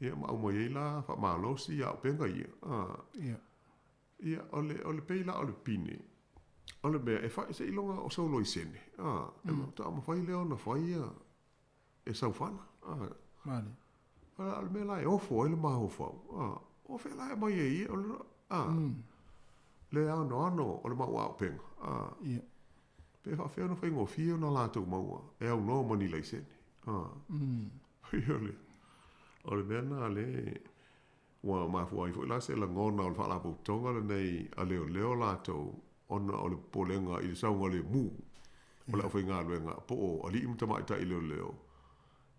Ia, ma aumai ai la faamalosi auupega ia. A. Ia, o le, o le pei la o le pine, o le mea e fai seiloga o sau loisene, a, e faatoa mafai lea ona faia e sau fana, a. Malie. A o le mea la e ofo ai le mafaufau, a, o fea la e aumai ai ia, o le, a, le anoano o le mau auupega, a. Pe faapefea ona faigofie ona latou maua e aunoa ma ni laisene, a. Ia, o le, o le mea lena lea ua mafua ai foi la se lagona o le Faalapotopotoga lenei a leoleo latou ona o le popolega i le saogalemu o le aufaigaluega po o alii ma tamaitai leoleo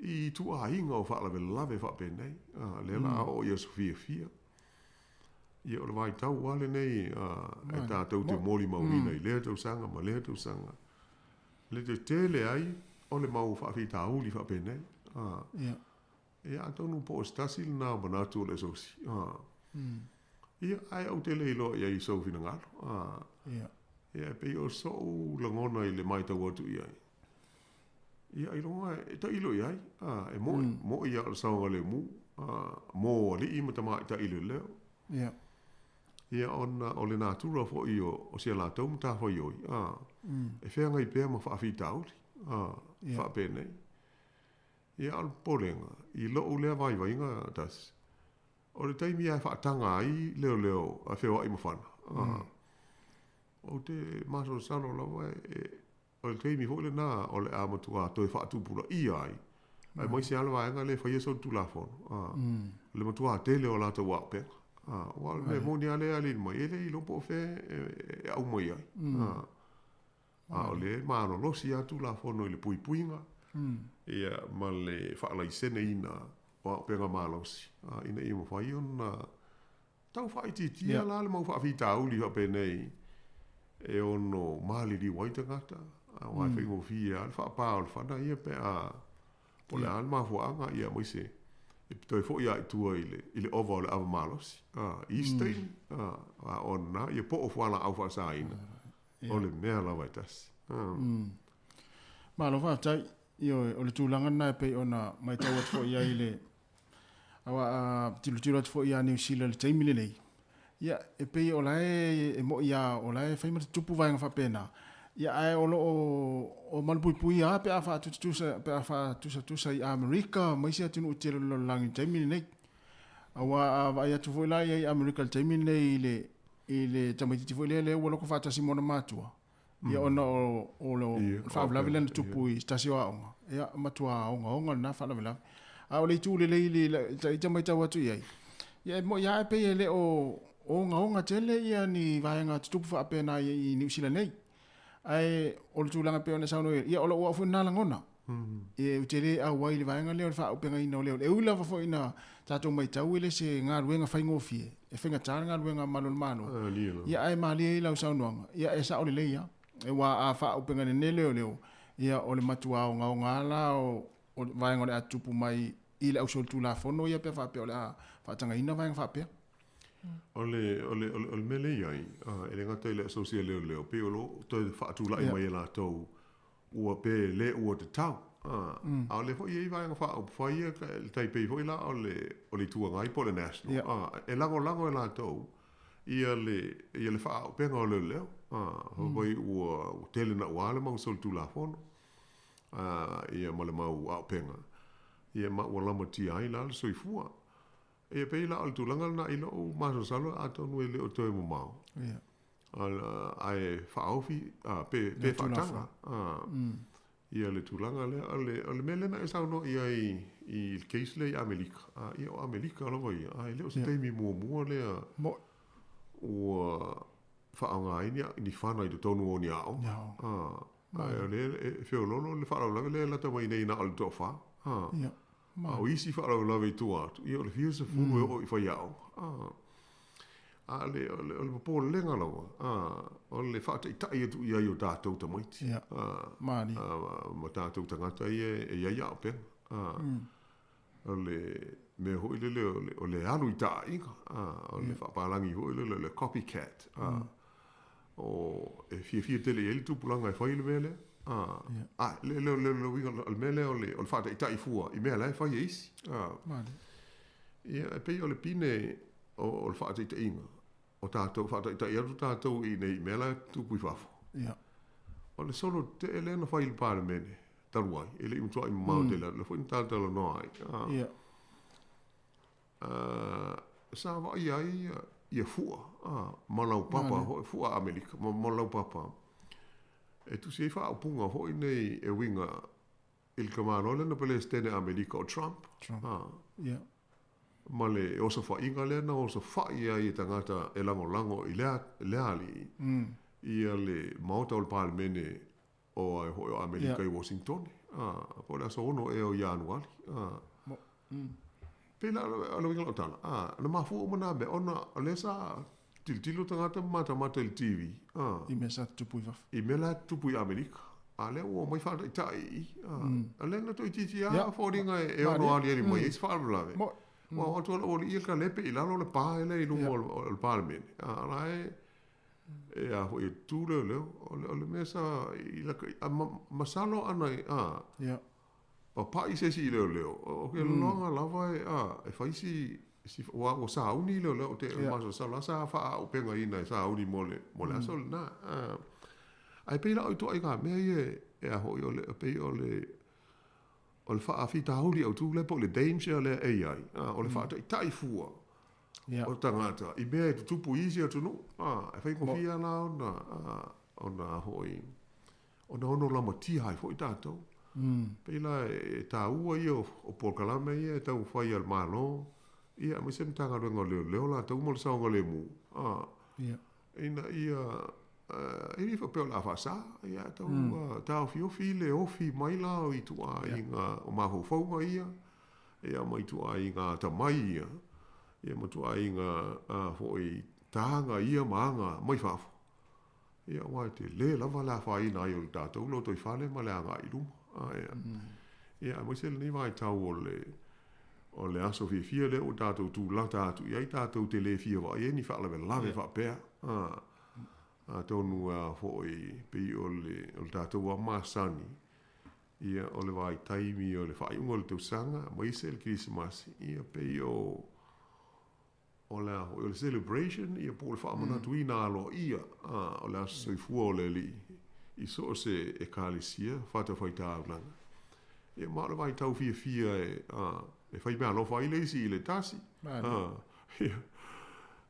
i ituaiga o faalavelave faapenei, a, lea la a oo i aso fiafia. Ia, o le vaitau lava lenei e tatou te molimauina i lea tausaga ma lea tausaga, le tetele ai o le mau faafitauli faapenei. A, ia, atonu po o se tasi lena o manatu o le asosi. A, ia, ae ou te le iloa i ai i sou finagalo. A, ia, e pei o so'u lagona i le matau atu i ai. Ia, ailoga e tailo i ai, a, e mo'i, mo'i lava o le saogalemu, a, mo alii ma tamaitai leoleo. Ia, ona o le natura foi o, o si a latou matafaioi, a, e feagai pea ma faafitauli, a, faapenei. Ia, a o le popolega, i lou lea vaivaiga tasi, o le taimi lava e faataga ai leoleo a feoai ma fana, a, ou te masalosalo lava e, o le taimi foi lena o le a matua toe faatupulaia ai, aemaise lava le vaega lea e faia solitulafono, a, le matua tele o latou auupega. A, aua o le mea moni lava lea e aliali mai, e le iloa po o fea e aumai ai. A, a o lea e malolosi lava Tulafono i le puipuiga, ia, ma le faalaiseneina o auupega malosi, a, ina ia mafai ona tau faaitiitia la le mau faafitauli faapenei e ono maliliu ai tagata, aua e faigofie lava le faapā o le fana ia pe a po o le a le mafuaaga, ia aemaise. E toe foʻi lava i tua i le, i le ova o le ava malosi, a, i isi taimi, a, a o na, ia po o fualaau faasaina, o le mea lava e tasi. A. Malo faafetai. Ioe, o le tulaga lena e pei ona matau atu foi i ai i le, aua a tilotilo atu foi ia Niu Sila i le taimi lenei, ia, e pei o la e, e moni lava o la e fai ma tutupu vaega faapena, ia, ae o lo o, o malupuipuia lava pe a faatusatusa, pe a faatusatusa i Amerika ma isi atunuu tele o le lalolagi i le taimi lenei. Aua a vaai atu foi la i ai i Amerika i le taimi lenei i le, i le tamaitiiti foi lea lea ua logo faatasi ma ona matua, Ia ona o le faalavelave lea na tupu i se tasi o aoga, ia matua ogaoga lena faalavelave. A o le itu lelei i le ita matau atu i ai, ia e moni lava e pei e le o ogaoga tele ia ni vaega tutupu faapena i Niu Sila nei. Ae o le tulaga e pei ona saunoa i ai, ia o lou au foi lena lagona. Ia ou te le auai i le vaega lea o le faaaupegaina o leoleo. E ui lava foi ina tatou matau e le se galuega faigofie, e faigata le galuega a malu o le Malo. Ia ae malie ai lau saunoaga, ia e sao lelei lava. Aua a faaaupegaina nei leoleo, ia o le matua ogaoga lava la o vaega o le a tutupu mai i le ausolitulafono ia pe a faapea o le a faatagaina vaega faapea. O le, o le, o le mea lea e i ai, e le gata i le asosi a leoleo, pei o lo o toe faatulai mai e latou ua pe le ua tatau. A, a o lea foi e i ai vaega faaupufai ia, e tai pei foi la o le, o le Itu Agai po o le National, a, e lagolago e latou ia le, ia le faaauupega o leoleo. A, fai mai ua, ua tele naua le mau solitulafono, a, ia ma le mau auupega, ia ma ua lamatia ai la le soifua. Ia pei la o le tulaga lena i lou masalosalo atonu e le o toe mamao. Ia. Ae faaofi pe pe faataga ia le tulaga lea. O le o le mea lea na e saunoa i ai i le case lea i Amerika, ia o Amerika lava ia, ae le o se taimi muamua lea ua faaaoga ai ni ni fana i totonu o ni aoga. Ae o lea e feoloolo le faalavelave lea e lata mai nei na o le toafa. A o isi faalavelave i tua atu, ia o le fia sefulu e oo i faiaoga. A o le, o le, o le popolega lava, a, o le faataitai atu i ai o tatou tamaiti. Ia, malie. A, ma tatou tagata ia e i ai auupega. A, o le mea foi lele o le, o le alu i taaiga, a, o le faapalagi foi lele o le copycat. A, o, e fiafia tele i ai le tupulaga e fai le mea lea. A, a, le, le, le, le uiga o le mea lea o le, o le faataitai fua i mea la e fai e isi. A, Malie. Ia, e pei o le pine o le faataitaiga, o tatou, faataitai atu tatou i nei mea la e tupu i fafo. Ia. O le solo tetee lea na fai i le Palemene talu ai, e le i matuai mamao tele atu, lea foi na talatalanoa ai. Ia. Sa vaaia ai ia fua, ma laupapa foi, fua Amerika, ma laupapa, e tusi ai faaupuga foi nei e uiga i le tamaloa lea na Peresetene Amerika o Trump. Trump. Ia. Ma le osofaiga lea na osofai ai e tagata e lagolago i lea, lea alii, ia le Maota o le Palemene o ai foi o Amerika i Washingtone. Po o le aso 6 ea o Ianuari. Pei la o le uiga o lau tala, na mafua uma nā mea ona o lea sa tilotilo tagata ma matamata i le TV. I mea sa tutupu i fafo. I mea la e tutupu i Amerika. A lea ua omai faataitai i i. A lea na toeitiiti lava foliga e ono aliali mai ai se faalavelave. Ua oo atu lava ua alii ka lepe i lalo o le pa lea i luma o le Palemene. A la e e a foi e tutū leoleo. O le mea sa i laka, a masalo ana a papaʻi se isi i leoleo, o ke loloaga lava e, a, e fai si, si, ua, ua sauni leoleo, o te masalosalo lava sa faaaupegaina e sauni mo le, mo le aso lena. A, ae pei la o ituaiga mea ia e a foi, o le, pei o le, o le faafitauli autu lea po o le danger lea e i ai, a, o le faataitai fua o tagata i mea e tutupu i isi atunuu, a, e faigofie lava la ona, a, ona a foi, ona ono lamatia ai foi tatou. Pei la e taua ia o polokalame ia e taumafai a le Malo, ia aemaise le Matagaluega o Leoleo latou ma le saogalemu, a, ina ia, e le faapea o le a faasa, ia ae tau taofiofi le ofi mai la o ituaiga o mafaufauga ia, ia ma ituaiga atamai ia, ia ma ituaiga foi taga ia ma aga mai fafo. Ia, aua e tele lava le afaina ai o le tatou lotoifale ma le agai i luma. Ia, aemaise lenei vaitau o le, O le aso fiafia lea ua tatou tulata atu i ai, tatou te le fia vaai ai ni faalavelave faapea. Atonu a foi pei o le o le tatou lava masani, ia o le vaitaimi o le faaiuga o le tausaga aemaise le Kerisimasi, ia pei o o le a foi o le celebration ia po o le faamanatuina aloaia o le aso soifua o le Alii i so o se ekalesia fatafaitaulaga. Ia ma o le vaitau fiafia e e faimeaalofa ai le isi i le tasi. Ia,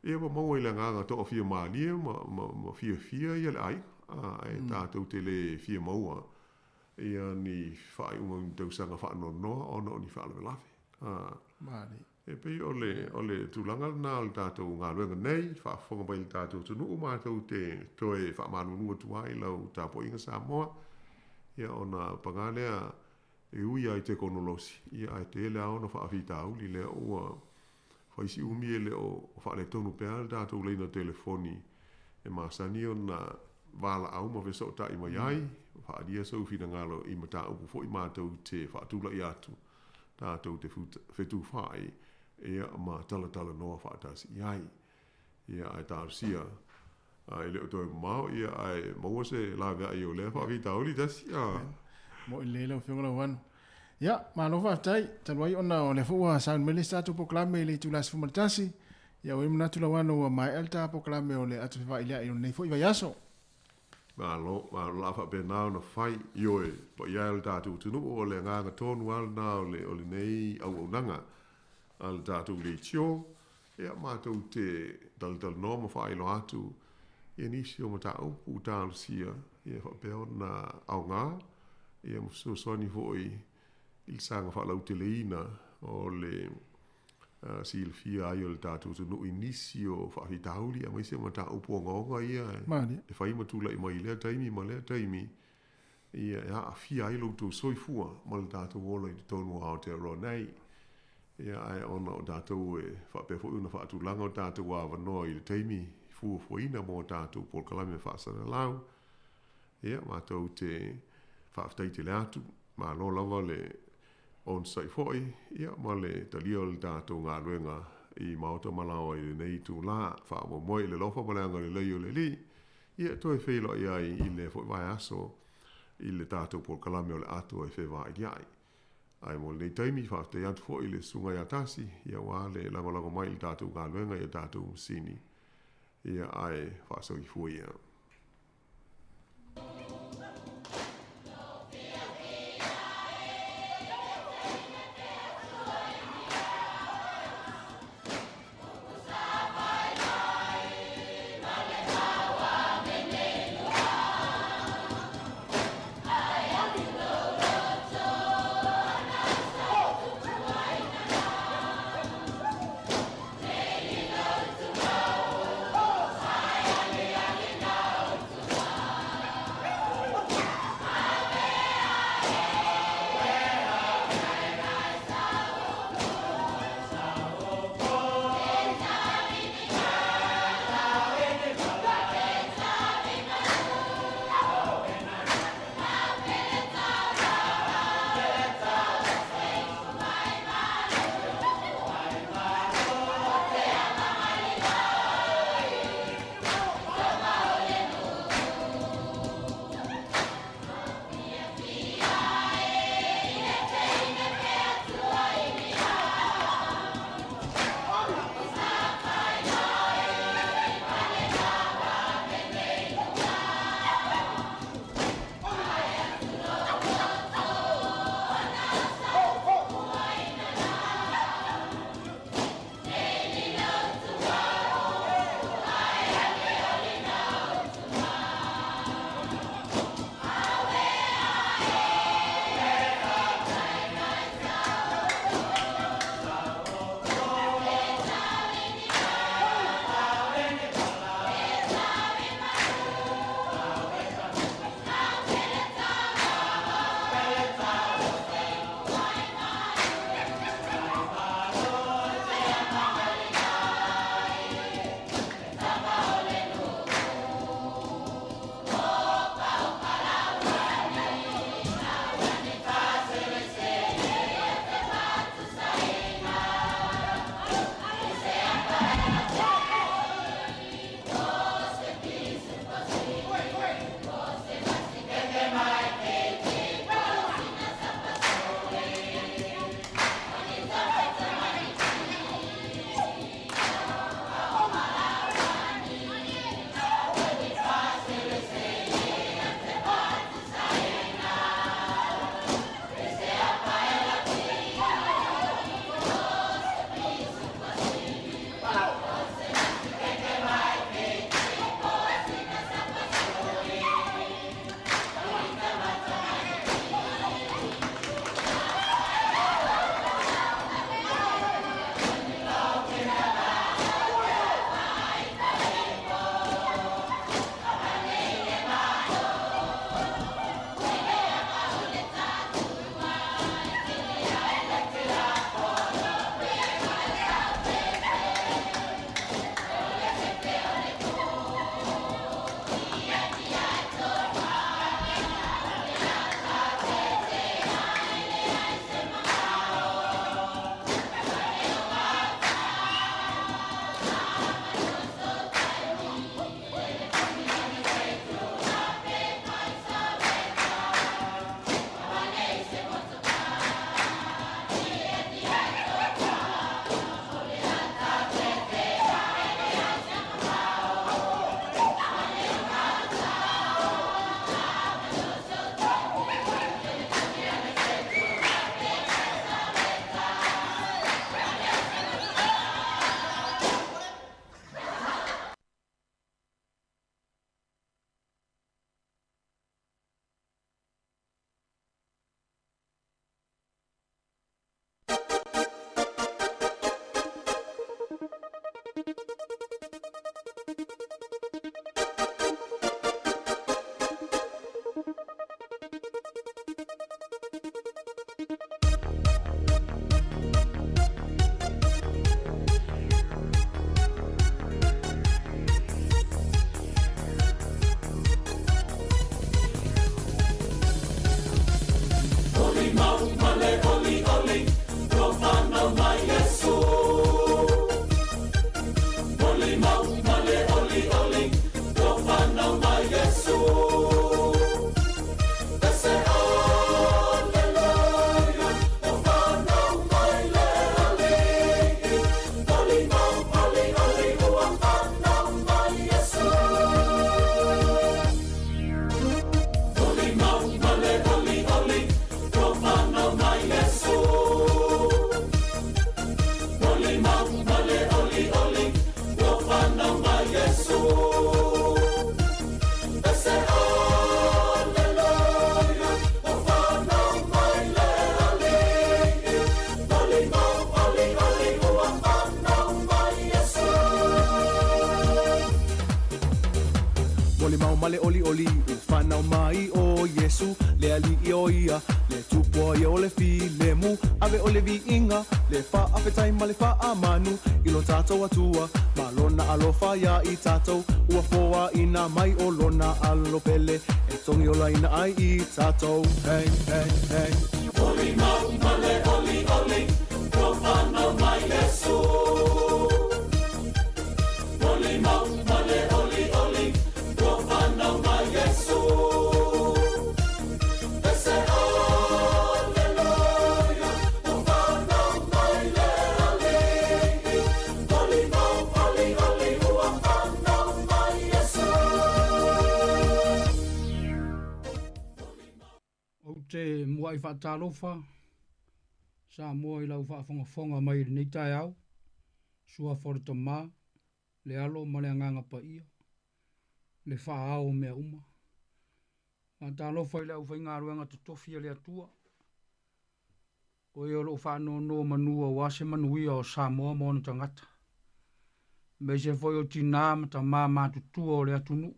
ia ma maua i le agaga toafia malie ma, ma, ma fiafia ia le aiga, ae tatou te le fia maua ia ni faaiuga o ni tausaga faanoanoa ona o ni faalavelave. E pei o le, o le tulaga lena o le tatou galuega nei, faafofoga mai i le tatou atunuu, matou te toe faamalulu atu ai i lau tapuaiga Samoa, ia ona paga lea e ui lava i tekonolosi, ia ae tele lava ona faafitauli lea ua fai si umi e le o faaletonu pea le tatou laina telefoni e masani ona valaau ma fesootai mai ai, faaalia sou finagalo i mataupu foi matou te faatulai atu. tatou te fetufaai ia ma talatalanoa faatasi i ai. Ia ae talosia e le o toe mamao ia ae maua se laveai o lea faafitauli tasi. Mo'i lelei lau Afioga Lauano. Ia, malo faafetai, talu ai ona o lea foi ua sauni mai le isi tatou polokalame i le itula 11, ia ua i ai manatu Lauano ua maea le ta polokalame o le ato fevailiai o lenei foi vaiaso. Malo, malo, o le a faapena ona fai. Ioe, paia e o le tatou atunuu, o le agaga tonu lava lena o le, o lenei auaunaga a le tatou leitio. Ia, matou te talatalanoa ma faailoa atu ia nisi o mataupu talosia ia faapea ona aoga ia ma fesoasoani foi i le saga faalauteleina o le silafia ai o le tatou atunuu i nisi o faafitauli aemaise mataupu ogaoga ia e fai ma tulai mai i lea taimi ma lea taimi ia e aafia ai lo outou soifua ma le tatou ola i totonu o Aotearoa nei. Ia ae ona o tatou e faapea foi ona faatulaga o tatou avanoa i le taimi fuafuaina mo tatou polokalame faasalalau, ia matou te faafetai tele atu. Malo lava le onosai foi ia ma le talia o le tatou galuega i maota ma laoa i lenei itulā. Faamoemoe i le alofa ma le agalelei o le Alii ia e toe feiloai ai i lea foi vaiaso i le tatou polokalame o le Ato e Fevailiai. Ae mo lenei taimi, faafetai atu foi i le Susuga ia Tasi ia aua le lagolago mai i le tatou galuega i a tatou masini ia ae faasoifua ia. Molimau ma le olioli, ua fanau mai Iesu. Ese Aleluia, ua fanau mai le Alii. Molimau, olioli, ua fanau mai Iesu. Molimau ma le olioli, ua fanau mai ʻo Iesu, le Alii o ia, le Tupu o ia o le filemu, ave o le viiga, le faafetai ma le faamanu i lo tatou Atua, ma lona alofa iā i tatou, ua foaina mai o lona Alo pele, e togiolaina ai i tatou. Hey, hey, hey. Molimau ma le olioli, ua fanau mai Iesu. Molimau ma le olioli, ua fanau mai Iesu. Ese Aleluia, ua fanau mai le Alii. Molimau, olioli, ua fanau mai Iesu. Ou te muai faatalofa Samoa i lau faafogafoga mai i lenei taeao, Suafa o le Tama, le Alo ma le Agaga Paia, le Faa-ao o mea uma. Faatalofa i le aufaigaluega totofi a le Atua, o e o lo o faanonomanu aua se manuia o Samoa ma ona tagata, aemaise foi o tinā ma tamā matutua o le atunuu,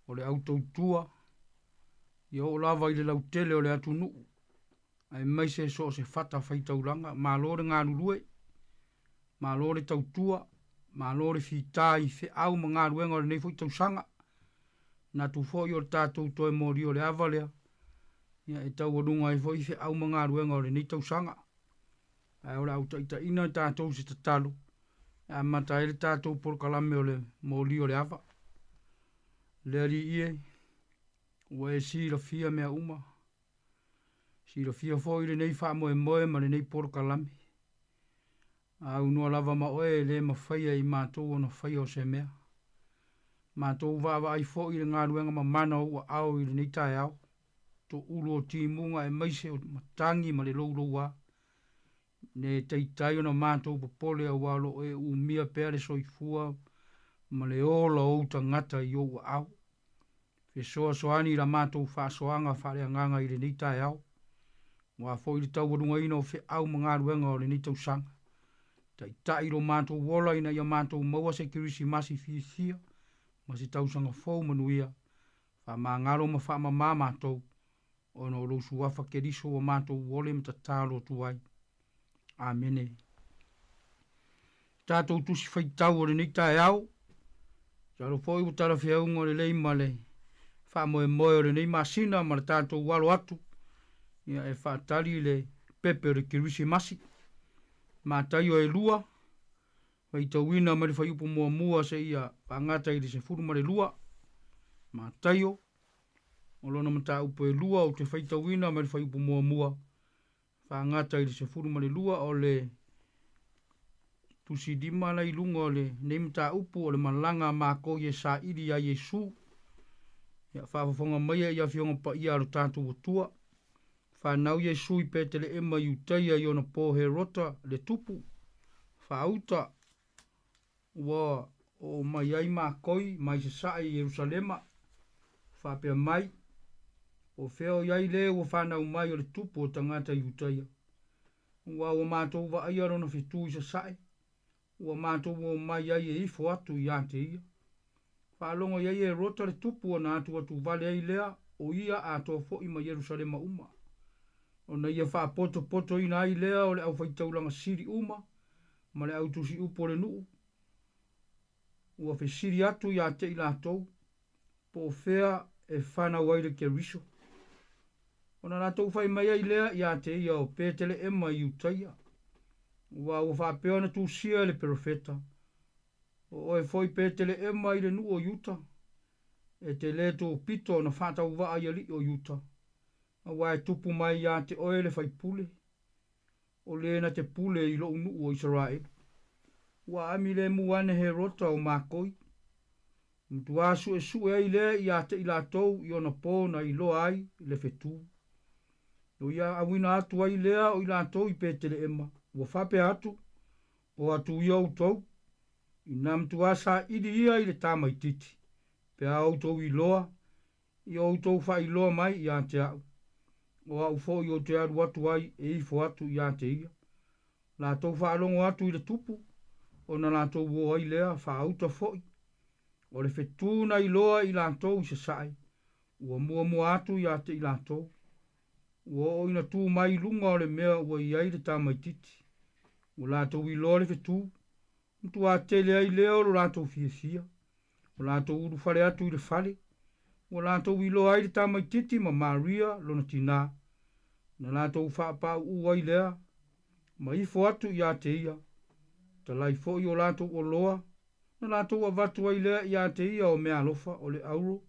o le au tautua, ia oo lava i le lautele o le atunuu, aemaise so o se fata faitaulaga. Malo le galulue, malo le tautua, malo le fita i feau ma galuega o lenei foi tausaga. Manatu foi o le tatou toe molia o le ava lea, ia e taualuga ai foi feau ma galuega o lenei tausaga. Ae o le a ou taitaiina i tatou i se tatalo e amata ai le tatou polokalame o le moli o le ava. Le Alii e, ua e silafia mea uma, silafia foi lenei faamoemoe ma lenei polokalame. A aunoa lava ma oe e le mafaia i matou ona faia o se mea. Matou vaavaai foi i le galuega mamana o ou aao i lenei taeao, toulu o timuga aemaise o matagi ma le louloua. Ne taitai ona matou popole aua o lo o e umia pea le soifua ma le ola o ou tagata i ou aao. Fesoasoani i la matou faasoaga faaleagaga i lenei taeao, aua foi le taualugaina o feau ma galuega o lenei tausaga. Taitai lo matou ola ina ia matou maua se Kerisimasi fiafia ma se tausaga fou manuia. Faamagalo ma faamama matou, ona o lou Suafa Keriso ua matou ole ma tatalo atu ai. Amene. Tatou tusi faitau o lenei taeao, masalo foi ua talafeauga lelei ma le faamoemoe o lenei masina ma le tatou alo atu ia e faatali le pepe o le Kerisimasi. Mataio e 2, faitauina mai le fuaiupu 1 seia faagata i le 12. Mataio, o lona mataupu e 2, ou te faitauina mai le fuaiupu 1 faagata i le 12, o le tusi 5 la i luga o lenei mataupu o le malaga a makou e saili ia Iesu. Ia faafofoga maia i afioga paia a lo tatou Atua. Fanau Iesu i Peteleema i Iutaia i ona po Herota le tupu. Faauta ua oo mai ai makoi mai sasae i Ierusalema. Faapea mai, po o fea o i ai le ua fanau mai o le tupu o tagata Iutaia. Aua ua matou vaaia lona fetu i sasae, ua matou omai ai e ifo atu ia te ia. Faalogo i ai Herota le tupu ona atuatuvale ai lea o ia atoa foi ma Ierusalema uma. Ona ia faapotopotoina ai lea o le aufaitaulaga sili uma ma le autusiupu o le nuu, ua fesili atu ia te i latou, po o fea e fanau ai le Keriso. Ona latou fai mai ai lea ia te ia o Peteleema i Iutaia, aua ua faapea ona tusia e le perofeta, O oe foi Peteleema i le nuu o Iuta, e te le topito ona faatauvaa i alii o Iuta, aua e tupu mai ia te oe le faipule, o le na te pule i lou nuu o Isaraelu. Ua aami lemu ane Herota o makoi, matua suesue ai lea ia te i latou i ona po na iloa ai le fetu. O ia auina atu ai lea o i latou i Peteleema, ua faapea atu, O atu ia outou, ina matuā saili ia i le tamaitiiti, pe a outou iloa, ia outou faailoa mai ia te a'u, o a'u fo'i ou te alu atu ai e ifo atu ia te ia. Latou faalogo atu i le tupu, ona latou o ai lea faauta fo'i. O le fetū na iloa e i latou i sasae, ua muamua atu ia te i latou. Ua oo ina tu mai i luga o le mea ua i ai le tamaitiiti. Ua latou iloa le fetū, matuā tele ai lea o lo latou fiafia. Ua latou ulufale atu i le fale, ua latou iloa ai le tamaitiiti ma Maria lona tinā. Na latou faapāuū ai lea, ma ifo atu ia te ia. Talai foi o latou oloa, na latou avatu ai lea ia te ia o meaalofa o le auro,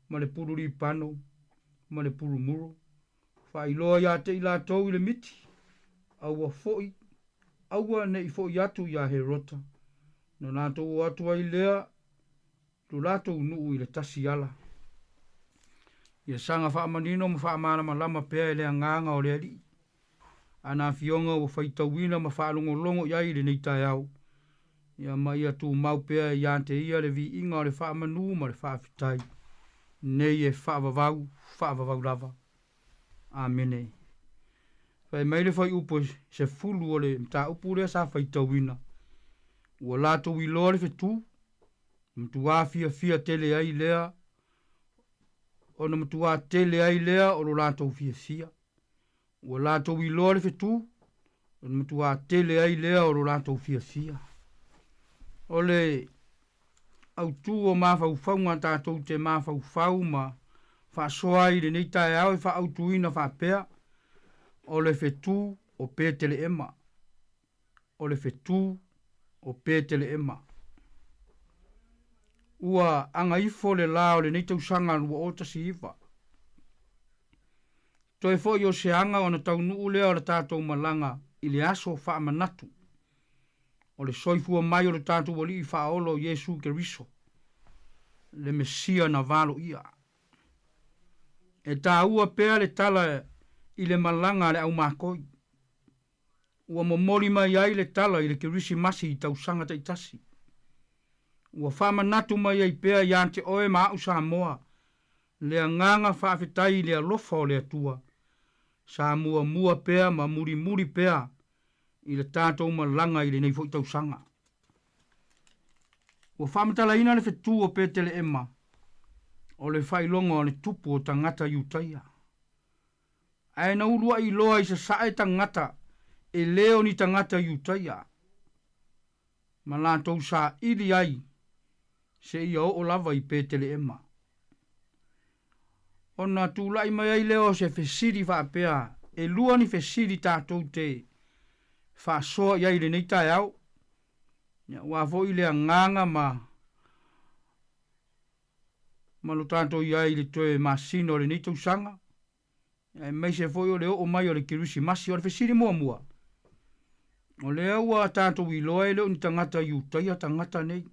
ma le pulu lipano, ma le pulu muro. Faailoa ia te i latou i le miti, aua foi, aua ne i foi atu iā Herota. Na latou o atu ai lea lo latou nuu i le tasi ala. Ia saga faamanino ma faamalamalama pea e le Agaga o le Alii ana Afioga ua faitauina ma faalogologo i ai i lenei taeao, ia ma ia tumau pea ia te Ia le viiga o le faamanu ma le faafetai nei e faavavau, faavavau lava. Amene. Fai mai le fuaiupu e 10 o le mataupu lea sa faitauina, Ua latou iloa le fetū, matuā fiafia tele ai lea, ona matuā tele ai lea o lo latou fiafia. Ua latou iloa le fetū, ona matuā tele ai lea o lo latou fiafia. O le autū o mafaufauga tatou te mafaufau ma faasoa ai i lenei taeao e faaautuina faapea, o le fetū o Peteleema. O le fetū o Peteleema. Ua agaifo le lā o lenei tausaga 2019. Toe foi o se aga ona taunuu lea o le tatou malaga i le aso faamanatu o le soifua mai o le tatou Alii Faaola o Iesu Keriso, le Mesia na valoia. E taua pea le tala i le malaga a le aumakoi. Ua momoli mai ai le tala i le Kerisimasi i tausaga taitasi. Ua faamanatu mai ai pea ia te oe ma a'u Samoa le agaga faafetai i le alofa o le Atua sa muamua pea ma mulimuli pea i le tatou malaga i lenei foi tausaga. Ua faamatalaina le fetū o Peteleema o le faailoga o le tupu o tagata Iutaia. Ae na ulua'i loa i sasae tagata e le o ni tagata Iutaia, ma latou saili ai seia oo lava i Peteleema. Ona tulai mai ai lea o se fesili faapea, e lua ni fesili tatou te faasoa i ai i lenei taeao, aua foi le agaga ma ma lo tatou i ai i le toe masina o lenei tausaga, aemaise foi o le oo mai o le Kerisimasi. O le fesili muamua, o lea ua tatou iloa e le o ni tagata Iutaia tagata nei.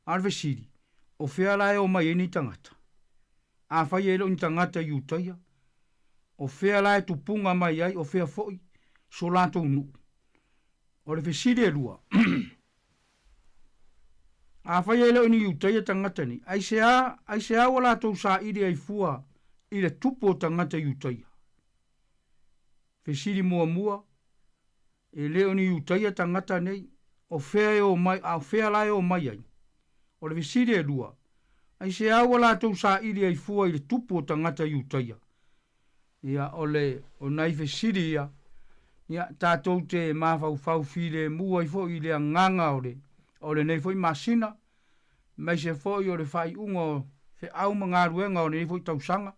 A o le fesili, o fea la e omai ai nei tagata? Afai e le o ni tagata Iutaia, o fea la e tupuga mai ai, o fea foi so latou nuu? O le fesili e lua, Afai e le o ni Iutaia tagata nei, aisea, aisea ua latou saili ai fua i le tupu o tagata Iutaia? Fesili muamua, E le o ni Iutaia tagata nei, o fea e omai, a o fea la e omai ai? O le fesili e lua, Aisea ua latou saili ai fua i le tupu o tagata Iutaia? Ia, o le, o nai fesili ia, ia, tatou te mafaufau filemu ai foi i le agaga o le, o lenei foi masina, aemaise foi o le faaiuga o feau ma galuega o lenei foi tausaga,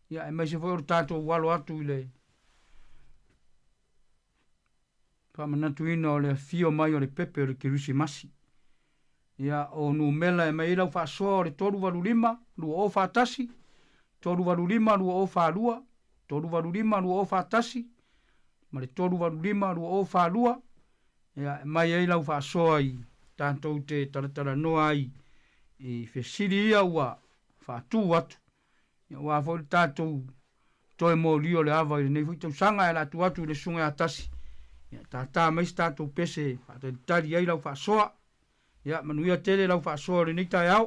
ia, aemaise foi o le tatou alo atu i le faamanatuina o le afio mai o le pepe o le Kerisimasi. Ia, o numela e mai ai lau faasoa o le 385 2041, 385 2042, 385 2041 ma le 385 2042. Ia, e mai ai lau faasoa i tatou te talatalanoa ai i fesili ia ua faatu atu. Ia, aua foi le tatou toe molia o le ava i lenei foi tausaga, ae o le a tuu atu i le Susuga ia Tasi Ia tātā mai se tatou pese e faatalitali ai lau faasoa. Ia manuia tele lau faasoa o lenei taeao.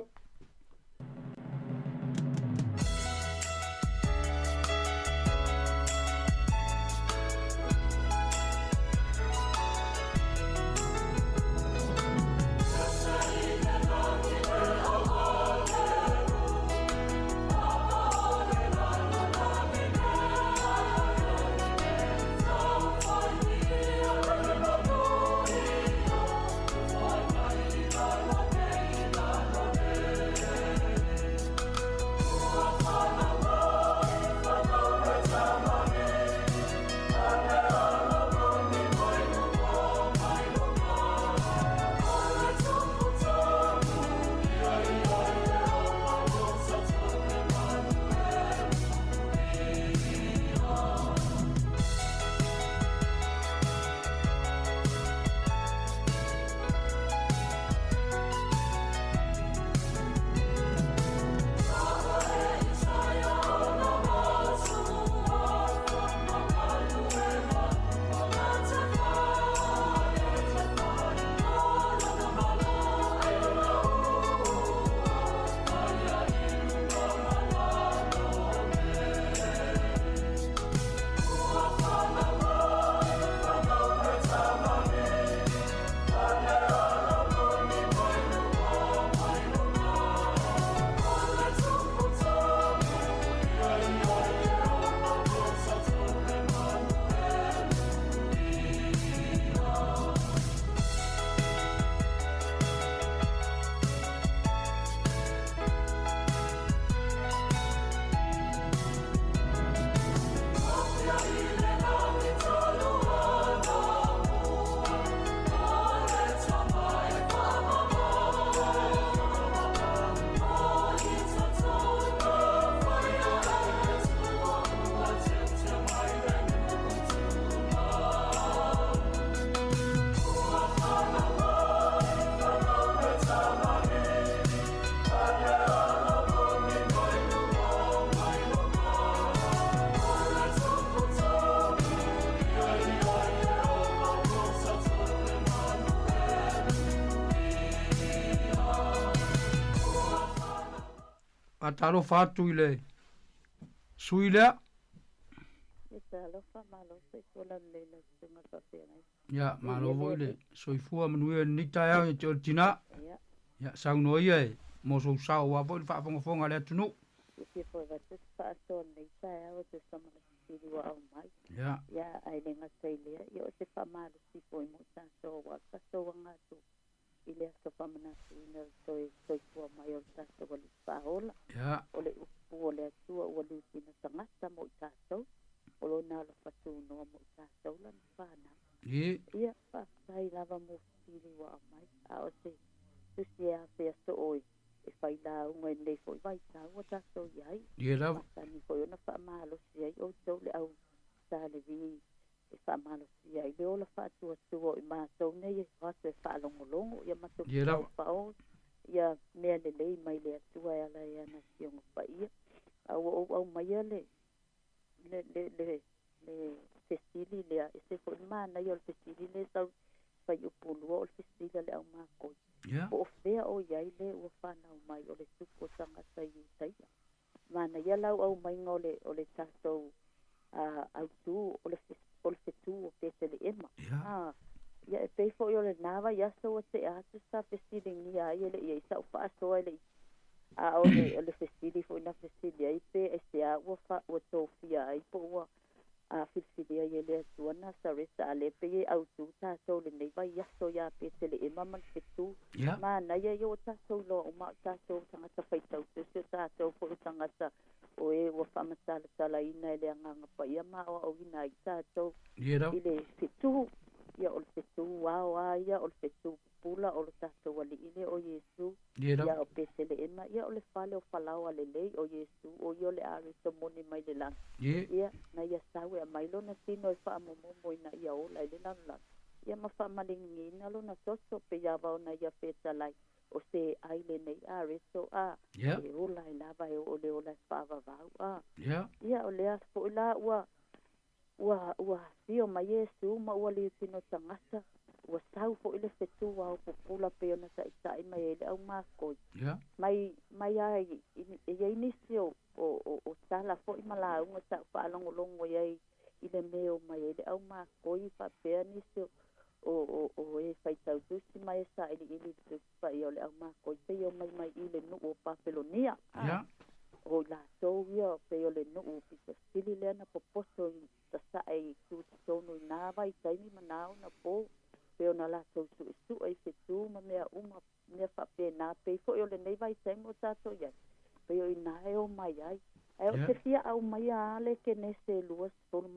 Faatalofa atu i le sui lea. Ia, malo foi le soifua manuia i lenei taeao ia te oe le tinā. Ia, saunoa ia e mo sou sao aua foi le faafogafoga a le atunuu. Ia. I le aso faamanatuina o le toe soifua mai o le tatou Alii Faaola. Ia. O le upu o le Atua ua lusina tagata mo i tatou, o lona alofa tunoa mo i tatou lana fanau. Ie. Ia, faafetai lava mo fesili ua aumai, a o se tusi e afea soo e fai lauga i lenei foi vaitau ua tatou i ai. Ie lava. Masani foi ona faamalosi ai outou le au Sa Levi e faamalosia ai le ola faatuatua o i matou nei e o atu e faalogologo ia matou Ie lava. paopao ia mea lelei mai le Atua e ala i ana Afioga Paia. A ua ou aumaia le le le le le fesili lea, ese foi le manaia o le fesili lea e sau fuaiupu 2 o le fesili a le aumakoi. Ia. Po o fea o i ai le ua fanau mai o le tupu o tagata i Iutaia. Manaia lau aumaiga o le o le tatou autū o le o le fetu o Peteleema. Ia. Ia e pei foi o lenā vaiaso ua tea atu sa fesiligia ai e le'i ai sa'u faasoa e le'i a o le o le fesili foi na fesili ai pe aiseā ua fa ua tofia ai po ua a filifili ai e le Atua Nasareta a lea pei e autū tatou lenei vaiaso iā Peteleema ma le fetu. Ia. Manaia ia ua tatou iloa uma o tatou tagata faitautusi o tatou foi o tagata o e ua faamatalatalaina e le Agaga Paia ma aoaoina ai tatou Ie lava. i le fetu. Ia o le fetu ao a ia o le fetu pupula o lo tatou Alii lea o Iesu. Ie lava. Ia o Peteleema ia o le fale o falaoa lelei o Iesu o ia o le areto moni mai le lagi. Ie. Ia na ia sau e aumai lona tino e faamomomo ina ia ola i le lalolagi. Ia ma faamaligiina lona toto pe ia ava ona ia fetalai o se ai lenei areto a Ia. e ola e lava e oo le ola e faavavau a. Ia. Ia o lea foi la ua Ua, ua afio mai Iesu ma ua liutino tagata, ua sau foʻi le fetu ao pupula pei ona taʻitaʻi mai ai le ʻaumākoi. Yeah. Mai, mai a i, i, e i ai nisi o, o, o, o tala foʻi ma lauga sa ou faalogologo i ai i le mea e o mai ai le ʻaumākoi faapea nisi o, o, o, o e faitau tusi ma e saʻiliʻili i le Tusi Paia o le ʻaumākoi pei e o mai mai i le nuʻu o Papelonia. A, Yeah. o i latou ia pei o le nuʻu pito sili lea na popoto i sasaʻe i tutotonu i nā vaitaimi ma nā ao na pō, pei ona latou suʻesuʻe i fetū ma mea uma, mea faapena, pei foʻi o lenei vaitaimi ua tatou i ai, pei o inā e o mai ai. Ae o te fia ʻau mai a le Kenese 25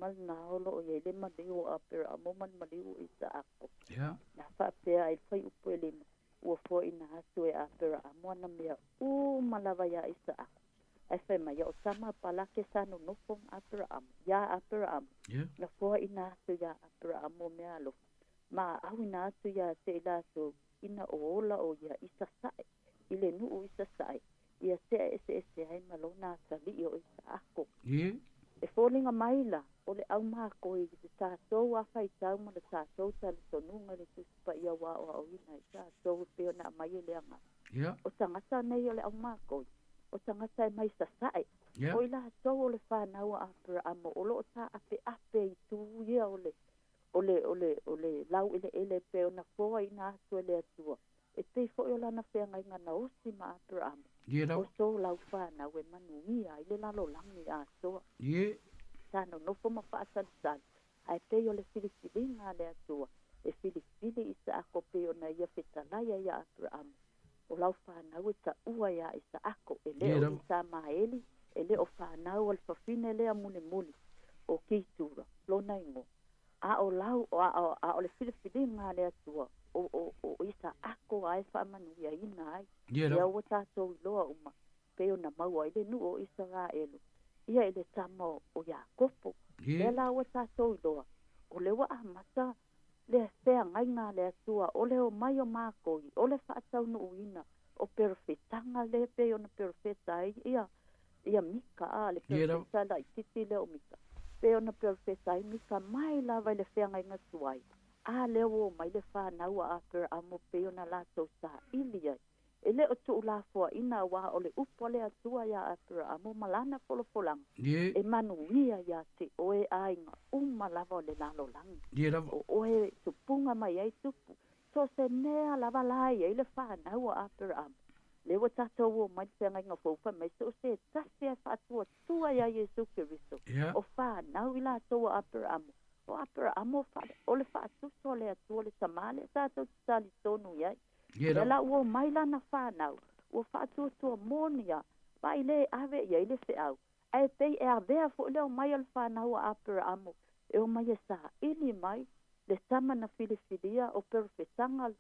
lenā o loo i ai le maliu o Aperaamo ma le maliu o Isaako. Yeah. Na faapea ai le fuaiupu e lima, Ua foaina atu e Aperaamo ana mea uma lava iā Isaako. Ae fai mai, O tama a Palake sa nonofo ma Aperaamo, iā Aperaamo, Yeah. na foaina atu iā Aperaamo mea alofa, ma aʻauina atu iā te i latou ina o ola ʻo ia i sasaʻe, i le nuʻu i sasaʻe, ia tea eseese ai ma lona atalii o Isaako. Yeah. E foliga mai la, o le ʻaumākoi i le tatou a faitau ma le tatou talitonuga i le Tusi Paia ua aoaoina i tatou e pei ona aumai e le Agaga. Yeah. O tagata nei o le ʻaumākoi, o tagata e mai sasaʻe, Yeah. o i latou o le fanau a Aperaamo o loo taapeape i tu ia o le o le o le o le laueleele e pei ona foaina atu e le Atua, e pei foʻi o lana feagaiga na osi ma Aperaamo, Ie o lava. so lau fanau e manuia ai le lalolagi atoa. Ie. Sa nonofo ma faasalisali, ae pei o le filifiliga a le Atua, e filifili Isaako pei ona ia fetalai ai iā Aperaamo, o lau fanau e taʻua iā Isaako, e le Ie o lava. Isamaeli, e le o fanau a le fafine lea mulimuli, o Kitura, lona igoa. A o lau, a o, a o le filifiliga a le Atua, o, o, o Isaako a e faamanuiaina ai. Ie Ia lava. ua tatou iloa uma, pei ona maua ai le nuu o Isaraelu, ia i le tama o, o Iakopo. Ie. Lea la ua tatou iloa, o le ua amata le feagaiga a le Atua, o le omai o mākou, o le faataunuuina o perofetaga le pei ona perofeta ai ia, ia Mika, a, le Ie lava. perofeta laitiiti lea o Mika. Pei ona perofeta ai Mika mai lava i le feagaiga tuai, a lea ua omai le fanau a Aperaamo pei ona latou saili ai. E le o tuulafoaina auā o le upu a le Atua iā Aperaamo ma lana folafolaga, Ie. e manuia iā te oe aiga uma lava o le lalolagi. Ie lava. O oe e tupuga mai ai tupu, so o se mea lava la e i ai le fanau a Aperaamo. Lea ua tatou omai i le feagaiga fou fai mai, so o se tasi e faatuatua iā Iesu Keriso, Ia. o fanau i latou a Aperaamo. O Aperaamo o fale, o le faatuso a le Atua le Tamā lea tatou te talitonu i ai. Ie Lea lava. la ua omai lana fanau, ua faatuatua moni lava, vaai lē e ave i ai le feau, ae pei e avea foʻi le omai o le fanau a Aperaamo e omai e saili mai le tama na filifilia o perofetaga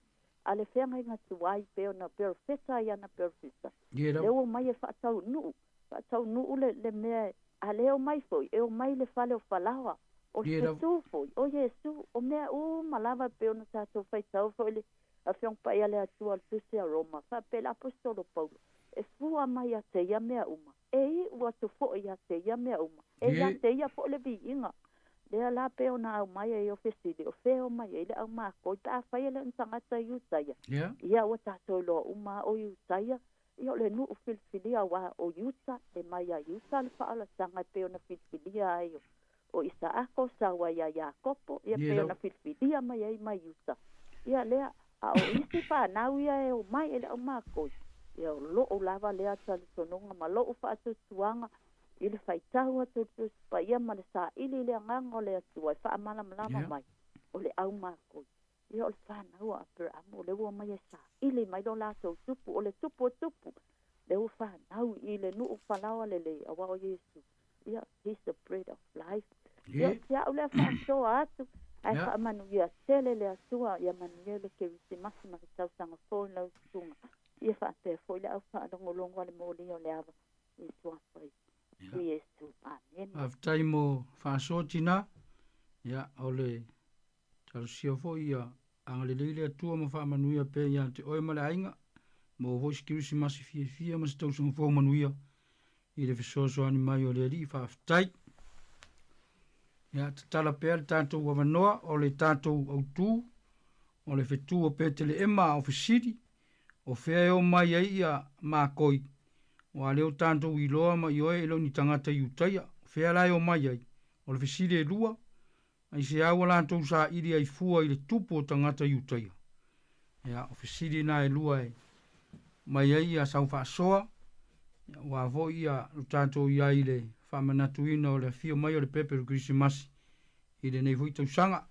a le feagaiga tuai pei ona perofeta ai ana perofeta. Ie Lea lava. ua omai e faataunuu, faataunuu le, le mea a lea omai foʻi, e omai le fale o Falaoa, o le Ie lava. fetu foʻi, o Iesu, o mea uma lava pei ona tatou faitau foʻi le Afioga Paia a le Atua o le Tusi a Roma, faapea le Aposetolo Paulo, e fua mai ia te ia mea uma, e iʻu atu foʻi ia te ia mea uma, e ia Ie. te ia foʻi le viiga. Lea la pei ona aumai ai o fesili, o fea o mai ai le ʻaumākoi pe afai e le o ni tagata i Iutaia. Ia. Ia ua tatou iloa uma o Iutaia, ia o le nuu filifilia auā o Iuta, e mai ia Iuta le faaolataga e pei ona filifilia ai o, o Isaako, sau ai iā Iakopo, ia Ie pei lava. ona filifilia mai ai mai Iuta. Ia lea, a o isi fanau ia e omai e le ʻaumākoi, ia o loo lava lea talitonuga ma loʻu faatuatuaga i le faitau atu i le Tusi Paia ma le saili i le Agaga o le Atua e faamalamalama Ia. mai, o le ʻaumākoi. Ia o le fanau a Aperaamo, o le ua omai e saili mai lo latou tupu, o le tupu o tupu, le ua fanau i le nuu Falaoa lelei, auā o Iesu. Ia, he's the bread of life. Ia, o Ie. se aʻu lea faasoa atu, ae Ia. faamanuia tele le Atua, ia manuia le Kerisimasi ma le tausaga fou i lau susuga. Ia faapea foʻi le ʻaufaalogologo a le molia o le ava i suafa Ia. o Iesu. Amene. Faafetai mo faasoa tinā. Ia, o le talosia foʻi ia agalelei le Atua ma faamanuia pea iā te oe ma le aiga, mo foʻi se kerisimasi fiafia ma se tausaga fou manuia i le fesoasoani mai o le Alii. Faafetai. Ia, tatala pea le tatou avanoa o le tatou autū o le fetu o Peteleema a o fesili, o fea e o mai ai ia makoi, ua lea o tatou iloa ma ioe e le o ni tagata Iutaia, o fea la e o mai ai? O le fesili e lua, aisea ua latou saili ai fua i le tupu o tagata Iutaia? Ia, o fesili na e lua e mai ai ia sau faasoa, ia, ua foi ia lo tatou i ai i le faamanatuina o le afio mai o le pepe o le Kerisimasi i lenei foi tausaga.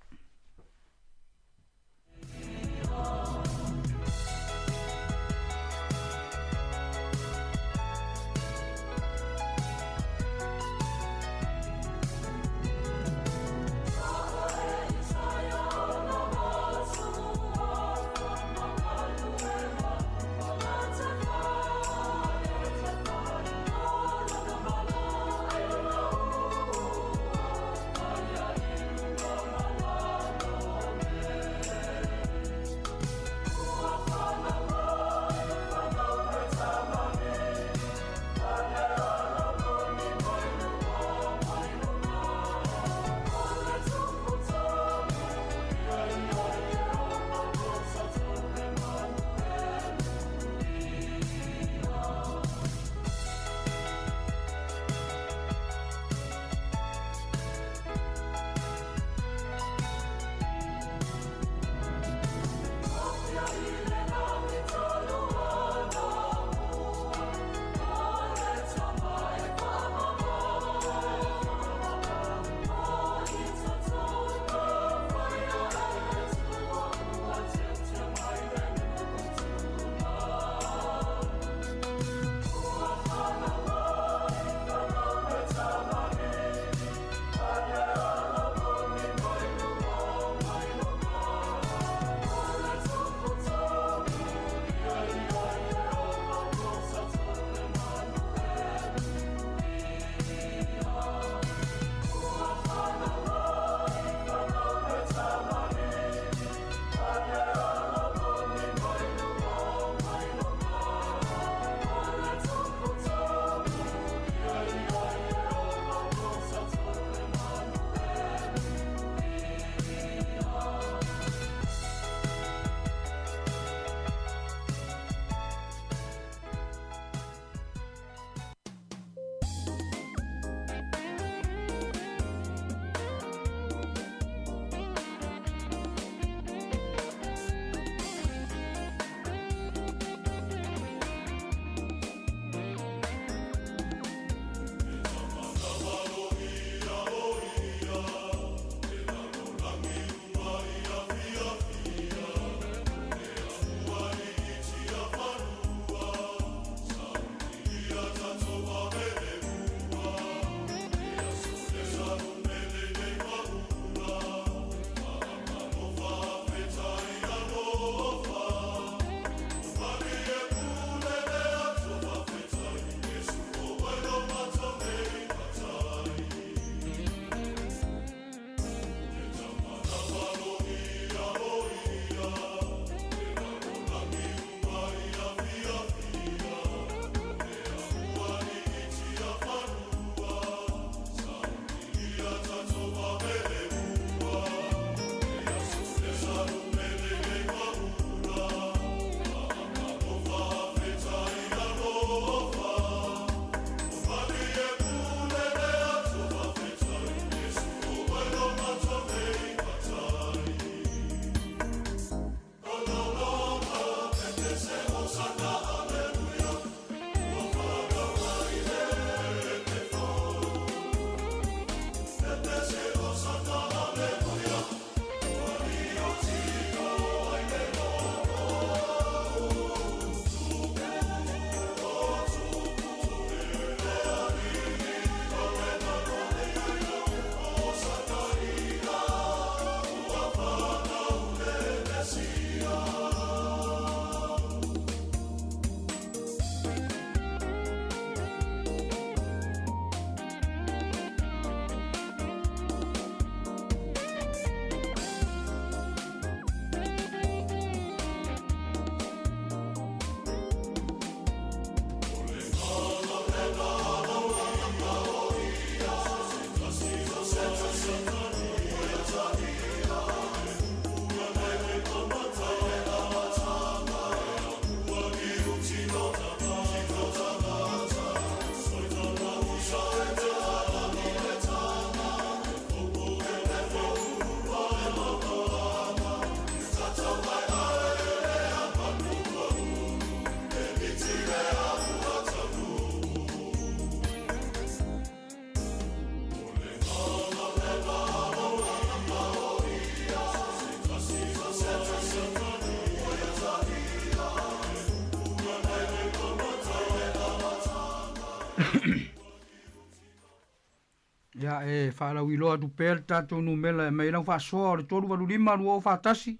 Ia, e faalauiloa atu pea le tatou numela e aumai ai lau faasoa o le 385 2041,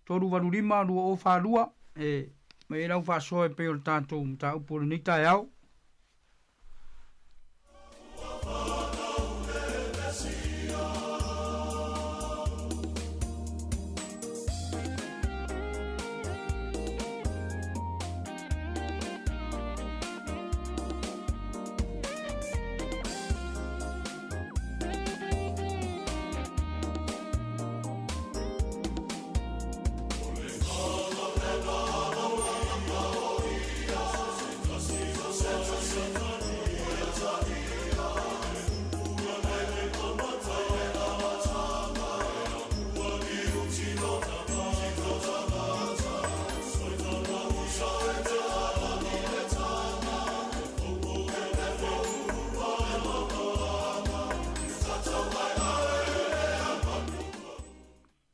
385 2042, e aumai ai lau faasoa e pei o le tatou mataupu o lenei taeao.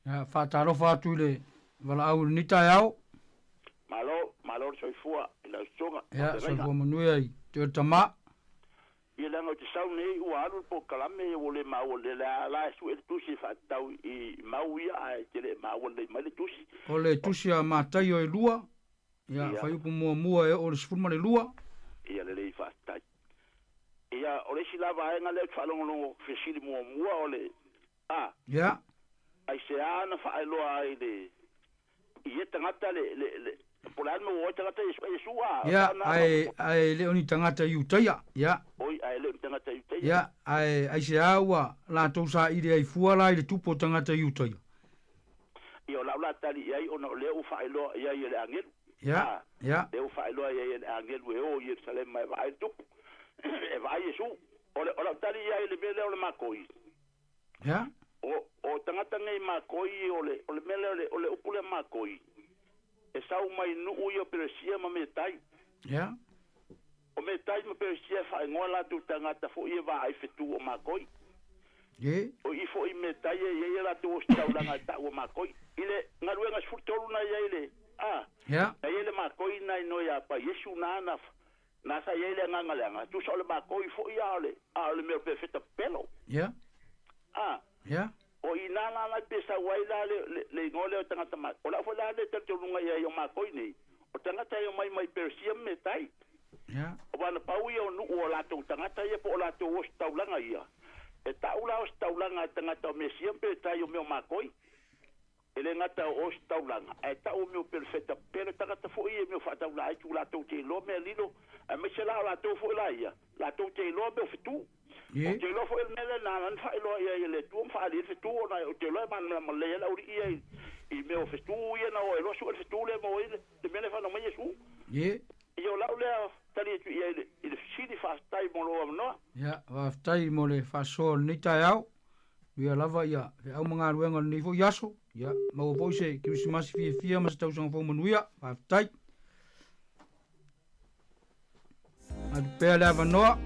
Ia, faatalofa atu i le valaau i lenei taeao. Malo, malo le soifua i lau susuga. Ia, soifua manuia i te oe le tama. Ia leaga ou te sau nei ua alu le polokalame ua le maua le la la e sue le tusi e faatatau i mau ia ae te le maua lelei mai le tusi. O le tusi a Mataio e lua, ia, fuaiupu muamua e oo i le 12. Ia lelei faafetai. Ia o le isi la vaega lea ou te faalogologo fesili muamua o le a. Ia. Aisea na faailoa ai le i ia tagata le le le po o le a le mea ua o ai tagata ia Iesu a? Ia, ae ae le o ni tagata Iutaia, ia. Oi, ae le o ni tagata Iutaia. Ia, ae aisea ua latou saili ai fua la i le tupu o tagata Iutaia? Ia, o lau la tali i ai ona o lea ua faailoa i ai e le agelu. Ia, ia. Lea ua faailoa i ai e le agelu e o i Ierusalema e vaai le tupu, e vaai Iesu. O le o lau tali i ai i le mea lea o le makoi. Ia. O, o tagata nei makoi, o le, o le mea lea o le, o le upu lea makoi, e sau mai nuu ia o Peresia ma Metai. Ia. O Metai ma Peresia e faaigoa latou tagata foi ia vaai fetu o makoi. Ye. O i foi Metai e i ai a latou ositaulaga e ta'u o makoi. I le galuega 13 na i ai le, a, Ia. na i ai le makoi na inoa ia Paiesu na na, na sa i ai le agaga leaga, tusa o le makoi foi a o le, a o le mea o le pefeta pepelo. Ia. A. Ia. O i nā la lai pe sau ai la le, le, le igoa lea o tagata ma, o lau foi la le talitonuga i ai o makoi nei, o tagata e omai mai Peresia ma Metai. Ia. Aua na pau ia o nuu o latou tagata ia po o latou ositaulaga ia, e ta'u la ositaulaga a tagata o Mesia ma Peretai o mea o makoi. E le gata o ositaulaga, ae ta'u o mea o perefeta pele tagata foi ia i mea o faataulaa ai tu latou te iloa mea lilo, aemaise la o latou foi la ia, latou te iloa mea o fetu. Ou te iloa foi le mea lea na ala ai ona faailoa i ai e le Atua ma faaali ai le fetu, ona ou te iloa e malamalama lelei ai le aualii ia i mea o fetu ia na o ai loa sue le fetu lea e maua ai le mea lea e fanau mai Iesu. Ia o lau lea tali atu i ai i le fesili, faafetai mo lou avanoa. Ia, faafetai mo le faasoa o lenei taeao. Ia lava ia feau ma galuega o lenei foi aso. Ia maua foi se Kerisimasi fiafia ma se tausaga fou manuia. Faafetai. Atu pea le avanoa.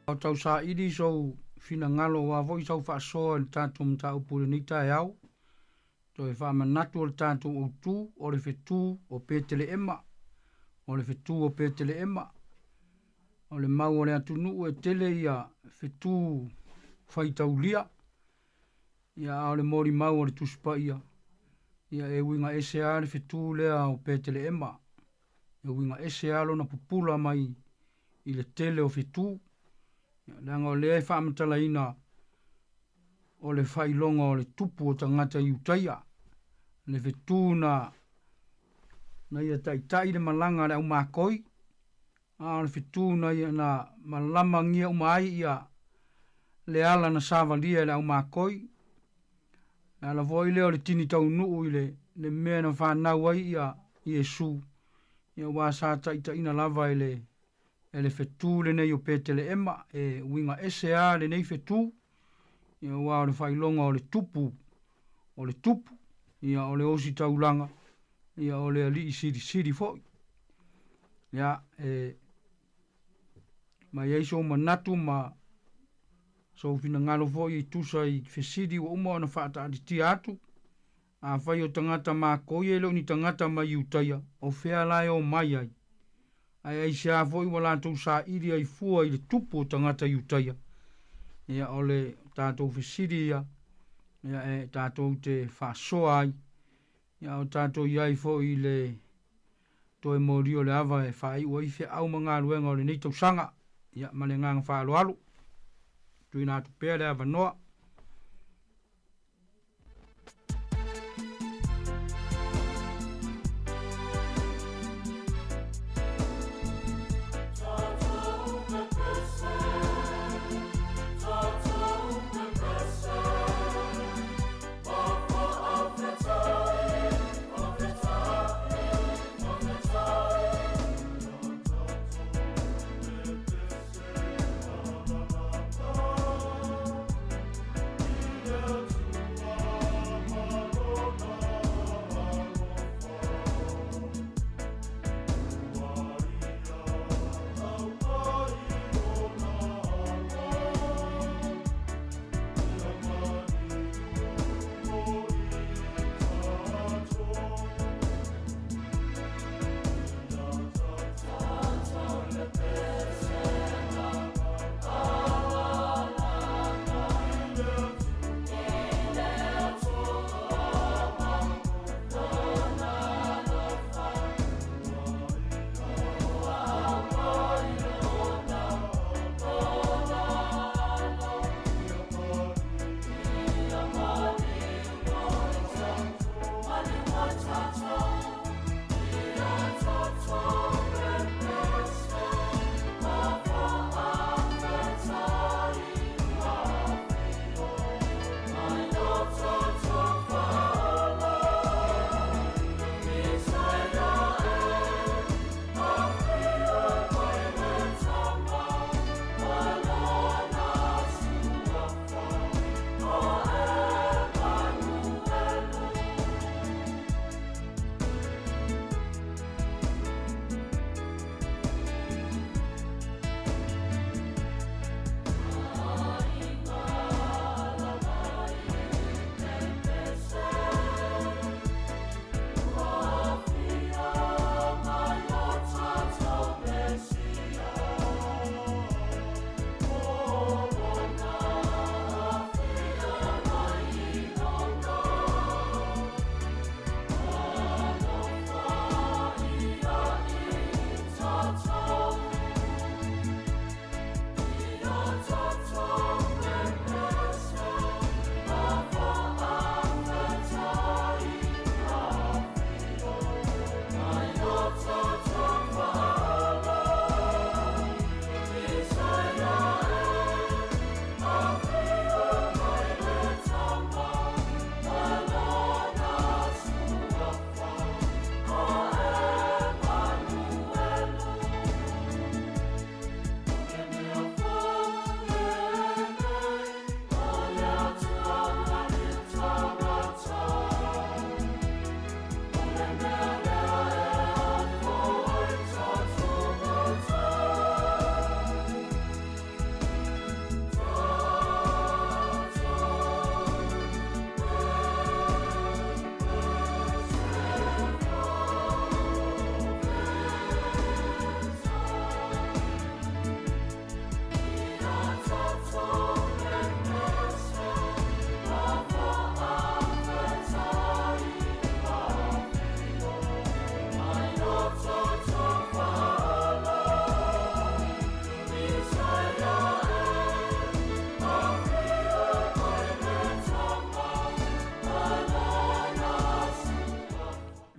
O tausaili sou finagalo auā foʻi sau faasoa i le tatou mataupu i lenei taeao. Toe faamanatu o le tatou autū o le fetū o Peteleema. O le fetū o Peteleema. O le mau o le atunuu e tele ia fetū faitaulia. Ia a o le molimau o le Tusi Paia. Ia e uiga ese lava le fetū lea o Peteleema. E uiga ese lava lona pupula mai i le tele o fetū. Ia, leaga o lea e faamatalaina o le faailoga o le tupu o tagata Iutaia. Le fetū na na ia taitai le malaga a le aumakoi, a o le fetū na ia na malamagia uma ai ia le ala na savalia e le aumakoi. Le ala foi lea o le tini taunuu i le, le mea na fanau ai ia Iesu. Ia auā sa taitaiina lava e le e le fetū lenei o Peteleema, e uiga ese lava lenei fetū, ia auā o le faailoga o le tupu, o le tupu, ia o le ositaulaga, ia o le alii silisili foi. Ia, e mai ai sou manatu ma sou finagalo foi e tusa i fesili ua uma ona faataatitia atu. Afai o tagata makoi e le o ni tagata mai Iutaia, o fea la e omai ai? Ae aisea foi ua latou saili ai fua i le tupu o tagata Iutaia? Ia, o le tatou fesili ia, ia e tatou te faasoa ai, ia a o tatou i ai foi i le toe moli o le ava e faaiu ai feau ma galuega o lenei tausaga. Ia, ma le agaga faaaloalo, tuuina atu pea le avanoa.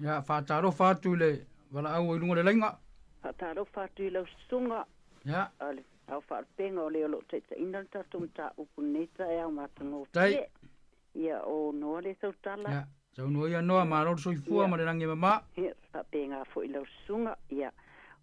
Ia, faatalofa atu i le valaau i luga o le laiga. Faatalofa atu i lau susuga. Ia. A le ao faalupega o le o lo o taitaiina le tatou mataupu i lenei taeao matagofie. Tai. Ia, o Noa lea tautala. Ia, saunoa ia Noa, malo le soifua ma le lagi e mama. Ia, faapena foi i lau susuga. Ia,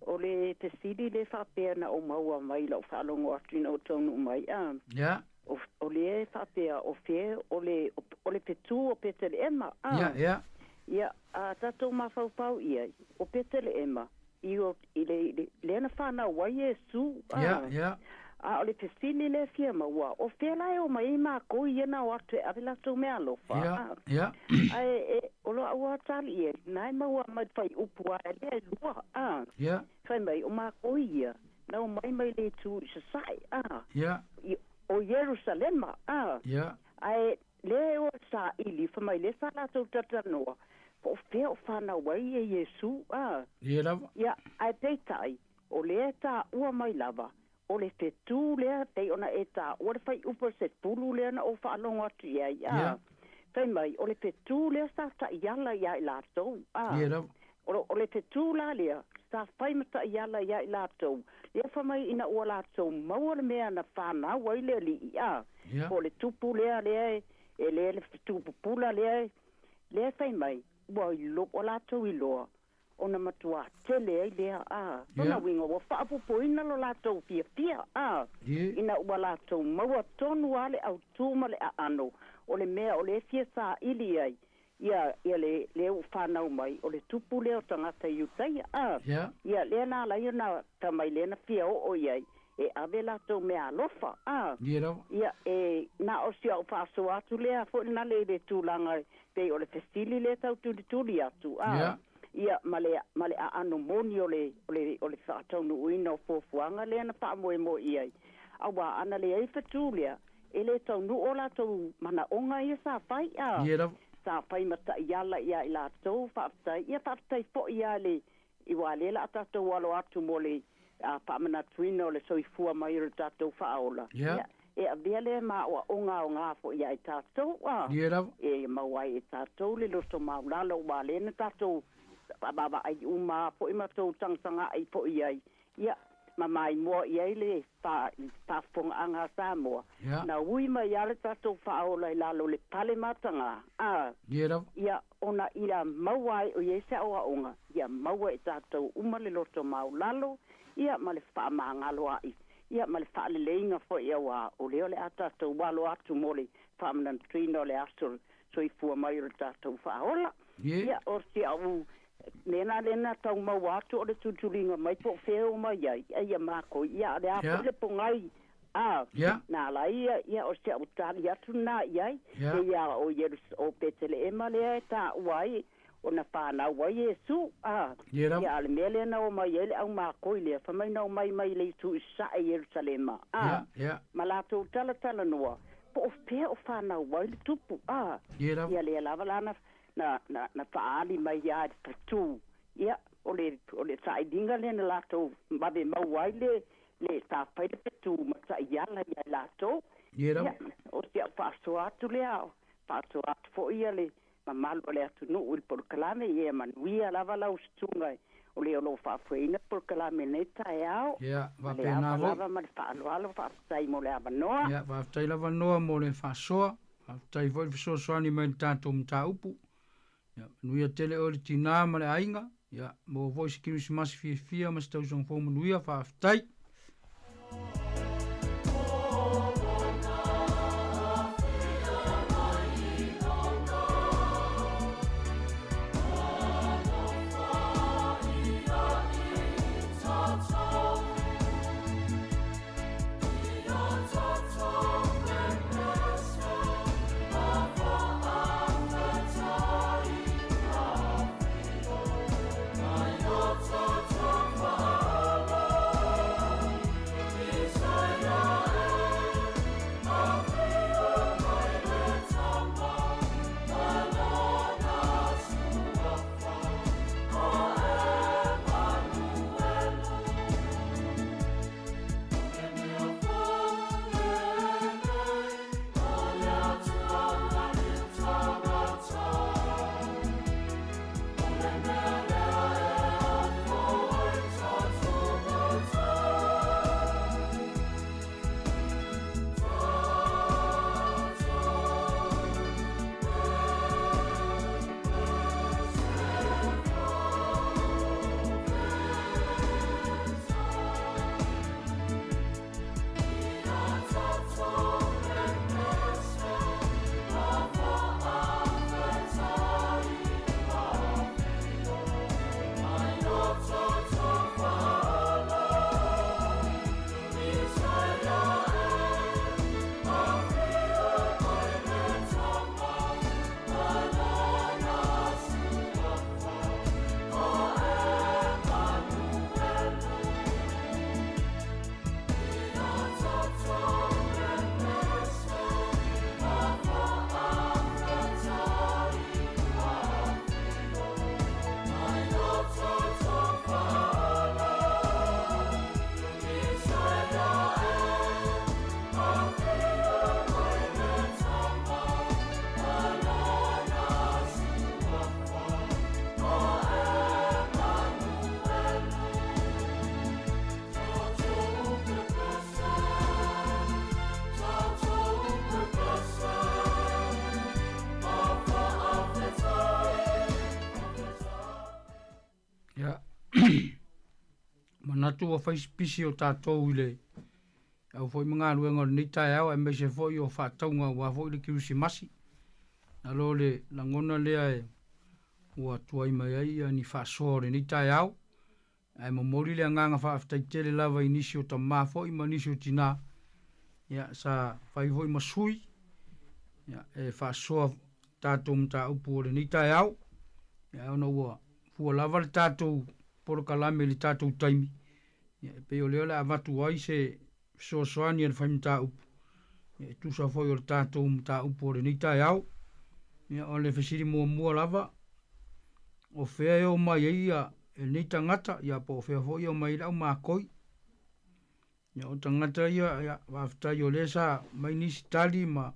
o le fesili lea faapea na ou maua mai i lau faalogo atu ina ua taunuu mai, a. Ia. O, o lea e faapea o fea o le, o le fetu o Peteleema, a. Ia, ia. Ia, a tatou mafaufau i ai, o Peteleema, i o, i le, i le, lea na fanau ai Iesu, a. Ia, ia. A o le fesili lea e fia maua, o fea la e o mai ai makou ia na o atu e ave latou meaalofa, Ia, a? ia. Ae e, o lo au atali i ai, na e maua mai le fuaiupu a lea e lua, a. Ia. Fai mai, o makou ia, na o mai mai le itu i Sasae, a. Ia. I, o Ierusalema, a. Ia. Ae lea e o e saili, fai mai lea sa latou talatalanoa, po o fea o fanau ai e Iesu, a. Ia lava. Ia, ae peitai, o lea e taua mai lava, o le fetu lea, pei ona e taua le fuaiupu o le 10 lea na ou faalogo atu i ai, a. Ia. Fai mai, o le fetu lea sa taiala ia i latou, a. Ia lava. O, o le fetu la lea, sa fai ma taiala ia i latou, lea fai mai ina ua latou maua le mea na fanau ai le alii, a. Ia. Po o le tupu lea, lea e, e lea le fetu pupula lea e, lea fai mai, ua ilo, ua latou iloa, ona matuā tele ai lea, a. Lona uiga ua faaopoopoina lo latou fiafia, a. Ina ua latou maua tonu lava le autū ma le aano o le mea o lea e fia saili ai, ia, ia le, lea ua fanau mai, o le tupu lea o tagata Iutaia, a. Ia, lea na ala ai ona fai mai lea na fia oo i ai, e ave latou meaalofa, a. Ia lava. Ia, e na o si au faasoa atu lea foi lena i le tulaga pei o le fesili lea tau tulituli atu, a. Ia, ma le, ma le aano moni o le, o le, o le faataunuuina o fuafuaga lea na faamoemoe i ai. Auā ana leai fetu lea, e le taunuu o latou manaoga ia sa fai, a. Ia lava. Sa fai ma taiala ia i latou, faafetai. Ia, faafetai foi lava i le, i aua lea o le a tatou alo atu mo le faamanatuina o le soifua mai o le tatou faaola. Ia. E avea lea ma aoaoga aoga foi ia i tatou, a. Ia lava. E maua ai e tatou le loto maualalo, aua lea na tatou vaavaai uma foi ma tou tagatagai foi i ai. Ia, ma maimoa i ai le faafofogaaga a Samoa. Ia. Na ui mai lava le tatou faaola i lalo o le pale mataga, a. Ia lava. Ia, ona ia maua ai o i ai se aoaoga, ia maua e tatou uma le loto maualalo, ia ma le faamagaloa'i, ia ma le faaleleiga foi auā o lea o le a tatou alo atu mo le faamanatuina o le aso soifua mai o le tatou faaola. Ia, o si au mea lena lea na tau maua atu o le tulituliga mai po o fea e oo mai ai, a ia makou, ia o le a foi le pogai, a, na ala ai ia, ia o si au tali atu lena i ai, pei lava o Ierus, o Peteleema lea e taua ai, ona fanau ai Iesu, a, Ia lava. ia a o le mea lea na oo mai ai le aumakoi lea, fai mai na omai mai le itu i sasae i Ierusalema, a, ma latou talatalanoa, po o fea o fanau ai le tupu, a, Ia lava. ia lea lava la na, na, na, na faaali mai lava i le fetu, ia, o le, o le sailiga lea na latou vave maua ai le, le sa fai le fetu ma taiala ia i latou. Ia lava. Ia, o si au faasoa atu lea, faasoa atu foi ia le mamalu o le atunuu i le polokalame, ia manuia lava lau susuga o le o lo o faafoeina le polokalame i lenei taeao. Ia, Ma le faapena ava foi. lava ma le faaaloalo, faafetai mo le avanoa. Ia, faafetai lava Noa mo le faasoa. Faafetai foi le fesoasoani mai i le tatou mataupu. Ia, manuia tele oe le tinā ma le aiga. Ia, maua foi se kerisimasi fiafia ma se tausaga fou manuia. Faafetai. Ia, manatu ua fai si pisi o tatou i le au foi ma galuega o lenei taeao aemaise foi o faatauga aua foi le Kerisimasi. Nalo o le lagona lea e ua tuai mai ai ia ni faasoa o lenei taeao. Ae momoli le agaga faafetai tele lava i nisi o tamā foi ma nisi o tinā, ia, sa fai foi ma sui, ia, e faasoa tatou mataupu o lenei taeao. Ia, ona ua fua lava le tatou polokalame i le tatou taimi, ia, e pei o lea o le a avatu ai se fesoasoani a le fai mataupu, ia, e tusa foi o le tatou mataupu o lenei taeao. Ia, o le fesili muamua lava, o fea e oo mai ai ia lenei tagata, ia po o fea foi e oo mai ai le aumakoi. Ia, o tagata ia, ia, faafetai o lea sa mai nisi tali ma,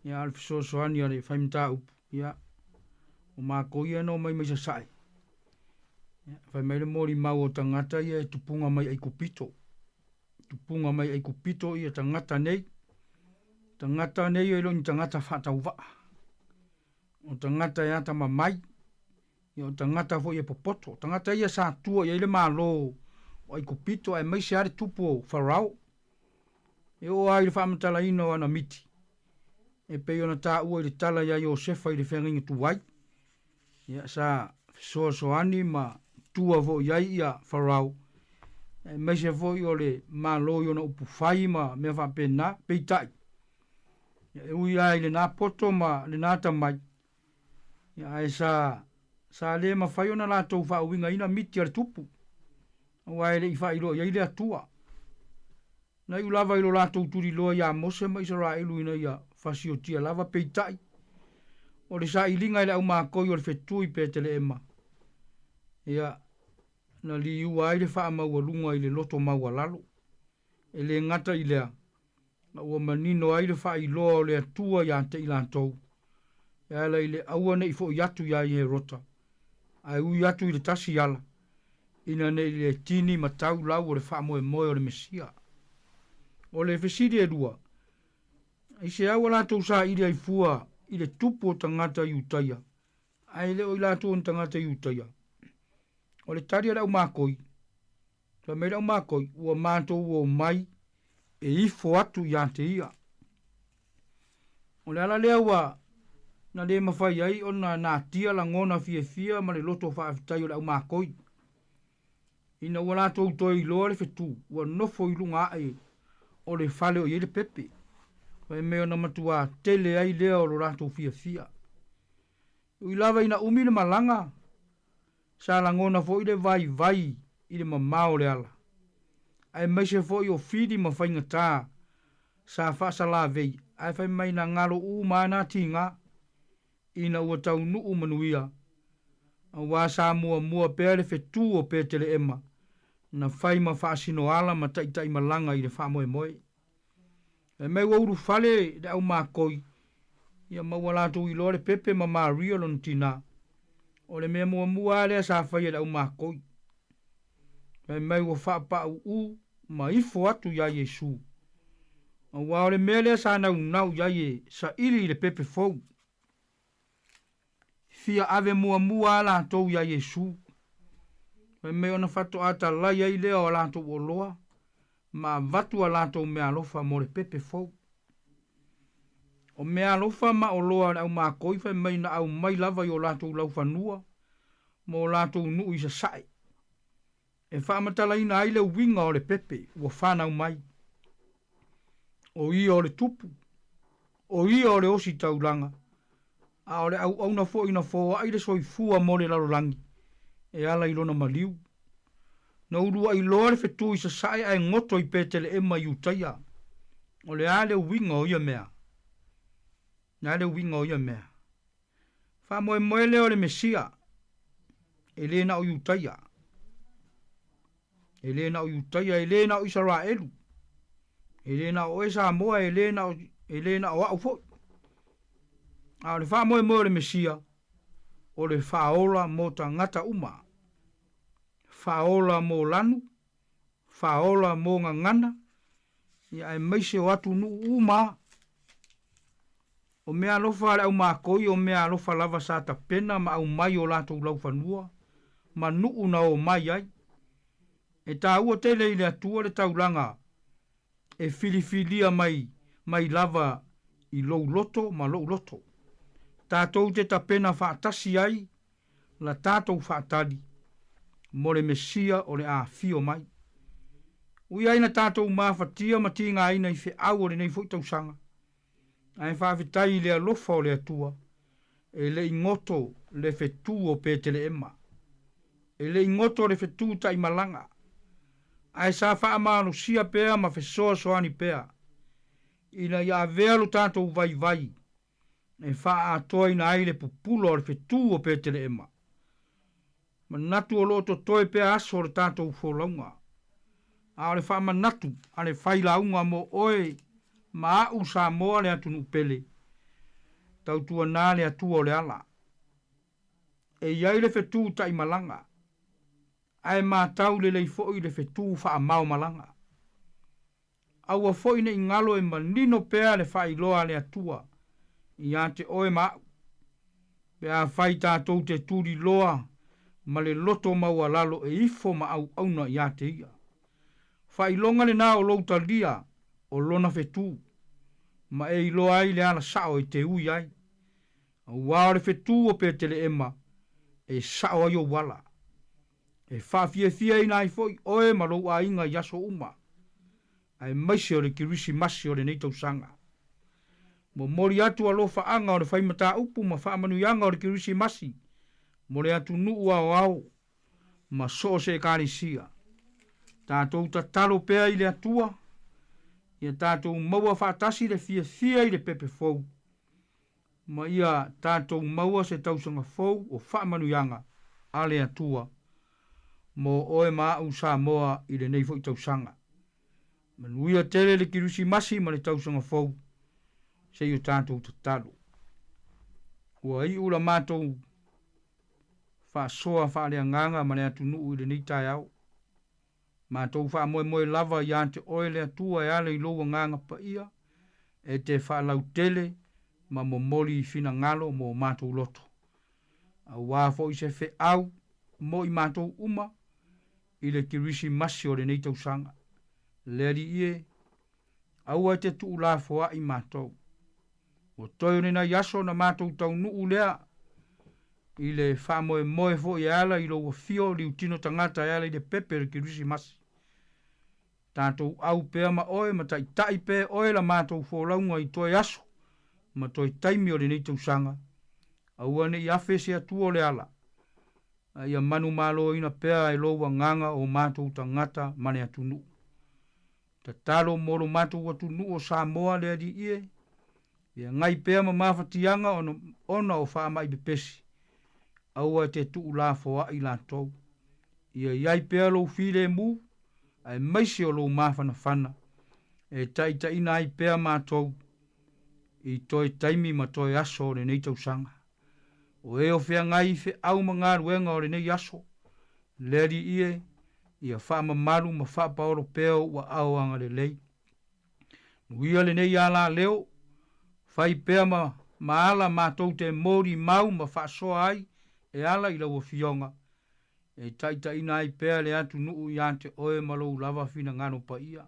ia, a o le fesoasoani a le fai mataupu, ia, o makou ia na omai mai Sasae. Ia, fai mai le molimau o tagata ia e tupuga mai Aikupito. Tupuga mai Aikupito ia tagata nei. Tagata nei e le o ni tagata faatauvaa. O tagata e atamamai, ia o tagata foi e popoto. O tagata ia sa tua i ai le Malo o Aikupito aemaise lava le tupu o Farao. E oo lava i le faamatalaina o ana miti, e pei ona taua i le tala ia Iosefa i le feagaiga tuai, ia sa fesoasoani ma tua foi i ai ia Farao, aemaise foi o le Malo i ona upufai ma mea faapena. Peitai, ia e ui lava i lena poto ma lena atamai, ia ae sa sa le mafai ona latou faauigaina miti a le tupu, aua e le i faailoa i ai le Atua. Na iu lava i lo latou tuliloa iā Mose ma Isaraelu ina ia fasiotia lava, peitai, o le sailiga i le aumakoi o le fetu i Peteleema, ia, na liua ai le faamaualuga i le loto maualalo. E le gata i lea, a ua manino ai le faailoa o le Atua iā te i latou, e ala i le aua ne i foʻi atu iā Ierota, ae ui atu i le tasi ala, ina ne i le tini ma tau lau o le faamoemoe o le Mesia. O le fesili e lua, aisea ua latou saili ai fua i le tupu o tagata Iutaia, ae le o i latou o ni tagata Iutaia? O le tali a le aumakoi, fai mai le aumakoi, ua matou omai e ifo atu ia te ia. O le ala lea ua na le mafai ai ona natia lagona fiafia ma le loto faafetai o le aumakoi. Ina ua latou toe iloa le fetu, ua nofo i luga ae o le fale o i ai le pepe, fai mai ona matuā tele ai lea o lo latou fiafia. Ui lava ina umi le malaga, sa lagona foi le vaivai i le mamao o le ala, aemaise foi o fili ma faigatā sa faasalavei, ae fai mai na galo uma lava na tiga ina ua taunuu manuia, auā sa muamua pea le fetu o Peteleema na fai ma faasinoala ma taitaimalaga i le faamoemoe. Fai mai ua ulufale le aumakoi, ia ma ua latou iloa le pepe ma Maria lona tinā. O le mea muamua lava lea sa faia e le aumakoi. Fai mai ua faapaauu ma ifo atu iā Iesu. Auā o le mea lea sa naunau i ai e saili i le pepe fou. Fia ave muamua a latou iā Iesu. Fai mai ona faatoa talai ai lea o a latou oloa ma avatu a latou meaalofa mo le pepe fou. O meaalofa ma oloa a le aumakoi fai mai na aumai lava i o latou laufanua ma o latou nuu i sasae, e faamatalaina ai le uiga o le pepe ua fanau mai. O ia o le tupu, o ia o le ositaulaga, a o le auauna foi na foai le soifua mo le lalolagi e ala i lona maliu. Na uluai loa le fetu i sasae ae goto i Peteleema i Iutaia. O le a le uiga o ia mea? O le a le uiga o ia mea? Faamoemoe lea o le Mesia, e le na o Iutaia. E le na o Iutaia, e le na o Isaraelu, e le na o oe Samoa, e le na o, e le na o au foi. A o le faamoemoe o le Mesia, o le faaola mo tagata uma. Faaola mo lanu, faaola mo gagana, ia aemaise o atunuu uma. O meaalofa a le aumakoi, o meaalofa lava sa tapena ma aumai o latou laufanua ma nuu na omai ai. E taua tele i le Atua le taulaga e filifilia mai mai lava i lou loto ma lo'u loto. Tatou te tapena faatasi ai la tatou faatali mo le Mesia o le a afio mai. Ui ai na tatou mafatia ma tigaina i feau o lenei foi tausaga, ae faafetai i le alofa o le Atua, e le i goto le fetu o Peteleema. E le i goto le fetu taimalaga, ae sa faamalosia pea ma fesoasoani pea, ina ia avea lo tatou vaivai e faaatoaina ai le pupula o le fetu o Peteleema. Manatu o lo o totoe pea aso o le tatou folauga, a o le faamanatu a le failauga mo oe ma a'u Samoa le atunuu pele, tautuanā le Atua o le ala. E i ai le fetu taimalaga, ae matau lelei foi le fetu faamaomalaga. Aua foi ne i galo e manino pea le faailoa a le Atua ia te oe ma a'u, pe afai tatou te tuliloa ma le loto maualalo e ifo ma auauna ia te Ia. Faailoga lenā o lou talia o Lona fetu, ma e iloa ai le ala sa'o e te ui ai. Auā o le fetu o Peteleema e sa'o ai ou ala. E faafiafiaina ai foi oe ma lou aiga i aso uma, aemaise o le Kerisimasi o lenei tausaga. Momoli atu alofaaga o le faimataupu ma faamanuiaga o le Kerisimasi mo le atunuu aoao ma so o se Ekalesia. Tatou tatalo pea i le Atua, ia tatou maua faatasi le fiafia i le pepe fou, ma ia tatou maua se tausaga fou o faamanuiaga a le Atua mo oe ma a'u Samoa i lenei foi tausaga. Manuia tele le Kerisimasi ma le tausaga fou se i o tatou tatalo. Ua iu la matou faasoa faaleagaga ma le atunuu i lenei taeao. Matou faamoemoe lava ia te oe le Atua e ala i lou agaga paia e te faalautele ma momoli i finagalo mo o matou loto. Auā foi se feau mo i matou uma i le Kerisimasi o lenei tausaga. Le Alii e, aua e te tuulafoaʻi matou. Ua toe o lenai aso ona matou taunuu lea i le faamoemoe foi e ala i lou afio liutino tagata e ala i le pepe o le Kerisimasi. Tatou au pea ma oe ma taitai pea oe la matou folauga i toe aso ma toe taimi o lenei tausaga. Aua ne i afe se Atua o le ala, a ia manumaloina pea e lou agaga o matou tagata ma le atunuu. Tatalo mo lo matou atunuu o Samoa le Alii e, feagai pea ma mafatiaga ona, ona o faamai pepesi, aua e te tuulafoaʻi latou. Ia i ai pea lou filemu, aemaise o lou mafanafana, e taitaiina ai pea matou i toe taimi ma toe aso o lenei tausaga. O e o feagai i feau ma galuega o lenei aso, Le Alii e, ia faamamalu ma faapaolo pea ou aao agalelei. Nuia lenei alaleo, fai pea ma ma ala matou te molimau ma faasoa ai e ala i lau Afioga, e taitaiina ai pea le atunuu ia te oe ma lou lava finagalo paia.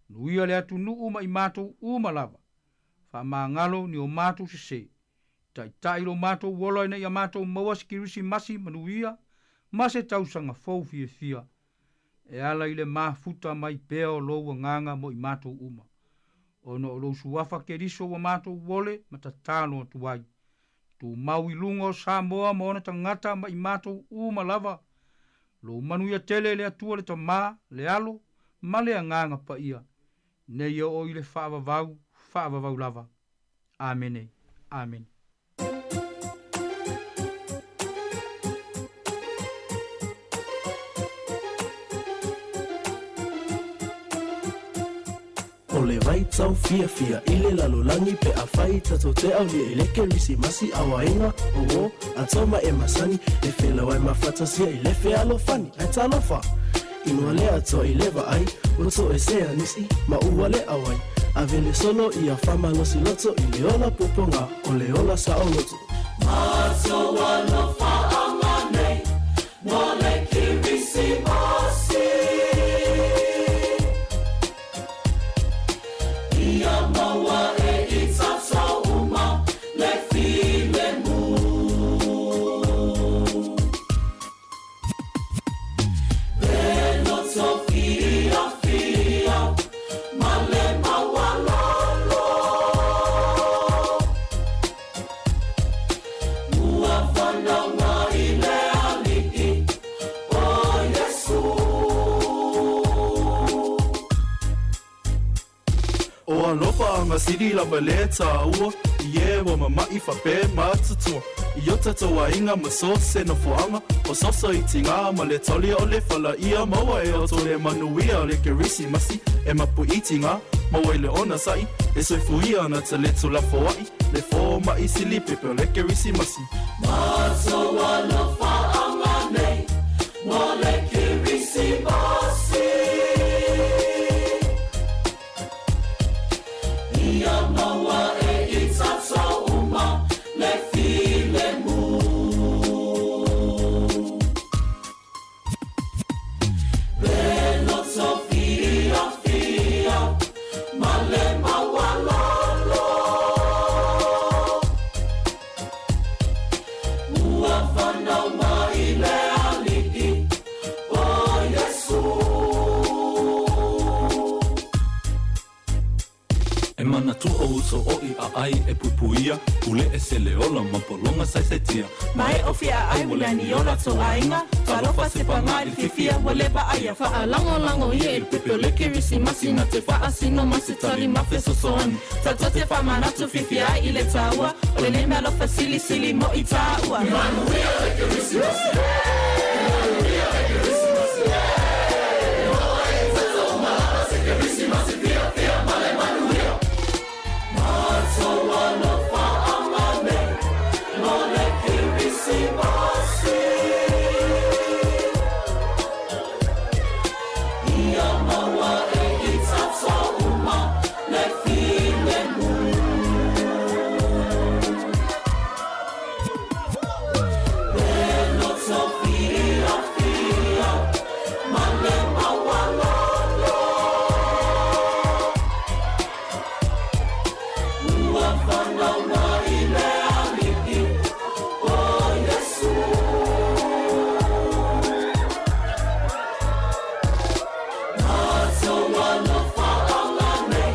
Nuia le atunuu ma i matou uma lava, faamagalo ni o matou sese, Taitai lo matou ola ina ia matou maua se Kerisimasi manuia ma se tausaga fou fiafia e ala i le mafuta mai pea o lou agaga mo i matou uma. Ona o lou Suafa Keriso ua matou ole ma tatalo atu ai. Tumau i luga o Samoa ma ona tagata ma i matou uma lava. Lou manuia tele e le Atua le Tama, le Alo, ma le Agaga Paia, nei e oo i le faavavau, faavavau lava. Amene. Amene. O le vaitau fiafia i le lalolagi pe afai tatou te aulia i le Kerisimasi auaiga o ato ma e masani e felauai ma fatasia i le fealofani. Ae talofa! Inoa le atoa i le vaai ua toesea nisi ma ua le auai ave le solo ia faamalosi loto i le ola pupuga o le ola saoloto. Matou alofa aganei mo. Alofaaga sili lava lea tāua i e ua mama'i faapea matutua i o tatou aiga ma so o se nofoaga ososo i tigā ma le taolia o le fala ia maua e outou le manuia o le Kerisimasi e mapu'i tigā maua i le onasa'i le soifuia na ta le tulafoa'i le foma'i sili pepe o le Kerisimasi. Matou alofaaga nei mo le Kerisimasi. Ia maua e i tatou uma le filemu. Le loto fiafia ma le maualalo. Ua fanau mai le Alii o Iesu. E manatua o uso oʻi a ai e puipuia, pule ese le ola ma pologa saisaitia. Ma e ofi a ai ua lani ola tou aiga, talofa se paga i le fiafia ua le vaaia. Faalagolago ia i le pepe o le Kerisimasi na te faasino ma se tali ma fesoasoani. Tatou te faamanatu fiafia ai i le taua o lenei meaalofa silisili mo i taua. Manuia le Kerisimasi! Manuia le Kerisimasi! E maua e i tatou uma lava se Kerisimasi fiafia ma le manuia. Matou alofaaga nei mo le Kerisimasi. Ia maua e i tatou uma le filemu. Le loto fiafia ma le maualalo. Ua fanau mai le Alii o Iesu. Matou alofaaga nei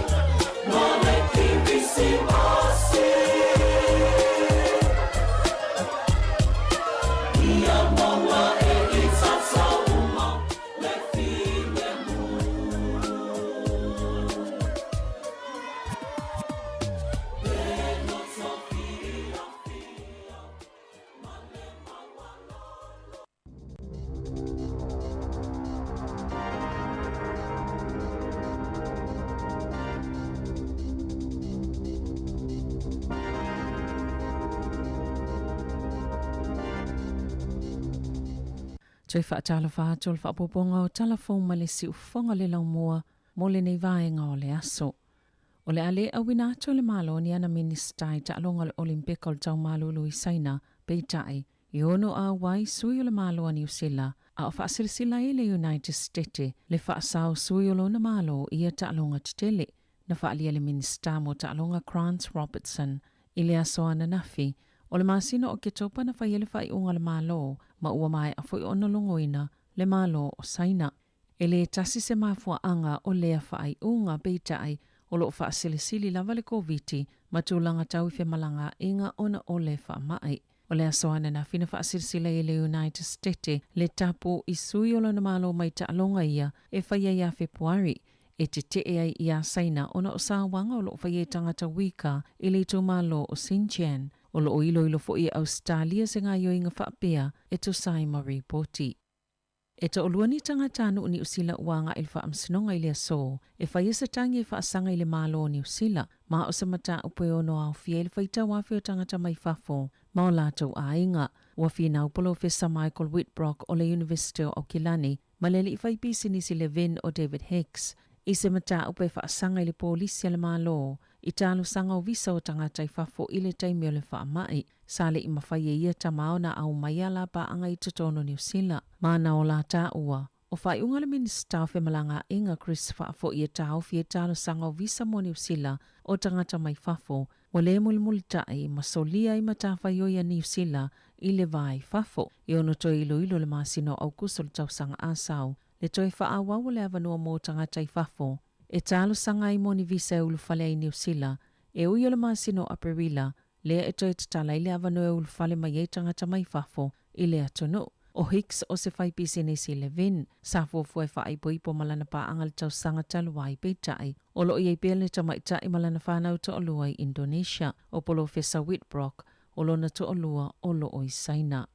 mo le Kerisimasi. Ia maua e i tatou uma le filemu. Le loto fiafia ma le maualalo. Toe faatalofa atu o le faaopoopoga o tala fou ma le siufofoga o le laumua mo lenei vaega o le aso. O le a le auina atu e le Malo ni ana Minisita i taaloga o le Olimpika o le Tau Malulu i Saina, peitai, E ono auai sui o le Malo a Niu Sila, a o faasilasila ai le United Stete le faasao sui o lona Malo i ia taaloga tetele. Na faaalia le Minisita mo Taaloga Grant Robertson i le aso ananafi o le masina o Oketopa na fai ai le faaiuga a le Malo ma ua maea foi ona logoina le Malo o Saina. E le tasi se mafuaaga o lea faaiuga, peitai, o lo o faasilisili lava le Koviti ma tulaga tau i femalagaaiga ona o le faamai. O le aso ananafi na faasilasila ai e le United Stete le tapu i sui o lona Malo mai taaloga ia e fai ai ia Fepuari, e tetee ai iā Saina ona o sauaga o lo o faia i tagata wika i le itumalo o Xinjiang. O lo o iloilo foi e Ausetalia se gaioiga faapea e tusa ai ma ripoti. E toalua ni tagata nuu Niu Sila ua agai i le faamasinoga i le aso e fai ai se tagi e faasaga i le Malo o Niu Sila, ma o se mataupu e ono aofia ai le faitau afe o tagata mai fafo ma o latou aiga. Ua finau Polofesa Michael Witbrock o le Iunivesite o Aukilani ma le alii fai pisinisi Levin o David Hicks i se mataupu e faasaga i le polisi a le Malo i talosaga o visa o tagata i fafo i le taimi o le faamai. Sa le i mafai e ia tama ona aumaia la paaga i totonu o Niu Sila. Ma na ola taua, o faaiuga a le Minisita o Femalagaaiga Chris Faafoi e taofi ai talosaga o visa mo Niu Sila o tagata mai fafo, ua le mulimulitai ma solia ai matafaioi a Niu Sila i le va i fafo. E ono toe iloilo le masina o Aukuso le tausaga asau le toe faaauau o le avanoa mo tagata i fafo e talosaga ai mo ni visa e ulufale ai i Niu Sila e ui o le masina o Aperila lea e toe tatala ai le avanoa e ulufale mai ai tagata mai fafo i le atunuu. ʻO Hicks o se faipisinisi Levin, sa fuafua e faaipoipo ma lana paaga i le tausaga talu ai, peitai, o lo o i ai pea le tamaitai ma lana fanau toalua i Indonesia. ʻO Polofesa Witbrock, o lona toalua o lo o i Saina.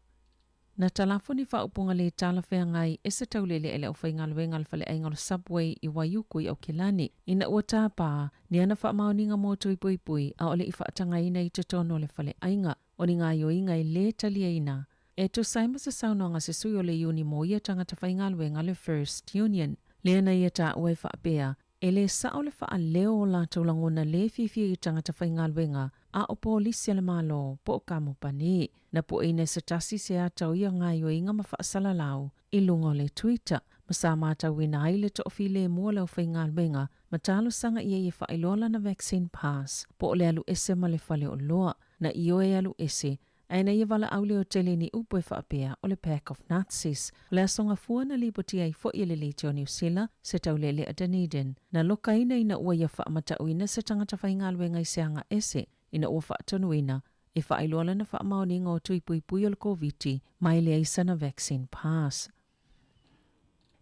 Na talafo ni faaupuga lē talafeagai e se tauleleʻa i le aufaigaluega a le faleaiga o le Subway i Waiuku i Aukilani ina ua tāpā ni ana faamaoniga mo tui puipui ʻaʻole i faatagaina i totonu o le faleaiga. O ni gaoioiga e lē taliaina e tusa ai ma se saunoaga a se sui o le iuni mo ia tagata faigaluega le First Union. Lea na ia taua e faapea, E lē sao le faaleo o latou lagona lē fiafia i tagata faigaluega a o polisi a le Malo po o kamupani. Na pueina e se tasi se ata o ia gaoioiga ma faasalalau i luga o le Twitter, ma sa matauina ai le toafilemu o le aufaigaluega ma talosaga i ai e faailoa lana vaccine pass po o le alu ese ma le faleoloa. Na ioe e alu ese, ae na ia valaau le otele i ni upu e faapea o le pack of Nazis. O le aso Gafua na lipotia ai foi e le Leitio o Niu Sila se tauleleʻa Dunedin. Na lokaina ina ua ia faamatauina se tagata faigaluega i se aga ese ina ua faatonuina e faailoa lana faamaoniga o tui puipui o le Koviti ma e leai sana vaccine pass.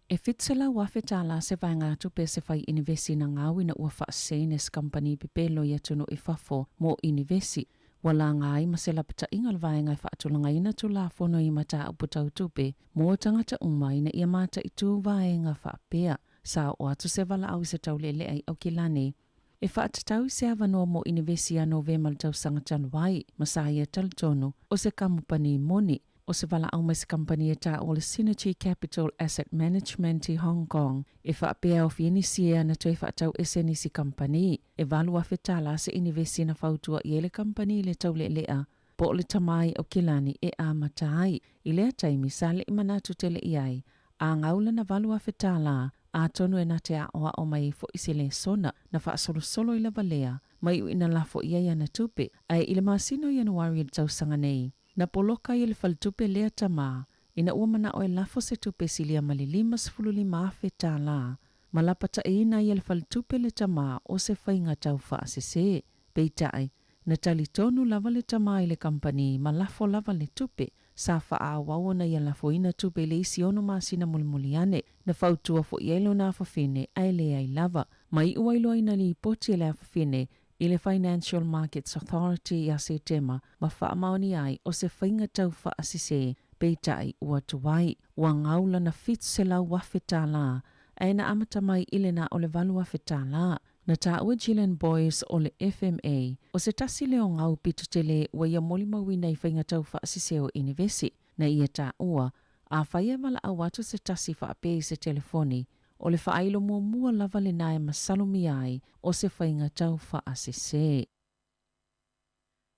E $700,000 tālā se vaegatupe a se fai inivesi na gau ina ua faasese e se kamupani pepelo i atunuu i fafo mo inivesi. Ua laga ai ma se lapataʻiga o le vaega e faatulagaina Tulafono i mataupu tau tupe mo tagata uma ina ia mataitū vaega faapea. Sa oo atu se valaau i se tauleleʻa i Aukilani e faatatau i se avanoa mo inivesi ia Novema le tausaga talu ai, ma sa ia talitonu o se kamupani moni. O se valaau mai se kamupani e taua o le Synergy Capital Asset Management i Hong Kong e faapea e aofia nisi e ana toe faatau ese nisi kamupani. E $8,000 tālā se inivesi na fautua i ai le kamupani i le taulealea po o le tama i Aukilani e amata ai. I lea taimi sa leʻi manatu tele i ai, a gau lana $8,000 tālā, atonu e na te aʻoaʻo mai ai foʻi se lesona na faasolosolo i lava lea, ma iʻu ina lafo i ai ana tupe. Ae i le masina o Ianuari i le tausaga nei, na poloka ai e le faletupe lea tama, ina ua manaʻo e lafo se tupe silia ma le $55,000 tālā, ma lapataʻiina ai e le faletupe le tama o se faiga tau faasese. Peitai, na talitonu lava le tama i le kamupani ma lafo lava le tupe. Sa faaauau ona ia lafoina tupe i le isi ono masina mulimuli ane. Na fautua foʻi i ai lona afafine ae leai lava. Ma iʻu ai loa ina lipoti e le afafine i le Financial Markets Authority ia Setema ma faamaonia ai o se faiga tau faasese, peitai ua tuai. Ua gau lana $700,000 tālā ae na amata mai i le na o le $8,000 tālā. Na taua Gillian Boyce o le FMA, o se tasi lea o gau pito tele ua ia molimauina i faiga tau faasese o inivesi. Na ia taua, afai e valaau atu se tasi faapea i se telefoni, o le faailo muamua lava lena e masalomia ai o se faiga tau faasese.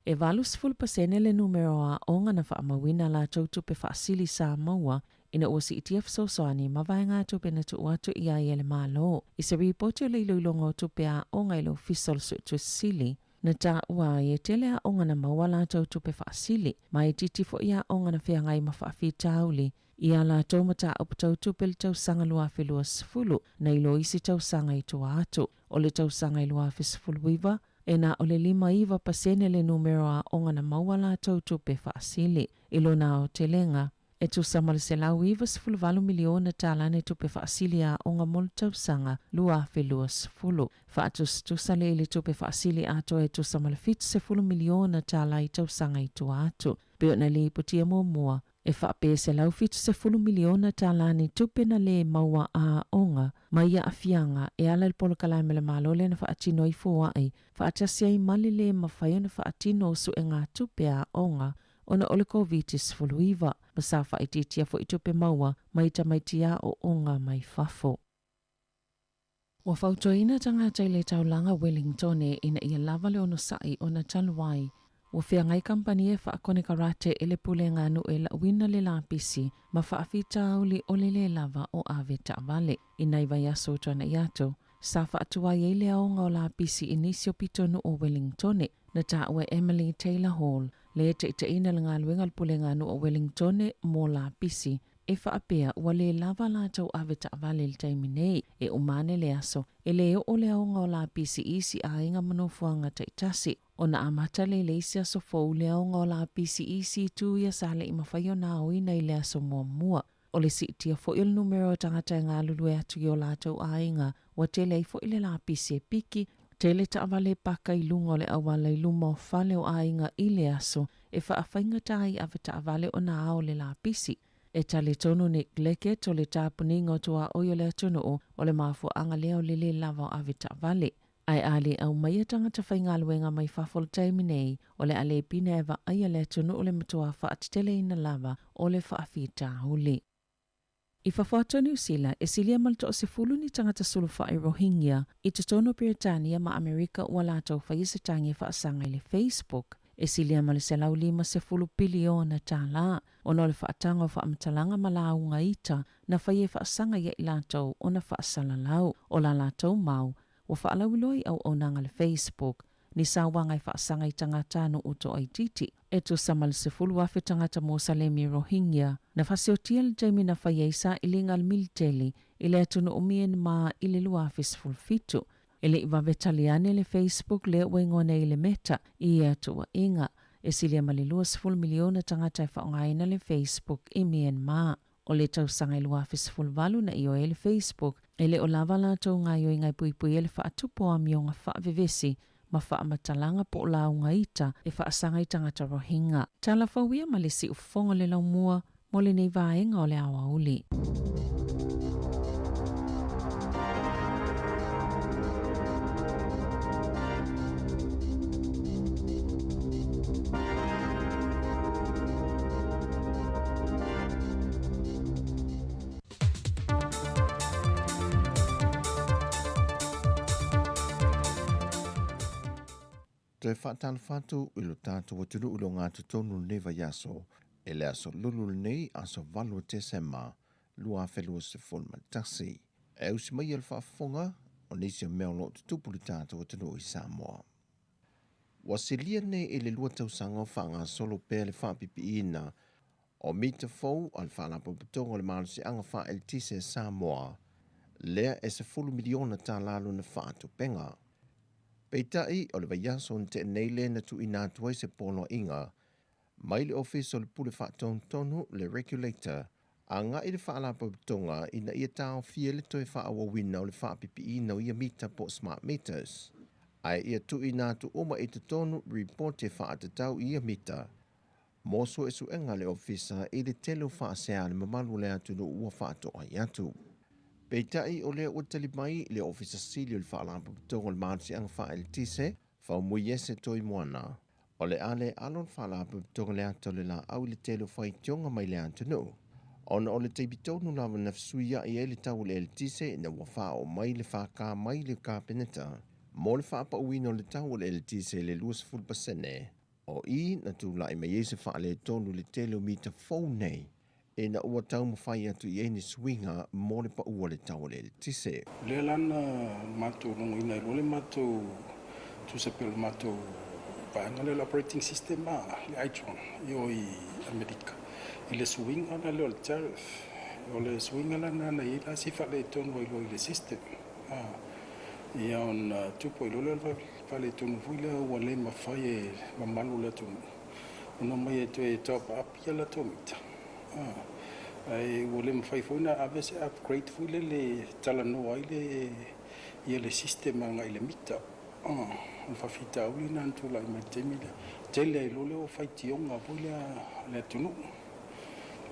E 80% le numera o aoga na faamauina a latou tupe faasili sa maua ina ua siitia fesoasoani ma vaegatupe na tuu atu i ai e le Malo. I se ripoti o le iloiloga o tupe a aoga i le Ofisa o le Suetusi Sili, na taua ai e tele aoga na maua a latou tupe faasili, ma e itiiti foi aoga na feagai ma faafitauli i a latou mataupu tau tupe i le tausaga 2020 nai lo isi tausaga i tua atu. O le tausaga i 2019, e na o le 59% le numera o aoga na maua a latou tupe faasili. I lona aotelega, e tusa ma le $198 miliona tālā ni tupe faasili a aoga mo le tausaga 2020. Faatusatusa lea i le tupe faasili atoa e tusa ma le $70 miliona tālā i tausaga i tua atu. Pei ona lipotia muamua, E faapea $170 miliona tālā ni tupe na lē maua a aoga mai ia aafiaga e ala i le polokalame a le Malo lea na faatino ai foai faatasi ai ma le lē mafai ona faatino o suegatupe a aoga ona o le Koviti-19 ma sa faaitiitia foi tupe maua mai tamaiti aoaoga mai fafo. Ua fautuaina tagata i le taulaga Wellingtone ina ia lava le onosai ona talu ai. Ua feagai kamupani e faakonekarate e le Pulega a Nuu e lauina le lapisi ma faafitauli o le lē lava o ave taavale. I nai vaiaso o tuanaʻi atu, sa faatuai ai le aoga o lapisi i nisi o pitonuu o Wellingtone. Na taua e Emily Taylor Hall, le taitaiina le galuega a le Pulega a Nuu o Wellingtone mo lapisi. E faapea ua le lava latou avetaavale i le taimi nei, e uma ane le aso, e le oo le aoga o lapisi i isi aiga ma nofoaga taitasi. Ona amata lea i le isi aso fou le aoga o lapisi i isi itu ia sa le i mafai ona aoina i le aso muamua. O le siitia foi o le numera o tagata e galulue atu i o latou aiga, ua tele ai foi le lapisi e piki, tele taavale e paka i luga o le auala i luma o fale o aiga i le aso e faafaigata ai avetaavale ona ao le lapisi. E talitonu Nick Leggett o le tapuniga o tuaoi o le atunuu, o le mafuaaga lea o le le lava o avetaavale. Ae a le aumaia tagata faigaluega mai fafo i le taimi nei, o le a le pine e vaaia le atunuu le matua faateteleina lava o le faafitauli. I fafo atu o Niu Sila, e silia ma le toasefulu ni tagata sulufai Rohingya i totonu o Peretania ma Amerika ua latou faia se tagi e faasaga i le Facebook e silia ma le $150 piliona tālā ona o le faataga o faamatalaga ma lauga ita na faia e faasaga ia i latou ona faasalalau o la latou mau ua faalauiloa i auaunaga a le Facebook ni sauaga e faasaga i tagata nuu toaitiiti. E tusa ma le 10,000 tagata Mosalemi Rohingya na fasiotia i le taimi na fai ai sailiga a le militeli i le atunuu Myanmar i le 2017. E le i vave tali ane le Facebook lea ua igoa nei le Meta i ia tuuaiga. E silia ma le 20 miliona tagata e faaaogaina le Facebook i Myanmar. O le tausaga e 2018 na ioe ai le Facebook, e le o lava latou gaoioiga e puipui ai le faatupu o amioga faavevesi ma faamatalaga po o lauga ita e faasaga i tagata Rohingya. Tala fou ia ma le siufofoga o le laumua mo lenei vaega o le aoauli. Toe faatalofa atu i lo tatou atunuu i lo gatotonu lenei vaiaso, e le aso lulu lenei, aso 8 o Tesema 2021. E usi mai le faafofoga o nisi o mea o lo o tutupu i le tatou atunuu i Samoa. Ua silia nei i le 2 tausaga o faagasolo pea le faapipiina o mita fou a le Faalapotopotoga o le Malosiaga Faa-Eletise a Samoa, lea e $10 miliona tālā lona faatupega. Peitai, o le vaiaso na tea nei lea na tuuina atu ai se poloaiga mai le Ofisa o le Pule Faatonutonu, le Regulator, agai i le Faalapotopotoga ina ia taofia le toe faaauauina o le faapipiina o ia mita po o smart meters, ae ia tuuina atu uma i totonu ripoti faatatau i ia mita mo suesuega a le Ofisa i le tele o faasea a le mamalu o le atunuu ua faatoai atu. Peitai, o lea ua tali mai le Ofisa Sili o le Faalapotopotoga o le Malosiaga Faaeletise, Faumuiese Toimoana, o le a le alo le Faalapotopotoga le ata o le laau i le tele o faitioga mai le atunuu, ona o le taimi tonu lava na fesuiai ai le tau o le eletise ina ua faaoo mai le FK mai le Kapeneta mo le faapauina o le tau o le eletise i le 20%. O i na tulai mai ai se faaletonu i le tele o mita fou nei ina ua taumafai atu i ai ni suiga mo le pau o le tau o le eletise. Lea la na matou logoina ai loa le matou tusa pei o le matou vaega lea o le operating system a le Itron i o i Amerika i le suiga la lea o le tariff. O le suiga la lena na i ai la si faaletonu ai loa i le system. Ia ona tupu ai loa lea o le faaletonu foi lea ua le mafai e mamalu o le atunuu ona omai e toe top up ia latou mita. Ae ua le mafai foi ona ave se upgrade foi lele e talanoa ai le ia le system agai i le mita. O le faafitauli lena na tulai mai i le taimi lea. Tele ai loa lea o faitioga foi lea a le atunuu.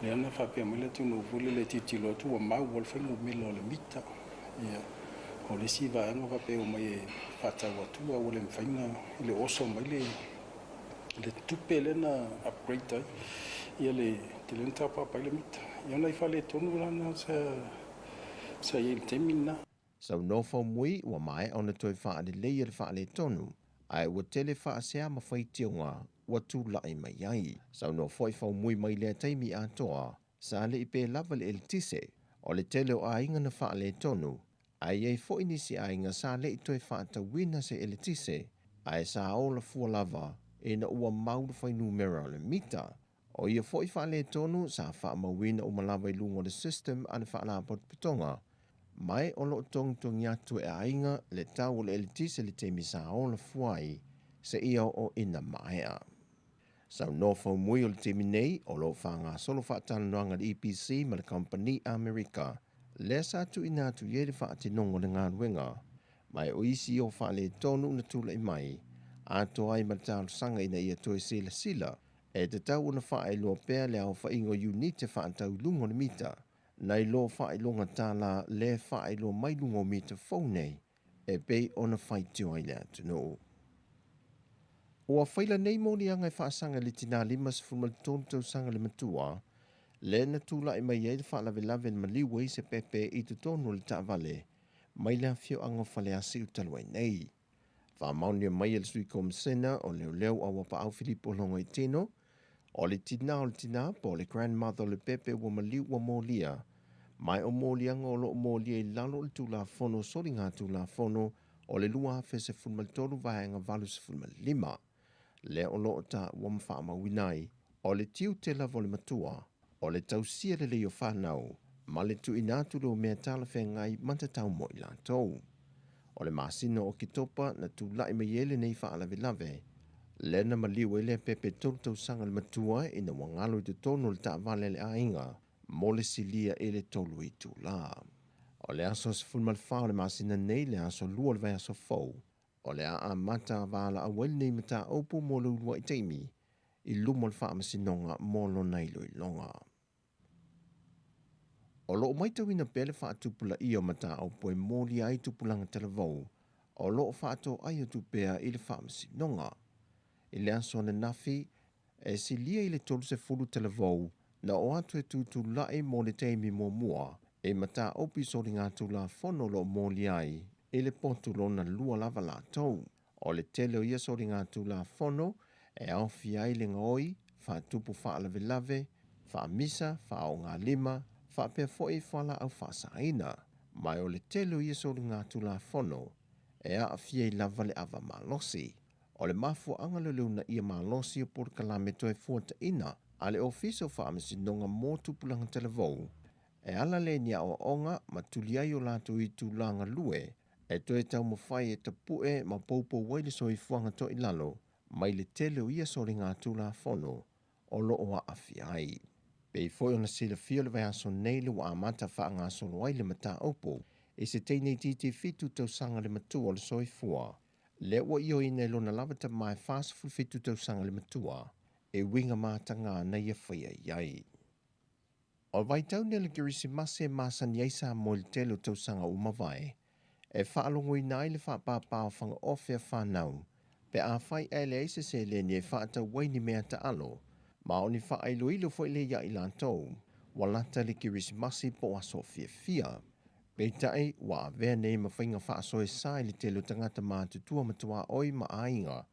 Lea na faapea mai le atunuu foi lele e tilotilo atu ua mau lava le fuainumera o le mita. Ia, o le isi vaega faapea e omai e faatau atu a ua le mafai ona, e le o oso mai le le tupe lea na upgrade ai ia le tele na tapaapa ai le mita. Ia o nai faaletonu la na sa i ai i le taimi lena. Saunoa Faumui ua maea ona toe faaleleia le faaletonu, ae ua tele faasea ma faitioga ua tulai mai ai. Saunoa foi Faumui mai lea taimi atoa, sa le i pe lava le eletise o le tele o aiga na faaletonu, ae i ai foi nisi aiga sa le i toe faatauina se eletise, ae sa ola fua lava ina ua mau le fuainumera o le mita. O ia foi faaletonu sa faamauina uma lava i luga o le system a le Faalapotopotoga, ma o lo o togitogi atu e aiga le tau o le eletise i le taimi sa ola fua ai seia oo ina maea. Saunoa Faumui o le taimi nei o lo o faagasolo faatalanoaga a le EPC ma le kamupani Amerika lea sa tuuina atu i ai le faatinoga o le galuega, ma o isi o faaletonu na tulai mai, atoa ai ma le talosaga ina ia toe silasila e tatau ona faailoa pea le aofaiga o iunite faatau i luga o le mita, nai lo faailoga tālā lea faailoa mai luga o mita fou nei e pei ona faitio ai le atunuu. Ua faila nei moliaga e faasaga i le tinā 53 tausaga le matua, lea na tulai mai ai le faalavelave na maliu ai se pepe i totonu o le taavale mai le afioaga o Faleasiu talu ai nei. Faamaonia mai e le Sui Komisena o Leoleo Auapaau Filipo Logoitino, o le tinā o le tinā po o le grandmother o le pepe ua maliu ua molia, ma o moliaga o lo o molia i lalo o le Tulafono Soligatulafono o le 2013 Vaega 85, lea o lo o taua ma faamauina ai, o le tiute lava o le matua, o le tausia lelei o fanau, ma le tuuina atu lea o mea talafeagai ma tatau mo i latou. O le masina o Oketopa na tulai mai ai lenei faalavelave, lea na maliu ai lea pepe 3 tausaga le matua ina ua galo i totonu o le taavale a le aiga mo le silia i le 3 itula. O le aso 14 o le masina nei, le aso 2 o le vaiaso fou, o le a amata valaau ai lenei mataupu mo le uluai taimi i luma o le Faamasinoga mo lona iloiloga. O lo o matauina pea le faatupulaia o mataupu e molia ai tupulaga talavou o lo o faatoai atu pea i le Faamasinoga. I le aso ananafi, e silia i le 30 talavou na oo atu e tutulai mo le taimi muamua i mataupu i soligatulafono o lo o molia ai i le potu lona lua lava latou. O le tele o ia soligatulafono e aofia ai le gaoi, faatupu faalavelave, faamisa, faaogalima, faapea foi fualaau faasaina. Ma o le tele o ia soligatulafono e aafia ai lava le ava malosi. O le mafuaaga lea o le uunaia malosi o polokalame toe fuataina a le Ofisa o Faamasinoga mo Tupulaga Talavou e ala lea i ni aoaoga ma tuli ai o latou itula galue e toe taumafai e tapue ma poupou ai le soifuaga toilalo mai le tele o ia soligatulafono o lo o aafia ai. Pei foi ona silafia o le vaiaso nei le ua amata faagasolo ai le mataupu i se teine itiiti 7 tausaga le matua o le soifua, lea ua ioeina e lona lava tama e 47 tausaga le matua e uiga mataga na ia faia i ai. O le vaitau nei o le Kerisimasi e masani ai Samoa i le tele o tausaga ua mavae, e faalogoina ai le faapāpā o fagaofe a fanau, pe afai ae leai se seleni e faatau ai ni mea taalo, ma o ni faailoilo foi lea ia i latou ua lata le Kerisimasi po o aso fiafia. Peitai, ua avea nei ma faiga faasoesa i le tele o tagata matutua ma tuaoi ma aiga,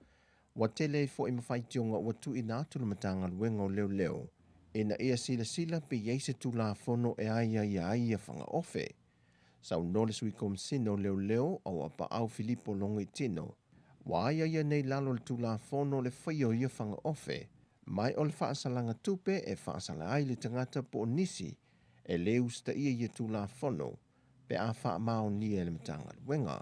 Ua tele ai foi ma faitioga ua tuuina atu le Matagaluega o Leoleo ina ia silasila pe i ai se Tulafono e aiaia ai ia fagaofe. Saunoa le Sui Komisina o Leoleo o Auapaau Filipo Logoitino, ua aiaia nei lalo o le Tulafono le faia o ia fagaofe, ma o le faasalaga tupe e faasala ai le tagata po o nisi e lē usitaia ia Tulafono pe a faamaonia e le Matagaluega.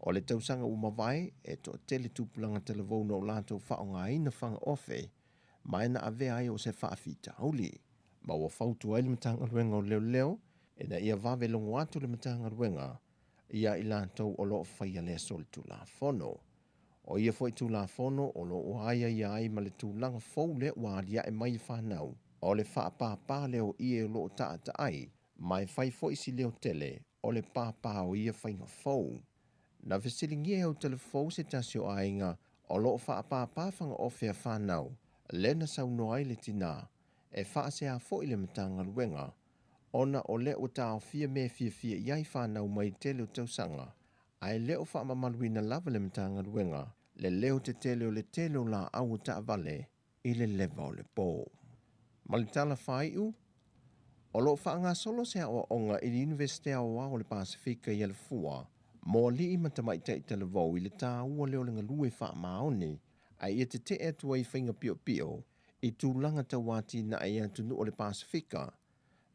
O le tausaga ua mavae, e toatele tupulaga talavou na o latou faaaogaina fagaofe ma e na avea ai o se faafitauli. Ma ua fautua ai le Matagaluega o Leoleo ina ia vave logo atu le Matagaluega ia i latou o lo o faia lea solitulafono. O ia foi Tulafono o lo o aiaia ai ma le tulaga fou lea ua aliae mai i fanau, o le faapāpā lea o ie o lo o taataai ma e fai foi si leo tele o le pāpā o ia faiga fou. Na fesiligia e Autalafou se tasi o aiga o lo o faapāpā fagaofe a fanau, lea na saunoa ai le tinā e faasea foi le Matagaluega ona o lea ua taofia mea e fiafia i ai fanau mai le tele o tausaga, ae le o faamamaluina lava le Matagaluega le leo tetele o le tele o laau o taavale i le leva o le po. Ma le tala faaiu, o lo o faagasolo se aoaoga i le Iunivesite Aoao o le Pasefika i Alafua mo alii ma tamaitai talavou i le taua lea o le galue faamaoni ae ia tetee atu ai i faiga piopio i tulaga tau atinae i atunuu o le Pasefika,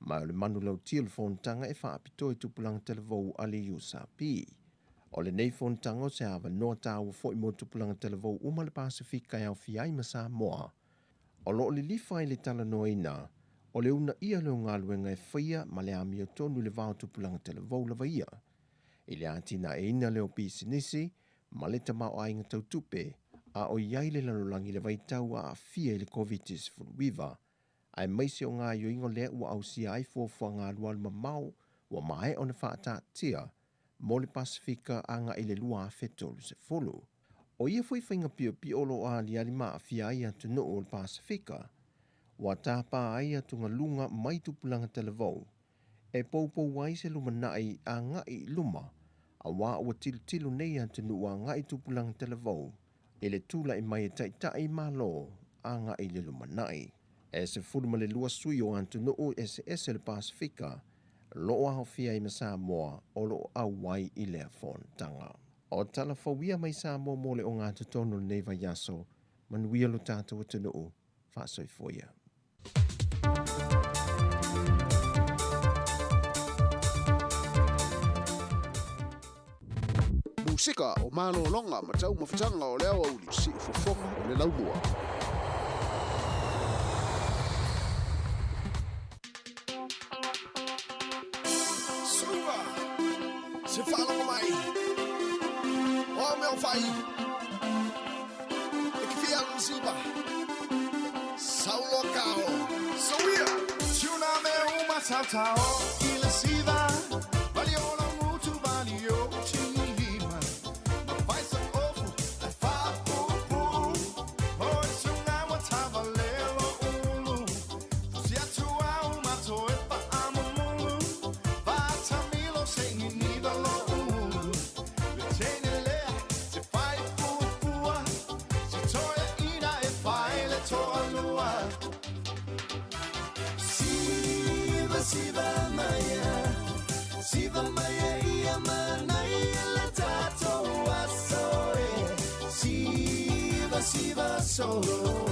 ma o le manulauti o le fonotaga e faapitoa i tupulaga talavou a le USP. O lenei fonotaga o se avanoa taua foi mo tupulaga talavou uma le Pasefika e aofia ai ma Samoa. O lo o lilifa ai le talanoaina o le uunaia lea o galuega e faia ma le amiotonu i le va o tupulaga talavou lava ia, i le atinaeina lea o pisinisi ma le tamaoaiga tau tupe, a o i ai le lalolagi i le vaitau aafia i le Koviti-19, aemaise o gaoioiga lea ua ausia ai fuafuaga alualumamao ua maea ona faataatia mo le Pasefika agai i le 2030. O ia foi faiga piopio o lo o aliali ma aafia ai atunuu o le Pasefika, ua tapa ai atugaluga mai tupulaga talavou e poupou ai se lumanai agai i luma, auā ua tilotilo nei atunuu agai tupulaga talavou i le tulai mai e taitai Malo agai i le lumanai. E 12 sui o atunuu eseese o le Pasefika o lo o aofia ai ma Samoa o lo o auai i lea fonotaga. O tala fou ia mai Samoa mo le ogatotonu o lenei vaiaso. Manuia lo tatou atunuu. Faasoifua ia. Musika o malologa ma taumafataga o le aoauli, siufofoga o le laumua. Suva, se faalogo mai, o mea o fai, e ke fia alu siva, saulo kao, sauia, tuna me uma tautao, i le siva, vali o la mutu vali o tingi lima, ma fai sa ofu, ai fa pupu, o e sunga wa tavalelo ulu, fusi atu au mato e pa amumulu, va tamilo se ni niva lo ulu, le tene lea, te fai pupua, se toe ina e fai le toa lua. Siva, siva maya, siva maya ia manai le tato asoe. Siva, siva solo,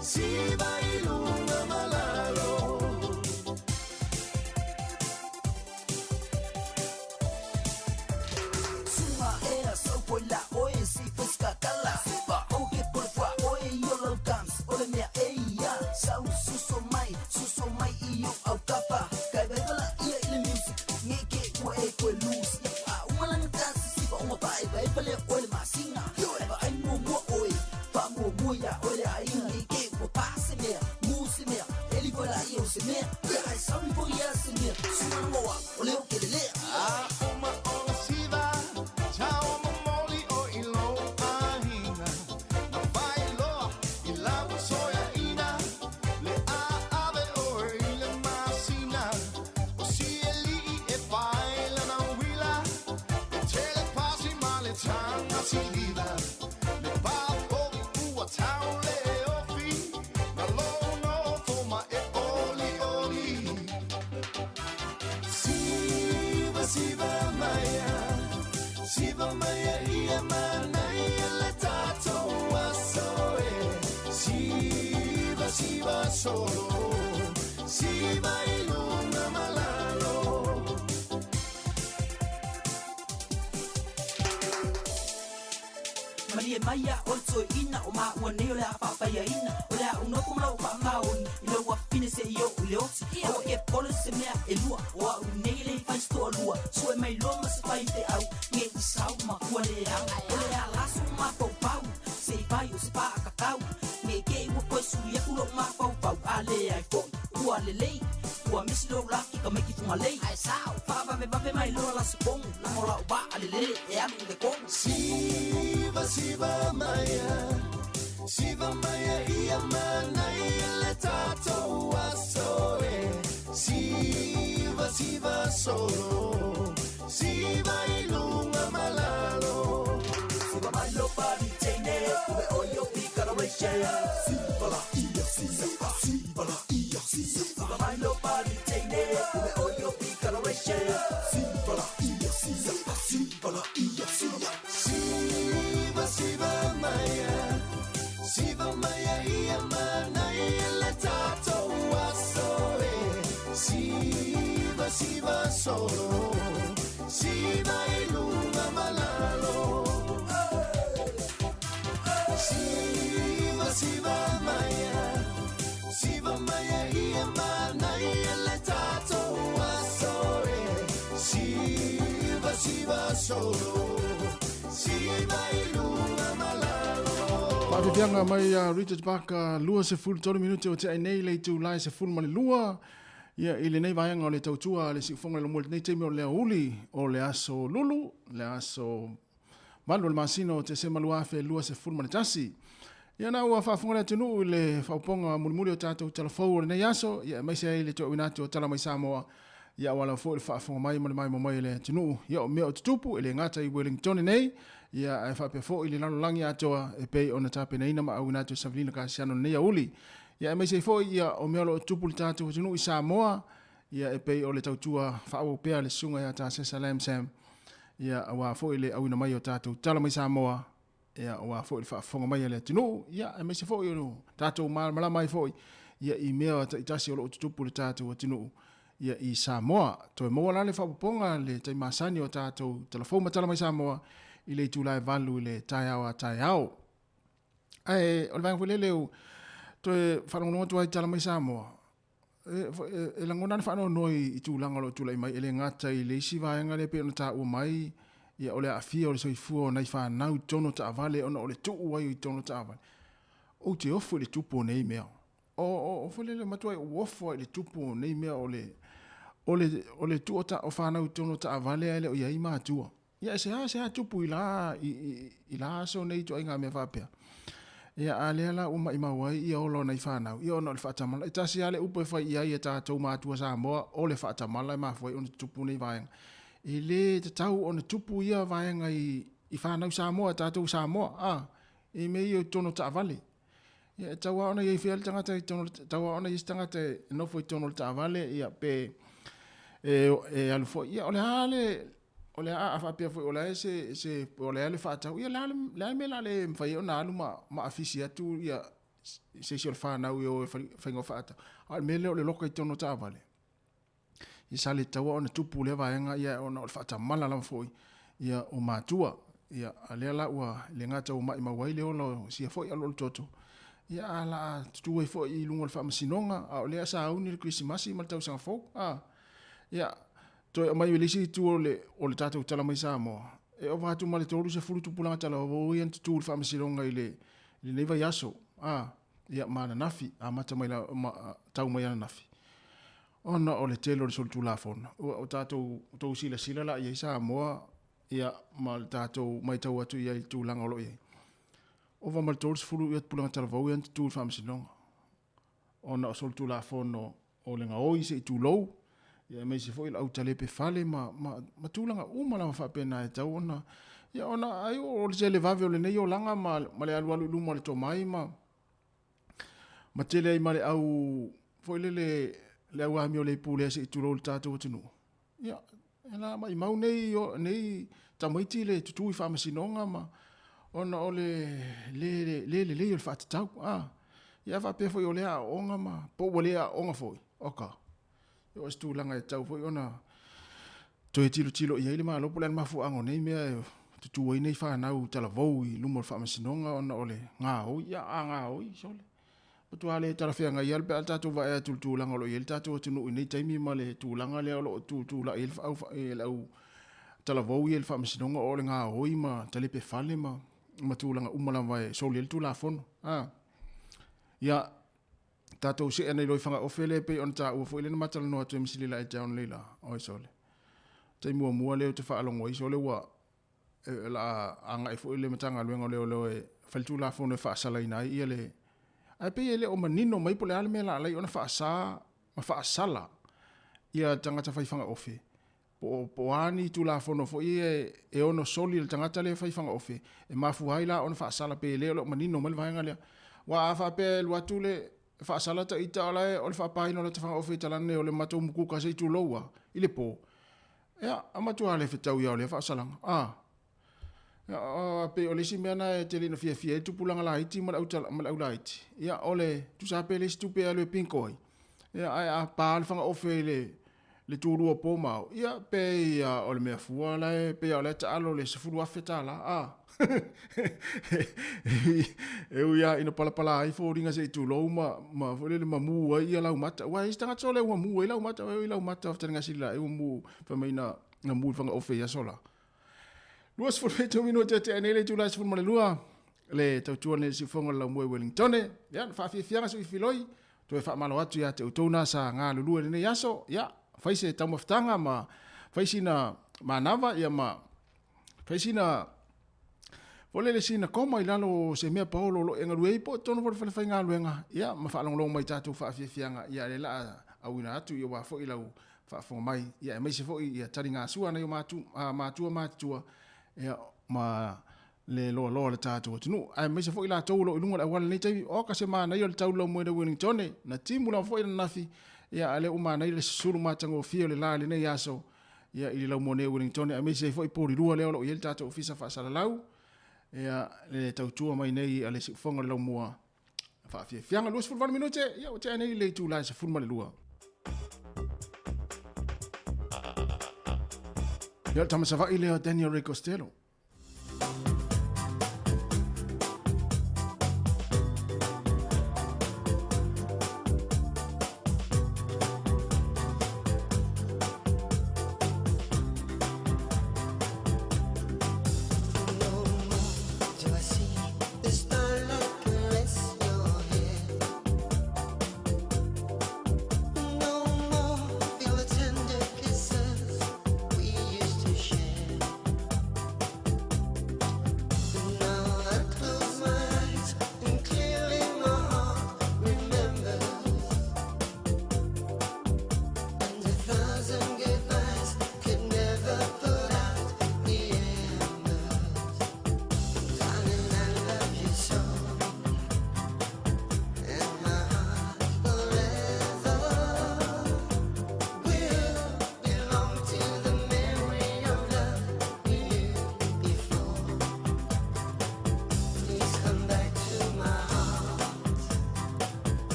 siva ilunga malalo. Suma ea sau poi la oe si fuska kala. Siva oke por fua oe yo lo kams. Ole mea e ia sau suso mai, suso mai i yo au kapa. Kai vai vala ia i le music. Nge ke ua e koe lose. Ia pa umalanga kasi siva uma pa e vai vale oe le masinga. Yo e va ai mua mua oe. Pa mua mua ia oe le ainga. Nge ke ua pa se mea, mu se mea. Eli voi la ia o se mea. Ia hai sau i voi ia se mea. Suma ngoa, ole o ke le lea. A uma o la siva, tau momoli o i lo ahinga. Na fai loa i lau soia ina. Le a ave oe i le masina. O si e lii e fai lana wila. E tele pasi ma le tanga si lila. Le pa povi ua tau le ofi. Na lo no foma e oli oli. Siva, siva maya, siva maya ia manai le tato asoe. Siva, siva solo, siva ilunga malalo. Malie maia o le toi ina o maua nei o le a whaapaia ina. O le a unoko mala o wha maoni. I lau wafine se i o ule oti. Aua ke pole se mea e lua. O au nei le whai stoa lua. Sue mai loa ma se whai te au. Nge i sau ma kua le au. O le a laso ma pau pau. Se i vai o se pā kakau. Nge ke ua koe sui aku lo ma pau pau. A le ai foi. Ua le lei. Ua misi lo laki ka meiki funga lei. Ai sao. Whaavave vave mai loa la se kongu. La mola o ba a le lele e alu le kongu. Siva, siva maya, siva maya ia manai le tato asoe. Siva, siva solo, siva ilunga malalo. Siva mai lo pari teine, ue o yo pika la reishe. Siva la ia, siva, siva la ia, siva. Siva mai lo pari teine, ue o yo pika la reishe. Siva la ia, siva, siva la ia, siva. Siva, siva maya, siva maya ia manai solo Siva i luga ma lalo Siva, siva maia Siva maia ia manaia le tatou aso e Siva, siva solo Siva i luga ma lalo Faafiafiaga mai ia Richard Parker, 23 minute o tea nei le itulai 12 ia i lenei vaega o le tautua a le siufoga i le lenei taimi o le aoauli o le aso Lulu, le aso 8 o le masina o Tesema 2021. Ia na ua faafofoga le atunuu i le faaopoopoga mulimuli o tatou talafou o lenei aso, ia aemaise ai le toauina atu o tala mai Samoa, ia aua lava foi le faafofoga mai ma le maimoa mai a le atunuu. Ia o mea o tutupu e le gata i Wellingtone nei, ia ae faapea foi le lalolagi atoa e pei ona tapenaina ma auina atu e Savelina Kasiano i lenei aoauli. Ia aemaise ai foi ia o mea o lo o tutupu i le tatou atunuu i Samoa, ia e pei o le tautua faaauau pea a le Susuga ia Tasesa Lam Sam, ia aua foi le auina mai o tatou tala mai Samoa, ia aua foi le faafofoga mai a le atunuu, ia aemaise foi o tatou malamalama ai foi ia i mea taitasi o lo o tutupu i le tatou atunuu ia i Samoa. Toe maua la le faaopoopoga le taimi masani o tatou talafou ma tala mai Samoa i le itula e 8 i le taeao a taeao. Ae o le vaega foi lele ua toe faalogologo atu ai i tala mai Samoa, e, e, e lagona le faanoanoa i, i tulaga o lo o tulai mai, e le gata i le isi vaega lea e pei ona taua mai, ia, o le aafia o le soifua o nai fanau i totonu o taavale ona o le tuu ai i totonu o taavale. Ou te ofo i le tupu o nei mea. O, o, o foi lele matua ou ofo ai i le tupu o nei mea o le, o le, o le tuu o, ta, o fanau i totonu o taavale ae le o i ai matua. Ia e seasea tupu i la, i, i, i la aso nei ituaiga mea faapea. Ia, a lea la ua maimau ai ia ola o nai fanau, ia ona o le faatamala. E tasi lava le upu e fai i ai e tatou matua Samoa, o le faatamala e mafua ai ona tutupu nei vaega. E le tatau ona tupu ia vaega i, i fanau Samoa, tatou Samoa, a, i mea ia i totonu o taavale. Ia, e tatau lava ona i ai fea le tagata i totonu o le, tatau lava ona i ai se tagata e nofo i totonu o le taavale, ia, pe e, e alu foi. Ia, o le a le, o le a, a faapea foi o le a se, se, o le a le faatau, ia, o le a le, le a le mea o le a le mafai ai ona alu ma, ma afisi atu ia se isi o le fanau e o e faiga o faatau. A o le mea lea o le loka i totonu o taavale, ia sa le tatau ona tupu lea vaega, ia ona o le faatamala lava foi ia o matua. Ia, a lea la ua le gata ua maimau ai le ola o sia foi alualutoto, ia a la a tutu ai foi i luga o le faamasinoga, a o lea sa auni le Kerisimasi ma le tausaga fou. A, ia, toe aumai i le isi itu o le, o le tatou tala mai Samoa, e ova atu ma le 30 tupulaga talavou ia na tutu i le faamasinoga i le, i lenei vaiaso, a, ia, ma ananafi, amata mai la, ma, tau mai ananafi. Ona o le tele o le solitulafono, ua o tatou tou silasila la i ai Samoa, ia, ma le tatou matau atu i ai i le tulaga o lo o i ai. Ova ma le 30 ia tupulaga talavou ia na tutu i le faamasinoga, ona o solitulafono o le gaoi se i tulou, ia aemaise foi le autalepe fale ma, ma, ma tulaga uma lava faapena e tatau ona, ia ona ai o le tele vave o lenei olaga ma, ma le alualu i luma o le tomai ma, ma tele ai ma le au foi lele le au amio le pulea se i tulou le tatou atunuu. Ia, e la maimau nei, nei tamaiti le tutu i faamasinoga ma ona o le le, le lelei o le faatatau. Ah, ia faapea foi o lea aoaoga ma po ua le aoaoga foi. Oka, o se tulaga e tatau foi ona toe tilotilo i ai le Malo po o le a le mafuaaga o nei mea e tutu ai nei fanau talavou i luma o le faamasinoga ona o le gaoi. Ia, a gaoi, sole. Matua le talafeagai lava pe a tatou vaai atu i le tulaga o lo o i ai le tatou atunuu i nei taimi ma le tulaga lea o lo o tutulai ai le au, le au talavou ia i le faamasinoga o le gaoi ma talepe fale ma, ma tulaga uma lava e soli ai le Tulafono. A. Ia, tatou see nei loa i Fagaofe lea e pei ona taua foi lea na ma talanoa atu ai ma Silila Etiao nei la. Oi sole. Taimi muamua lea ou te faalogo ai sole ua e, la agai foi le Matagaluega o Leoleo e fai le Tulafono e faasalaina ai ia le ae pei e le o manino mai po o le a le mea la alai ona faasa ma faasala ia tagata fai fagaofe po o a ni Tulafono foi ia e ono soli e le tagata lea e fai fagaofe, e mafua ai la ona faasala pe le o lo o manino mai le vaega lea. Aua a faapea e alu atu le faasala ta ita o la e o le faapaina o lata fagaofe i talane o le matou mukuka se i tulou a i le po, ia, a matua le fetau ia o lea faasalaga. A, ia, pei o le isi mea na e tele ina fiafia ai le tupulaga laiti ma le au, ma le au laiti, ia, o le tusa pe le isi tupe e alu e pinko ai, ia, ae a pa le fagaofe i le le tulua po ma au, ia, pei a o le mea fua la e, pei a o le taalo le $10,000, a. E ui a ina palapala ai foliga se i tulou ma, ma foi lele ma mu ai ia lau mata. Ua e isi tagata sole ua mu ai lau mata, ua lau mata whataringa sili la e ua mu, whai mai na, na mu i whanga ofe i aso la. 27 minute te nei le itula e 12, le tautua nei le siufoga o le laumua i Wellingtone. Ia, na faafiafiaga sou ifiloi, toe faamalo atu ia te outou na sa galulue i lenei aso. Ia, fai se taumafataga ma fai sina manava, ia ma fai sina foi lele sina koma i lalo o se mea paolo o lo o e galue ai po o totonu foi o le fale faigaluega, ia ma faalogologo mai i tatou faafiafiaga, ia lea la a auina atu ia aua foi lau faafofoga mai, ia aemaise foi ia taligasua a nai o matua matutua, ia ma le loaloa o le tatou atunuu, aemaise foi latou o lo o i luga o le auala i lenei taimi. Oka se manaia o le tau lau moe Wellingtone, na timu lava foi ananafi, ia a o lea ua manaia le susulu matagofie o le la i lenei aso, ia i le laumua nei o Wellingtone, aemaise ai foi Polilua lea o lo o i ai le tatou ofisa faasalalau, ia le tautua mai nei a le siufofoga o le laumua. Faafiafiaga 28 minute, ia ua tea nei le itula e 12. Ia o le tama Savaii lea o Daniel Ray Costello.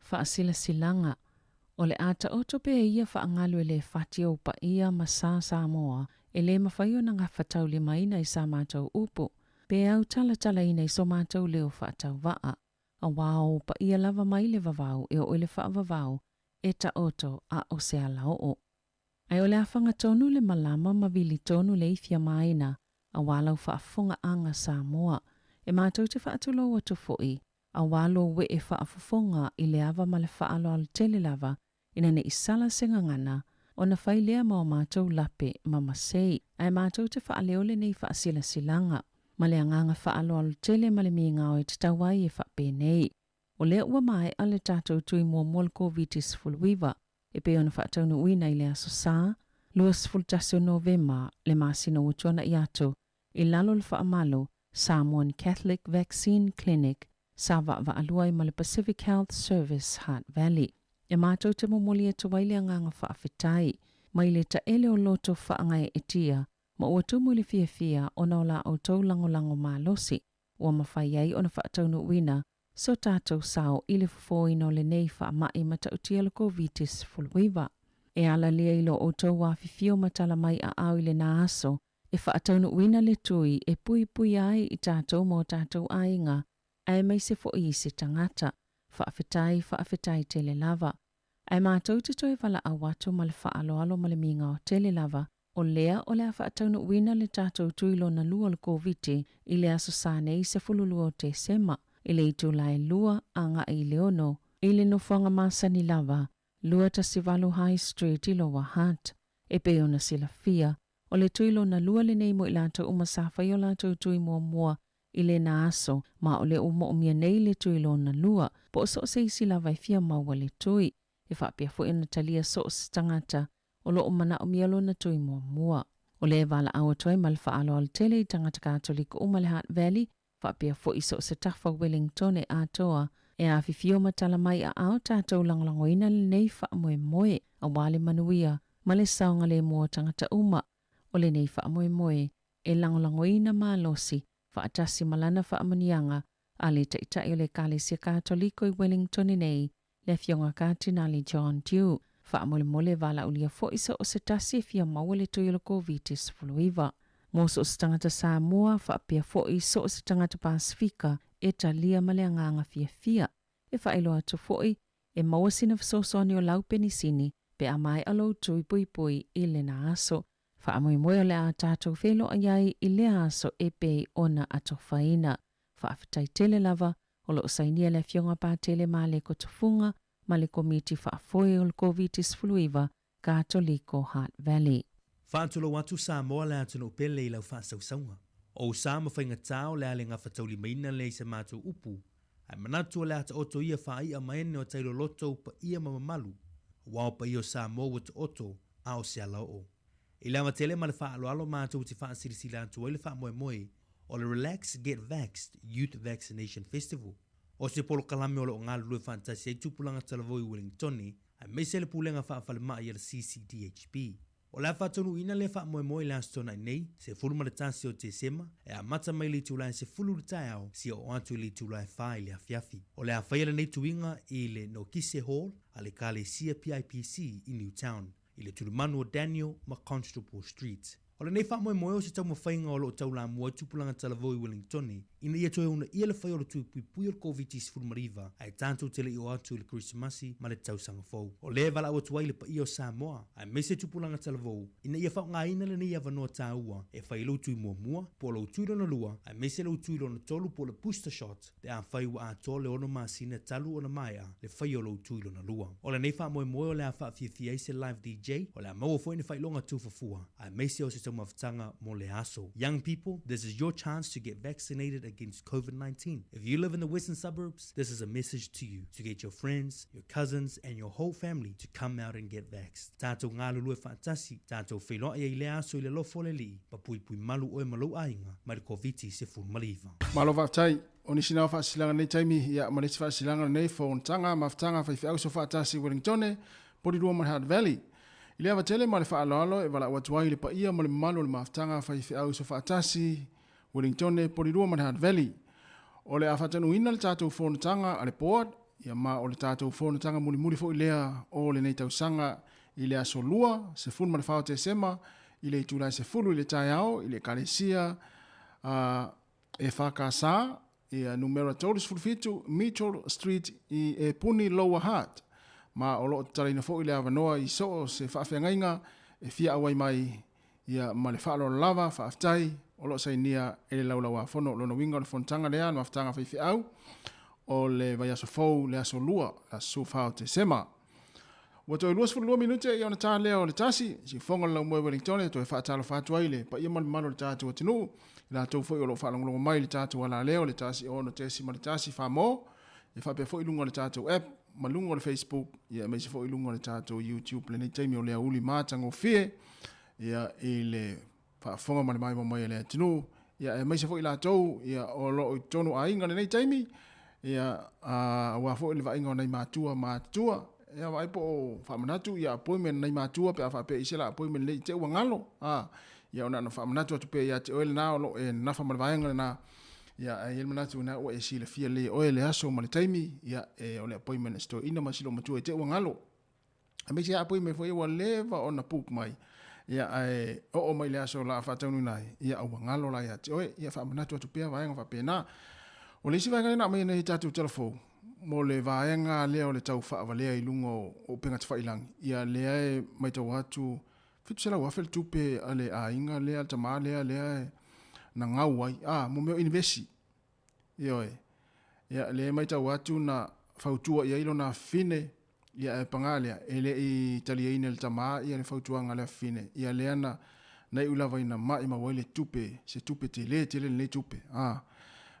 Faasilasilaga, O le a taoto pea ia faagalu e le fati ou paia ma sa Samoa e le mafai ona gafataulimaina i sa matou upu, pe autalatalaina i so matou leo faatauvaa, auā o ou paia lava mai le vavau e oo i le faavavau e taoto a o se alaoo. Ae o le a fagatonu le malama ma vili tonu le ifi a maina auā lau faafofogaaga Samoa. E matou te faatulou atu foi auā lou ee faafofoga i le ava ma le faaaloalo tele lava ina ne i sala se gagana ona fai lea ma o matou lape ma masei. Ae matou te faaleo lenei faasilasilaga ma le agaga faaaloalo tele ma le migao e tatau ai e faapenei. O lea ua maea le tatou tui muamua o le Koviti-19 e pei ona faataunuuina i le Aso Sa, 21 o Novema, le masina ua tuanai atu, i lalo o le faamalu Samoan Catholic Vaccine Clinic sa vaavaalua ai ma le Pacific Health Service Hutt Valley. E matou te momoli atu ai le agaga faafetai mai le taele o loto faagaeetia ma ua tumu i le fiafia ona o la outou lagolago malosi ua mafai ai ona faataunuuina so tatou sao i le fofoina o lenei faamai matautia o le Koviti-19. E ala lea i lo outou afifio ma tala mai aao i lena aso e faataunuuina le tui e puipuia ai i tatou ma o tatou aiga aemaise foi i se tagata. Faafetai, faafetai tele lava. Ae matou te toe valaau atu ma le faaaloalo ma le migao tele lava O lea o le a faataunuuina le tatou tui lona lua o le Koviti i le Aso Sa nei 12 o Tesema i le itula e 2 agai i le 6 i le nofoaga masani lava, 218 High Street i Lower Hutt. E pei ona silafia, o le tui lona lua lenei mo i latou uma sa fai o latou tui muamua i lena aso, ma o lea ua moomia nei le tui lona lua, po o so o se isi lava e fia maua le tui. E faapea foi ona talia so o se tagata o lo o manaomia lona tui muamua. O lea e valaau atu ai ma le faaaloalo tele i tagata Katoliko uma i le Hutt Valley, faapea foi so o se tafa o Wellingtone atoa, e afifio ma tala mai aao tatou lagolagoina lenei faamoemoe aua le manuia ma le saogalemu o tagata uma. O lenei faamoemoe e lagolagoina malosi faatasi ma lana faamanuiaga a le Taitai o le Ekalesia Katoliko i Wellingtone nei, le Afioga Katinali John Dew. Faamolemole valaaulia foi so o se tasi e fia maua le tui o le Koviti-19. Mo so o se tagata Samoa, faapea foi so o se tagata Pasefika e talia ma le agaga fiafia. E faailoa atu foi, e maua sina fesoasoani o lau penisini pe a maea lou tui puipui i lena aso. Faamoemoe o le a tatou feiloai ai i lea aso e pei ona atofaina. Faafetai tele lava, o lo o sainia le Afioga Patele Maleko Tufuga ma le Komiti Faafoe o le Koviti-19 Katoliko Hutt Valley. Faatulou atu Samoa le atunuu pele i lau faasausauga. O ou sa ma faigatā o le a le gafataulimaina lea i se matou upu, ae manatu o le a taoto ia faai'a ma ene o tai loloto ou paia ma mamalu, aua o paia o Samoa ua taoto a o se alaoo. I le ava tele ma le faaaloalo matou te faasilasila atu ai le faamoemoe o le Relax Get Vaxxed Youth Vaccination Festival. O se polokalame o lo o galulue faatasi ai tupulaga talavou i Wellingtone aemaise le pulega faafalemai a le CCDHB. O le a faataunuuina lea faamoemoe i le Aso Toonai nei, 11 o Tesema, e amata mai i le itula e 10 i le taeao seia oo atu i le itula e 4 i le afiafi. O le a faia lenei tuiga i le Nokise Hall a le Ekalesia PIPC i Newtown. i le tulimanu o Daniel ma Constable Street. O lenei faamoemoe o se taumafaiga o lo o taulamua ai tupulaga talavou i Wellingtone ina ia toe uunaia le fai o le tui puipui o le Koviti-19 ae tatou te le i oo atu i le Kerisimasi ma le tausaga fou. O lea e valaau atu ai i le paia o Samoa aemaise tupulaga talavou ina ia faaaogaina lenei avanoa taua e fai ai lou tui muamua po o lou tui lona lua aemaise lou tui lona tolu po o le booster shot pe afai ua atoa le ono masina talu ona maea le faia o lou tui lona lua. O lenei faamoemoe o le a faafiafia ai se live DJ, o le a maua foi ni faailoga tufafua, aemaise o se taumafataga mo lea aso. Young people, this is your chance to get vaccinated against COVID-19. If you live in the western suburbs, this is a message to you to get your friends, your cousins and your whole family to come out and get vaxxed. Tatou galulue faatasi, tatou feiloai ai i lea aso i le alofa o le Alii, ma puipui malu oe ma lou aiga mai le Koviti-19. Malo faafetai. O nisi na o faasilaga nei taimi, ia, ma le isi faasilaga lenei fonotaga, mafutaga faifeau sofaatasi i Wellingtone, Porirua ma le Hutt Valley. I le ava tele ma le faaaloalo e valaau atu ai i le paia ma le mamalu o le mafutaga faifeau sofaatasi, Wellingtone, Porirua ma le Hutt Valley. O le a faataunuuina le tatou fonotaga a le Board Ia ma o le tatou fonotaga mulimuli foi lea o lenei tausaga i le aso Lua, 14 o Tesema, i le itula e 10 i le taeao i le Ekalesia a EFKS, ia numera 37 Mitchell Street i Epuni Lower Hutt. Ma o lo o tatalaina foi le avanoa i so o se faafeagaiga e fia auai mai ia ma le faaaloalo lava, faafetai, o lo o sainia e le Laulau-a-Fono. O lona uiga o le fonotaga lea a le Mafutaga Faifeau o le vaiaso fou le aso Lua, le aso 14 o Tesema. Ua toe 22 minute ia ona ta lea o le tasi, siufofoga o le Laumua i Wellington e toe faatalofa atu ai le paia ma le mamalu o le tatou atunuu, i latou foi o lo o faalogologo mai i le tatou alaleo i le 106.1 Samoa, e faapea foi i luga o le tatou app ma luga o le Facebook, ia aemaise foi i luga o le tatou YouTube lenei taimi o le aoauli matagofie ia i le faafofoga ma le maimoa mai a le atunuu, ia aemaise foi latou ia o lo o i totonu o aiga lenei taimi, ia aua foi le vaaiga o nai matua matutua, ia vaai po o faamanatu ia appointment a nai matua pe a faapea i se la appointment lelei i te ua galo, a ia ona ona faamanatu atu pea ia te oe lena o lo o e nafa ma le vaega lena, ia ae i ai le manatu na ua e silafia lelei e oe le aso ma le taimi, ia e o le appointment a si toeaina ma si olomatua i te ua galo. Aemaise lava appointment foi ua leva ona book mai, ia ae oo mai le aso o le a faataunuuina ai, ia ua galo la ia te oe. Ia faamanatu atu pea vaega faapena. O le isi vaega lea na aumaia nei e tatou tala fou, mo le vaega lea o le tau faavalea i luga o upega tafailagi, ia lea e matau atu 700,000 le tupe a le aiga lea, le tama lea lea na gau ai, a, mo mea o inivesi. Ioe. Ia, lea e matau atu na fautua i ai lona afafine, ia ae paga lea, e le i taliaina e le tama ia le fautuaga a le afafine, ia lea na na iu lava ina maimau ai le tupe, se tupe tele tele lenei tupe. A.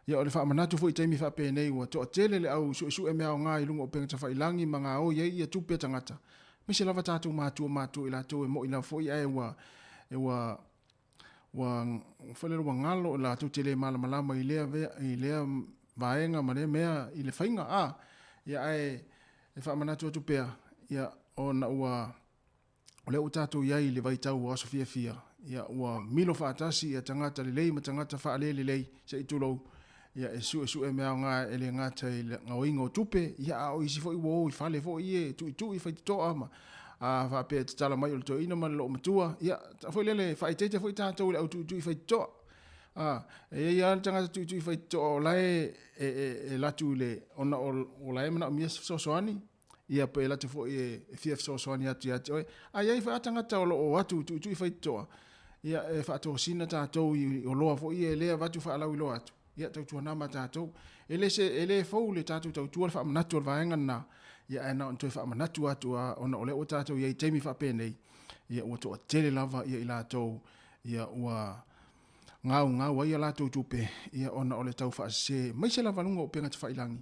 Ia o le faamanatu foi i taimi faapenei ua toatele le au suesue mea aoga i luga o upega tafailagi ma gaoi ai ia tupe a tagata, aemaise lava tatou matua matua i latou e moi lava foi ae ua e ua ua foi lele ua galo latou te le malamalama i lea i lea vaega ma lea mea i le faiga a ia ae e faamanatu atu pea ia ona ua o lea ua tatou i ai i le vaitau o aso fiafia ia ua milo faatasi ia tagata lelei ma tagata faalelelei se i tulou ia e suesue mea aoga e le gata i le gaoiga o tupe, ia a o isi foi ua o i fale foi ia e tuitui faitotoa ma a faapea e tatala mai o le toeaina ma le loomatua, ia foi lele e faaeteete foi tatou i le au tuitui faitotoa. A, e i ai lava le tagata tuitui faitotoa o la e, e, e, e latu i le, ona o, o la e manaomia se fesoasoani, ia pe latu foi e, e fia fesoasoani atu ia te oe. A i ai foi lava tagata o lo o atu tuitui faitotoa, ia e faatosina tatou i oloa foi ia e le avatu faalauiloa atu, ia tautuana ma tatou. E le se, e le fou le tatou tautua le faamanatu o le vaega lena, ia ae na ona toe faamanatu atu lava ona o lea ua tatou i ai i taimi faapenei, ia ua toatele lava ia i latou ia ua gaugau ai a latou tupe, ia ona o le tau faasese aemaise lava luga o upega tafailagi,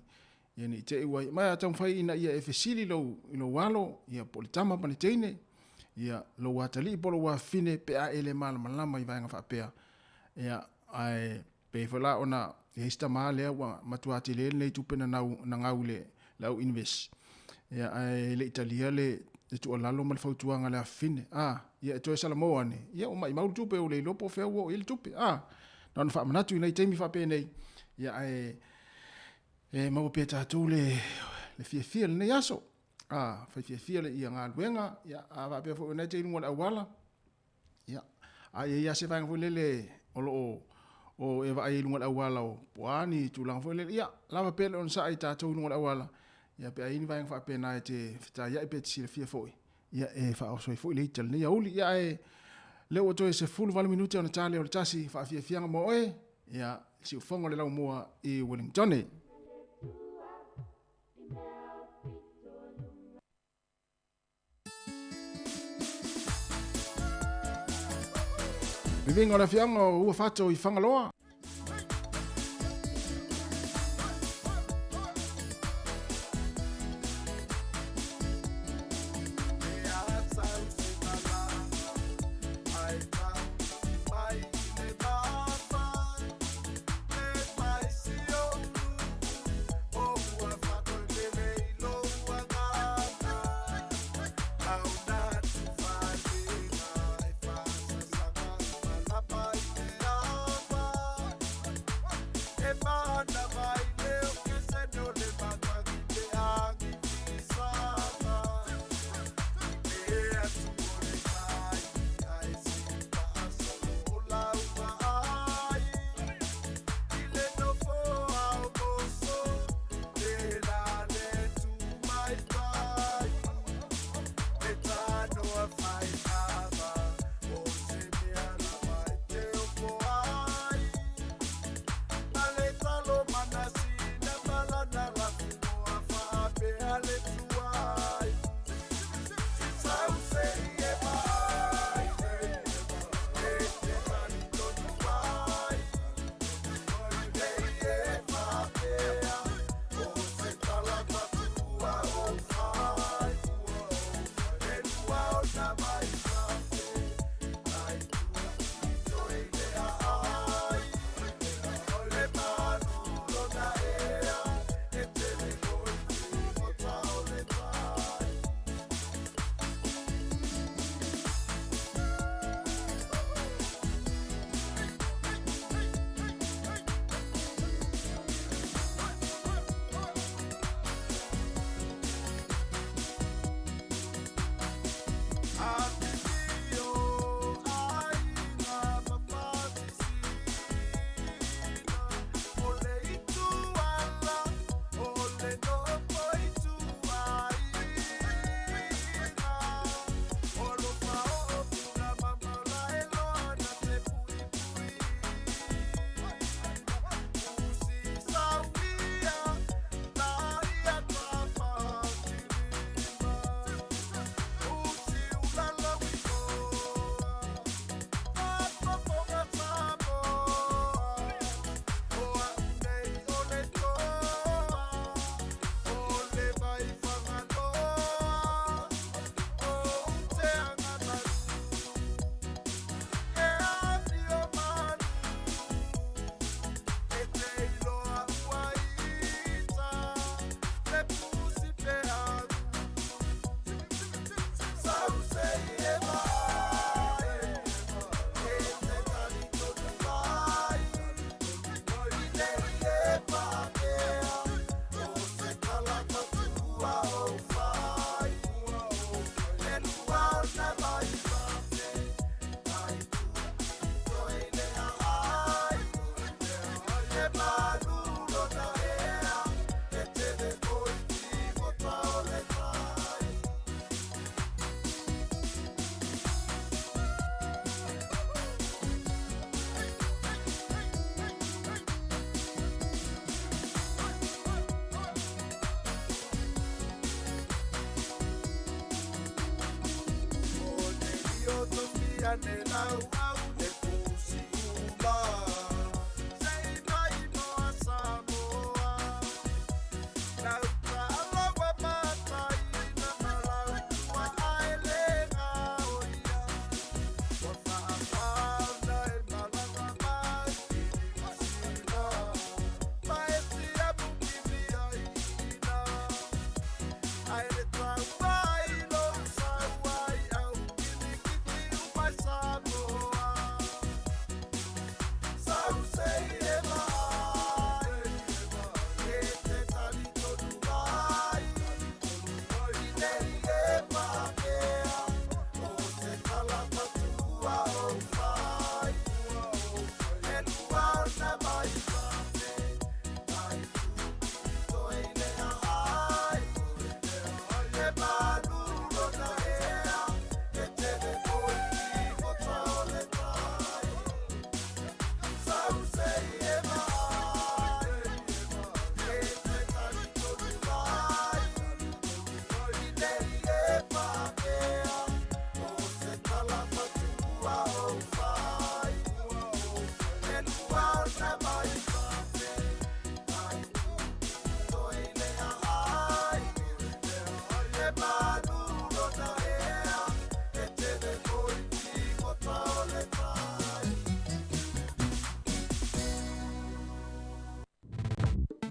ia ne i te i ua ma e taumafai ina ia e fesili lou, i lou alo, ia po o le tama ma le teine, ia lou atalii po o lou afafine pe a e le malamalama i vaega faapea. Ia, ae pei foi la ona i ai si tama lea ua matua tele lenei tupe na nau, na gau i le, le au invest. Ia, ae le i talia le, le tuualalo ma le fautuaga a le afafine. A, ia e toe salamo ane, ia ua maimau le tupe, ua le iloa po o fea ua oo i ai le tupe. A, na ona faamanatu i nai taimi faapenei, ia ae e maua pea tatou le, le fiafia i lenei aso. A, fai fiafia le ia galuega, ia, a faapea foi o lena e te i luga o le auala, ia, a i ai lava se vaega foi lele o lo o o e vaai i luga o le auala o po o a ni tulaga foi lele, ia, lava pea le onosai i tatou i luga o le auala, ia, pe a i ai ni vaega faapena e te fetaiai pe te silafia foi, ia, e faaoso ai foi le ita i lenei aoauli. Ia, ae lea ua toe 18 minute ona ta lea o le tasi, faafiafiaga mo oe, ia, siufofoga o le laumua i Wellingtone. Viviga o le afioaga o Uafato i Fagaloa.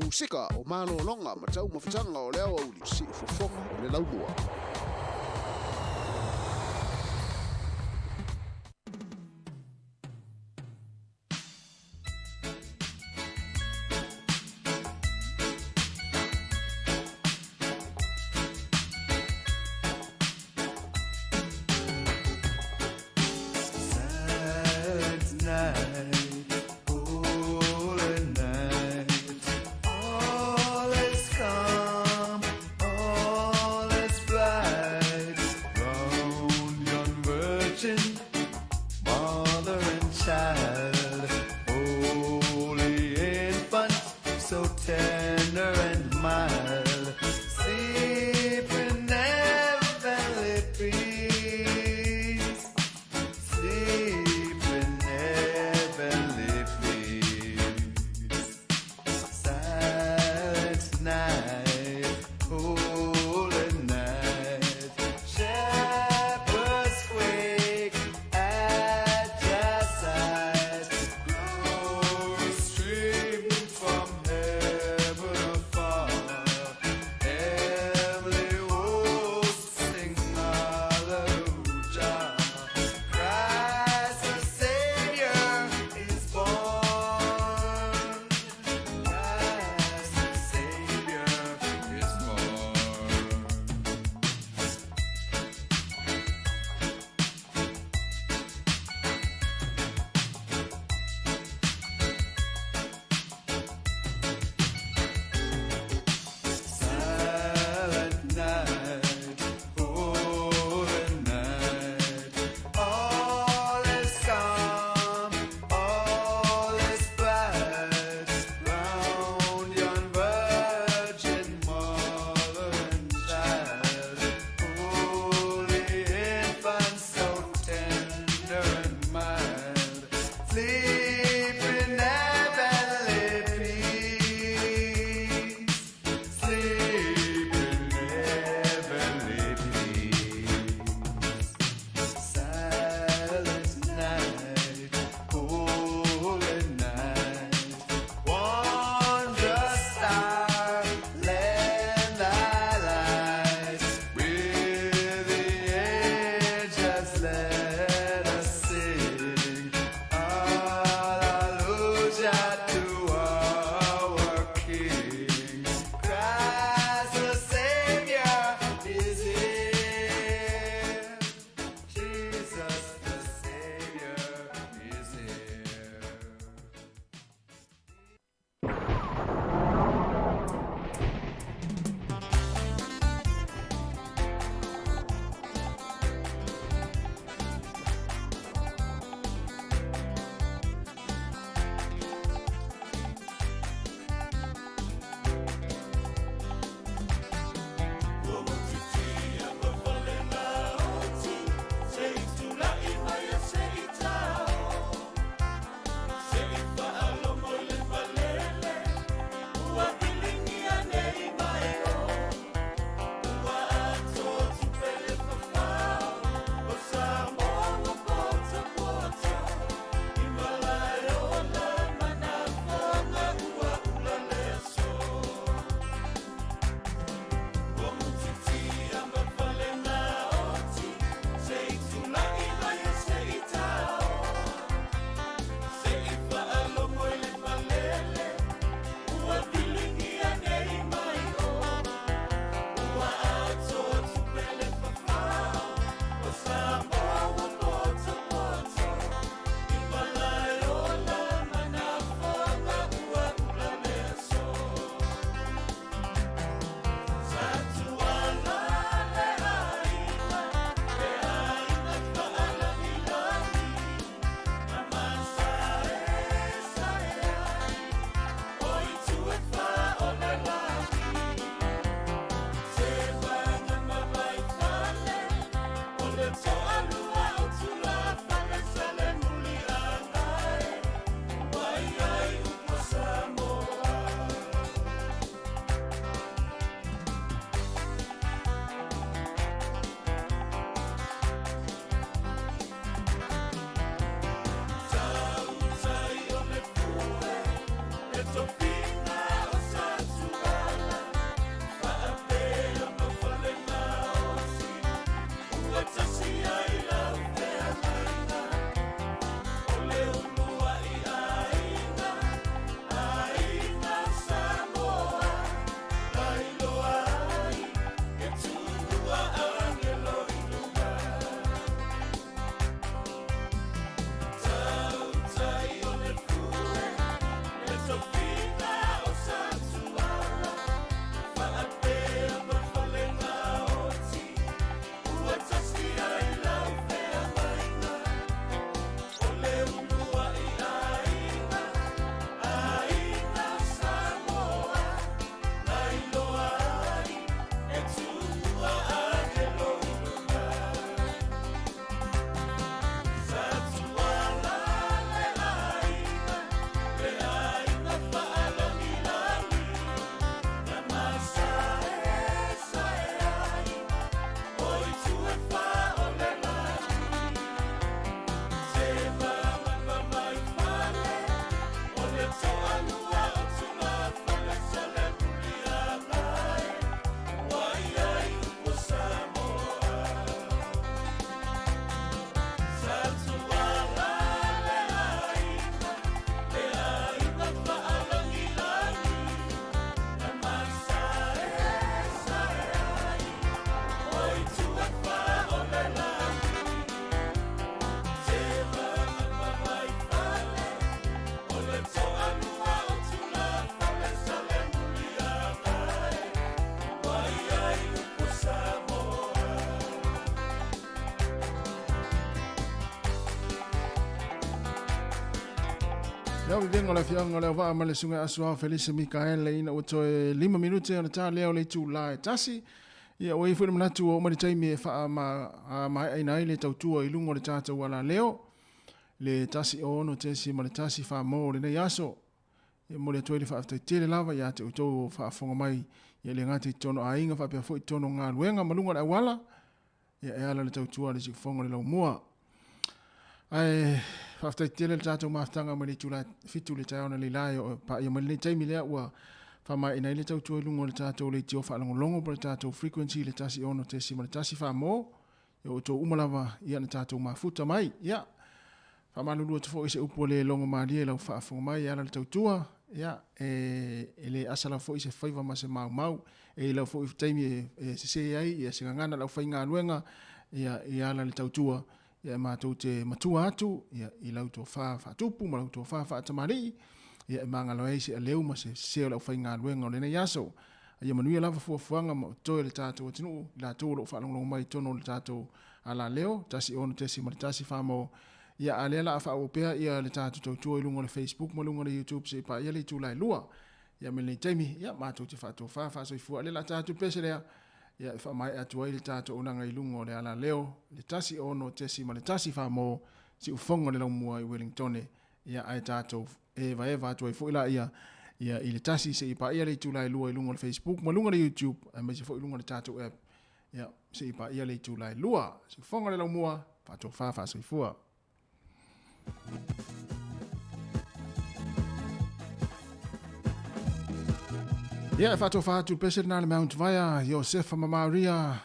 Musika o malologa ma taumafataga o le aoauli siufofoga o le laumua. Silent night, holy night, all is calm, all is bright. Round yon virgin, mother and child, holy infant, so tender and mild, sleep in heavenly peace. Sleep in heavenly peace. Silent night, holy night. Shepherds wake Ia viviga o le Afioga o Leauvaa ma le Susuga Asuao Felise Mikaele ina ua toe 5 minute ona ta lea o le itula e 1. Ia ua i ai foi le manatu ua oo mai le taimi e faamaeaina ai le tautua i luga o le tatou alaleo le 106.1 faa-mo lenei aso. E momoli atu ai le faafetai tele lava ia te outou o faafofoga mai ia le gata i totonu o aiga faapea foi i totonu o galuega ma luga o le auala ia e ala le tautua a le siufofoga o le laumua. Ae faafetai tele le tatou mafutaga mai le itula 7 le taeao na leila e oo paia mai lenei taimi lea ua faamaeaina ai le tautua i luga o le tatou leitio faalogologo po o le tatou frequency le 106.1 faa-mo E outou uma lava ia na tatou mafuta mai. Ia, faamalulu atu foi i se upu ua le logo malie i lau faafofoga mai e ala i le tautua, ia, e, e le asa lava foi se faiva ma se maumau. E i lau foi taimi e, e sese ai ia se gagana a le aufaigaluega, ia, i ala i le tautua, ia, e matou te matua atu, ia, i lau tofa faatupu ma lau tofa faatamalii, ia, e magalo ai se aleu ma se sese o le aufaigaluega o lenei aso. A ia manuia lava fuafuaga ma toe le tatou atunuu, i latou o lo o faalogologo mai i totonu o le tatou alaleo, 106.1 faa-mo. Ia, a lea la a faaauau pea ia le tatou tautua i luga o le Facebook ma luga o le YouTube seia paia le itula e 2. Ia ma lenei taimi, ia, matou te faatofa faasoifua. A lea la a tatou pese lea, ia, e faamaea atu ai le tatou auaunaga i luga o le alaleo, le 106.1 faa-mo, Siufofoga o le Laumua i Uelintone. Ia, ae tatou evaeva atu ai foi laia ia i le 1 seia paia le itula e 2 i luga o le Facebook ma luga o le YouTube aemaise foi i luga o le tatou app ia seia paia le itula e 2. Siufofoga le laumua, faatofa faasoifua. Ia, e faatofa atu pese lena le Mount Vaea, Iosefa ma Maria.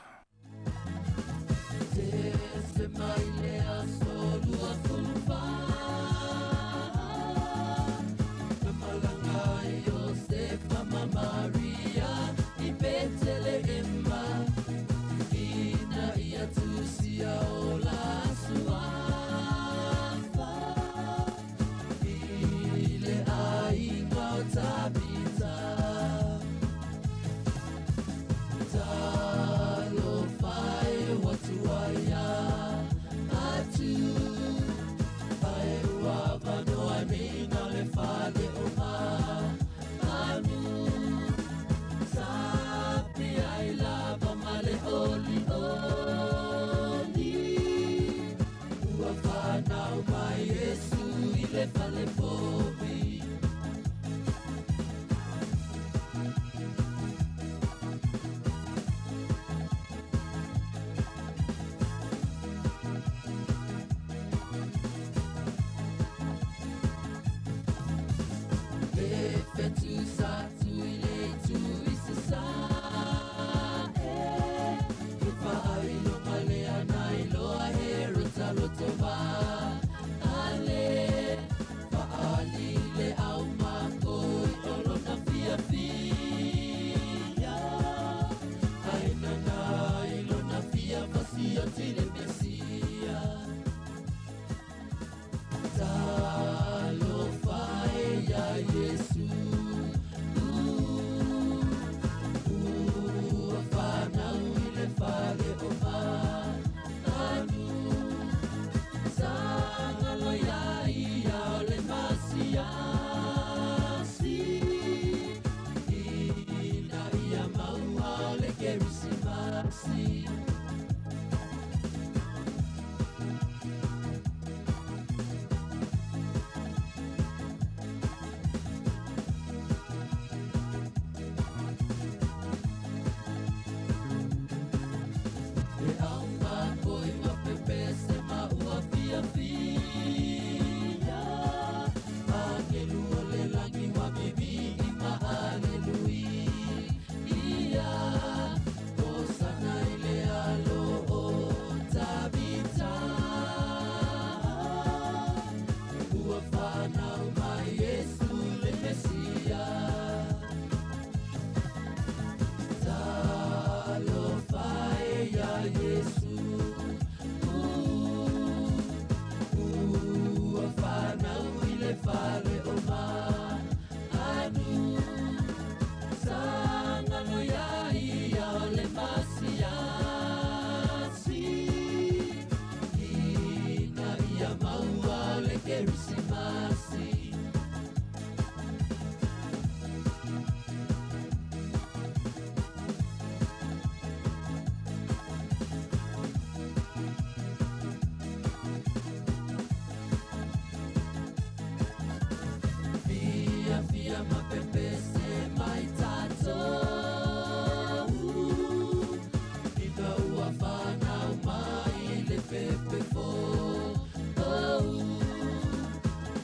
fou.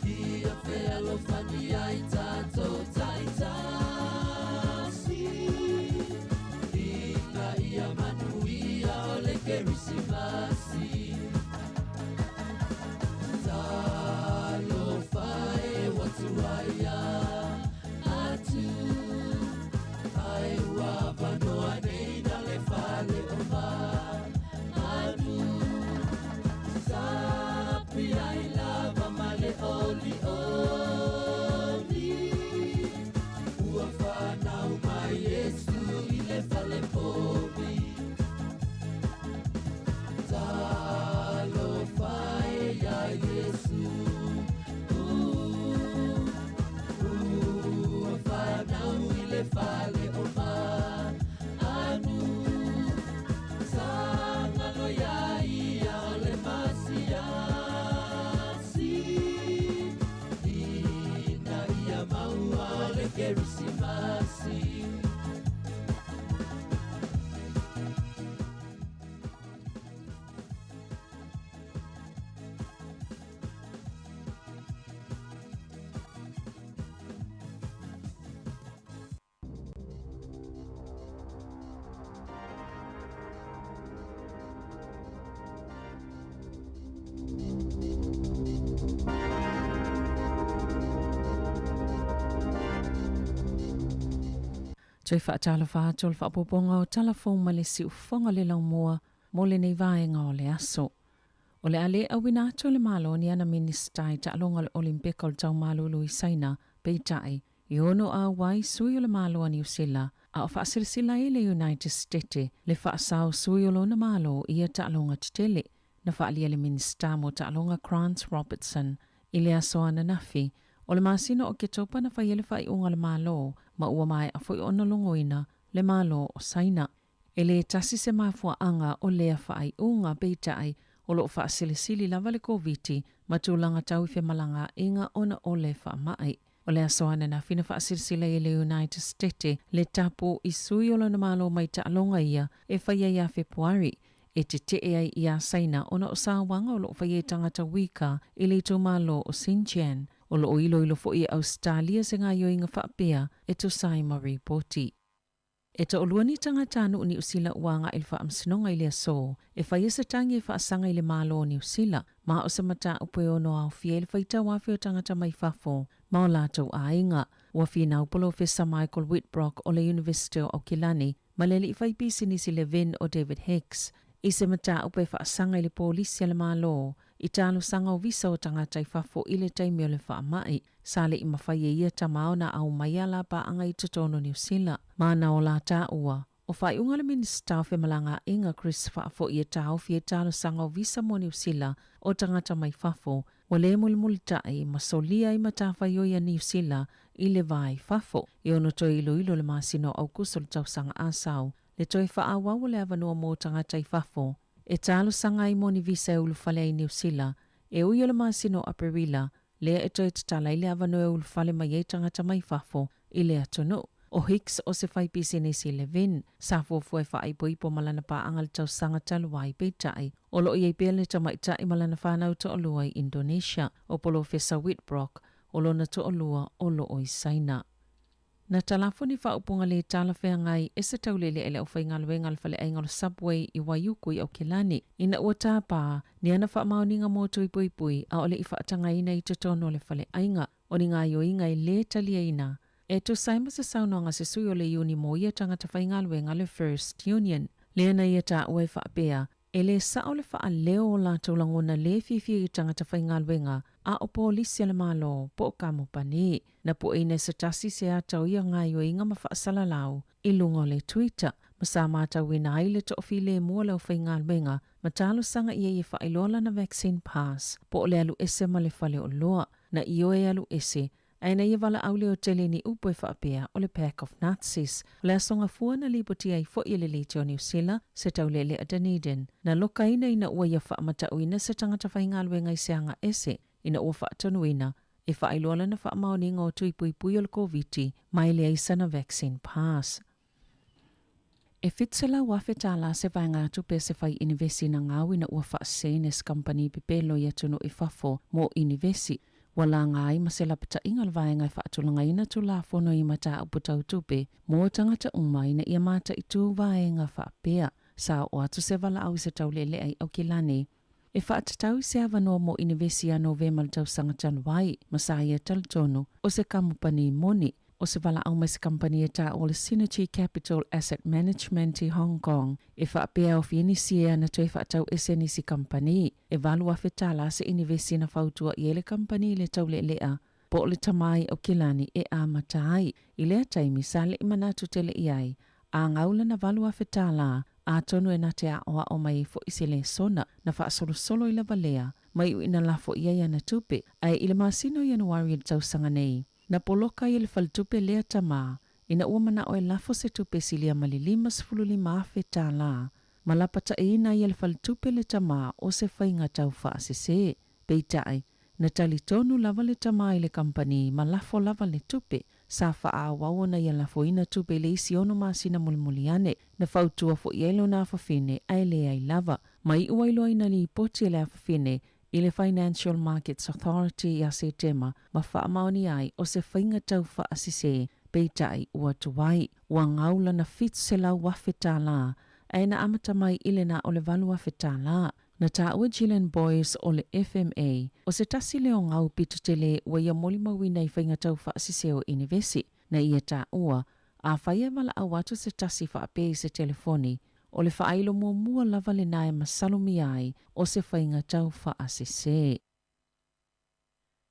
Ia fealofani ai tatou taitasi ina ia manuia o le Kerisimasi. Talofa e ua tuaia atu, ae ua avanoa nei na le fale o manu. Sapi ai lava ma le olioli, ua fanau mai Iesu i le fale povi. Talofa e ia Iesu, ua fanau i le fale o manu. Sagalo ia ia o le Masiasi, ina ia maua o le Kerisimasi. Toe faatalofa atu o le faaopoopoga o tala fou ma le siufofoga le laumua mo lenei vaega o le aso. O le a le auina atu e le Malo ni ana Minisita i taaloga o le Olimpeka o le Tau Malulu i Saina, peitai, i ono auai sui o le Malo a Niu Sila, a o faasilasila ai le United Stete le faasao sui o lona Malo i ia taaloga tetele. Na faaalia le Minisita mo Taaloga Grant Robertson i le aso ananafi o le masina o Oketopa na fai ai le faaiuga a le Malo ma ua maea foi ona logoina le Malo o Saina. E le tasi se mafuaaga o lea faaiuga, peitai, o lo o faasilisili lava le Koviti ma tulaga tau i femalagaaiga ona o le faamai. O le aso ananafi na faasilasila ai e le United Stete le tapu i sui o lona Malo mai taaloga ia e fai ai ia Fepuari e tetee ai iā Saina ona o sauaga o lo o faia i tagata Uighur i le itumalo o Xinjiang. O lo o iloilo foi e Ausetalia se gaoioiga faapea e tusa ai ma ripoti. E toalua ni tagatanuu Niu Sila ua agai i le faamasinoga i le aso e faia se tagi e faasaga i le Malo o Niu Sila, ma o se mataupu e ono aofia ai le faitau afe o tagata mai fafo ma o latou aiga. Ua finau Polofesa Michael Witbrock o le Iunivesite o Aukilani ma le alii faipisinisi Levin o David Hicks i se mataupu e faasaga i le polisi a le Malo i talosaga o visa o tagata i fafo i le taimi o le faamai. Sa le i mafai e ia tama ona aumai a la paaga i totonu o Niu Sila. Ma na ola taua, o faaiuga a le Minisita o Femalagaaiga Chris Faafoi e taofi ai talosaga o visa mo Niu Sila o tagata mai fafo, ua le mulimulitai ma solia ai matafaioi a Niu Sila i le va i fafo. E ono toe iloilo i le masina o Aukuso le tausaga asau le toe faaauau o le avanoa mo tagata i fafo e talosaga ai mo ni visa e ulufale ai i Niu Sila e ui o le masina o Aperila lea e toe tatala ai le avanoa e ulufale mai ai tagata mai fafo i le atunuu. O Hicks o se faipisinisi Levin, sa fuafua e faaipoipo ma lana paaga i le tausaga talu ai, peitai, o lo o i ai pea le tamaitai ma lana fanau toalua i Indonesia. O Polofesa Witbrock, o lona toalua o lo o i Saina. Na talafo ni faaupuga lē talafeagai e se taulele'e i le aufaigaluega a le faleaiga o le Subway i Waiuku i Aukilani ina ua tāpā ni ana faamaoniga mo tui puipui a o le i faatagaina i totonu o le faleaiga. O ni gaoioiga e lē taliaina e tusa ai ma se saunoaga a se sui o le iuni mo ia tagata faigaluega le First Union. Lea na ia taua e faapea, E lē sao le faaleo o latou lagona lē fiafia i tagata faigaluega a o polisi a le Malo po o kamupani. Na pueina e se tasi se ata o ia gaoioiga ma faasalalau i luga o le Twitter, ma sa matauina ai le toafilemu o le aufaigaluega ma talosaga i ai e faailoa lana vaccine pass po o le alu ese ma le fale oloa. Na ioe e alu ese Ae na ia valaau leo tele ni upu e faapea o le Pack of Nazis. O le aso gafua na lipotia ai foi e le Leitio o Niu Sila se taulealea Dunedin. Na lokaina ina ua ia faamatauina se tagata faigaluega i se aga ese ina ua faatonuina e faailoa lana faamaoniga o tui puipui o le Koviti mai leai sana vaccine pass. E $700,000 se vaegatupe a se fai inivesi na gau ina ua faasese se kamupani pepelo i atunuu i fafo mo inivesi. Ua laga ai ma se lapataiga o le vaega e faatulagaina Tulafono i mataupu tau tupe mo tagata uma ina ia mataitu vaega faapea. Sa oo atu se valaau i se taulealea i Aukilani e faatatau i se avanoa mo inivesi ia Novema i le tausaga talu ai, ma sa ia talitonu o se kamupani moni. O se valaau mai se kamupani e taua o le Synergy Capital Asset Management i Hong Kong e faapea e aofia nisi e ana toe faatau ese nisi kamupani. E $8,000 se inivesi na fautua i ai le kamupani i le taulealea po o le tama i Aukilani e amata ai. I lea taimi sa le i manatu tele i ai, a gau lana $8,000, atonu e na te aoao mai ai foi se lesona na faasolosolo i lava lea, ma iu ina lafo i ai ana tupe. Ae i le masina o Ianuari i le tausaga nei, na poloka ai e le faletupe lea tama, ina ua manao e lafo se tupe silia ma le $55,000, ma lapataiina ai e le faletupe le tama o se faiga tau faasese. Peitai, na talitonu lava le tama i le kamupani ma lafo lava le tupe. Sa faaauau ona ia lafoina tupe i le isi ono masina mulimuli ane. Na fautua foi ai lona afafine ae leai lava. Ma iu ai loa ina lipoti e le afafine i le Financial Markets Authority ia Setema ma faamaonia ai o se faiga tau faasese, peitai ua tuai. Ua gau lana $700,000 ae na amata mai i le na o le $8,000. Na taua Gillian Boyce o le FMA, o se tasi lea o gau pito tele ua ia molimauina i faiga tau faasese o inivesi. Na ia taua, afai e valaau atu se tasi faapea i se telefoni, o le faailo muamua lava lena e masalomia ai o se faiga tau faasese.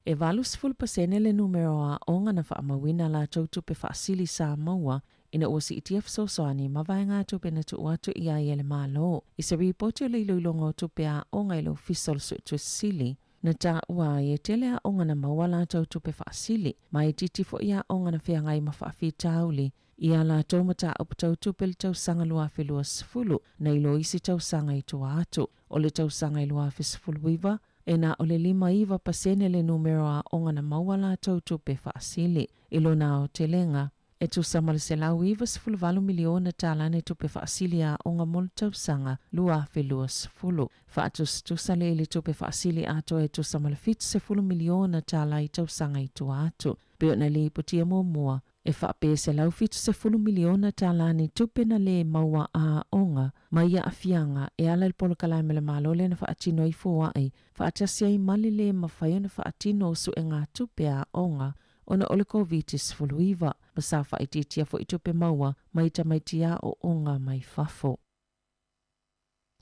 E 80% le numera o aoga na faamauina a latou tupe faasili sa maua ina ua siitia fesoasoani ma vaegatupe na tuu atu i ai e le Malo. I se ripoti o le iloiloga o tupe a aoga i le Ofisa o le Suetusi Sili, na taua ai e tele aoga na maua a latou tupe faasili, ma e itiiti foi aoga na feagai ma faafitauli i a latou mataupu tau tupe i le tausaga 2020 nai lo isi tausaga i tua atu. O le tausaga i 2019, e na o le 59% le numera o aoga na maua latou tupe faasili. I lona aotelega, e tusa ma le $198 miliona tala ni tupe faasili a aoga mo le tausaga 2020. Faatusatusa lea i le tupe faasili atoa e tusa ma le $70 miliona tala i tausaga i tua atu. Pei ona lipotia muamua, E faapea $170 miliona tala ni tupe na lē maua a aoga mai aafiaga e ala i le polokalame a le Malo lea na faatino ai foai faatasi ai ma le lē mafai ona faatino o suegatupe a aoga ona o le Koviti-19 ma sa faaitiitia foi tupe maua mai tamaiti aoaoga mai fafo.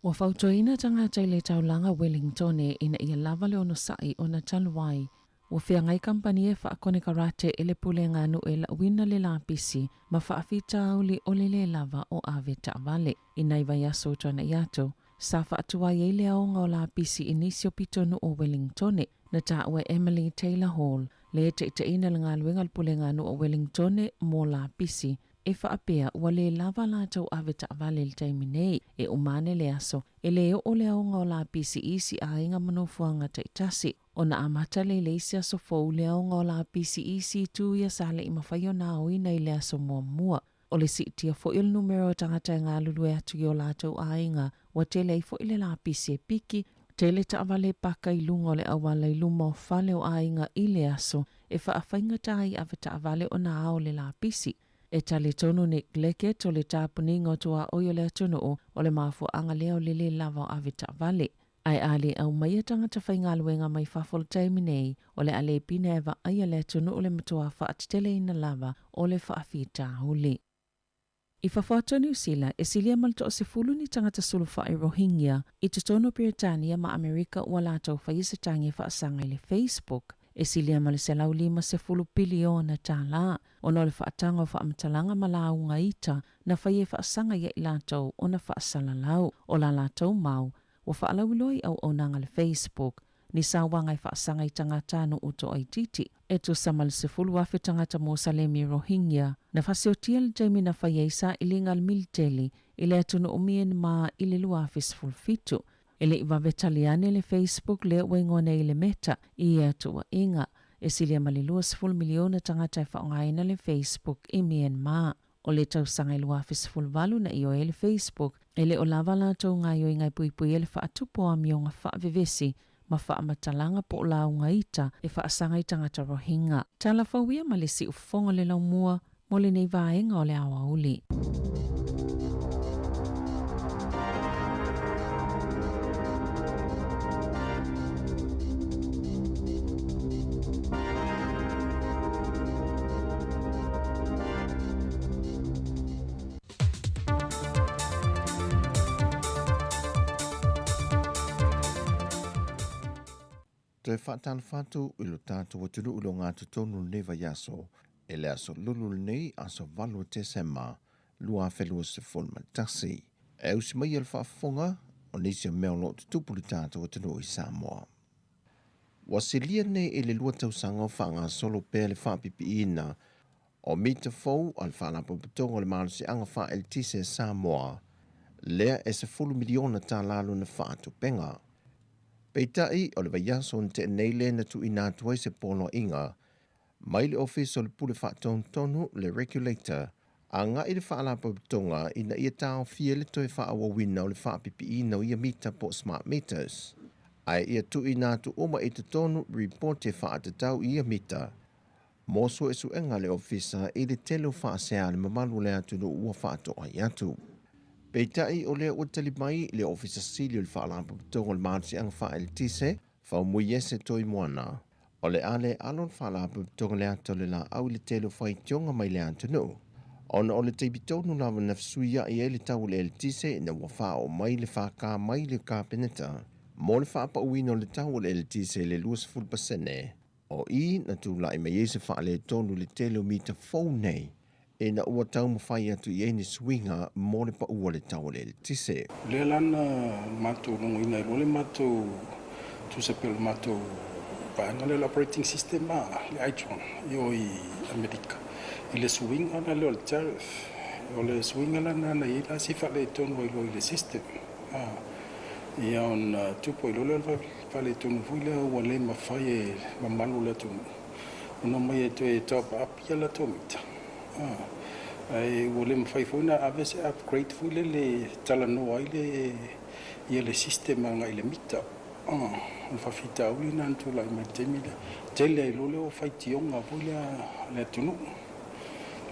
Ua fautuaina tagata i le taulaga Wellingtone ina ia lava le onosai ona talu ai. Ua feagai kamupani e faakonekarate e le pulega nuu e lauina le lapisi ma faafitauli o le lē lava o ave taavale. I nai vaiaso o tuanai atu, sa faatuai ai le aoga o lapisi i nisi o pitonuu o Wellingtone. Na taua e Emily Taylor Hall, le taitaiina le galuega a le pulega nuu o Wellingtone mo lapisi, E faapea ua lē lava latou ave taavale i le taimi nei. E uma ane le aso, e lē oo le aoga o lapisi i isi aiga ma nofoaga taitasi. Ona amata lea i le isi aso fou le aoga o lapisi i isi itu ia sa le i mafai ona aoina i le aso muamua. O le siitia foi o le numera o tagata e galulue atu i o latou aiga, ua tele ai foi le lapisi e piki, tele taavale e paka i luga o le auala i luma o fale o aiga i le aso e faafaigata ai ave taavale ona ao le lapisi. E talitonu Nick Leggett o le tapuniga o tuaoi o le atunuu o le mafuaaga lea o le lē lava o ave taavale. Ae a le aumaia tagata faigaluega mai fafo i le taimi nei, o le a le pine e vaaia le atunuu le matuā faateteleina lava o le faafitauli. I fafo atu o Niu Sila, e silia ma le toasefulu ni tagata sulufai Rohingya i totonu o Peretania ma Amerika ua latou faia se tagi e faasaga i le Facebook e silia ma le $150 piliona tala ona o le faataga o faamatalaga ma lauga ita na faia e faasaga ia i latou ona faasalalau o la latou mau ua faalauiloa i auaunaga a le Facebook ni sauaga e faasaga i tagata nuu toaitiiti. E tusa ma le 10,000 tagata Mosalemi Rohingya na fasiotia i le taimi na fai ai sailiga a le militeli i le atunuu Myanmar i le 2017. E le i vave tali ane le Facebook lea ua igoa nei le Meta i ia tuuaiga. E silia ma le 20 miliona tagata e faaaogaina le Facebook i Myanmar. O le tausaga e 2018 na ioe ai le Facebook, e le o lava latou gaoioiga e puipuia le faatupu o amioga faavevesi ma faamatalaga po o lauga ita e faasaga i tagata Rohingya. Tala fou ia ma le siufofoga o le laumua mo lenei vaega o le aoauli. Toe faatalofa atu i lo tatou atunuu i le ogatotonu o lenei vaiaso, e le aso lulu lenei, aso 8 o Tesema 2021. E usi mai le faafofoga o nisi o mea o lo o tutupu i le tatou atunuu i Samoa. Ua silia nei i le 2 tausaga o faagasolo pea le faapipiina o mita fou a le Faalapotopotoga o le Malosiaga Faa-Eletise a Samoa, lea e $10 miliona tala lona faatupega. Peitai, o le vaiaso na tea nei lea na tuuina atu ai se poloaiga mai le Ofisa o le Pule Faatonutonu, le Regulator, agai i le Faalapotopotoga ina ia taofia le toe faaauauina o le faapipiina o ia mita po o smart meters, ae ia tuuina atu uma i totonu ripoti faatatau i ia mita mo suesuega a le Ofisa i le tele o faasea a le mamalu o le atunuu ua faatoai atu. Peitai, o lea ua tali mai le Ofisa Sili o le Faalapotopotoga o le Malosiaga Faaeletise, Faumuiese Toimoana, o le a le alo le Faalapotopotoga le ata o le laau i le tele o faitioga mai le atunuu, ona o le taimi tonu lava na fesuiai ai le tau o le eletise ina ua faaoo mai le FK mai le Kapeneta mo le faapauina o le tau o le eletise i le 20%. O i na tulai mai ai se faaletonu i le tele o mita fou nei ina ua taumafai atu i ai ni suiga mo le pau o le tau o le eletise. O lea la na matou logoina ai loa le matou tusa pei o le matou vaega lea o le operating system a le Itron i o i Amerika i le suiga la lea o le tariff. O le suiga la lena na i ai la si faaletonu ai loa i le system. Ia ona tupu ai loa lea o le faaletonu foi lea ua le mafai e mamalu o le atunuu ona omai e toe top up ia latou mita. Ae ua le mafai foi ona ave se upgrade foi lele e talanoa ai le ia le system agai i le mita. O le faafitauli lena na tulai mai i le taimi lea. Tele ai loa lea o faitioga foi lea a le atunuu.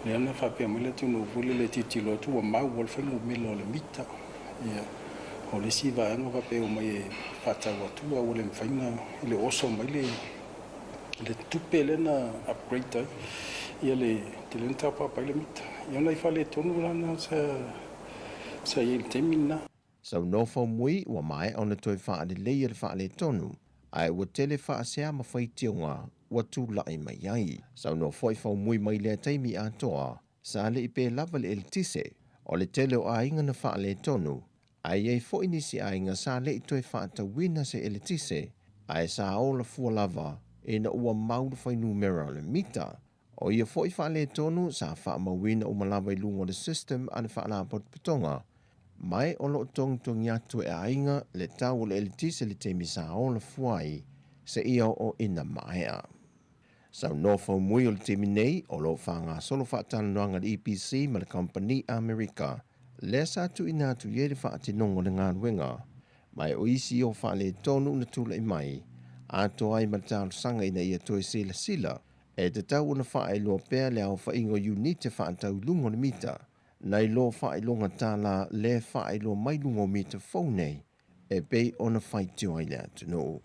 Lea na faapea mai le atunuu foi lele e tilotilo atu ua mau le fuainumera o le mita. Ia, o le isi vaega faapea e omai e faatau atu a ua le mafai ona, e le o oso mai le le tupe lea na upgrade ai ia le tele na taopapa ai le mita. Ia o nai faaletonu la na sa sa i ai i le taimi lena. Saunoa Faumui ua maea ona toe faaleleia le faaletonu, ae ua tele faasea ma faitioga ua tulai mai ai. Saunoa foi Faumui mai lea taimi atoa, sa le i pe lava le eletise. O le tele o aiga na faaletonu, ae i ai foi nisi aiga sa le i toe faatauina se eletise, ae sa ola fua lava ina ua mau le fuainumera o le mita. O ia foi faaletonu sa faamauina uma lava i luga o le system a le Faalapotopotoga, ma o lo o togitogi atu e aiga le tau o le eletise i le taimi sa ola fua ai seia oo ina maea. Saunoa Faumui o le taimi nei o lo o faagasolo faatalanoaga a le EPC ma le kamupani Amerika lea sa tuuina atu i ai le faatinoga o le galuega, ma o isi o faaletonu na tulai mai atoa ai ma le talosaga ina ia toe silasila e tatau ona faailoa pea le aofaiga o iunite faatau i luga o le mita, nai lo faailoga tala lea faailoa mai luga o mita fou nei e pei ona faitio ai le atunuu.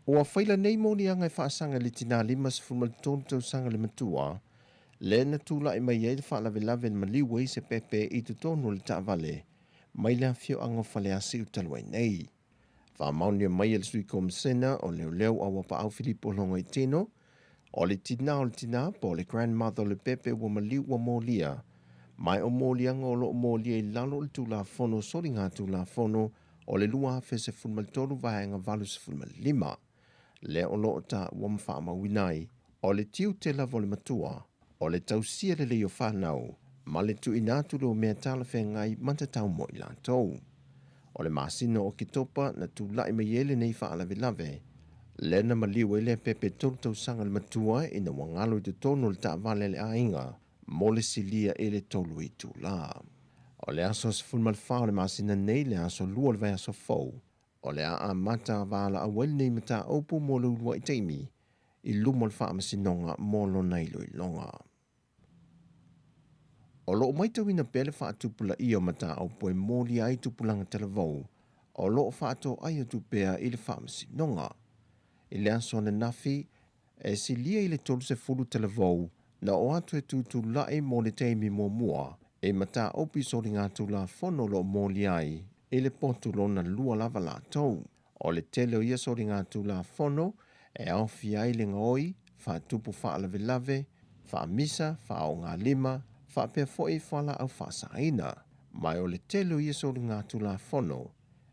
Ua faila nei moliaga e faasaga i le tinā 53 tausaga le matua, lea na tulai mai ai le faalavelave na maliu ai se pepe i totonu o le taavale mai le afioaga o Faleasiu talu ai nei. Faamaonia mai e le Sui Komisena o Leoleo Auapaau Filipo Logoitino, o le tinā o le tinā po o le grandmother o le pepe ua maliu ua molia, ma o moliaga o lo o molia i lalo o le Tulafono Soligatulafono o le 2013 Vaega 85, lea o lo o taua ma faamauina ai, o le tiute lava o le matua, o le tausia lelei o fanau, ma le tuuina atu lea o mea talafeagai ma tatau mo i latou. O le masina o Oketopa na tulai mai ai lenei faalavelave, lea na maliu ai le pepe 3 tausaga le matua ina ua galo i totonu o le taavale a le aiga, mo le silia i le 3 itulā. O le aso 14 o le masina nei le aso 2 o le vaiaso fou, o le a amata valaau ai lenei mataupu mo le uluai taimi i luma o le Faamasinoga mo lona iloiloga. O lo o matauina pea le faatupulaia o mataupu e molia ai tupulaga talavou o lo o faatoai atu pea i le Faamasinoga. I le aso ananafi, e silia i le 30 talavou na oo atu e tutulai mo le taimi muamua i mataupu i soligatulafono o lo o molia ai i le potu lona lua lava latou. O le tele o ia soligatulafono e aofia ai le gaoi, faatupu faalavelave, faamisa, faaogalima, faapea foi fualaau faasaina. Ma o le tele o ia soligatulafono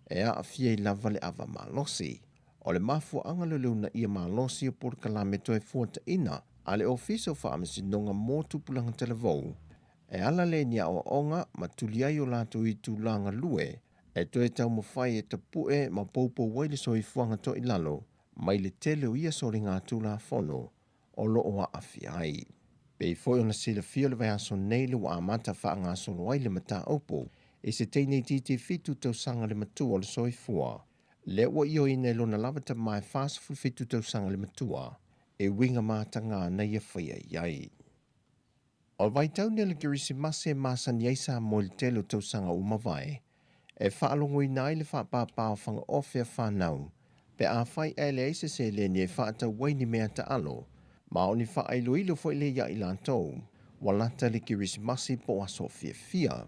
e aafia ai lava le ava malosi. O le mafuaaga lea o le uunaia malosi o polokalame toefuataiga a le Ofisa o Faamasinoga mo Tupulaga Talavou e ala lea i ni aoaoga ma tuli ai o latou itula galue e toe taumafai e tapue ma poupou ai le soifuaga toilalo mai le tele o ia soligatulafono o lo o aafia ai. Pei foi ona silafia o le vaiaso nei le ua amata faagasolo ai le mataupu i se teine itiiti 7 tausaga le matua o le soifua, lea ua ioeina e lona lava tama e 47 tausaga le matua e uiga mataga na ia faia i ai. O le vaitau nei o le Kerisimasi e masani ai Samoa i le tele o tausaga ua mavae, e faalogoina ai le faapāpā o fagaofe a fanau, pe afai ae leai se seleni e faatau ai ni mea taalo, ma o ni faailoilo foi lea ia i latou, ua lata le Kerisimasi po o aso fiafia.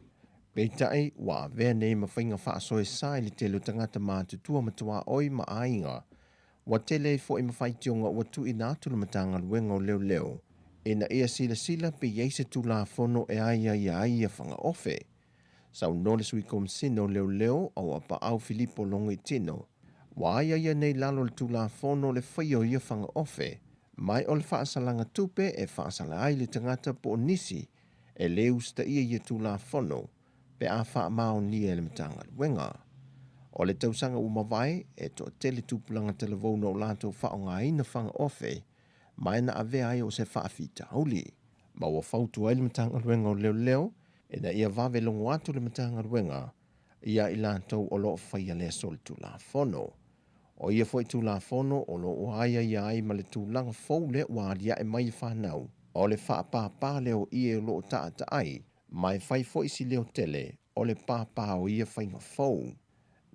Peitai, ua avea nei ma faiga faasoesa i le tele o tagata matutua ma tuaoi ma aiga, Ua tele ai foi ma faitioga ua tuuina atu le Matagaluega o Leoleo ina ia silasila pe i ai se Tulafono e aiaia ai ia fagaofe. Saunoa le Sui Komisina o Leoleo o Apaau Filipo Logoitino, ua aiaia nei lalo o le Tulafono le faia o ia fagaofe, ma o le faasalaga tupe e faasala ai le tagata po o nisi e le usitaia ia Tulafono pe a faamaonia e le Matagaluega. O le tausaga ua mavae, e toatele tupulaga talavou na o latou faaaogaina fagaofe ma e na avea ai o se faafitauli. Ma ua fautua ai le Matagaluega o Leoleo ina ia vave logo atu le Matagaluega ia i latou o lo o faia lea solitulafono. O ia foi Tulafono o lo o aiaia ai ma le tulaga fou lea ua aliae mai i fanau, o le faapāpā lea o ie o lo o taataai ma e fai foi si leo tele o le pāpā o ia faiga fou.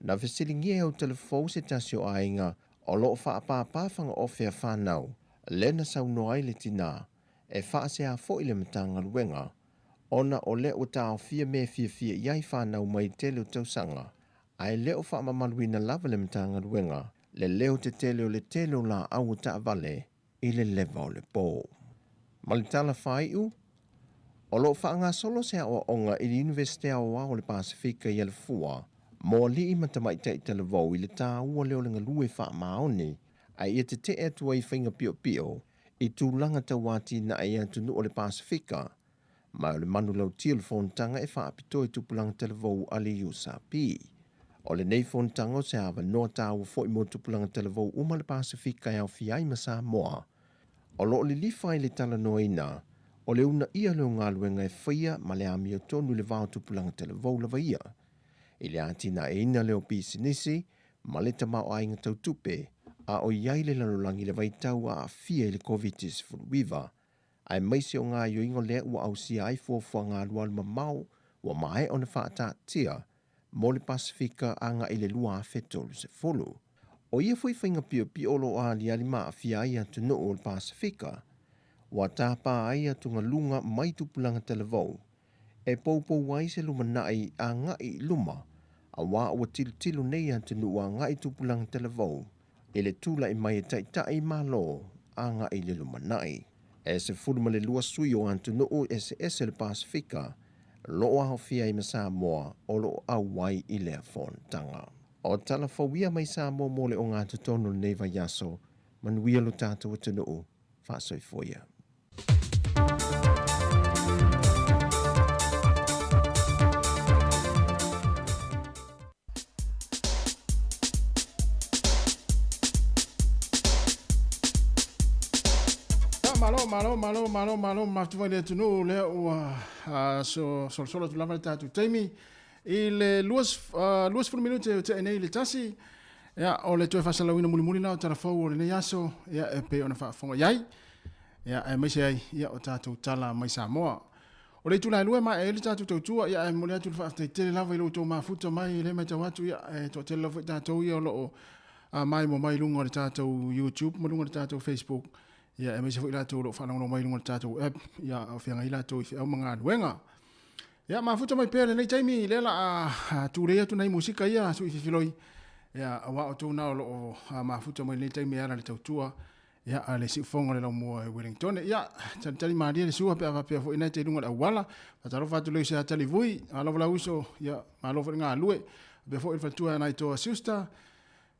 Na fesiligia e Autalavou se tasi o aiga o lo o faapāpā fagaofe a fanau, lea na saunoa ai le tinā e faasea foi le Matagaluega ona o lea ua taofia mea e fiafia i ai fanau mai tele o tausaga, ae le o faamamaluina lava le Matagaluega le leo tetele o le tele o laau o taavale i le leva o le po. Ma le tala faaiu, o lo o faagasolo se aoaoga i le Iunivesite Aoao o le Pasefika i Alafua mo alii ma tamaitai talavou i le taua lea o le galue faamaoni a ia tetee atu ai i faiga piopio i tulaga tau atinae i atunuu o le Pasefika ma o le manulauti o le fonotaga e faapitoa i tupulaga talavou a le USAP. O lenei fonotaga o se avanoa taua foi mo tupulaga talavou uma le Pasefika e aofia ai ma Samoa, o lo o lilifa ai le talanoaina o le uunaia lea o galuega e faia ma le amiotonu i le va o tupulaga talavou lava ia, i le atinaeina lea o pisinisi ma le tamaoaiga tau tupe, a o i ai le lalolagi i le vaitau aafia i le Koviti-19, aemaise o gaoioiga lea ua ausia ai fuafuaga alualu mamao ua maea ona faataatia mo le Pasefika agai i le 2030. O ia foi faiga piopio o lo o aliali ma aafia ai atunuu o le Pasefika, ua tapa ai atugaluga mai tupulaga talavou e poupou ai se lumanai agai i luma, auā ua tilotilo nei atunuu agai tupulaga talavou i le tulai mai e taitai Malo agai i le lumanai. E 12 sui o atunuu eseese o le Pasefika lo o aofia ai ma Samoa o lo o auai i lea fonotaga. O tala fou ia mai Samoa mo le ogatotonu o lenei vaiaso, manuia lo tatou atunuu, faasoifua ia. Malo, malo, malo, malo, malo, mafutafa i le atunuu lea ua so, solosolo atu lava le tatou taimi i le 20 minute o tea nei i le tasi. Ia, o le toe faasalauina mulimuli la o tala fou o lenei aso, ia, e pei ona faafofoga i ai. Ia, aemaise ai, ia, o tatou tala mai Samoa. O le itula e lua e maea ai le tatou tautua, ia, ae momoli atu le faafetai tele lava i lo outou mafuta mai, e le matau atu, ia, e toatele lava foi tatou ia o lo o maimoa mai i luga o le tatou YouTube ma luga o le tatou Facebook, ia, aemaise foi latou o lo o faalogologo mai i luga o le tatou app, ia, a o feagai latou i feau ma galuega. Ia, mafuta mai pea lenei taimi, lea la a tulei atu nai musika ia, sui fifiloi, ia, aua outou na o lo o mafuta mai lenei taimi e ala le tautua, ia, a le siufoga o le laumua e Wellingtone. Ia, talitali malie le sua pe a faapea foi nai te luga o le auala. Faatalofa atu le uso ia Talivui, alofa lau uso, ia, malo foi le galue. Faapea foi le faletua ia Naitoa Schuster.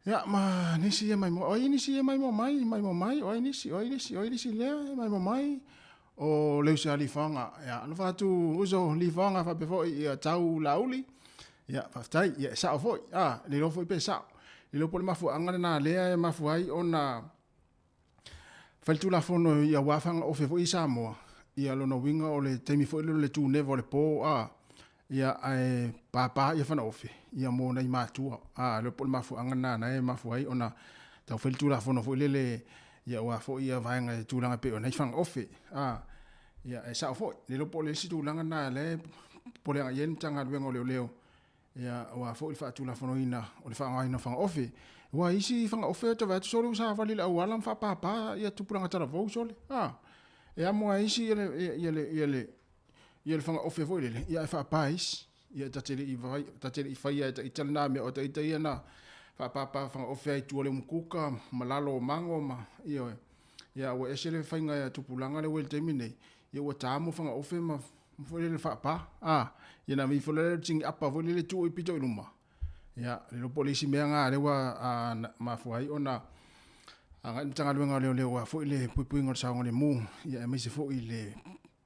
Ia, ma nisi ia mai mo, oi nisi ia mai mo mai, mai mo mai, oi nisi, oi nisi, oi nisi lea, mai mo mai. O le uso ia Lifoga, ia, alofa atu uso Lifoga faapea foi ia Tau Lauli. Ia, faafetai, ia, e sao foi, a, le iloa foi pe sao. Le iloa po o le mafuaaga lena lea e mafua ai ona fai le Tulafono ia aua fagaofe foi i Samoa, ia lona uiga o le taimi foi lea o le tuneva o le po, a, ia, ae papa ia fanaofe, ia mo nai matua, a, le iloa po o le mafuaaga lena na e mafua ai ona tau fai le Tulafono foi lele, ia aua foi ia vaega e tulaga e pei ona i ai fagaofe, a, ia, e sao foi. Le iloa po o le isi tulaga lena lea e popole agai i ai le Matagaluega o Leoleo, Ia, aua foi le faatulafonoina o le faaaogaina o fagaofe. Aua isi fagaofe ou te vaai atu sole ua savali i le auala ma faapapa ia tupulaga talavou sole. A, e amo lava e isi ia le, ia le, ia le, ia le fagaofe foi lele, ia ae faapa e isi. Ia ta te le i vaai, ta te le i faia e ita lena mea, o ita ia na faapapa fagaofe ai i tua o le umukuka ma lalo o mago ma, ioe. Ia ua ese le faiga a tupulaga lea ua i le taimi nei, ia ua ta mo fagaofe ma foi lele faapa, a, ia na ifo lele tini apa foi lele tuu i pito i luma. Ia, le iloa po o le isi mea na lea ua mafua ai ona agai le Matagaluega o Leoleo aua foi le puipuiga o le saogalemu, ia aemaise foi le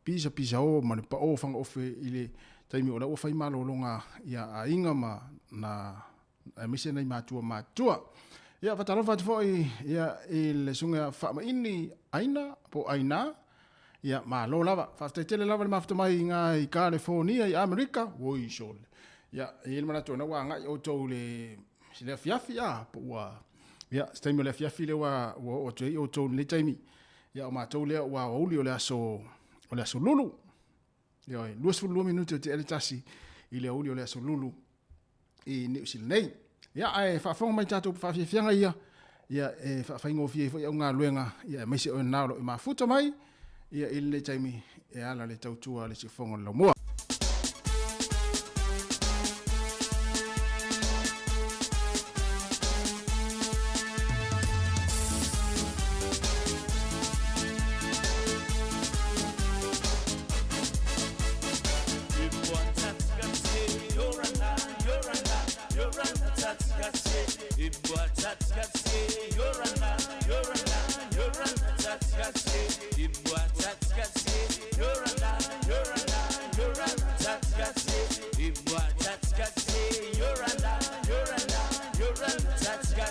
pisapisao ma le pao fagaofe i le taimi o la ua fai malologa ia aiga ma na aemaise nai matua matutua. Ia, faatalofa atu foi ia, i le susuga ia Faamaini Aina po o Aina. Ia, malo lava. Faafetai tele lava le mafuta mai i ngā i Kalefonia i Amerika. Oi sole. Ia, e i ai le manatu ona ua agai outou i le, le afiafi, a, po ua, ia, se taimi o le afiafi lea ua, ua oo atu ai outou i lenei taimi. Ia, o matou lea ua aoauli o le aso, o le aso Lulu. Ioe, 22 minute o tea le tasi i le aoauli o le aso Lulu i Niu Sila nei. Ia, ae faafofoga mai tatou faafiafiaga ia, ia e faafaigofie ai foi au galuega, ia aemaise oe na o lo o mafuta mai, ia i lenei taimi e ala le tautua a le siufofoga o le laumua.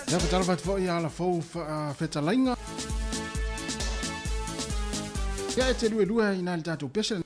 Ia faatalofa atu foi ia Alafou Fetalaiga. Ia e te luelue ai ina le tatou pese.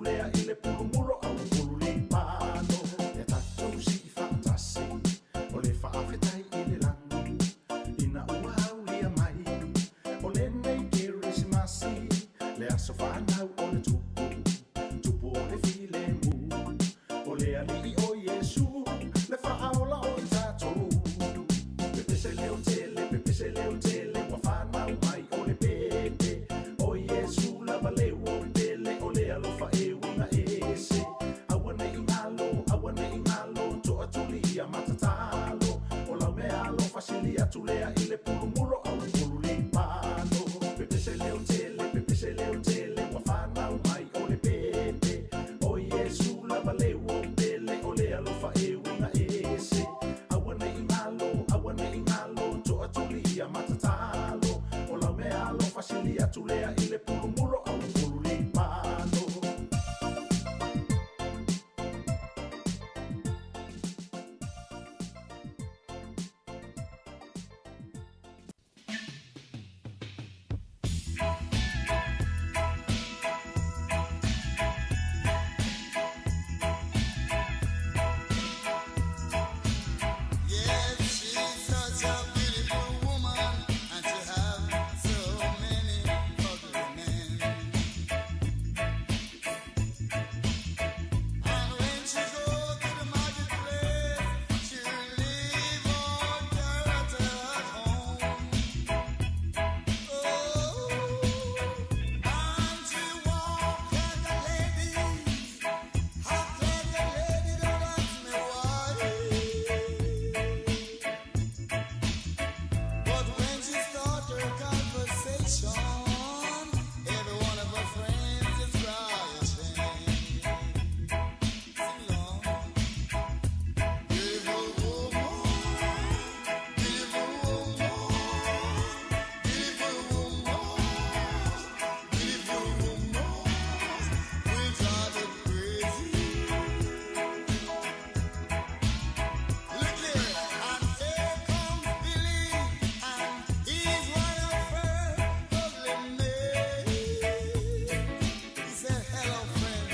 atu lea i le pulumulo a ua pulu lipano. Ia tatou sii faatasi o le faafetai i le lagi ina ua aulia mai o lenei Kerisimasi le aso fanau o le Tupu, Tupu o le filemu, o le Alii o Iesu le faaola o i tatou. Pepese leo tele, pepese leo tele, ua fanau mai o le pepe o Iesu lava le ua pele o le alofa e uiga ese. Aua nei galo, aua nei galo, toatulia matatalo, o lau mea alofa sili atu lea i le pulumulo a ua pulu lipano. Pepese leo tele, pepese leo tele, ua fanau mai o le pepe o Iesu lava le ua pele o le alofa e uiga ese. Aua nei galo, aua nei galo, toatulia matatalo, o lau mea alofa sili atu lea i le pulumulo a ua pulu lipano. Yes, she's such a beautiful woman, and she have so many ugly men. And when she go to the marketplace, she leave all character at home. Oh, and she walk like a lady, act like a lady. Don't ask me why. But when she start her conversation, every one of her friends is crying. Sing along. Beautiful woman, beautiful woman, beautiful woman, beautiful woman, will drive you crazy. Look here, and here comes Billy, and he's one of her ugly men. He said, "Hello, friend."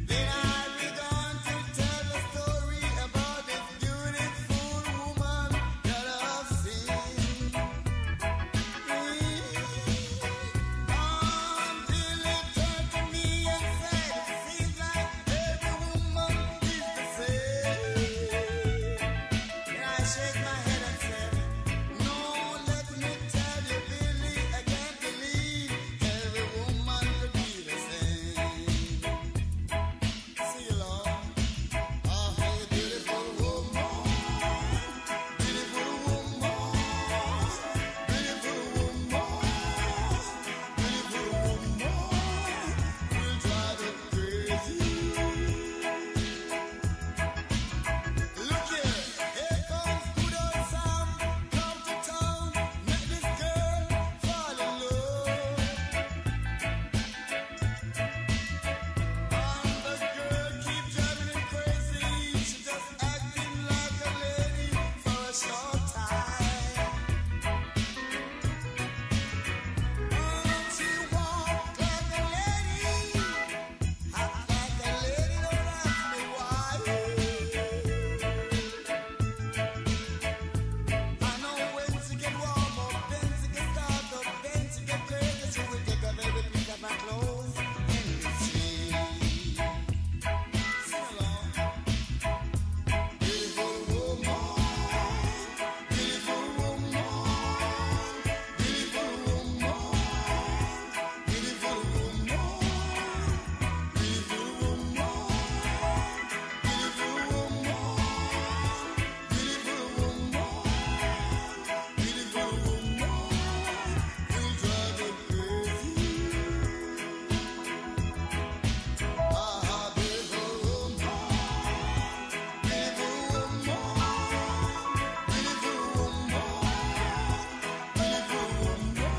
Then I began to tell the story about this beautiful woman that I've seen. Until he turned to me and said, "It seems like every woman is the same." And I shake my head and said, "No, let me tell you, Billy, I can't believe every woman could be the same." See you, Lord. Ah, hey, beautiful woman, beautiful woman, beautiful woman, beautiful woman, will drive you crazy. Look here, here comes good old Sam, come to town, make this girl fall in love. And the girl keep driving him crazy, she just acting like a lady for a short time. And she walk like a lady, act like a lady, don't ask me why. I know when she get warm up, then she get start up, then she get crazy. She will take off every piece of my clothes in the street. Sing along. Beautiful woman, beautiful woman, beautiful woman, beautiful woman, beautiful woman, beautiful woman, beautiful woman, beautiful woman, will drive you crazy. Ah, beautiful woman, beautiful woman, beautiful woman, beautiful woman,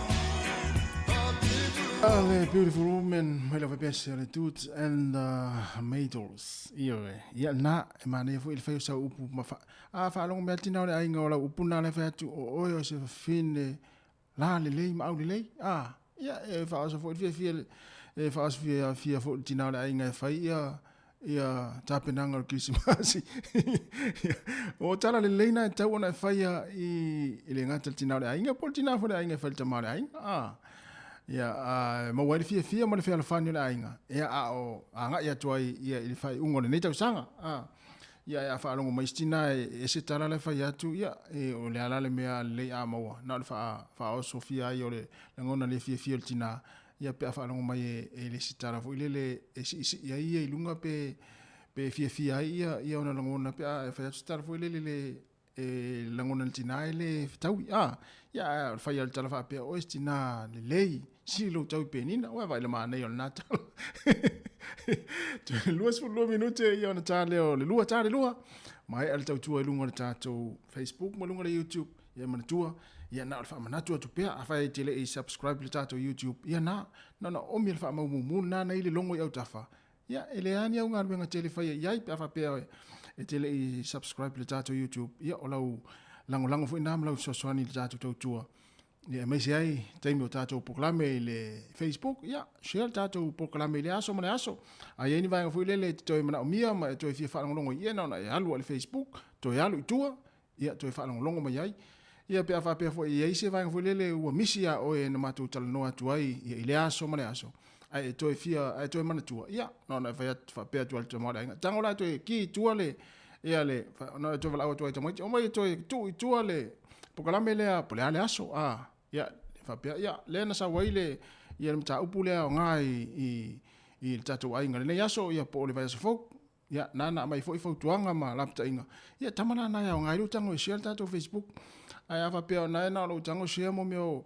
ah, beautiful. Le Beautiful Woman mai lava pese o le Toots and the Maytals. Ioe. Ia na, e manaia foi le fai o sau upu ma fa, a faalogo mea tina o le aiga o lau upu na le fai atu o oe o se fafine la lelei ma au lelei. A, Ia, e faaoso foi le fiafia, e faaoso fiafia foi le tina o le aiga e fai ia ia tapenaga o le Kerisimasi. O tala lelei na e tatau ona e faia i, e le gata i le tina o le aiga, po o le tina foi o le aiga e fai i le tama o le aiga. A, ia, a, e maua ai le fiafia ma le fealofani o le aiga, ia, a o agai atu ai ia, i le faaiuga o lenei tausaga. A, ia, a faalogo mai isi tina e ese tala la e fai atu, ia, e, o le a la le mea lelei a maua, na o le faa, faaosofia ai o le lagona le fiafia o le tina, ia pe a faalogo mai e, e le isi tala foi lele e siisii ai ia i luga pe, pe fiafia ai ia, ia ona lagona pe a fai atu se tala foi lele le, e lagona le tina e le fetaui. A, ia a o le fai lava o le tala faapea, oe se tina lelei, sili lou tau i penina, ua vaai le manaia o lena tala. 22 minute ia ona ta lea o le lua, ta le lua. Maea le tautua i luga o le tatou Facebook ma luga o le YouTube. Ia manatua, ia na o le faamanatu atu pea, afai e te le i subscribe i le tatou YouTube, ia na, na ona omi le faamaumumu lena na i le logo i autafa, ia e leai ni au galuega tele faia i ai pe a faapea e te le i subscribe i le tatou YouTube, ia o lau lagolago foi na ma lau fesoasoani i le tatou tautua. Ia aemaise ai taimi o tatou polokalame i le Facebook, ia share le tatou polokalame i le aso ma le aso. A i ai ni vaega foi lele e te toe manaomia ma e toe fia faalogologo i ia, na ona e alu i le Facebook, toe alu i tua, ia toe faalogologo mai ai. Ia pe a faapea foi e i ai se vaega foi lele ua misi iā oe na matou talanoa atu ai ia i lea aso ma le aso, ae e toe fia, ae toe manatua, ia, na ona e fai atu, faapea atu ai le tama o le aiga, tago la e toe ki i tua le, ia le, na ona e toe valaau atu ai i tamaiti, omai e toe tuu i tua le polokalame lea po o le a le aso, a, ia, faapea, ia, lea na sau ai le, ia le mataupu lea aoga i, i, i le tatou aiga i lenei aso, ia po o le vaiaso fou. Ia, nāna aumai foi fautuaga ma lapataiga. Ia, tama la na e aoga ai lou tago e share le tatou Facebook. Ae a faapea o na e na o lou tago share mo mea o,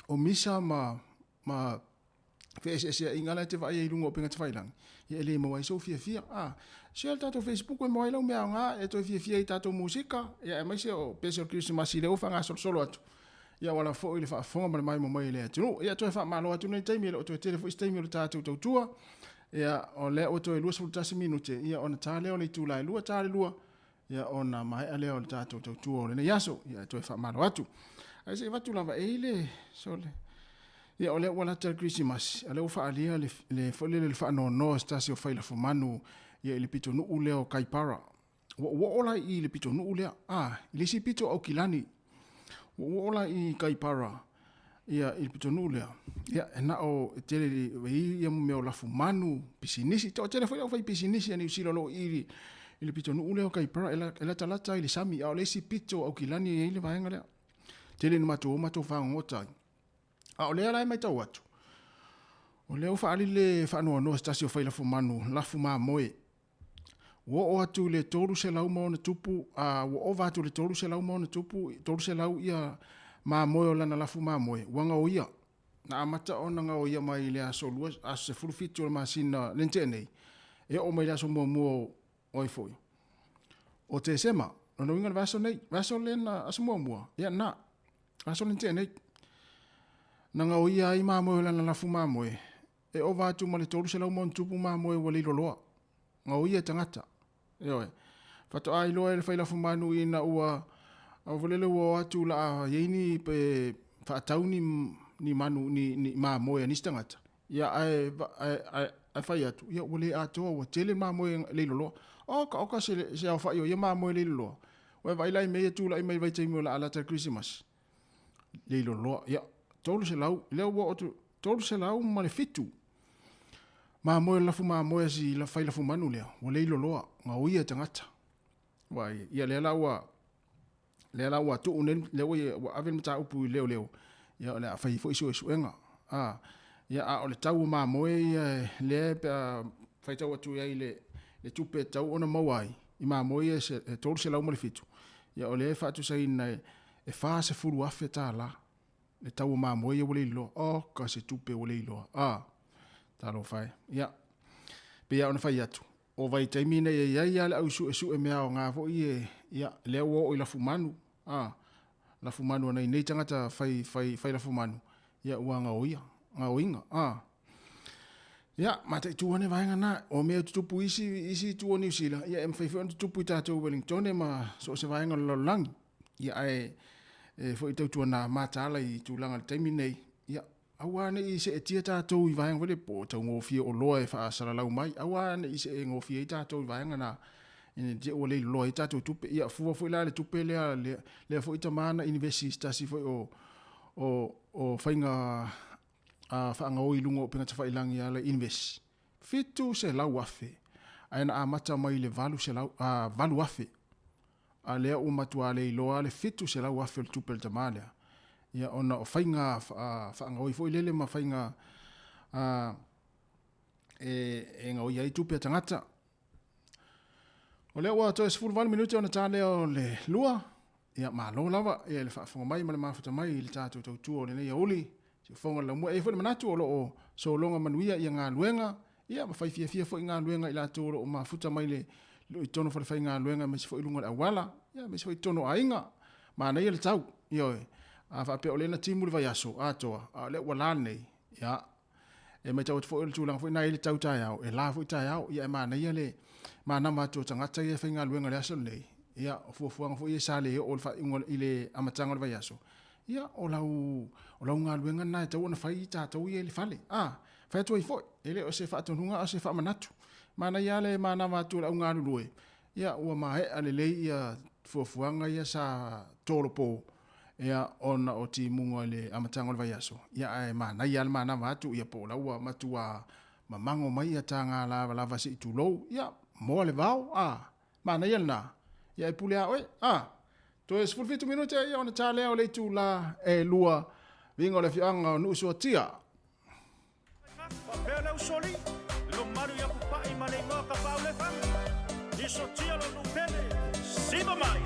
o misa ma, ma feeseeseaiga la e te vaai ai i luga o upega tafailagi, ia e le maua ai sou fiafia. A, share le tatou Facebook e maua ai lau mea aoga e toe fiafia ai i tatou musika, ia aemaise o pese o le Kerisimasi lea ua faagasolosolo atu. Ia ua lava foi le faafofoga ma le maimoa mai a le atunuu. Ia toe faamalo atu lenei taimi, e le o toe tele foi se taimi o le tatou tautua. Ia o lea ua toe 21 minute, ia ona ta lea o le itula e 2 ta le 2, ia ona maea lea o le tatou tautua o lenei aso. Ia toe faamalo atu. Ae se i avatu lava e i le sole. Ia o lea ua lata le Kerisimasi, a lea ua faaalia le, le foi lele le faanoanoa se tasi o failafumanu ia i le pitonuu lea o Kaipara. Ua ou oo la i le pitonuu lea, a, i le isi pito o Aukilani. Ua ou oo la i Kaipara, ia, i le pitonuu lea, ia, e na o, e tele, e i ia mea o lafumanu, pisinisi, toatele foi le aufaipisinisi a Niu Sila o lo o i i le pitonuu lea o Kaipara, e latalata i le sami, a o le isi pito o Aukilani e i ai le vaega lea. Tele ina matou o matou fagogota ai. A o lea la e matau atu, o lea ua faaali le faanoanoa se tasi o failafumanu lafu mamoe Ua oo atu i le 300 ma ona tupu, a ua ova atu i le 300 ma ona tupu, 300 ia mamoe o lana lafu mamoe, ua gaoia. Na amata ona gaoia mai le aso lua, aso 17 o le masina lea na tea nei, e oo mai le aso muamua o ai foi, o Tesema. Lona uiga o le vaiaso nei, vaiaso lea na, aso muamua, ia na, aso lea na tea nei. Na gaoia ai mamoe o lana lafu mamoe, E ova atu ma le 300 ma ona tupu mamoe ua leiloloa. Gaoia e tagata. Ioe. Faatoa iloa e le failafumanu ina ua foi lele ua o atu la i ai ni pe faatau ni ni manu ni ni mamoe a nisi tagata. Ia ae ae ae, ae fai atu ia ua le atoa ua tele mamoe leiloloa. Oka oka se se aofai o ia mamoe leiloloa. Ua e vaai la i mea ia tulai mai i vaitaimi o le a lata le Kerisimasi. Leiloloa. Ia 300 lea ua oo atu 307 mamoe o le lafu mamoe a si fai lafu manu lea, ua leiloloa, gaoia e tagata. Vaai, ia lea la ua lea la ua tuu nei, lea ua, ua ave le mataupu i leoleo, ia o le a fai foi suesuega. A, ia a o le tau o mamoe ia lea pe a faitau atu i ai le, le tupe e tatau ona maua ai i mamoe ia e 307, ia o lea e faatusaina e, e $40,000 le tau o mamoe ia ua leiloa. Oka se tupe ua leiloa. A, talofa e. Ia, pei lava ona fai atu, o vaitaimi nei e i ai lava le au suesue mea aoga foi e, ia, lea ua oo i lafumanu, a, lafumanu a nai nei tagata fai, fai, fai lafumanu, ia ua gaoia, gaoiga, a. Ia, mataitu ane vaega na, o mea e tutupu i isi, isi itu o Niu Sila, ia e mafai foi ona tutupu i tatou Wellingtone ma so o se vaega o le lalolagi. Ia ae e foi tautuana mataala i tulaga i le taimi nei, ia Aua ne i seetia tatou i vaega foi lea po o taugofie oloa e faasalalau mai, aua ne i see gofie ai tatou i vaega na ina te i ua le loloa ai tatou tupe. Ia fua foi la le tupe lea lea, lea foi tama na inivesi i se tasi foi o o o faiga a faagaoi i luga o upega tafailagi e ala i invest 700,000 ae na amata mai i le 800 a 8,000 a lea ua matua le iloa le 700,000 o le tupe a le tama lea. Ia ona o faiga faagaoi foi lele ma faiga a e gaoia ai tupe a tagata. O lea ua toe 18 minute ona ta lea o le 2. Ia malo lava ia le faafofoga mai ma le mafuta mai i le tatou tautua o lenei aoauli. Siufofoga o le laumua. E i ai foi le manatu o lo o sologa manuia ia galuega, ia ma fai fiafia foi galuega i latou o lo o mafuta mai le i totonu o falefaigaluega aemaise foi i luga o le auala, ia aemaise foi i totonu o aiga. Manaia le tau, ioe. A faapea o lea na timu le vaiaso atoa, a o lea ua la lenei, ia, e matau atu foi o le tulaga foi lena e i ai le tau taeao, e la foi taeao, ia ae manaia le manava atu o tagata ia e faigaluega i le aso lenei, ia o fuafuaga foi ia sa le oo i le faaiuga i le amataga o le vaiaso, ia o lau, o lau galuega lena e tatau ona fai i tatou ia i le fale. A, fai atu ai foi, e le o se faatonuga a o se faamanatu. Manaia lava le manava atu o le au galulue, ia ua maea lelei ia fuafuaga ia sa tolopo ia ona o timuga i le amataga o le vaiaso, ia ae manaia lava le manava atu, ia po o la ua matua mamago mai ia taga lavalava se i tulou, ia moa le vao, a, manaia lena, ia e pule lava oe, a. Toe 17 minute ia ona ta lea o le itula e 2, viiga o le afioaga o Nuusuatia. Faapea le usoli, lo malu ia pupai ma le igoa Kapa'aulefaga. Isotia lo nuu pele, siva mai!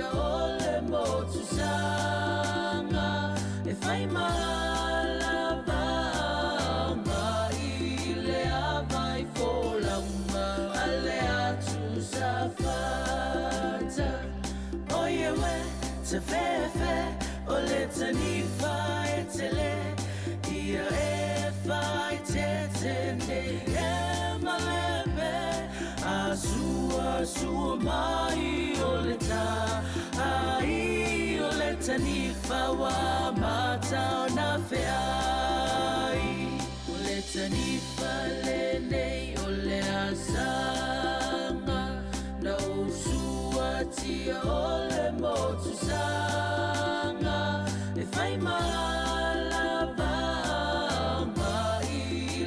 tia o le motusaga e fai malavaga i le ava i folauga a le atu safata. Oie we tafefe o le tanifa e tele ia e fai tetene e malepe a sua sua mai o le ta ai o le tanifa wa mata o na feai. O le tanifa lenei o le asaga na ou suatia o le motusaga e fai malavaga i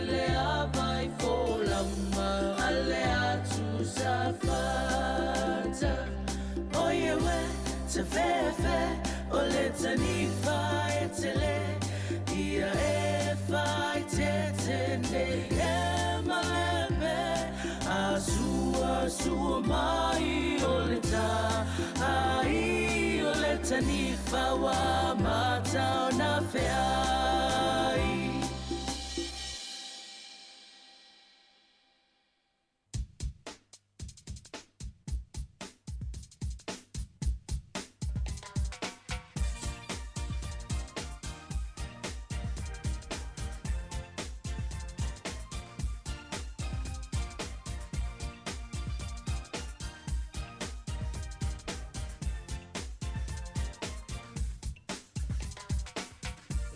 le ava i folauga a le atu safata. Oie we tafefe o le tanifa e tele ia e fai tetene e malepe a sua sua mai o le ta ai o le tanifa wa mata o na feai.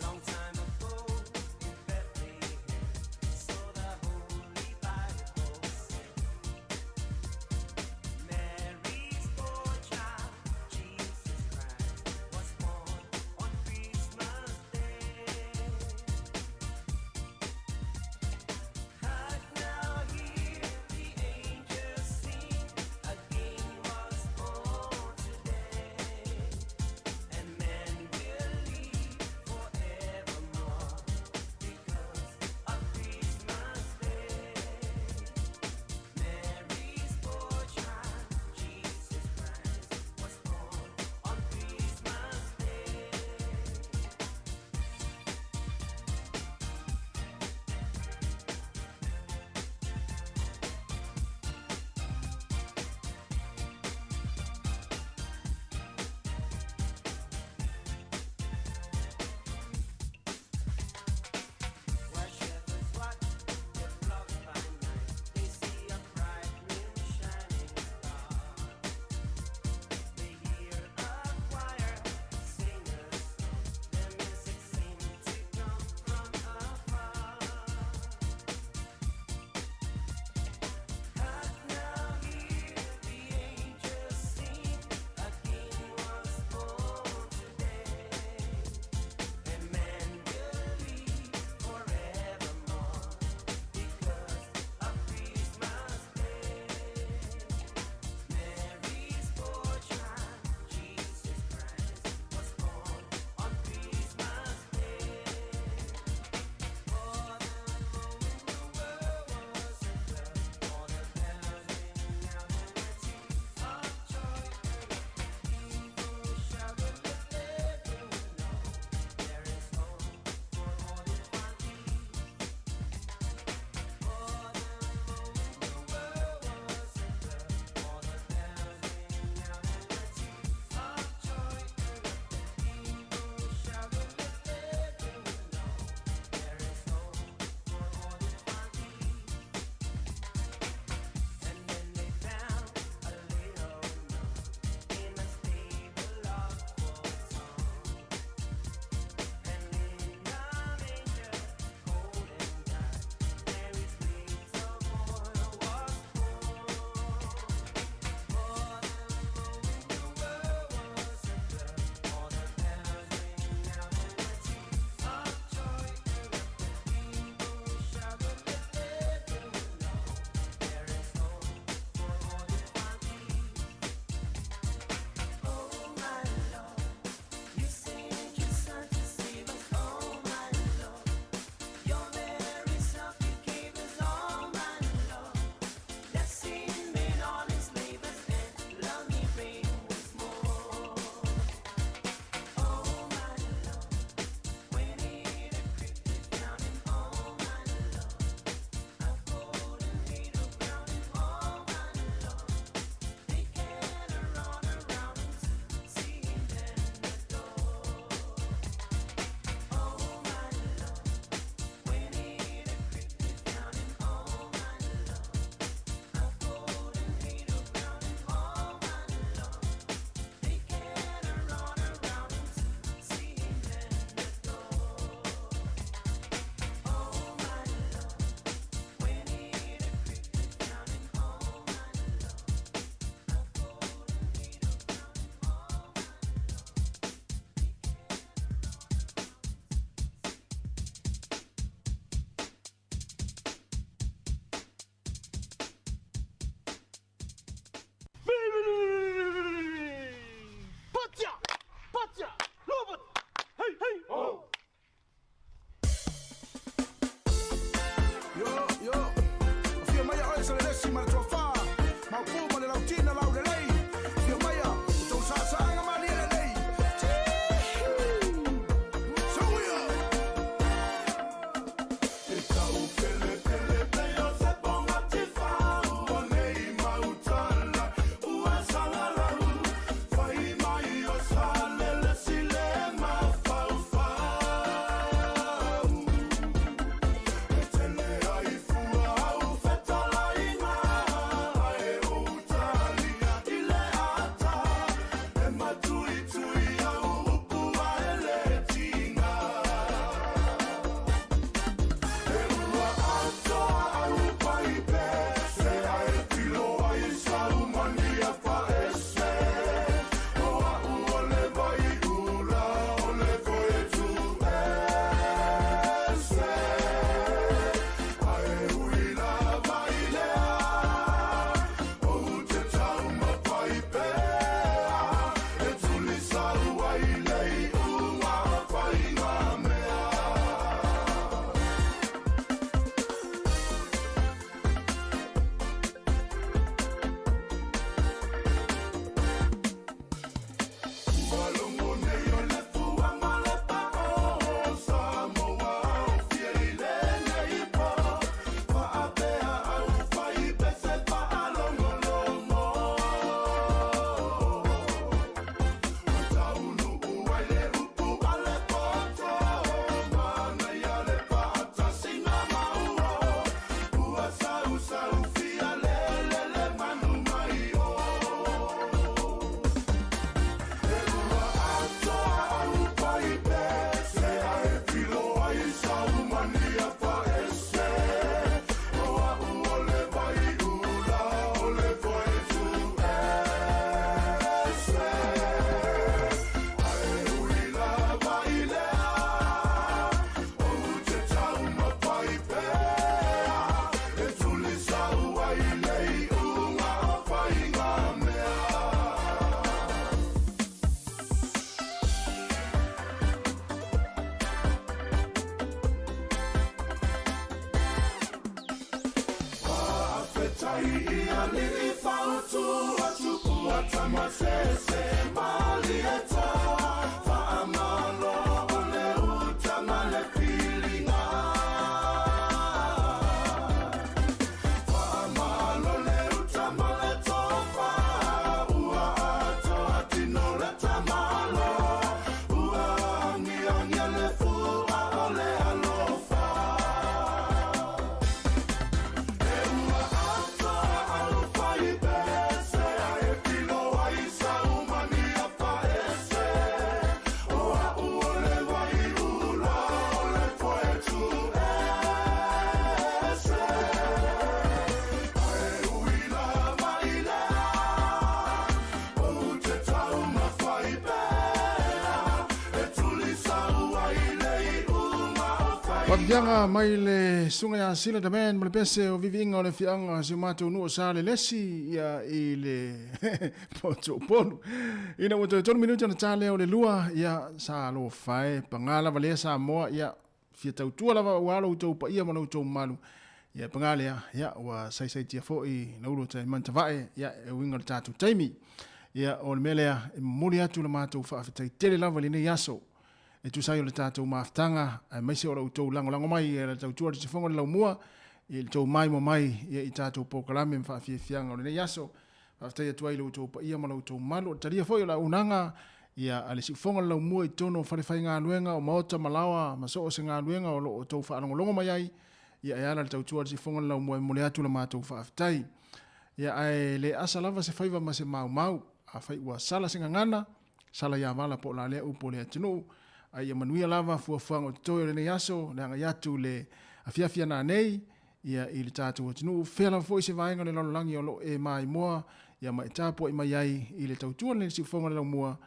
Long time ago, Faviaga mai le suga ia Sila the Man ma le pese o viviiga o le fiaga si o matou nuu o sa le lesi ia i le poto Upolu. Ina ua toe tolu minute ona ta lea o le lua ia sa alofa e paga lava lea Samoa ia fia tautua lava ua alo outou paia ma lo outou mamalu ia paga lea ia ua saisaitia foi Laulo Taimane Tavae ia e uiga i le tatou taimi. Ia o le mea lea e momoli atu le matou faafetai tele lava i lenei aso. E tusa ai o le tatou mafutaga aemaise o la outou lagolago mai e le tautua le sifoga o le laumua i le tou maimoa mai ia i tatou polokalame ma faafiafiaga o lenei aso. Faafetai atu ai i lo outou paia ma lo outou malu o le talia foi o le auaunaga ia a le siufoga o le laumua i totonu o falefaigaluega o maota ma laoa ma so o se galuega o lo o outou faalogologo mai ai ia e ala i le tautua a le siufoga o le laumua e momoli atu la matou faafetai. Ia ae le asa lava se faiva ma se maumau afai ua sala se gagana Sala ia vala po o la lea upu o le atunuu, a ia manuia lava fuafuaga o totoe o lenei aso, le agai atu i le afiafi a nanei, ia i le tatou atunuu, fea lava foi se vaega o le lalolagi o lo o e maimoa, ia ma e tapuai mai ai i le tautua lenei siufofoga o le laumua,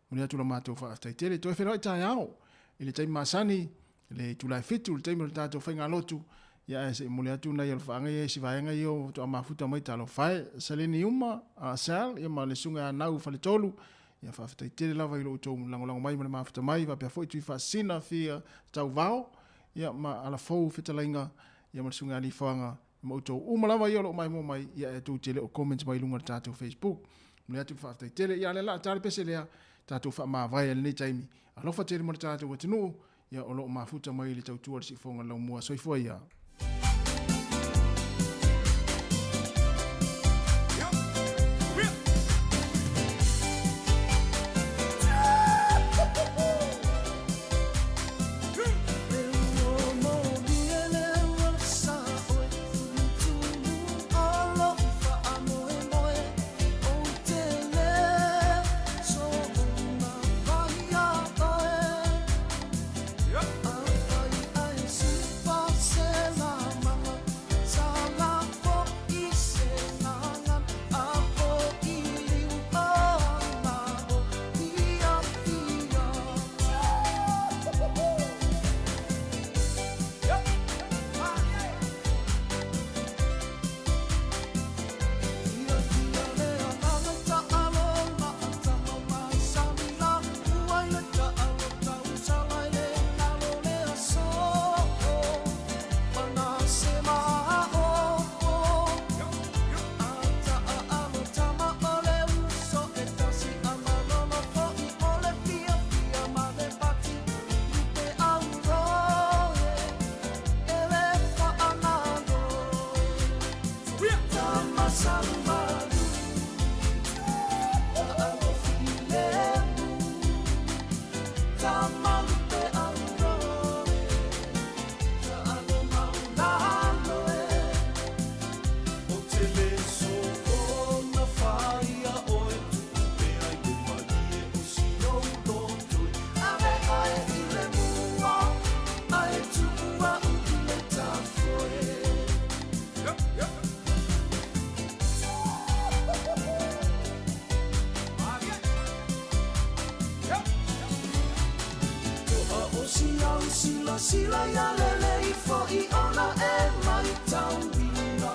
momoli atu la matou faafetai tele. Toe feiloai taeao i le taimi masani, le itula e 7 le taimi o le tatou faigalotu, ia ae se i momoli atu nai alofaaga ia i si vaega ia o faatoa mafuta mai talofa e Saleni uma, a Sal, ia ma le susuga ia Nau Faletolu, ia faafetai tele lava i lo outou lagolago mai ma le mafuta mai, faapea foi Tuifaasisina Fia Tauvao, ia ma Alafou Fetalaiga, ia ma le susuga ia Lifoaga, ma outou uma lava ia o lo o maimoa mai, ia e tou te le o comments mai i luga o le tatou Facebook. Momoli atu le faafetai tele, ia a o lea o le a ta le pese lea, tatou faamavae i lenei taimi. Alofa tele mo le tatou atunuu, ia o lo o mafuta mai i le tautua a le Siufofoga o le Laumua. Soifua ia. Silasila ia lelei fo'i ona e maitauina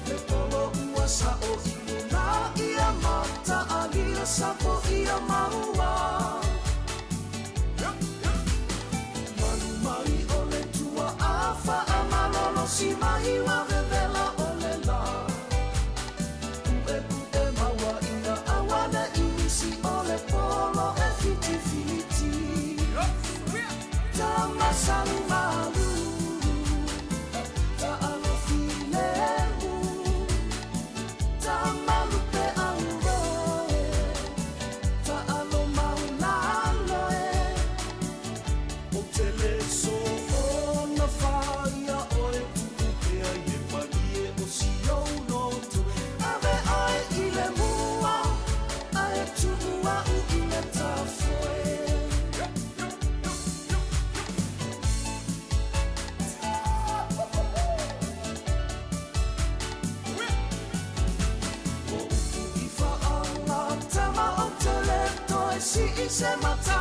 Le polo ua sa'o i luna ia mataalia sapo'ia maua. Malu mai o le tua'a fa'amalolosi mai ua vevela o le lā. Pu'epu'e maua ia auane'i nisi o le polo e fitifiti. Tamasalumalu ta'alofilemu tamalupe auroe ta'alomaulalo e. O te le soona faia oe tu'upea i le malie o siou loto. Ave oe i le mua ae tu'u a'u i le tafoe. O upu i fa'agatama o te le toe si'i se matālagi.